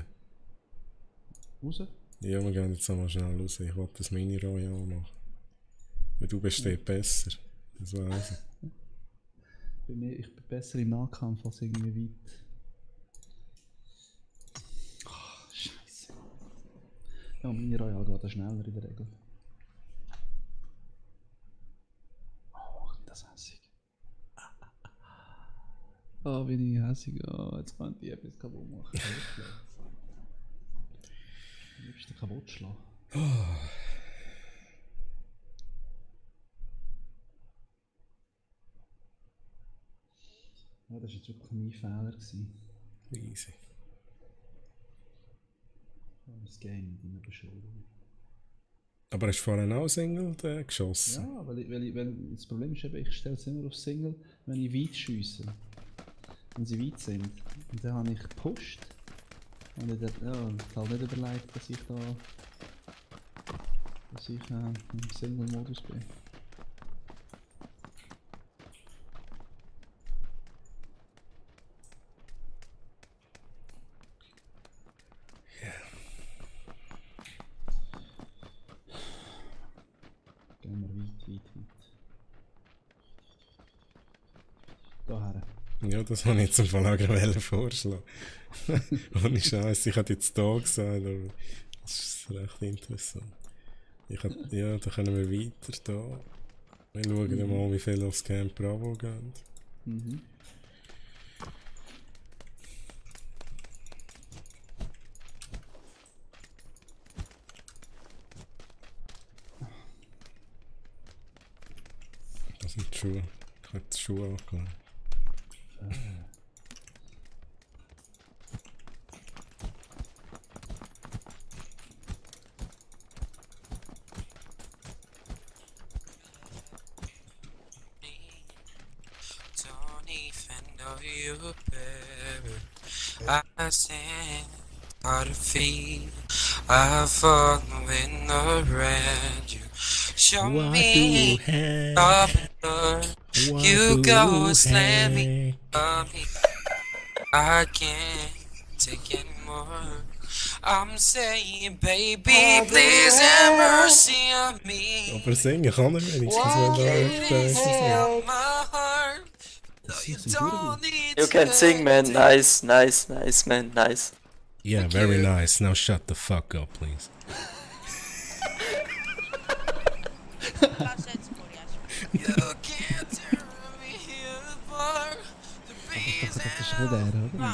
B: Raus?
D: Ja, wir gehen jetzt nochmal schnell raus. Ich wollte das Mini-Royal machen. Weil du bist dort besser. Das weiss ich.
B: Ich bin besser im Nahkampf als irgendwie weit. Scheiße. Ja, Mini-Royal geht da schneller in der Regel. Das hässig. Oh, wie ich hässig. Oh, jetzt kann ich etwas kaputt machen. Du bist den kaputt schlagen. Ja, das war jetzt wirklich mein Fehler.
D: Easy.
B: Das Game nicht immer beschuldigen.
D: Aber hast du vorhin auch Single geschossen?
B: Ja, weil das Problem ist eben, ich stelle es immer auf Single, wenn ich weit schiesse. Wenn sie weit sind. Und dann habe ich gepusht. Und ich habe halt nicht überlegt, dass ich im Single-Modus bin. Gehen wir weit. Daher.
D: Ja, das habe ich jetzt im Fall auch gerade vorschlagen. Ohne Scheiß, ich hätte jetzt da gesagt, aber das ist recht interessant. Ja, da können wir weiter da. Wir schauen mal, wie viel aufs Camp Bravo gehen.
B: Mhm.
D: Das sind die Schuhe. Ich habe die Schuhe angelegt.
K: I stand hard to feel. I fall in around you. Show me up you go slam me up. I can't take anymore. I'm saying, baby, please have mercy on me.
D: Aber singen kann er wenigstens, wenn da
L: You can sing, man. Nice, man. Nice.
D: Yeah, very nice. Now shut the fuck up, please.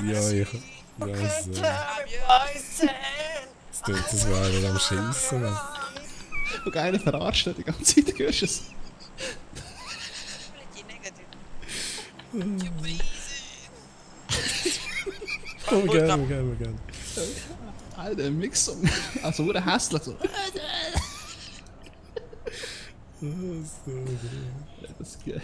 D: Ja, ich weiß es. Das war wieder am Schießen.
B: Und einer verarscht die ganze Zeit, hörst du es?
D: Komm, gern.
B: Alter, Mixung. Also, wurde hässlich so.
D: So
B: Das Game.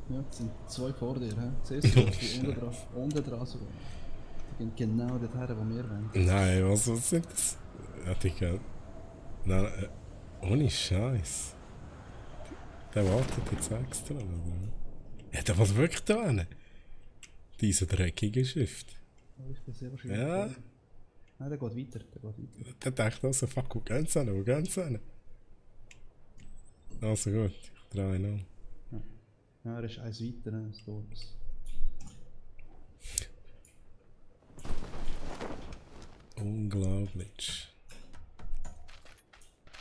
B: Ja, es sind zwei vor dir, hä? Siehst du, unten dran sogar. Die gehen genau dorthin, wo wir wollen.
D: Nein, was sind das? Ja, Digga. Nein, ohne Scheiß. Der wartet jetzt extra, oder? Ja, der will wirklich da hin. Diese dreckige Schrift.
B: Oh, ich bin sehr wahrscheinlich.
D: Ja.
B: Nein, der geht weiter.
D: Der denkt also, fuck, wo geht's hin? Also gut, ich drehe ihn um.
B: Ja, er ist eins weiter als dort.
D: Unglaublich.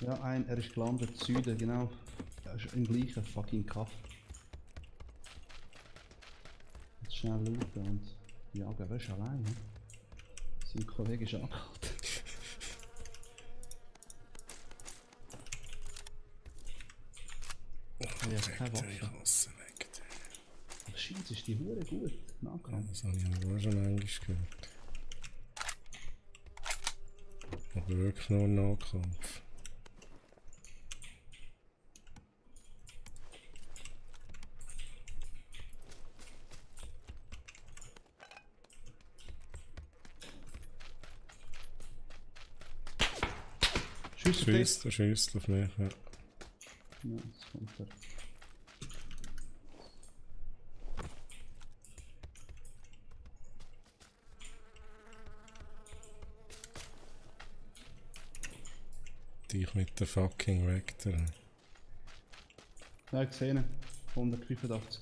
B: Ja, er ist gelandet, Süden, genau. Er ist im gleichen fucking Kaff. Jetzt schnell looten und jagen, aber er ist allein. Ne? Sein Kollege ist angehalten. Er hat keine Waffe. Aber Scheiße, ist die Hure gut. Nahkampf.
D: Das habe ich aber auch schon manchmal gehört. Aber wirklich nur Nahkampf. Schießt auf mich, ja.
B: Ja, jetzt kommt er.
D: Dich mit der fucking Vector.
B: Ja, gesehen. 185.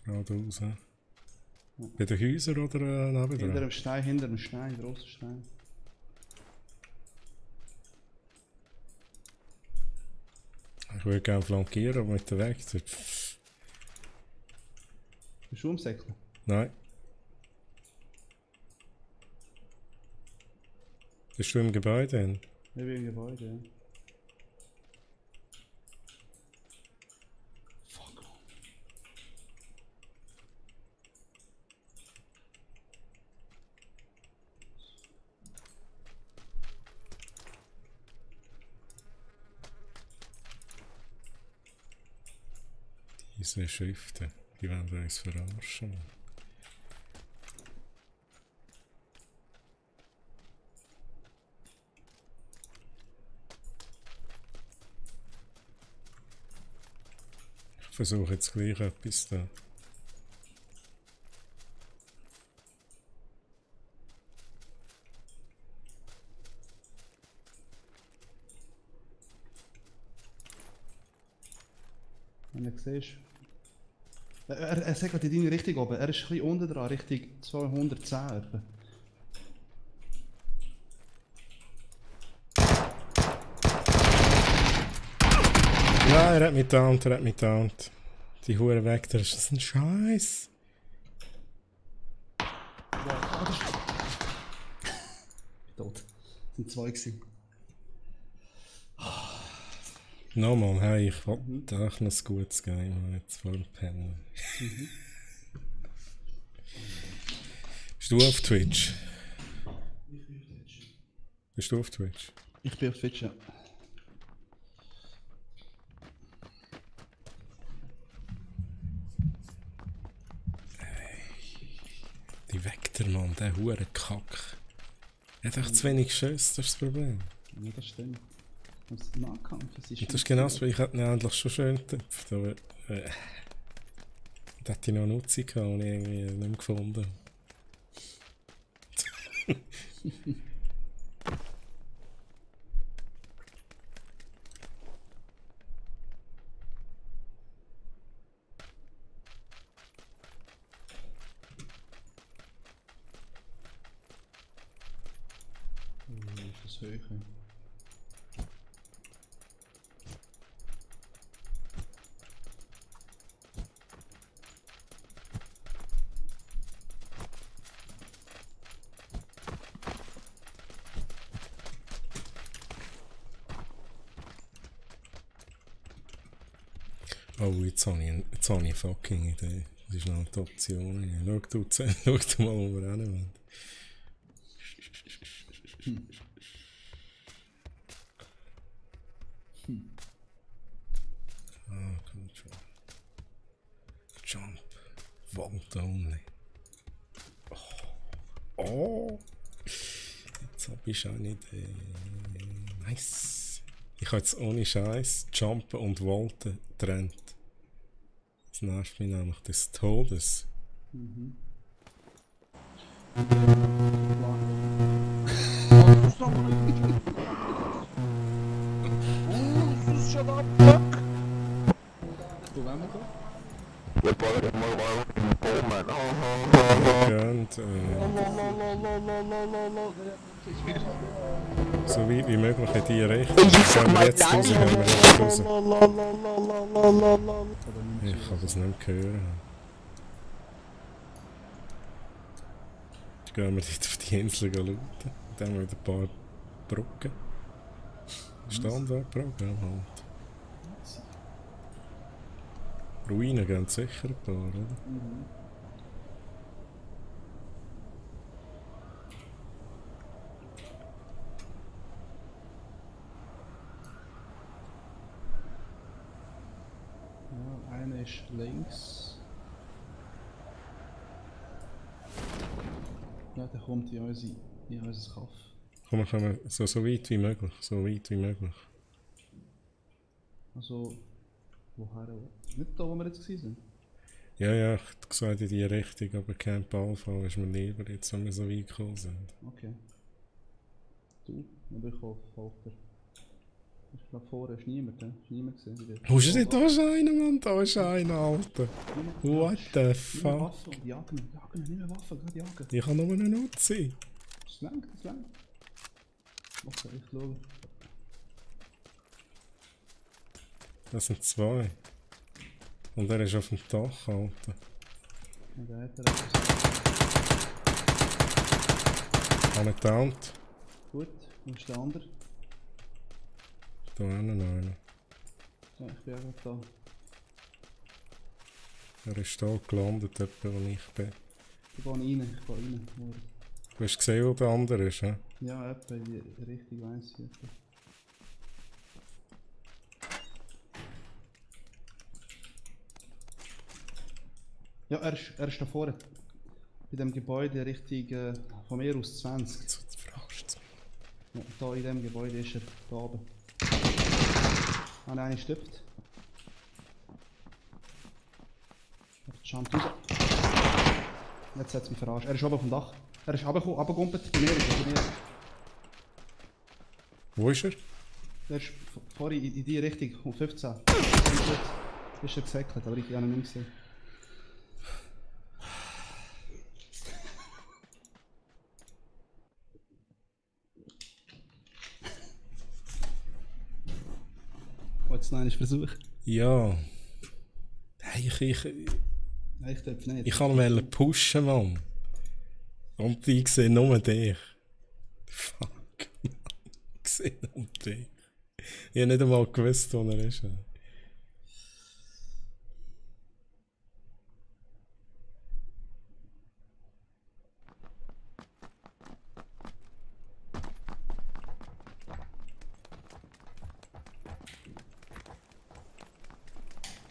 D: Geradeaus, hä? Ja. Bei den Häusern oder neben
B: Hinter dem Stein, grosser Stein.
D: Ich würde gerne flankieren, aber mit der Vector.
B: Bist du umsäckeln?
D: Nein. Bist du im Gebäude hin?
B: Ich bin im Gebäude, ja. Fuck off.
D: Diese Schriften, die wollen uns verarschen. Ich versuche jetzt gleich etwas da.
B: Wenn du siehst. Er sagt gerade in deine Richtung oben. Er ist ein bisschen unten dran, Richtung 210 etwa.
D: Ja, er hat mich downed, Die Hure weg, das ist ein Scheiß.
B: Wow, das ist... Tot. Das sind zwei gewesen.
D: Nochmal, hey, ich wollte auch noch ein gutes Game haben, jetzt vor dem Pennen. Bist du auf Twitch? Bist du auf Twitch?
B: Ich bin auf Twitch, ja.
D: Die Vector, Mann, der hure Kack. Er hat echt zu wenig Schüsse, das ist das Problem.
B: Ja, das stimmt. Das Nahkampf, das ist...
D: Das ist genau so, ich hätte ihn endlich schon schön getöpft, aber... da hätte ich noch Nutzung gehabt und ich irgendwie nicht mehr gefunden.
B: Das höre ich.
D: Oh, jetzt habe ich eine fucking Idee. Das ist noch die Option. Schau du mal, wo wir hin wollen. Ah, kommt schon. Vault only. Oh! Jetzt hab ich schon eine Idee. Nice! Ich kann jetzt ohne Scheiß jumpen und volten trennt. Das nervt mich nämlich des Todes.
B: Mhm.
J: Shut up, fuck!
B: Wo wollen wir da?
J: Wir bauen mal in Bowman.
D: Könnt, so weit wie möglich in die Richtung. Wenn wir jetzt raus, können wir nicht raus. Ich kann das nicht mehr hören. Jetzt gehen wir dort auf die Insel looten. Dann haben wir wieder ein paar Brücken. Standardprogramm halt. Ruinen gehen sicher ein paar, oder?
B: Mhm. Ja, einer ist links. Ja, der kommt in unser Kaff.
D: Komm, wir kommen so weit wie möglich. So weit wie möglich.
B: Also, woher? Nicht da, wo wir jetzt waren?
D: Ja, ja, ich gesagt in die Richtung, aber Camp Alpha ist mir lieber, jetzt wenn wir so weit gekommen sind.
B: Okay. Du, dann bin ich auf Folter. Ich glaube, vorher ist niemand, ne? Ist niemand gesehen.
D: Wo ist denn da schon einer, Mann? Da ist einer, Alter. What the fuck?
B: Jagen, nicht mehr Waffen, gerade jagen.
D: Ich kann nur eine Nutzen.
B: Das langt. Okay, ich schaue.
D: Das sind zwei. Und er ist auf dem Dach, Alter.
B: Ja, da hat er etwas.
D: Habe ich gedownt.
B: Gut, wo ist der andere?
D: Da hinten noch einer.
B: Ja, ich bin auch gerade da.
D: Er ist da gelandet, etwa wo ich bin.
B: Ich gehe rein.
D: Du hast gesehen, wo der andere ist, hä?
B: Ja, etwa in die Richtung 1 hier. Ja, er ist da vorne. Bei dem Gebäude Richtung von mir aus 20.
D: Jetzt fragst du
B: Ja, da in dem Gebäude ist er, da oben. Ah nein, er stirbt. Er jumpt raus. Jetzt hat es mich verarscht. Er ist oben auf dem Dach. Er ist runtergegumpelt. Bei mir.
D: Wo ist er?
B: Er ist vorhin in die Richtung, um 15. Ist er gesäckelt, aber ich habe ihn nicht gesehen. Wolltest du noch einen Versuch?
D: Ja. Hey,
B: Nein, ich darf nicht.
D: Ich kann ihn pushen, Mann. Und ich sehe nur dich. Fuck, Mann. Ich sehe nur dich. Ich habe nicht einmal gewusst, wo er ist.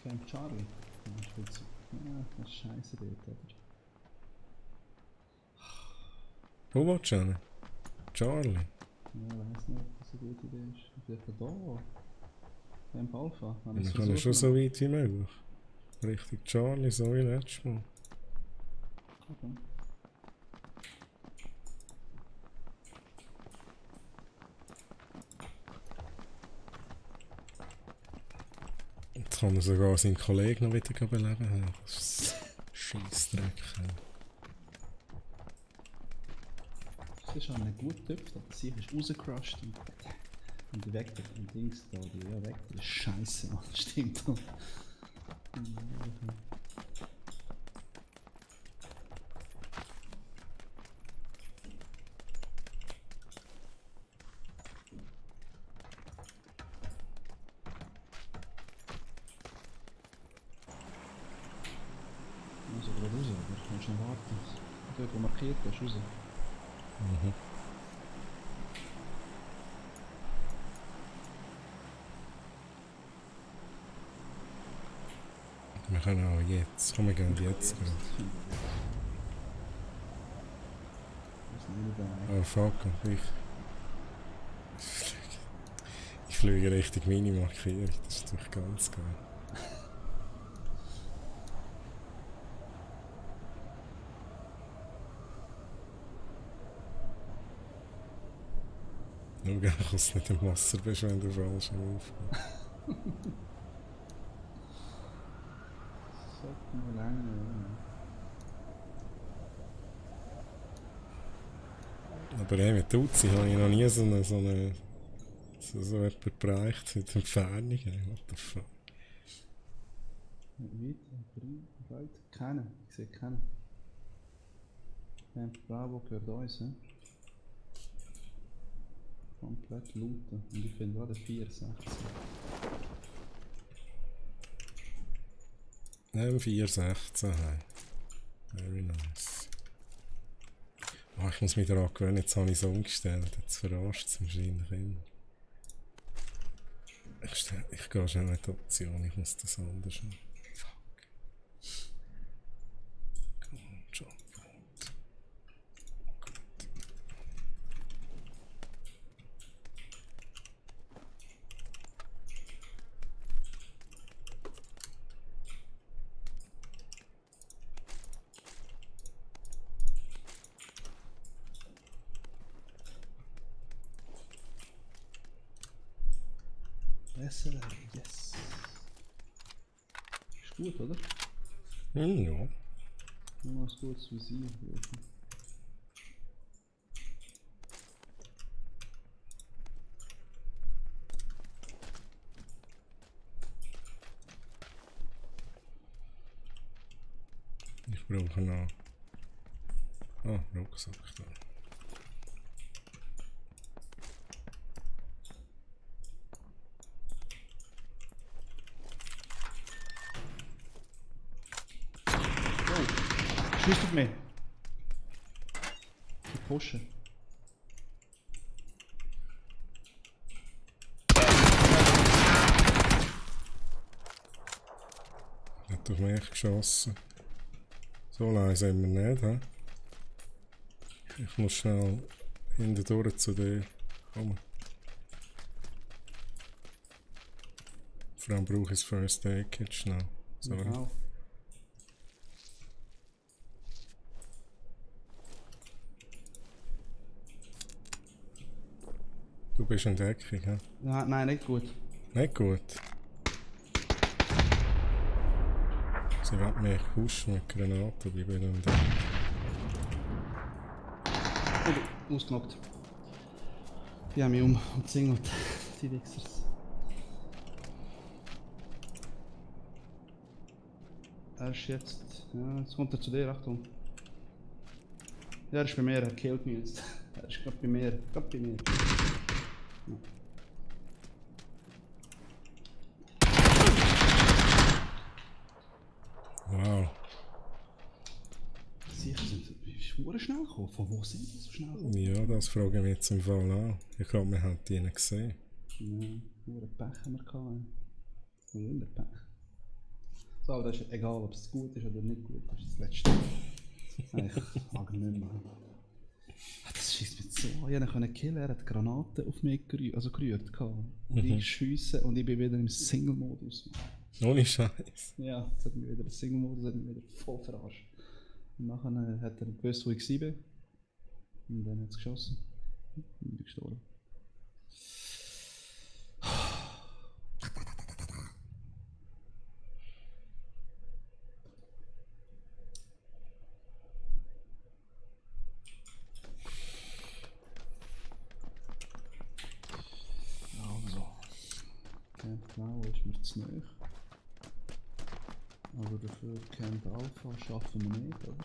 B: Camp Charlie. Ja, das ist scheiße dort, oder?
D: Wo willst du hin? Charlie?
B: Ja, ich weiß nicht, ob das eine gute Idee ist. Vielleicht da. Camp Alpha.
D: Wir können schon so weit wie möglich. Richtung Charlie, so wie letztes Mal.
B: Okay.
D: Jetzt kann er sogar seinen Kollegen noch wieder beleben. Das ist Scheissdreck.
B: Das ist ein guter Typ, aber sie ist rausgecrushed und die Vector und Dings da, die Vector ist scheiße, Mann, das stimmt. Also gerade raus, aber ich muss noch warten. Dort wo markiert ist, raus.
D: Mhm. Wir können auch jetzt. Komm, wir gehen jetzt. Oh fuck, ich fliege Richtung Mini-Markierung, das ist doch ganz geil. Nur gerne, dass du nicht im Wasser bist, wenn du falsch aufgehst.
B: Sollte nur länger.
D: Aber mit Uzi habe ich noch nie so jemanden bereicht mit Entfernung. What the fuck?
B: Weiter, kennen. Ich sehe keinen. Bravo gehört uns, ne? Komplett looten. Und ich finde gerade 4,16.
D: Nein, 4,16. Very nice. Oh, ich muss mich daran gewöhnen, jetzt habe ich es umgestellt. Jetzt verarscht es wahrscheinlich immer. Ich gehe schnell in die Option, ich muss das anders machen. Fuck. Come on, jump.
B: Yes. Ist gut, oder?
D: Ja.
B: Nur noch ein gutes Visier.
D: Ich brauche noch... Ah, Rucksack da.
B: Schießt auf mich. Ich pushe.
D: Hat auf mich geschossen. So leise sind wir nicht, hä? Ich muss schnell hindurch zu dir kommen. Vor allem brauche ich das First Aid Kit schnell. Sorry.
B: Genau.
D: Du bist in Deckung, hä?
B: Nein, nicht gut.
D: Nicht gut. Sie wollen mich pushen mit Granaten, die bin dann da.
B: Oh, ausgenockt. Die haben mich umzingelt, die Wichsers. Er ist jetzt... Ja, jetzt kommt er zu dir, Achtung. Ja, er ist bei mir, er killt mich jetzt. Er ist gerade bei mir, Ja.
D: Wow.
B: Sicher sind sie schnell gekommen. Von wo sind sie so schnell gekommen?
D: Ja, das frage ich mich jetzt im Fall auch. Ich glaube, wir haben die nicht gesehen.
B: Ja, nur ein Pech haben wir gehabt. Nur immer Pech. So, aber das ist egal, ob es gut ist oder nicht gut. Das ist das Letzte. Nein, ich mag nicht mehr. Das schießt mich so. Ich konnte killen, er hat Granaten auf mich gerührt. Und ich schiesse und ich bin wieder im Single-Modus.
D: Ohne Scheiß.
B: Ja, jetzt hat mich wieder der Single-Modus wieder voll verarscht. Und nachher hat er gewusst, wo ich war. Und dann hat es geschossen. Und ich bin gestorben. Also. Camp Blau ist mir zu nahe. Aber dafür Camp Alpha schaffen wir nicht, oder?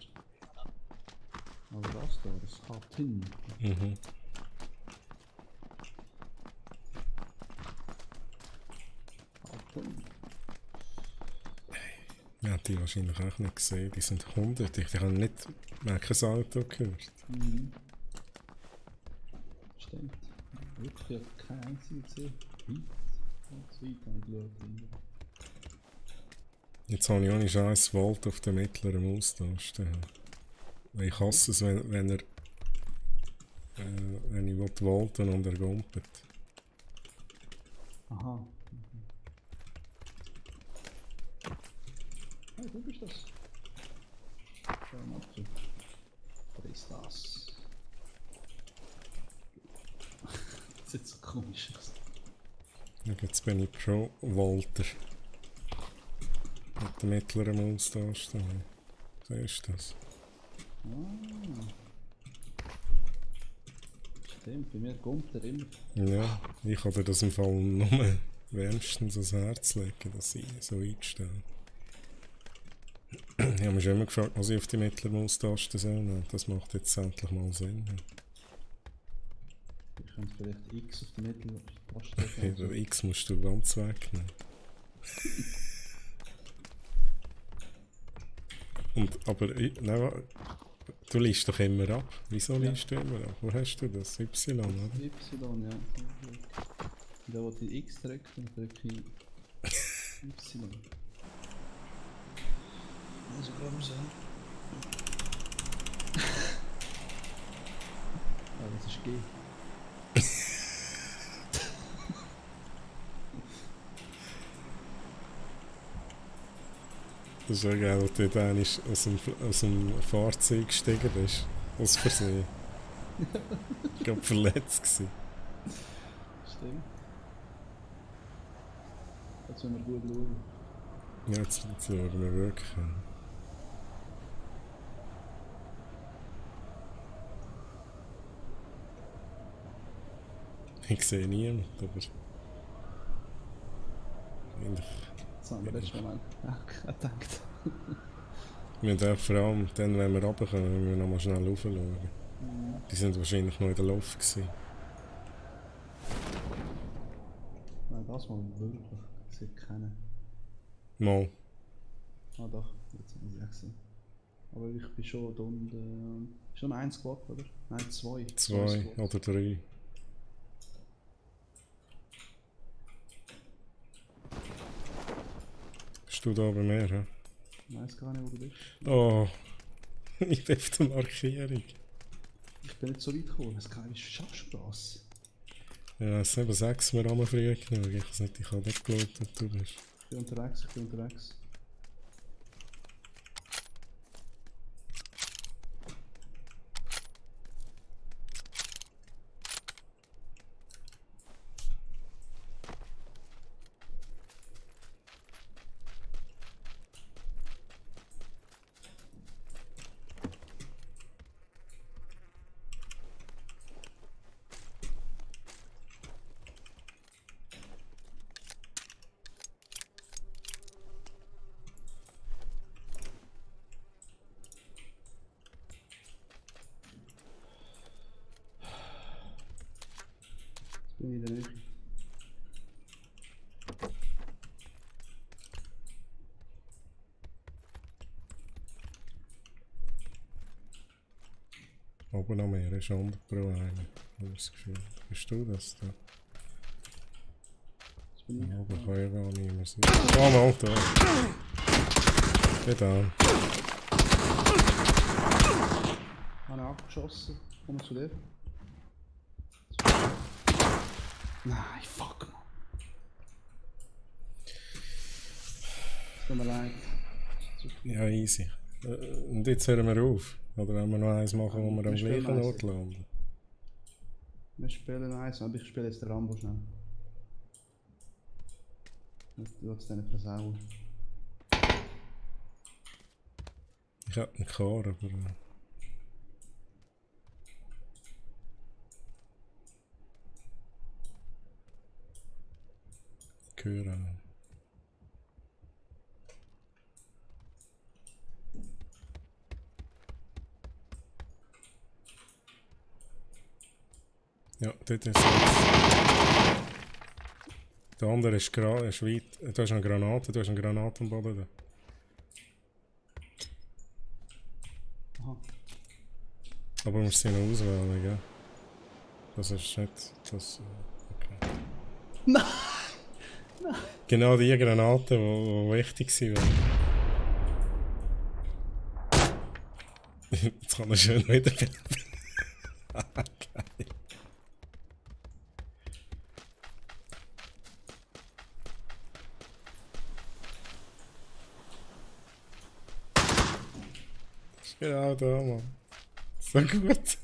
B: Aber das da, das hat hin.
D: Ja, die wahrscheinlich auch nicht gesehen. Die sind hunderte. Ich habe nicht kein Auto gehört.
B: Stimmt. Wirklich, ich habe keine einzige gesehen. Weit habe ich geschaut.
D: Jetzt habe ich ohne Scheiß Volt auf der mittleren Maustaste. Ich hasse es, wenn ich volten und er gumpet.
B: Aha. Hey, du bist das. Schau mal zu. Was ist das? Das sieht so komisch aus.
D: Jetzt bin ich Pro Volter. Mit der mittleren Maustaste. Siehst du das?
B: Ah. Stimmt, bei mir kommt er immer.
D: Ja, ich kann dir das im Fall nur wärmstens ans Herz legen, dass ich so einstelle. Ich habe mich schon immer gefragt, was ich auf die mittlere Maustaste soll. Das macht jetzt endlich mal Sinn.
B: Ich könnte vielleicht X auf die mittlere Taste.
D: Ja, X musst du ganz wegnehmen. Aber nein, du liest doch immer ab. Wieso liest du immer ab? Wo hast du das? Y, oder?
B: Y, ja. Da wo ich X drücke, dann drücke ich Y. Also bremsen. Ah, das ist G.
D: Das ist ja geil, als du dann aus dem Fahrzeug gestiegen bist. Aus Versehen. Ich glaube verletzt gewesen.
B: Stimmt. Jetzt müssen wir gut schauen.
D: Ja, jetzt schauen wir wirklich. Ich sehe niemanden, aber...
B: Das haben wir letztes Mal gedacht.
D: Wir dürfen vor allem dann, wenn wir runterkommen, müssen wir nochmal schnell raufschauen. Die sind wahrscheinlich noch in der Luft gewesen.
B: Nein, das mal wirklich. Ich sehe keinen.
D: Mal.
B: Ah doch, jetzt muss ich auch sehen. Aber ich bin schon da unten. Schon ein Squad, oder? Nein, zwei.
D: Zwei oder drei. Bist du da bei mir, hä?
B: Ich weiss gar nicht, wo du bist.
D: Oh, ich bin auf der Markierung.
B: Ich bin nicht so weit gekommen, ich weiß gar nicht, wie schaffst du das?
D: Ja, es sind 6 wir haben früh genug. Ich weiß nicht, ich habe nicht geschaut, wo du bist.
B: Ich bin unterwegs. Bin ich in der Nähe.
D: Oben am Meer ist 100 Pro einer. Ich habe das Gefühl. Bist du das da?
B: Das bin ich.
D: Oben kann ich gar nicht mehr sehen. Oh, mal da! Geh da.
B: Habe ich abgeschossen. Komm zu dir. Nein, fuck man. Tut mir leid.
D: Ja, easy. Und jetzt hören wir auf. Oder wenn wir noch eins machen, wo wir am gleichen Ort landen?
B: Wir spielen eins, aber ich spiele jetzt den Rambo schnell. Ich will es dann nicht versauen.
D: Ich hätte einen Kar, aber... Ich höre auch. Ja, dort ist es. Der andere ist weit. Du hast eine Granate, am Boden. Da.
B: Aha.
D: Aber musst sie noch auswählen, gell? Das ist nicht... Das... Okay.
B: Nein!
D: Genau die Granate, die wichtig waren. Jetzt kann er schön wieder bleiben. Geil. Genau da, Mann. So gut.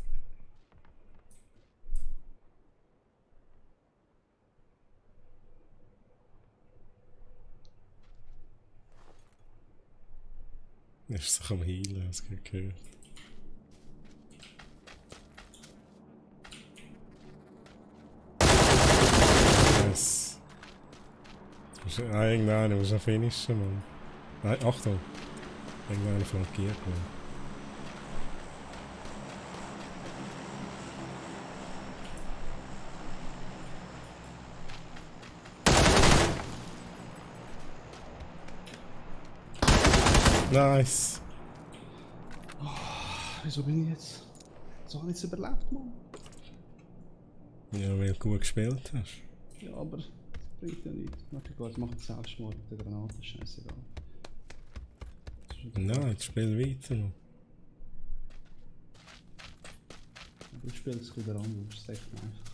D: Er ist sich am Heilen, hast du gehört. Yes. Irgendeiner muss noch finishen, Mann. Nein, Achtung! Irgendeiner flankiert, Mann. Nice!
B: Oh, wieso bin ich jetzt? So habe ich es überlebt, Mann.
D: Ja, weil du gut gespielt hast.
B: Ja, aber das bringt ja nichts. Warte, jetzt macht es Selbstmord mit der Granate, scheißegal.
D: Nein, jetzt spiel weiter noch.
B: Aber ich spiele es wieder an, das ist echt einfach.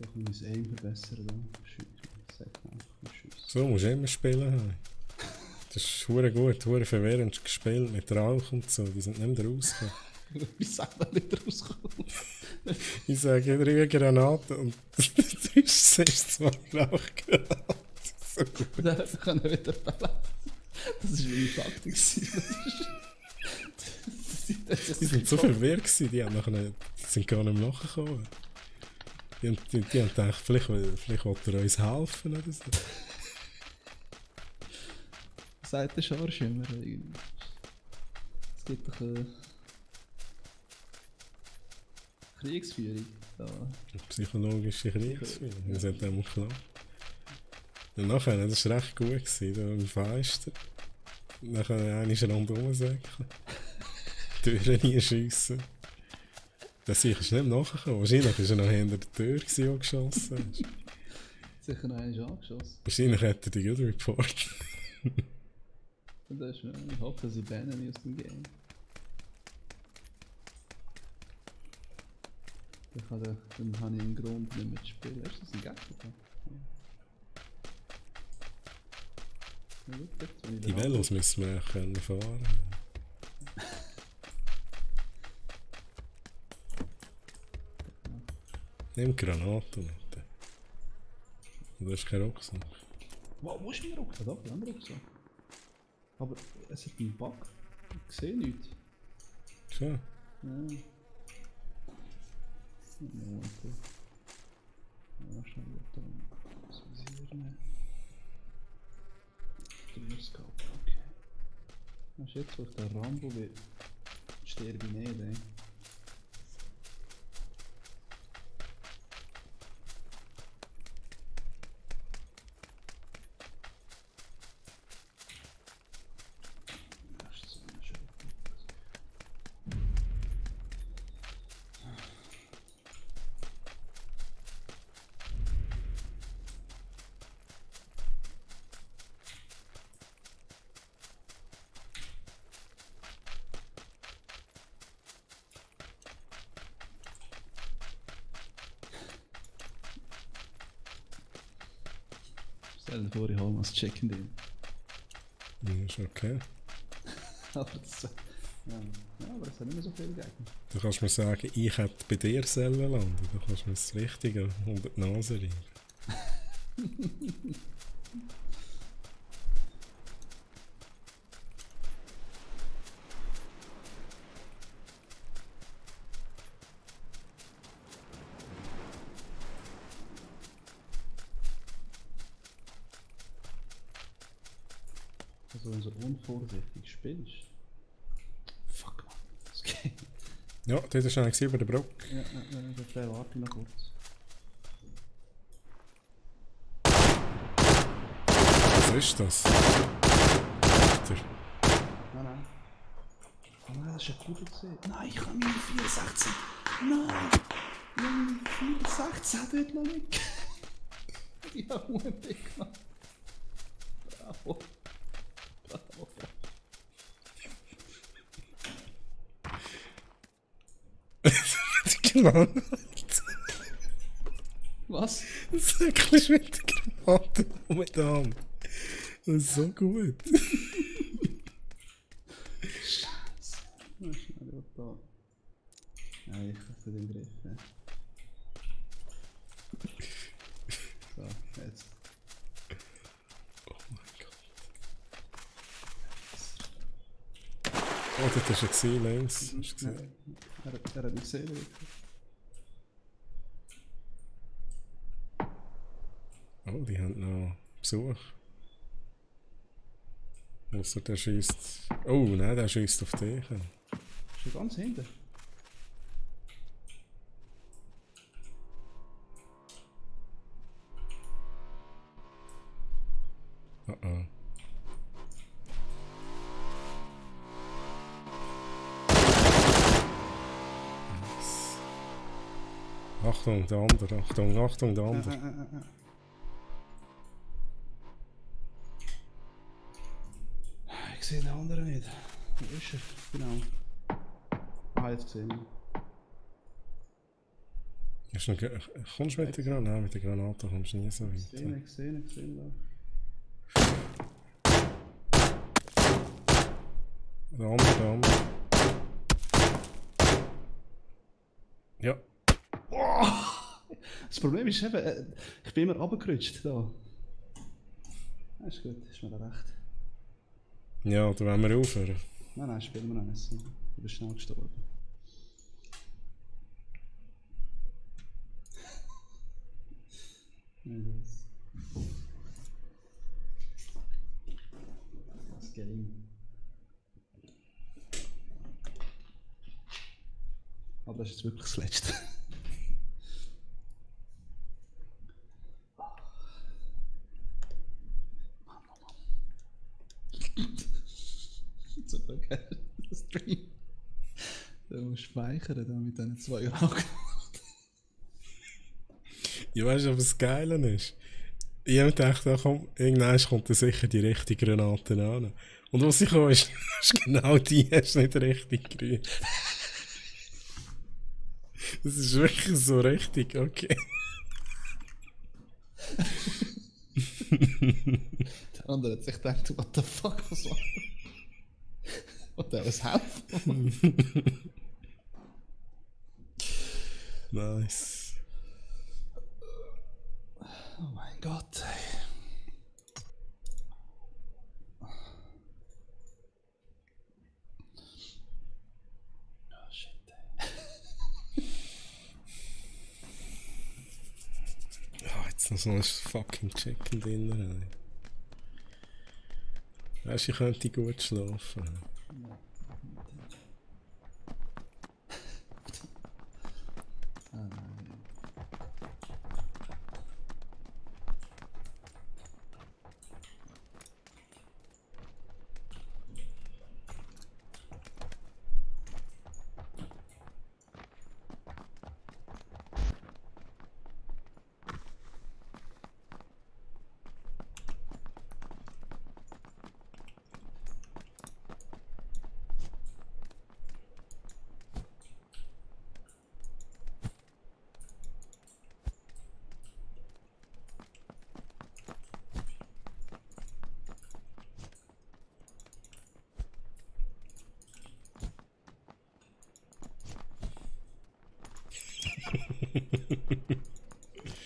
B: Ich muss mein Aim verbessern, da.
D: So musst du immer spielen haben. Das ist verdammt gut, verdammt verwirrend gespielt mit Rauch und so, die sind nicht mehr rausgekommen.
B: Ich sag da nicht rausgekommen.
D: Ich sage 3 Granaten und du siehst 2 Rauchgranaten. So gut.
B: Das kann er wieder bleiben. Das war meine Taktik.
D: Die sind so verwirrt gewesen, die sind gar nicht mehr nachgekommen. Die haben gedacht, vielleicht will er uns helfen oder so.
B: Sagt der Scharschimmer. Es gibt doch eine Kriegsführung. Da.
D: Psychologische Kriegsführung, das hat einmal geklappt. Und nachher, das war recht gut gewesen, da im Fenster. Nachher eine rundherum säckeln. Türen reinschiessen. Das sicher ist nicht nachgekommen. Wahrscheinlich war er noch hinter der Tür, die du geschossen hast.
B: Sicher noch einen angeschossen.
D: Wahrscheinlich hätte er dich gut reportet.
B: Das ist, ich hoffe, sie bannen mich aus dem Game. Dann habe ich einen Grund nicht mehr zu spielen. Ist das ein Gegner? Ja,
D: die Velos müssen wir auch fahren können. Nimm Granaten mit. Du hast keinen Rucksack.
B: Wo ist mein Rucksack? Da, der andere Rucksack. Aber es hat einen Bug. Ich sehe nichts.
D: Schon?
B: Ja. Ja, schon gut. Das Visier nehmen. Trierscope, okay. Was ist jetzt auf der Rambo, wie sterbe ich nicht, ey. Stell dir vor, ich hole mal das Chicken Deal.
D: Ja, ist okay.
B: Aber das, ja, aber es hat nicht mehr so viel gegeben.
D: Du kannst mir sagen, ich hätte bei dir selber landen. Du kannst mir das Richtige unter die Nase reiben.
B: Also wenn du so unvorsichtig spielst. Fuck man, das geht.
D: Ja, das war schon über der Brücke.
B: Ja, dann warte ich noch kurz.
D: Was ist das?
B: Nein, nein. Oh nein, das ist ein Kugel gesehen. Nein, ich habe meine 416. Nein! Ich habe meine 416 dort noch nicht. Ich hab UMP gemacht. Bravo. Bravo.
D: Genau.
B: Was?
D: Das ist mit der Granate mit der Hand. Das ist so gut.
B: Scheiße. Na, schnell da. Nein, ich hab den Griff. Ja. So, jetzt.
D: Oh mein Gott. Oh, das hast du gesehen, links. Hast du gesehen?
B: Er hat mich gesehen, wirklich.
D: Oh, die haben noch Besuch. Ausser der schießt. Oh nein, der schießt auf dich.
B: Ist er ganz hinten?
D: Oh oh. Nice. Achtung, der andere. Achtung, Achtung, der andere.
B: Ich sehe den anderen nicht. Wo ist er? Genau. Ah, jetzt gesehen.
D: Kommst du mit der Granate? Nein, mit der Granate kommst du nie so weit.
B: Gesehen.
D: Der andere. Ja.
B: Oh! Das Problem ist eben, ich bin immer runtergerutscht da. Das ist gut, ist mir recht.
D: Ja, da wollen wir aufhören.
B: Nein, spielen wir noch nicht. Du bist schnell gestorben. Das Game. Aber das ist jetzt wirklich das Letzte. Super geil, das Stream. Du musst speichern da mit diesen 2 Augen.
D: Ja, weißt du, was das Geile ist? Ich habe gedacht, irgendwann kommt da sicher die richtige Granate an. Und was ich komme, ist genau die, hast du nicht richtig gerührt. Das ist wirklich so richtig, okay.
B: Der andere hat sich gedacht, what the fuck, was war das? Und der was helfen?
D: Nice.
B: Oh mein Gott, ey. Oh shit, ey.
D: Ja, jetzt noch so ein fucking Chicken drin. Weißt du, ich könnte gut schlafen.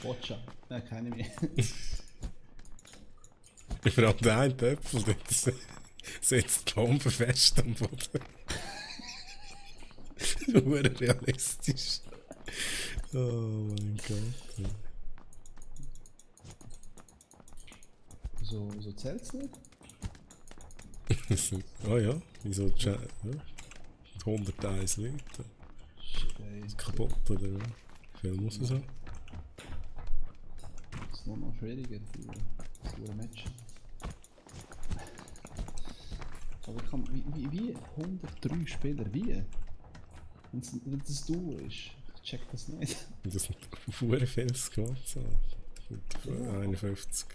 B: Boccia, keine mehr.
D: Ich vor allem der eine Töpfel, dort setzt die Bombe fest am Boden. Nur realistisch. Oh mein Gott.
B: So zählt es nicht?
D: Oh ja, wieso? Ja. 101 Liter. Ist kaputt, oder? Wie viel muss es sein?
B: Das ist noch schwieriger für ein Match. Aber ich kann, wie 103 Spieler, wie? Wenn das Duo ist, ich check das nicht.
D: Das sind verdammt viele Squads. 51.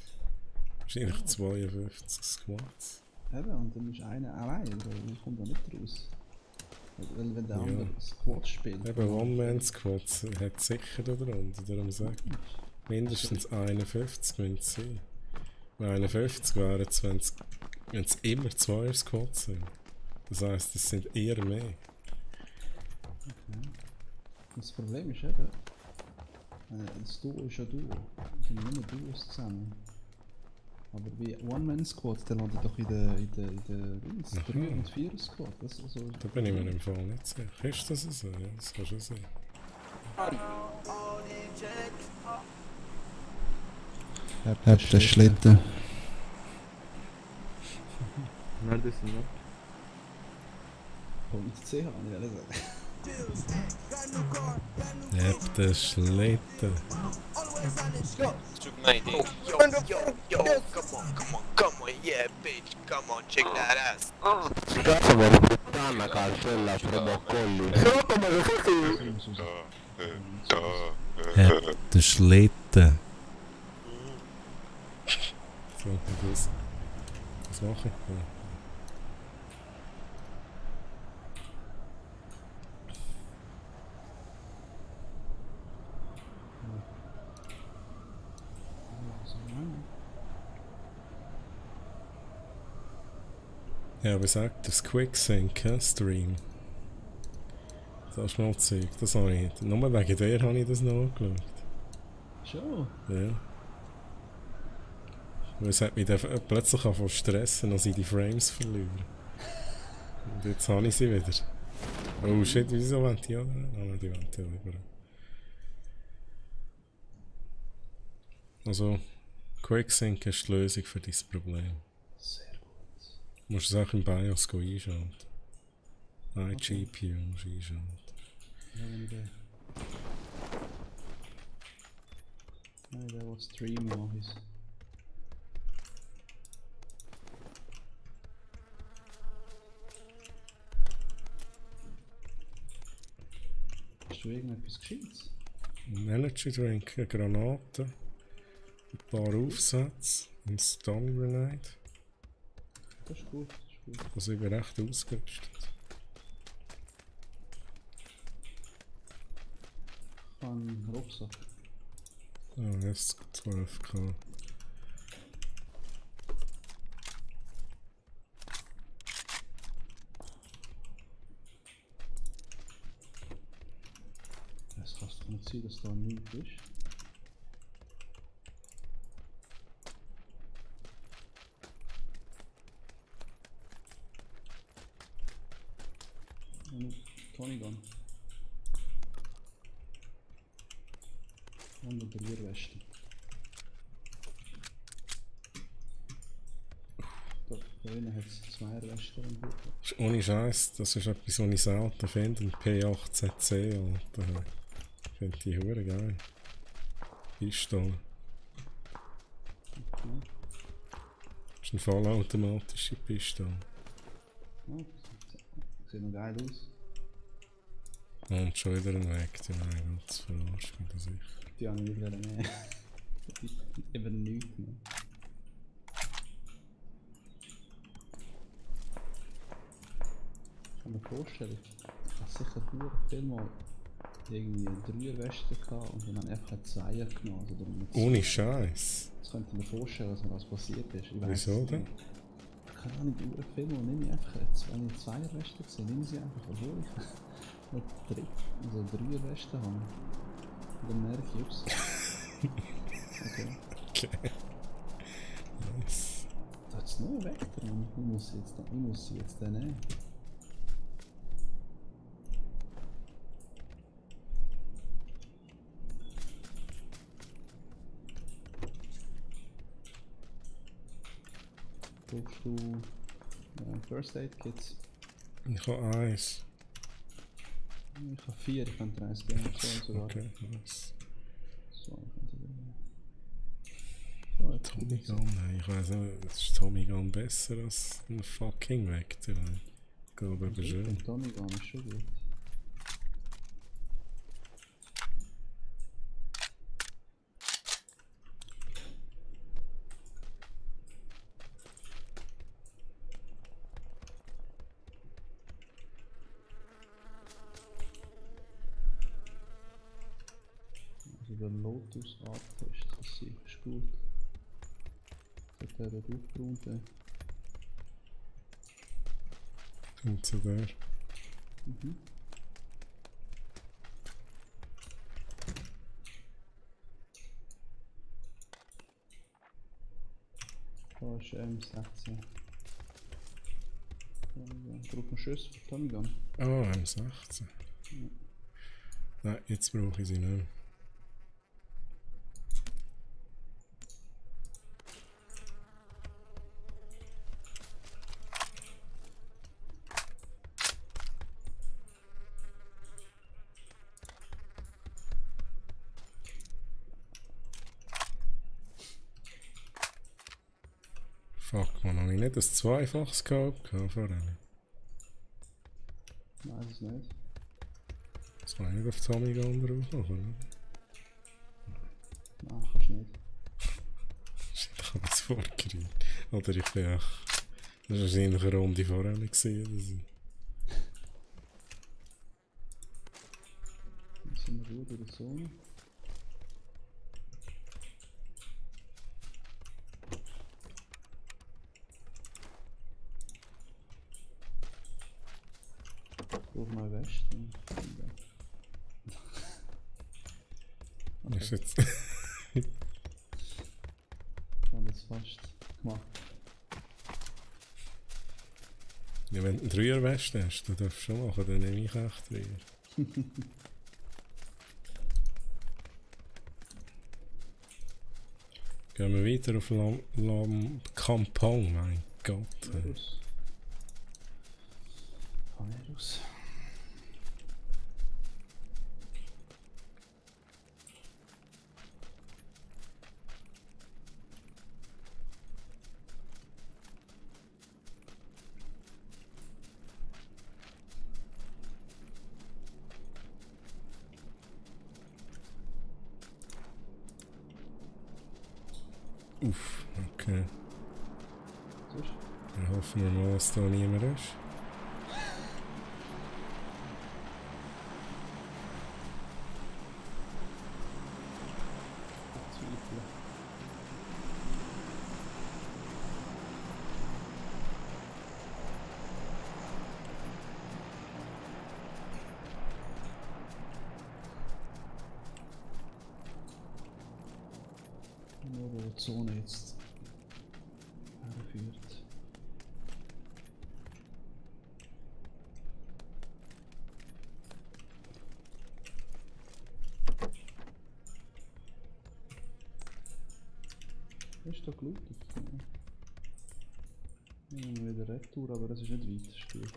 D: Wahrscheinlich 52 Squads.
B: Eben, und dann ist einer allein, oder? Dann kommt er nicht raus. Weil wenn der andere Squad spielt.
D: Eben, One-Man-Squads hat sicher da drunter, darum sage ich. Mindestens 51 müssen es sein. 51 wären es, wenn es immer 2 Squads sind. Das heisst, es sind eher mehr.
B: Okay. Das Problem ist eben, das Duo ist ja Duo. Es sind nur Duos zusammen. Aber bei One-Man-Squad, der landet doch in der 3 und 4 Squad. Das also
D: da bin ich mir im Fall nicht sicher. Ist das so? Ja, das kann schon sein.
B: Habt den Schlitten.
M: Nein, das ist nicht.
B: .ch habe ich gesagt.
D: Habt den Schlitten.
K: Come on, yeah, bitch, come on, check that ass.
J: Cazzo, ma puttana carcella promocolli.
D: Habt den Schlitten. So, was mache ich? Ja. Ja, aber sagt das Quicksync-Stream. Das ist mal Zeug, das habe ich. Nur wegen dir habe ich das noch angeschaut.
B: Schon?
D: Ja. Weil es hat mich dann plötzlich angefangen zu stressen, als ich die Frames verliere. Und jetzt habe ich sie wieder. Oh shit, wieso wollen die anderen? Ah, die wollen die lieber. Also, Quicksync ist die Lösung für dieses Problem.
B: Sehr gut.
D: Du musst es auch im BIOS einschalten. iGPU musst du einschalten.
B: Ja, wenn ich den... Nein, der will streamen mache ich. Hast du irgendetwas Gescheites?
D: Energy Drink, eine Granate, ein paar Aufsätze, ein Stun Grenade.
B: Das ist gut, das ist gut.
D: Also ich bin recht ausgerüstet.
B: Ich habe einen Rucksack.
D: Ah, jetzt 12k.
B: Es kann doch nicht sein, dass da nichts ist. Tony Gun. Und eine Brierweste. Da drinnen hat es 2 Westen im Buch.
D: Ohne Scheiß, das ist etwas, was ich selten finde. Ein P18C, Alter. Ich finde die hure geil. Pistole.
B: Okay.
D: Das ist eine vollautomatische Pistole.
B: Oh, sieht noch geil aus.
D: Und schon wieder ein Weg, die mein Gott, das verarscht mich da sicher.
B: Die haben nicht mehr mehr. Eben nichts mehr. Ich kann mir vorstellen, ich habe sicher früher viel mal irgendwie eine 3er-Weste gehabt und dann einfach eine 2er genommen. Also
D: ohne Scheiß.
B: Das könnte ich mir vorstellen, dass mir das passiert ist.
D: Wieso denn?
B: Keine Ahnung, die Film und nehme ich einfach wenn ich 2er-Weste sehe, nehme ich sie einfach, obwohl ich eine 3er-Weste habe. Und dann merke ich, ups. Okay.
D: Okay. Nice.
B: Da ist noch weg dran. Ich muss sie jetzt dann nehmen. Brauchst du First Aid Kits?
D: Ich habe 1.
B: Ich habe 4, ich kann 3 geben. Sogar.
D: Okay, nice.
B: So, ich kann die
D: Tommy Gun, nein, ich weiss nicht, ist Tommy Gun besser als ein fucking Vector? Ich glaube aber schon.
B: Tommy Gun ist schon gut. Also der Lotus A-Test, das ist gut. Das hat er durchgebraucht.
D: Kommt zu der.
B: Mhm. Da ist M16. Braucht man Schüsse für Tommy Gun?
D: Ah, M16. Ja. Nein, jetzt brauche ich sie nicht mehr. Fuck, man, habe ich nicht ein zweifaches gehabt vorhin?
B: Nein, das nicht.
D: Das kann ich nicht auf Tommy Gun drauf machen,
B: Nein, kannst du nicht.
D: Ich habe es vorgerührt. Oder ich bin auch... Das war wahrscheinlich eine Runde vorher gesehen.
B: Jetzt sind wir gut in der Zone. Auf mein Westen.
D: Okay. Ist jetzt...
B: Ich habe jetzt fast gemacht.
D: Ja, wenn du einen Dreier-Westen hast, dann darfst du schon machen, dann nehme ich auch Dreier. Gehen wir weiter auf Lam Kampong, mein Gott.
B: Virus.
D: Uff, okay.
B: Sonst?
D: Dann hoffen wir mal, dass da niemand ist.
B: Nur wo die Zone jetzt herführt. Ist da gelootet? Ja. Wieder Retour, aber das ist nicht weit, das ist gut.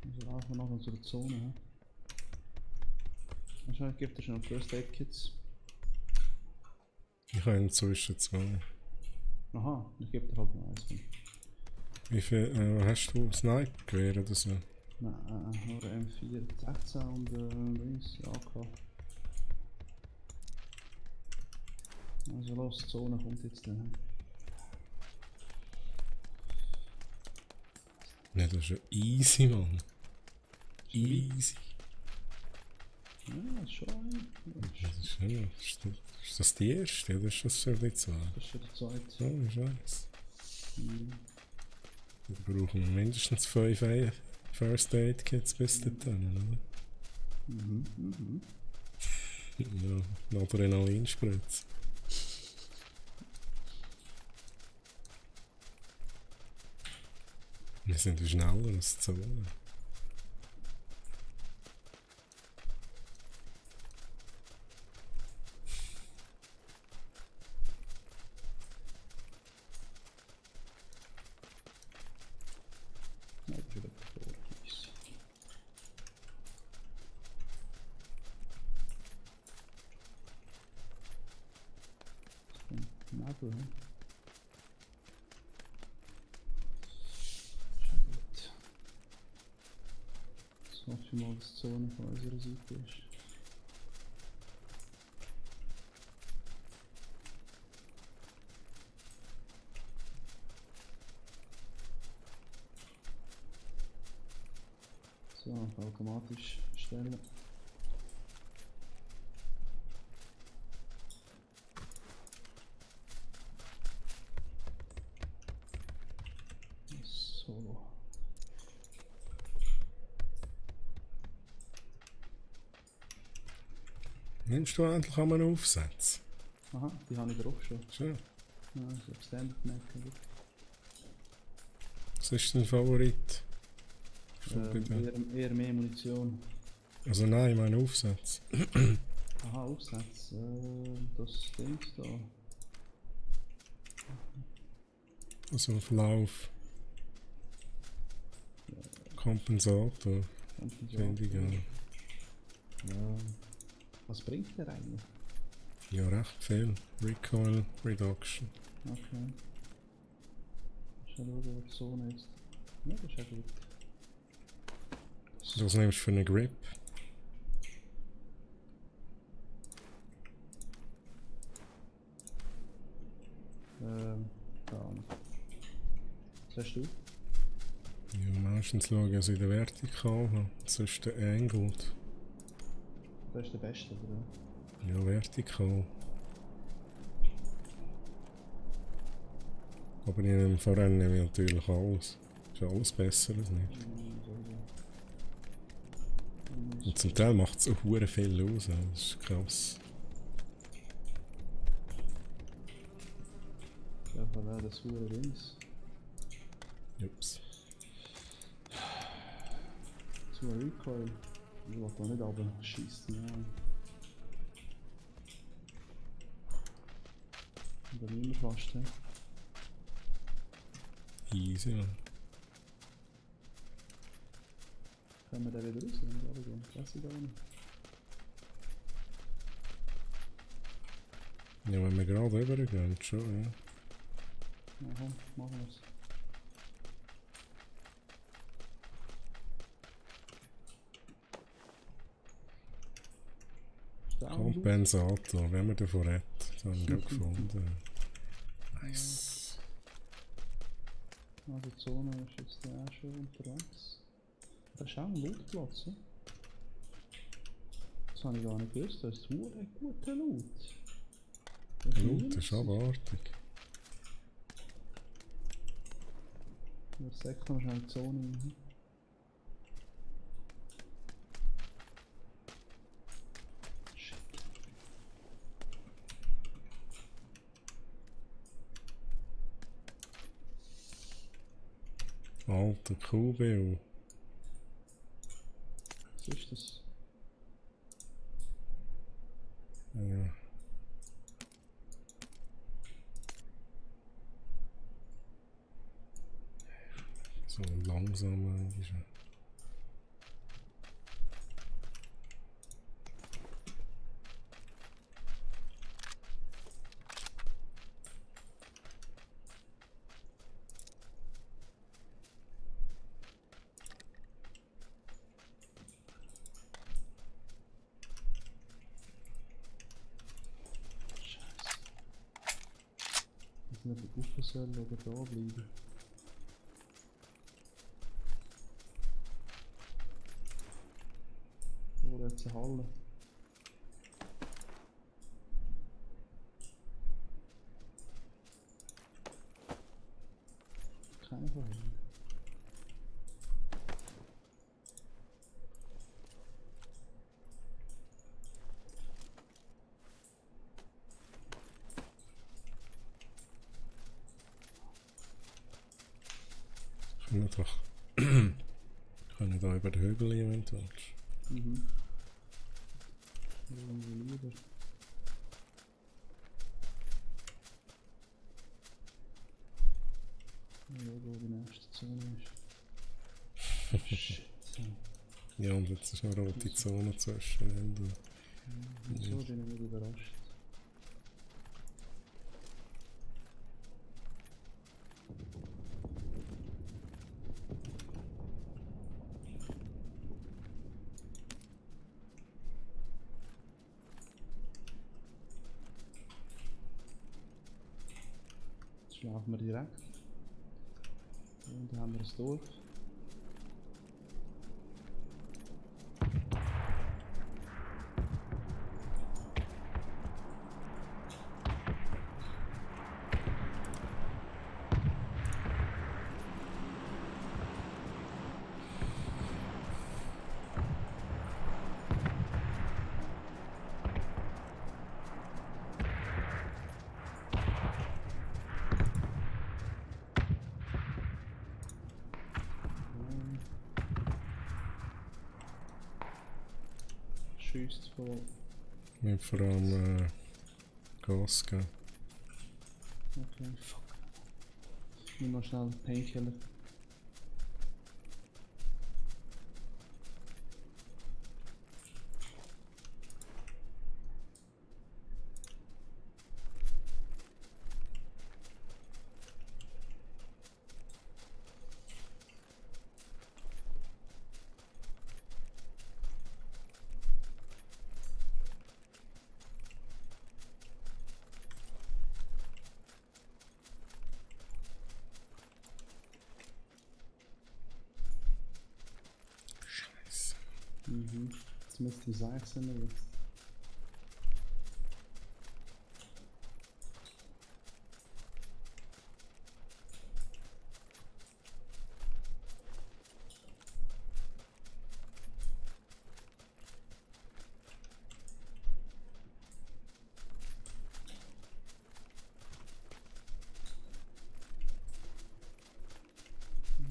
B: Also laufen wir noch unsere Zone. He? Wahrscheinlich gibt es schon First Aid Kits.
D: Ich habe inzwischen 2.
B: Aha, ich gebe dir halt noch eins.
D: Wie viel hast du? Sniper-Gewehr oder so?
B: Nein, nur M4, 16 und links AK. Also los, die Zone kommt jetzt dann.
D: Ne, das ist ja easy, Mann. Easy.
B: Ja, das ist schon.
D: Das ist schon. Ist das die erste oder ist das schon die zweite?
B: Das ist schon die zweite.
D: Oh, ich weiß. Dann brauchen wir mindestens 5 First Aid Kits bis dahin, oder? Ja, Adrenalinspritze. Wir sind schneller als die Zone.
B: Nebel, hm? Jetzt hoffe ich mal, dass die Zone von unserer Seite ist. So, automatisch stellen. So.
D: Nimmst du endlich einmal einen Aufsatz?
B: Aha, die habe ich drauf schon.
D: Schön.
B: Ja, so Standard Neck.
D: Was ist dein Favorit?
B: Eher mehr Munition.
D: Also nein, ich meine Aufsatz.
B: Aha, Aufsatz. Das Ding da.
D: Also auf Lauf. Kompensator. Finde ich auch.
B: Ja. Was bringt der eigentlich?
D: Ja, recht viel. Recoil Reduction.
B: Okay. Schau, wo die Zone ist. Ja, das ist ja gut.
D: Was nimmst du für einen Grip?
B: Keine Ahnung. Was hast du?
D: Ja, meistens schaue ich, dass ich den Vertikal habe. Sonst den Angled.
B: Das ist der beste, oder?
D: Ja, vertikal. Aber in einem Verein nehme ich natürlich alles. Ist alles besser als nicht. Und zum Teil macht es auch hure viel aus. Das ist krass.
B: Ja, von daher das hure links.
D: Ups.
B: Zu einem Recoil. Ich will da nicht runter schießen. Ja. Und dann immer fast, ja.
D: Easy, ja.
B: Können wir den wieder raus? Wenn wir runtergehen? Weiß ich gar nicht.
D: Ja, wenn wir gerade rübergehen, schon, ja.
B: Aha, machen wir es.
D: Kompensator, wenn man davon redet. Das haben wir gerade gefunden. Nice.
B: Also die Zone ist jetzt auch schon unterwegs. Das ist auch ein Lootplatz, ne? Das habe ich gar nicht gewusst, das ist ein guter Loot.
D: Loot ist abartig.
B: Wir säckeln wahrscheinlich die Zone rein.
D: Alter QBU.
B: Was ist das?
D: Ja. So langsam eigentlich.
B: Nicht rauf sollen oder da bleiben. Wo jetzt eine Halle? Keine von ihnen.
D: Können wir doch. Können da über den Hügel eventuell.
B: Mhm. Lieber. Ja, wo die nächste Zone ist. Shit.
D: Ja, und jetzt ist eine rote Zone zwischen.
B: So bin ich nicht überrascht. Jetzt schlafen wir direkt. Und dann haben wir das Dorf. Schießt voll.
D: Mit vor allem Gas geben.
B: Okay, fuck. Nimm mal schnell Painkiller. Mhm. Jetzt müsste ich 6 sein jetzt.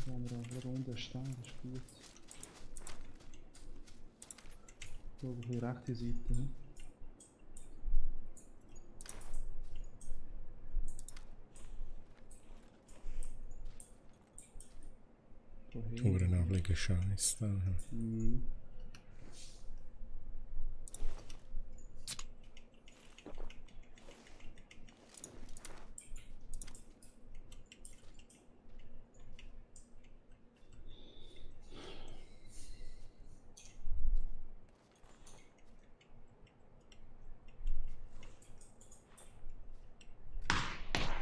B: Dann haben wir auch eine Runde stehen, das ist gut. So, auf die rechte Seite. Ne?
D: Vor ein abliger Scheiß da.
B: Mhm.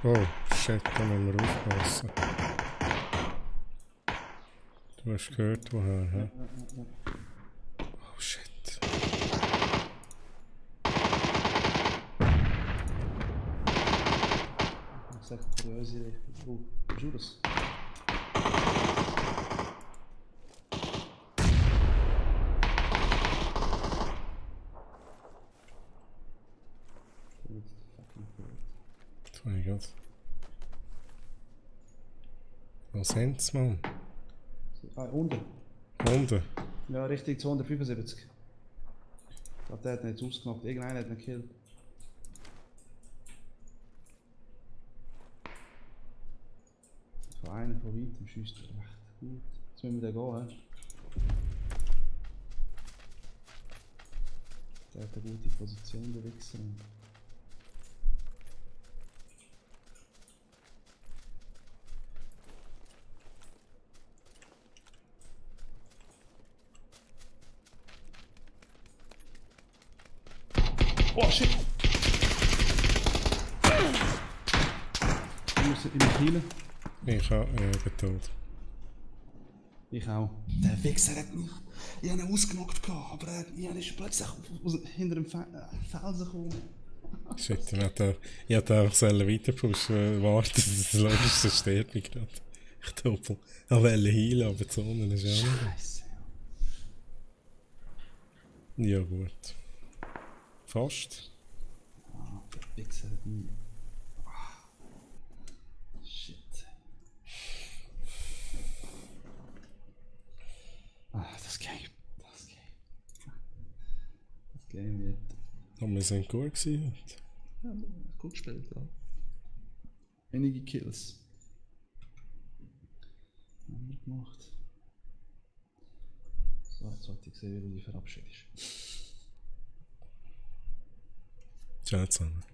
D: Oh, shit, da müssen wir aufpassen. Du hast gehört, woher, hä? Oh, shit.
B: Ich sag seriöse Richtung. Oh, Judas.
D: Oh mein Gott. Was sind sie, Mann?
B: Ah, unten.
D: Unten?
B: Ja, Richtung 275. Ich glaube, der hat ihn jetzt ausgenockt. Irgendeiner hat ihn gekillt. Von einem von weitem schießt er recht gut. Jetzt müssen wir da gehen, hä? Der hat eine gute Position, der Wichser. Oh shit! Ich muss healen.
D: Ich bin tot.
B: Ich auch. Der Wichser hat mich. Ich habe ihn ausgenockt, aber ich ist plötzlich hinter dem Felsen gekommen.
D: Shit, ich hätte einfach weiter pushen, warten, das logisch, so stirbt mich gerade. Ich doppel. Ich wollte healen, aber die Zone ist ja nicht.
B: Scheiße.
D: Ja gut. Fast.
B: Ah, der Wichser hat mich. Shit.
D: Aber wir sind gut gewesen.
B: Ja, gut gespielt, ja. Einige Kills. Haben wir gemacht. So, jetzt sollte ich sehen, wie du dich verabschiedest.
D: Ciao zusammen.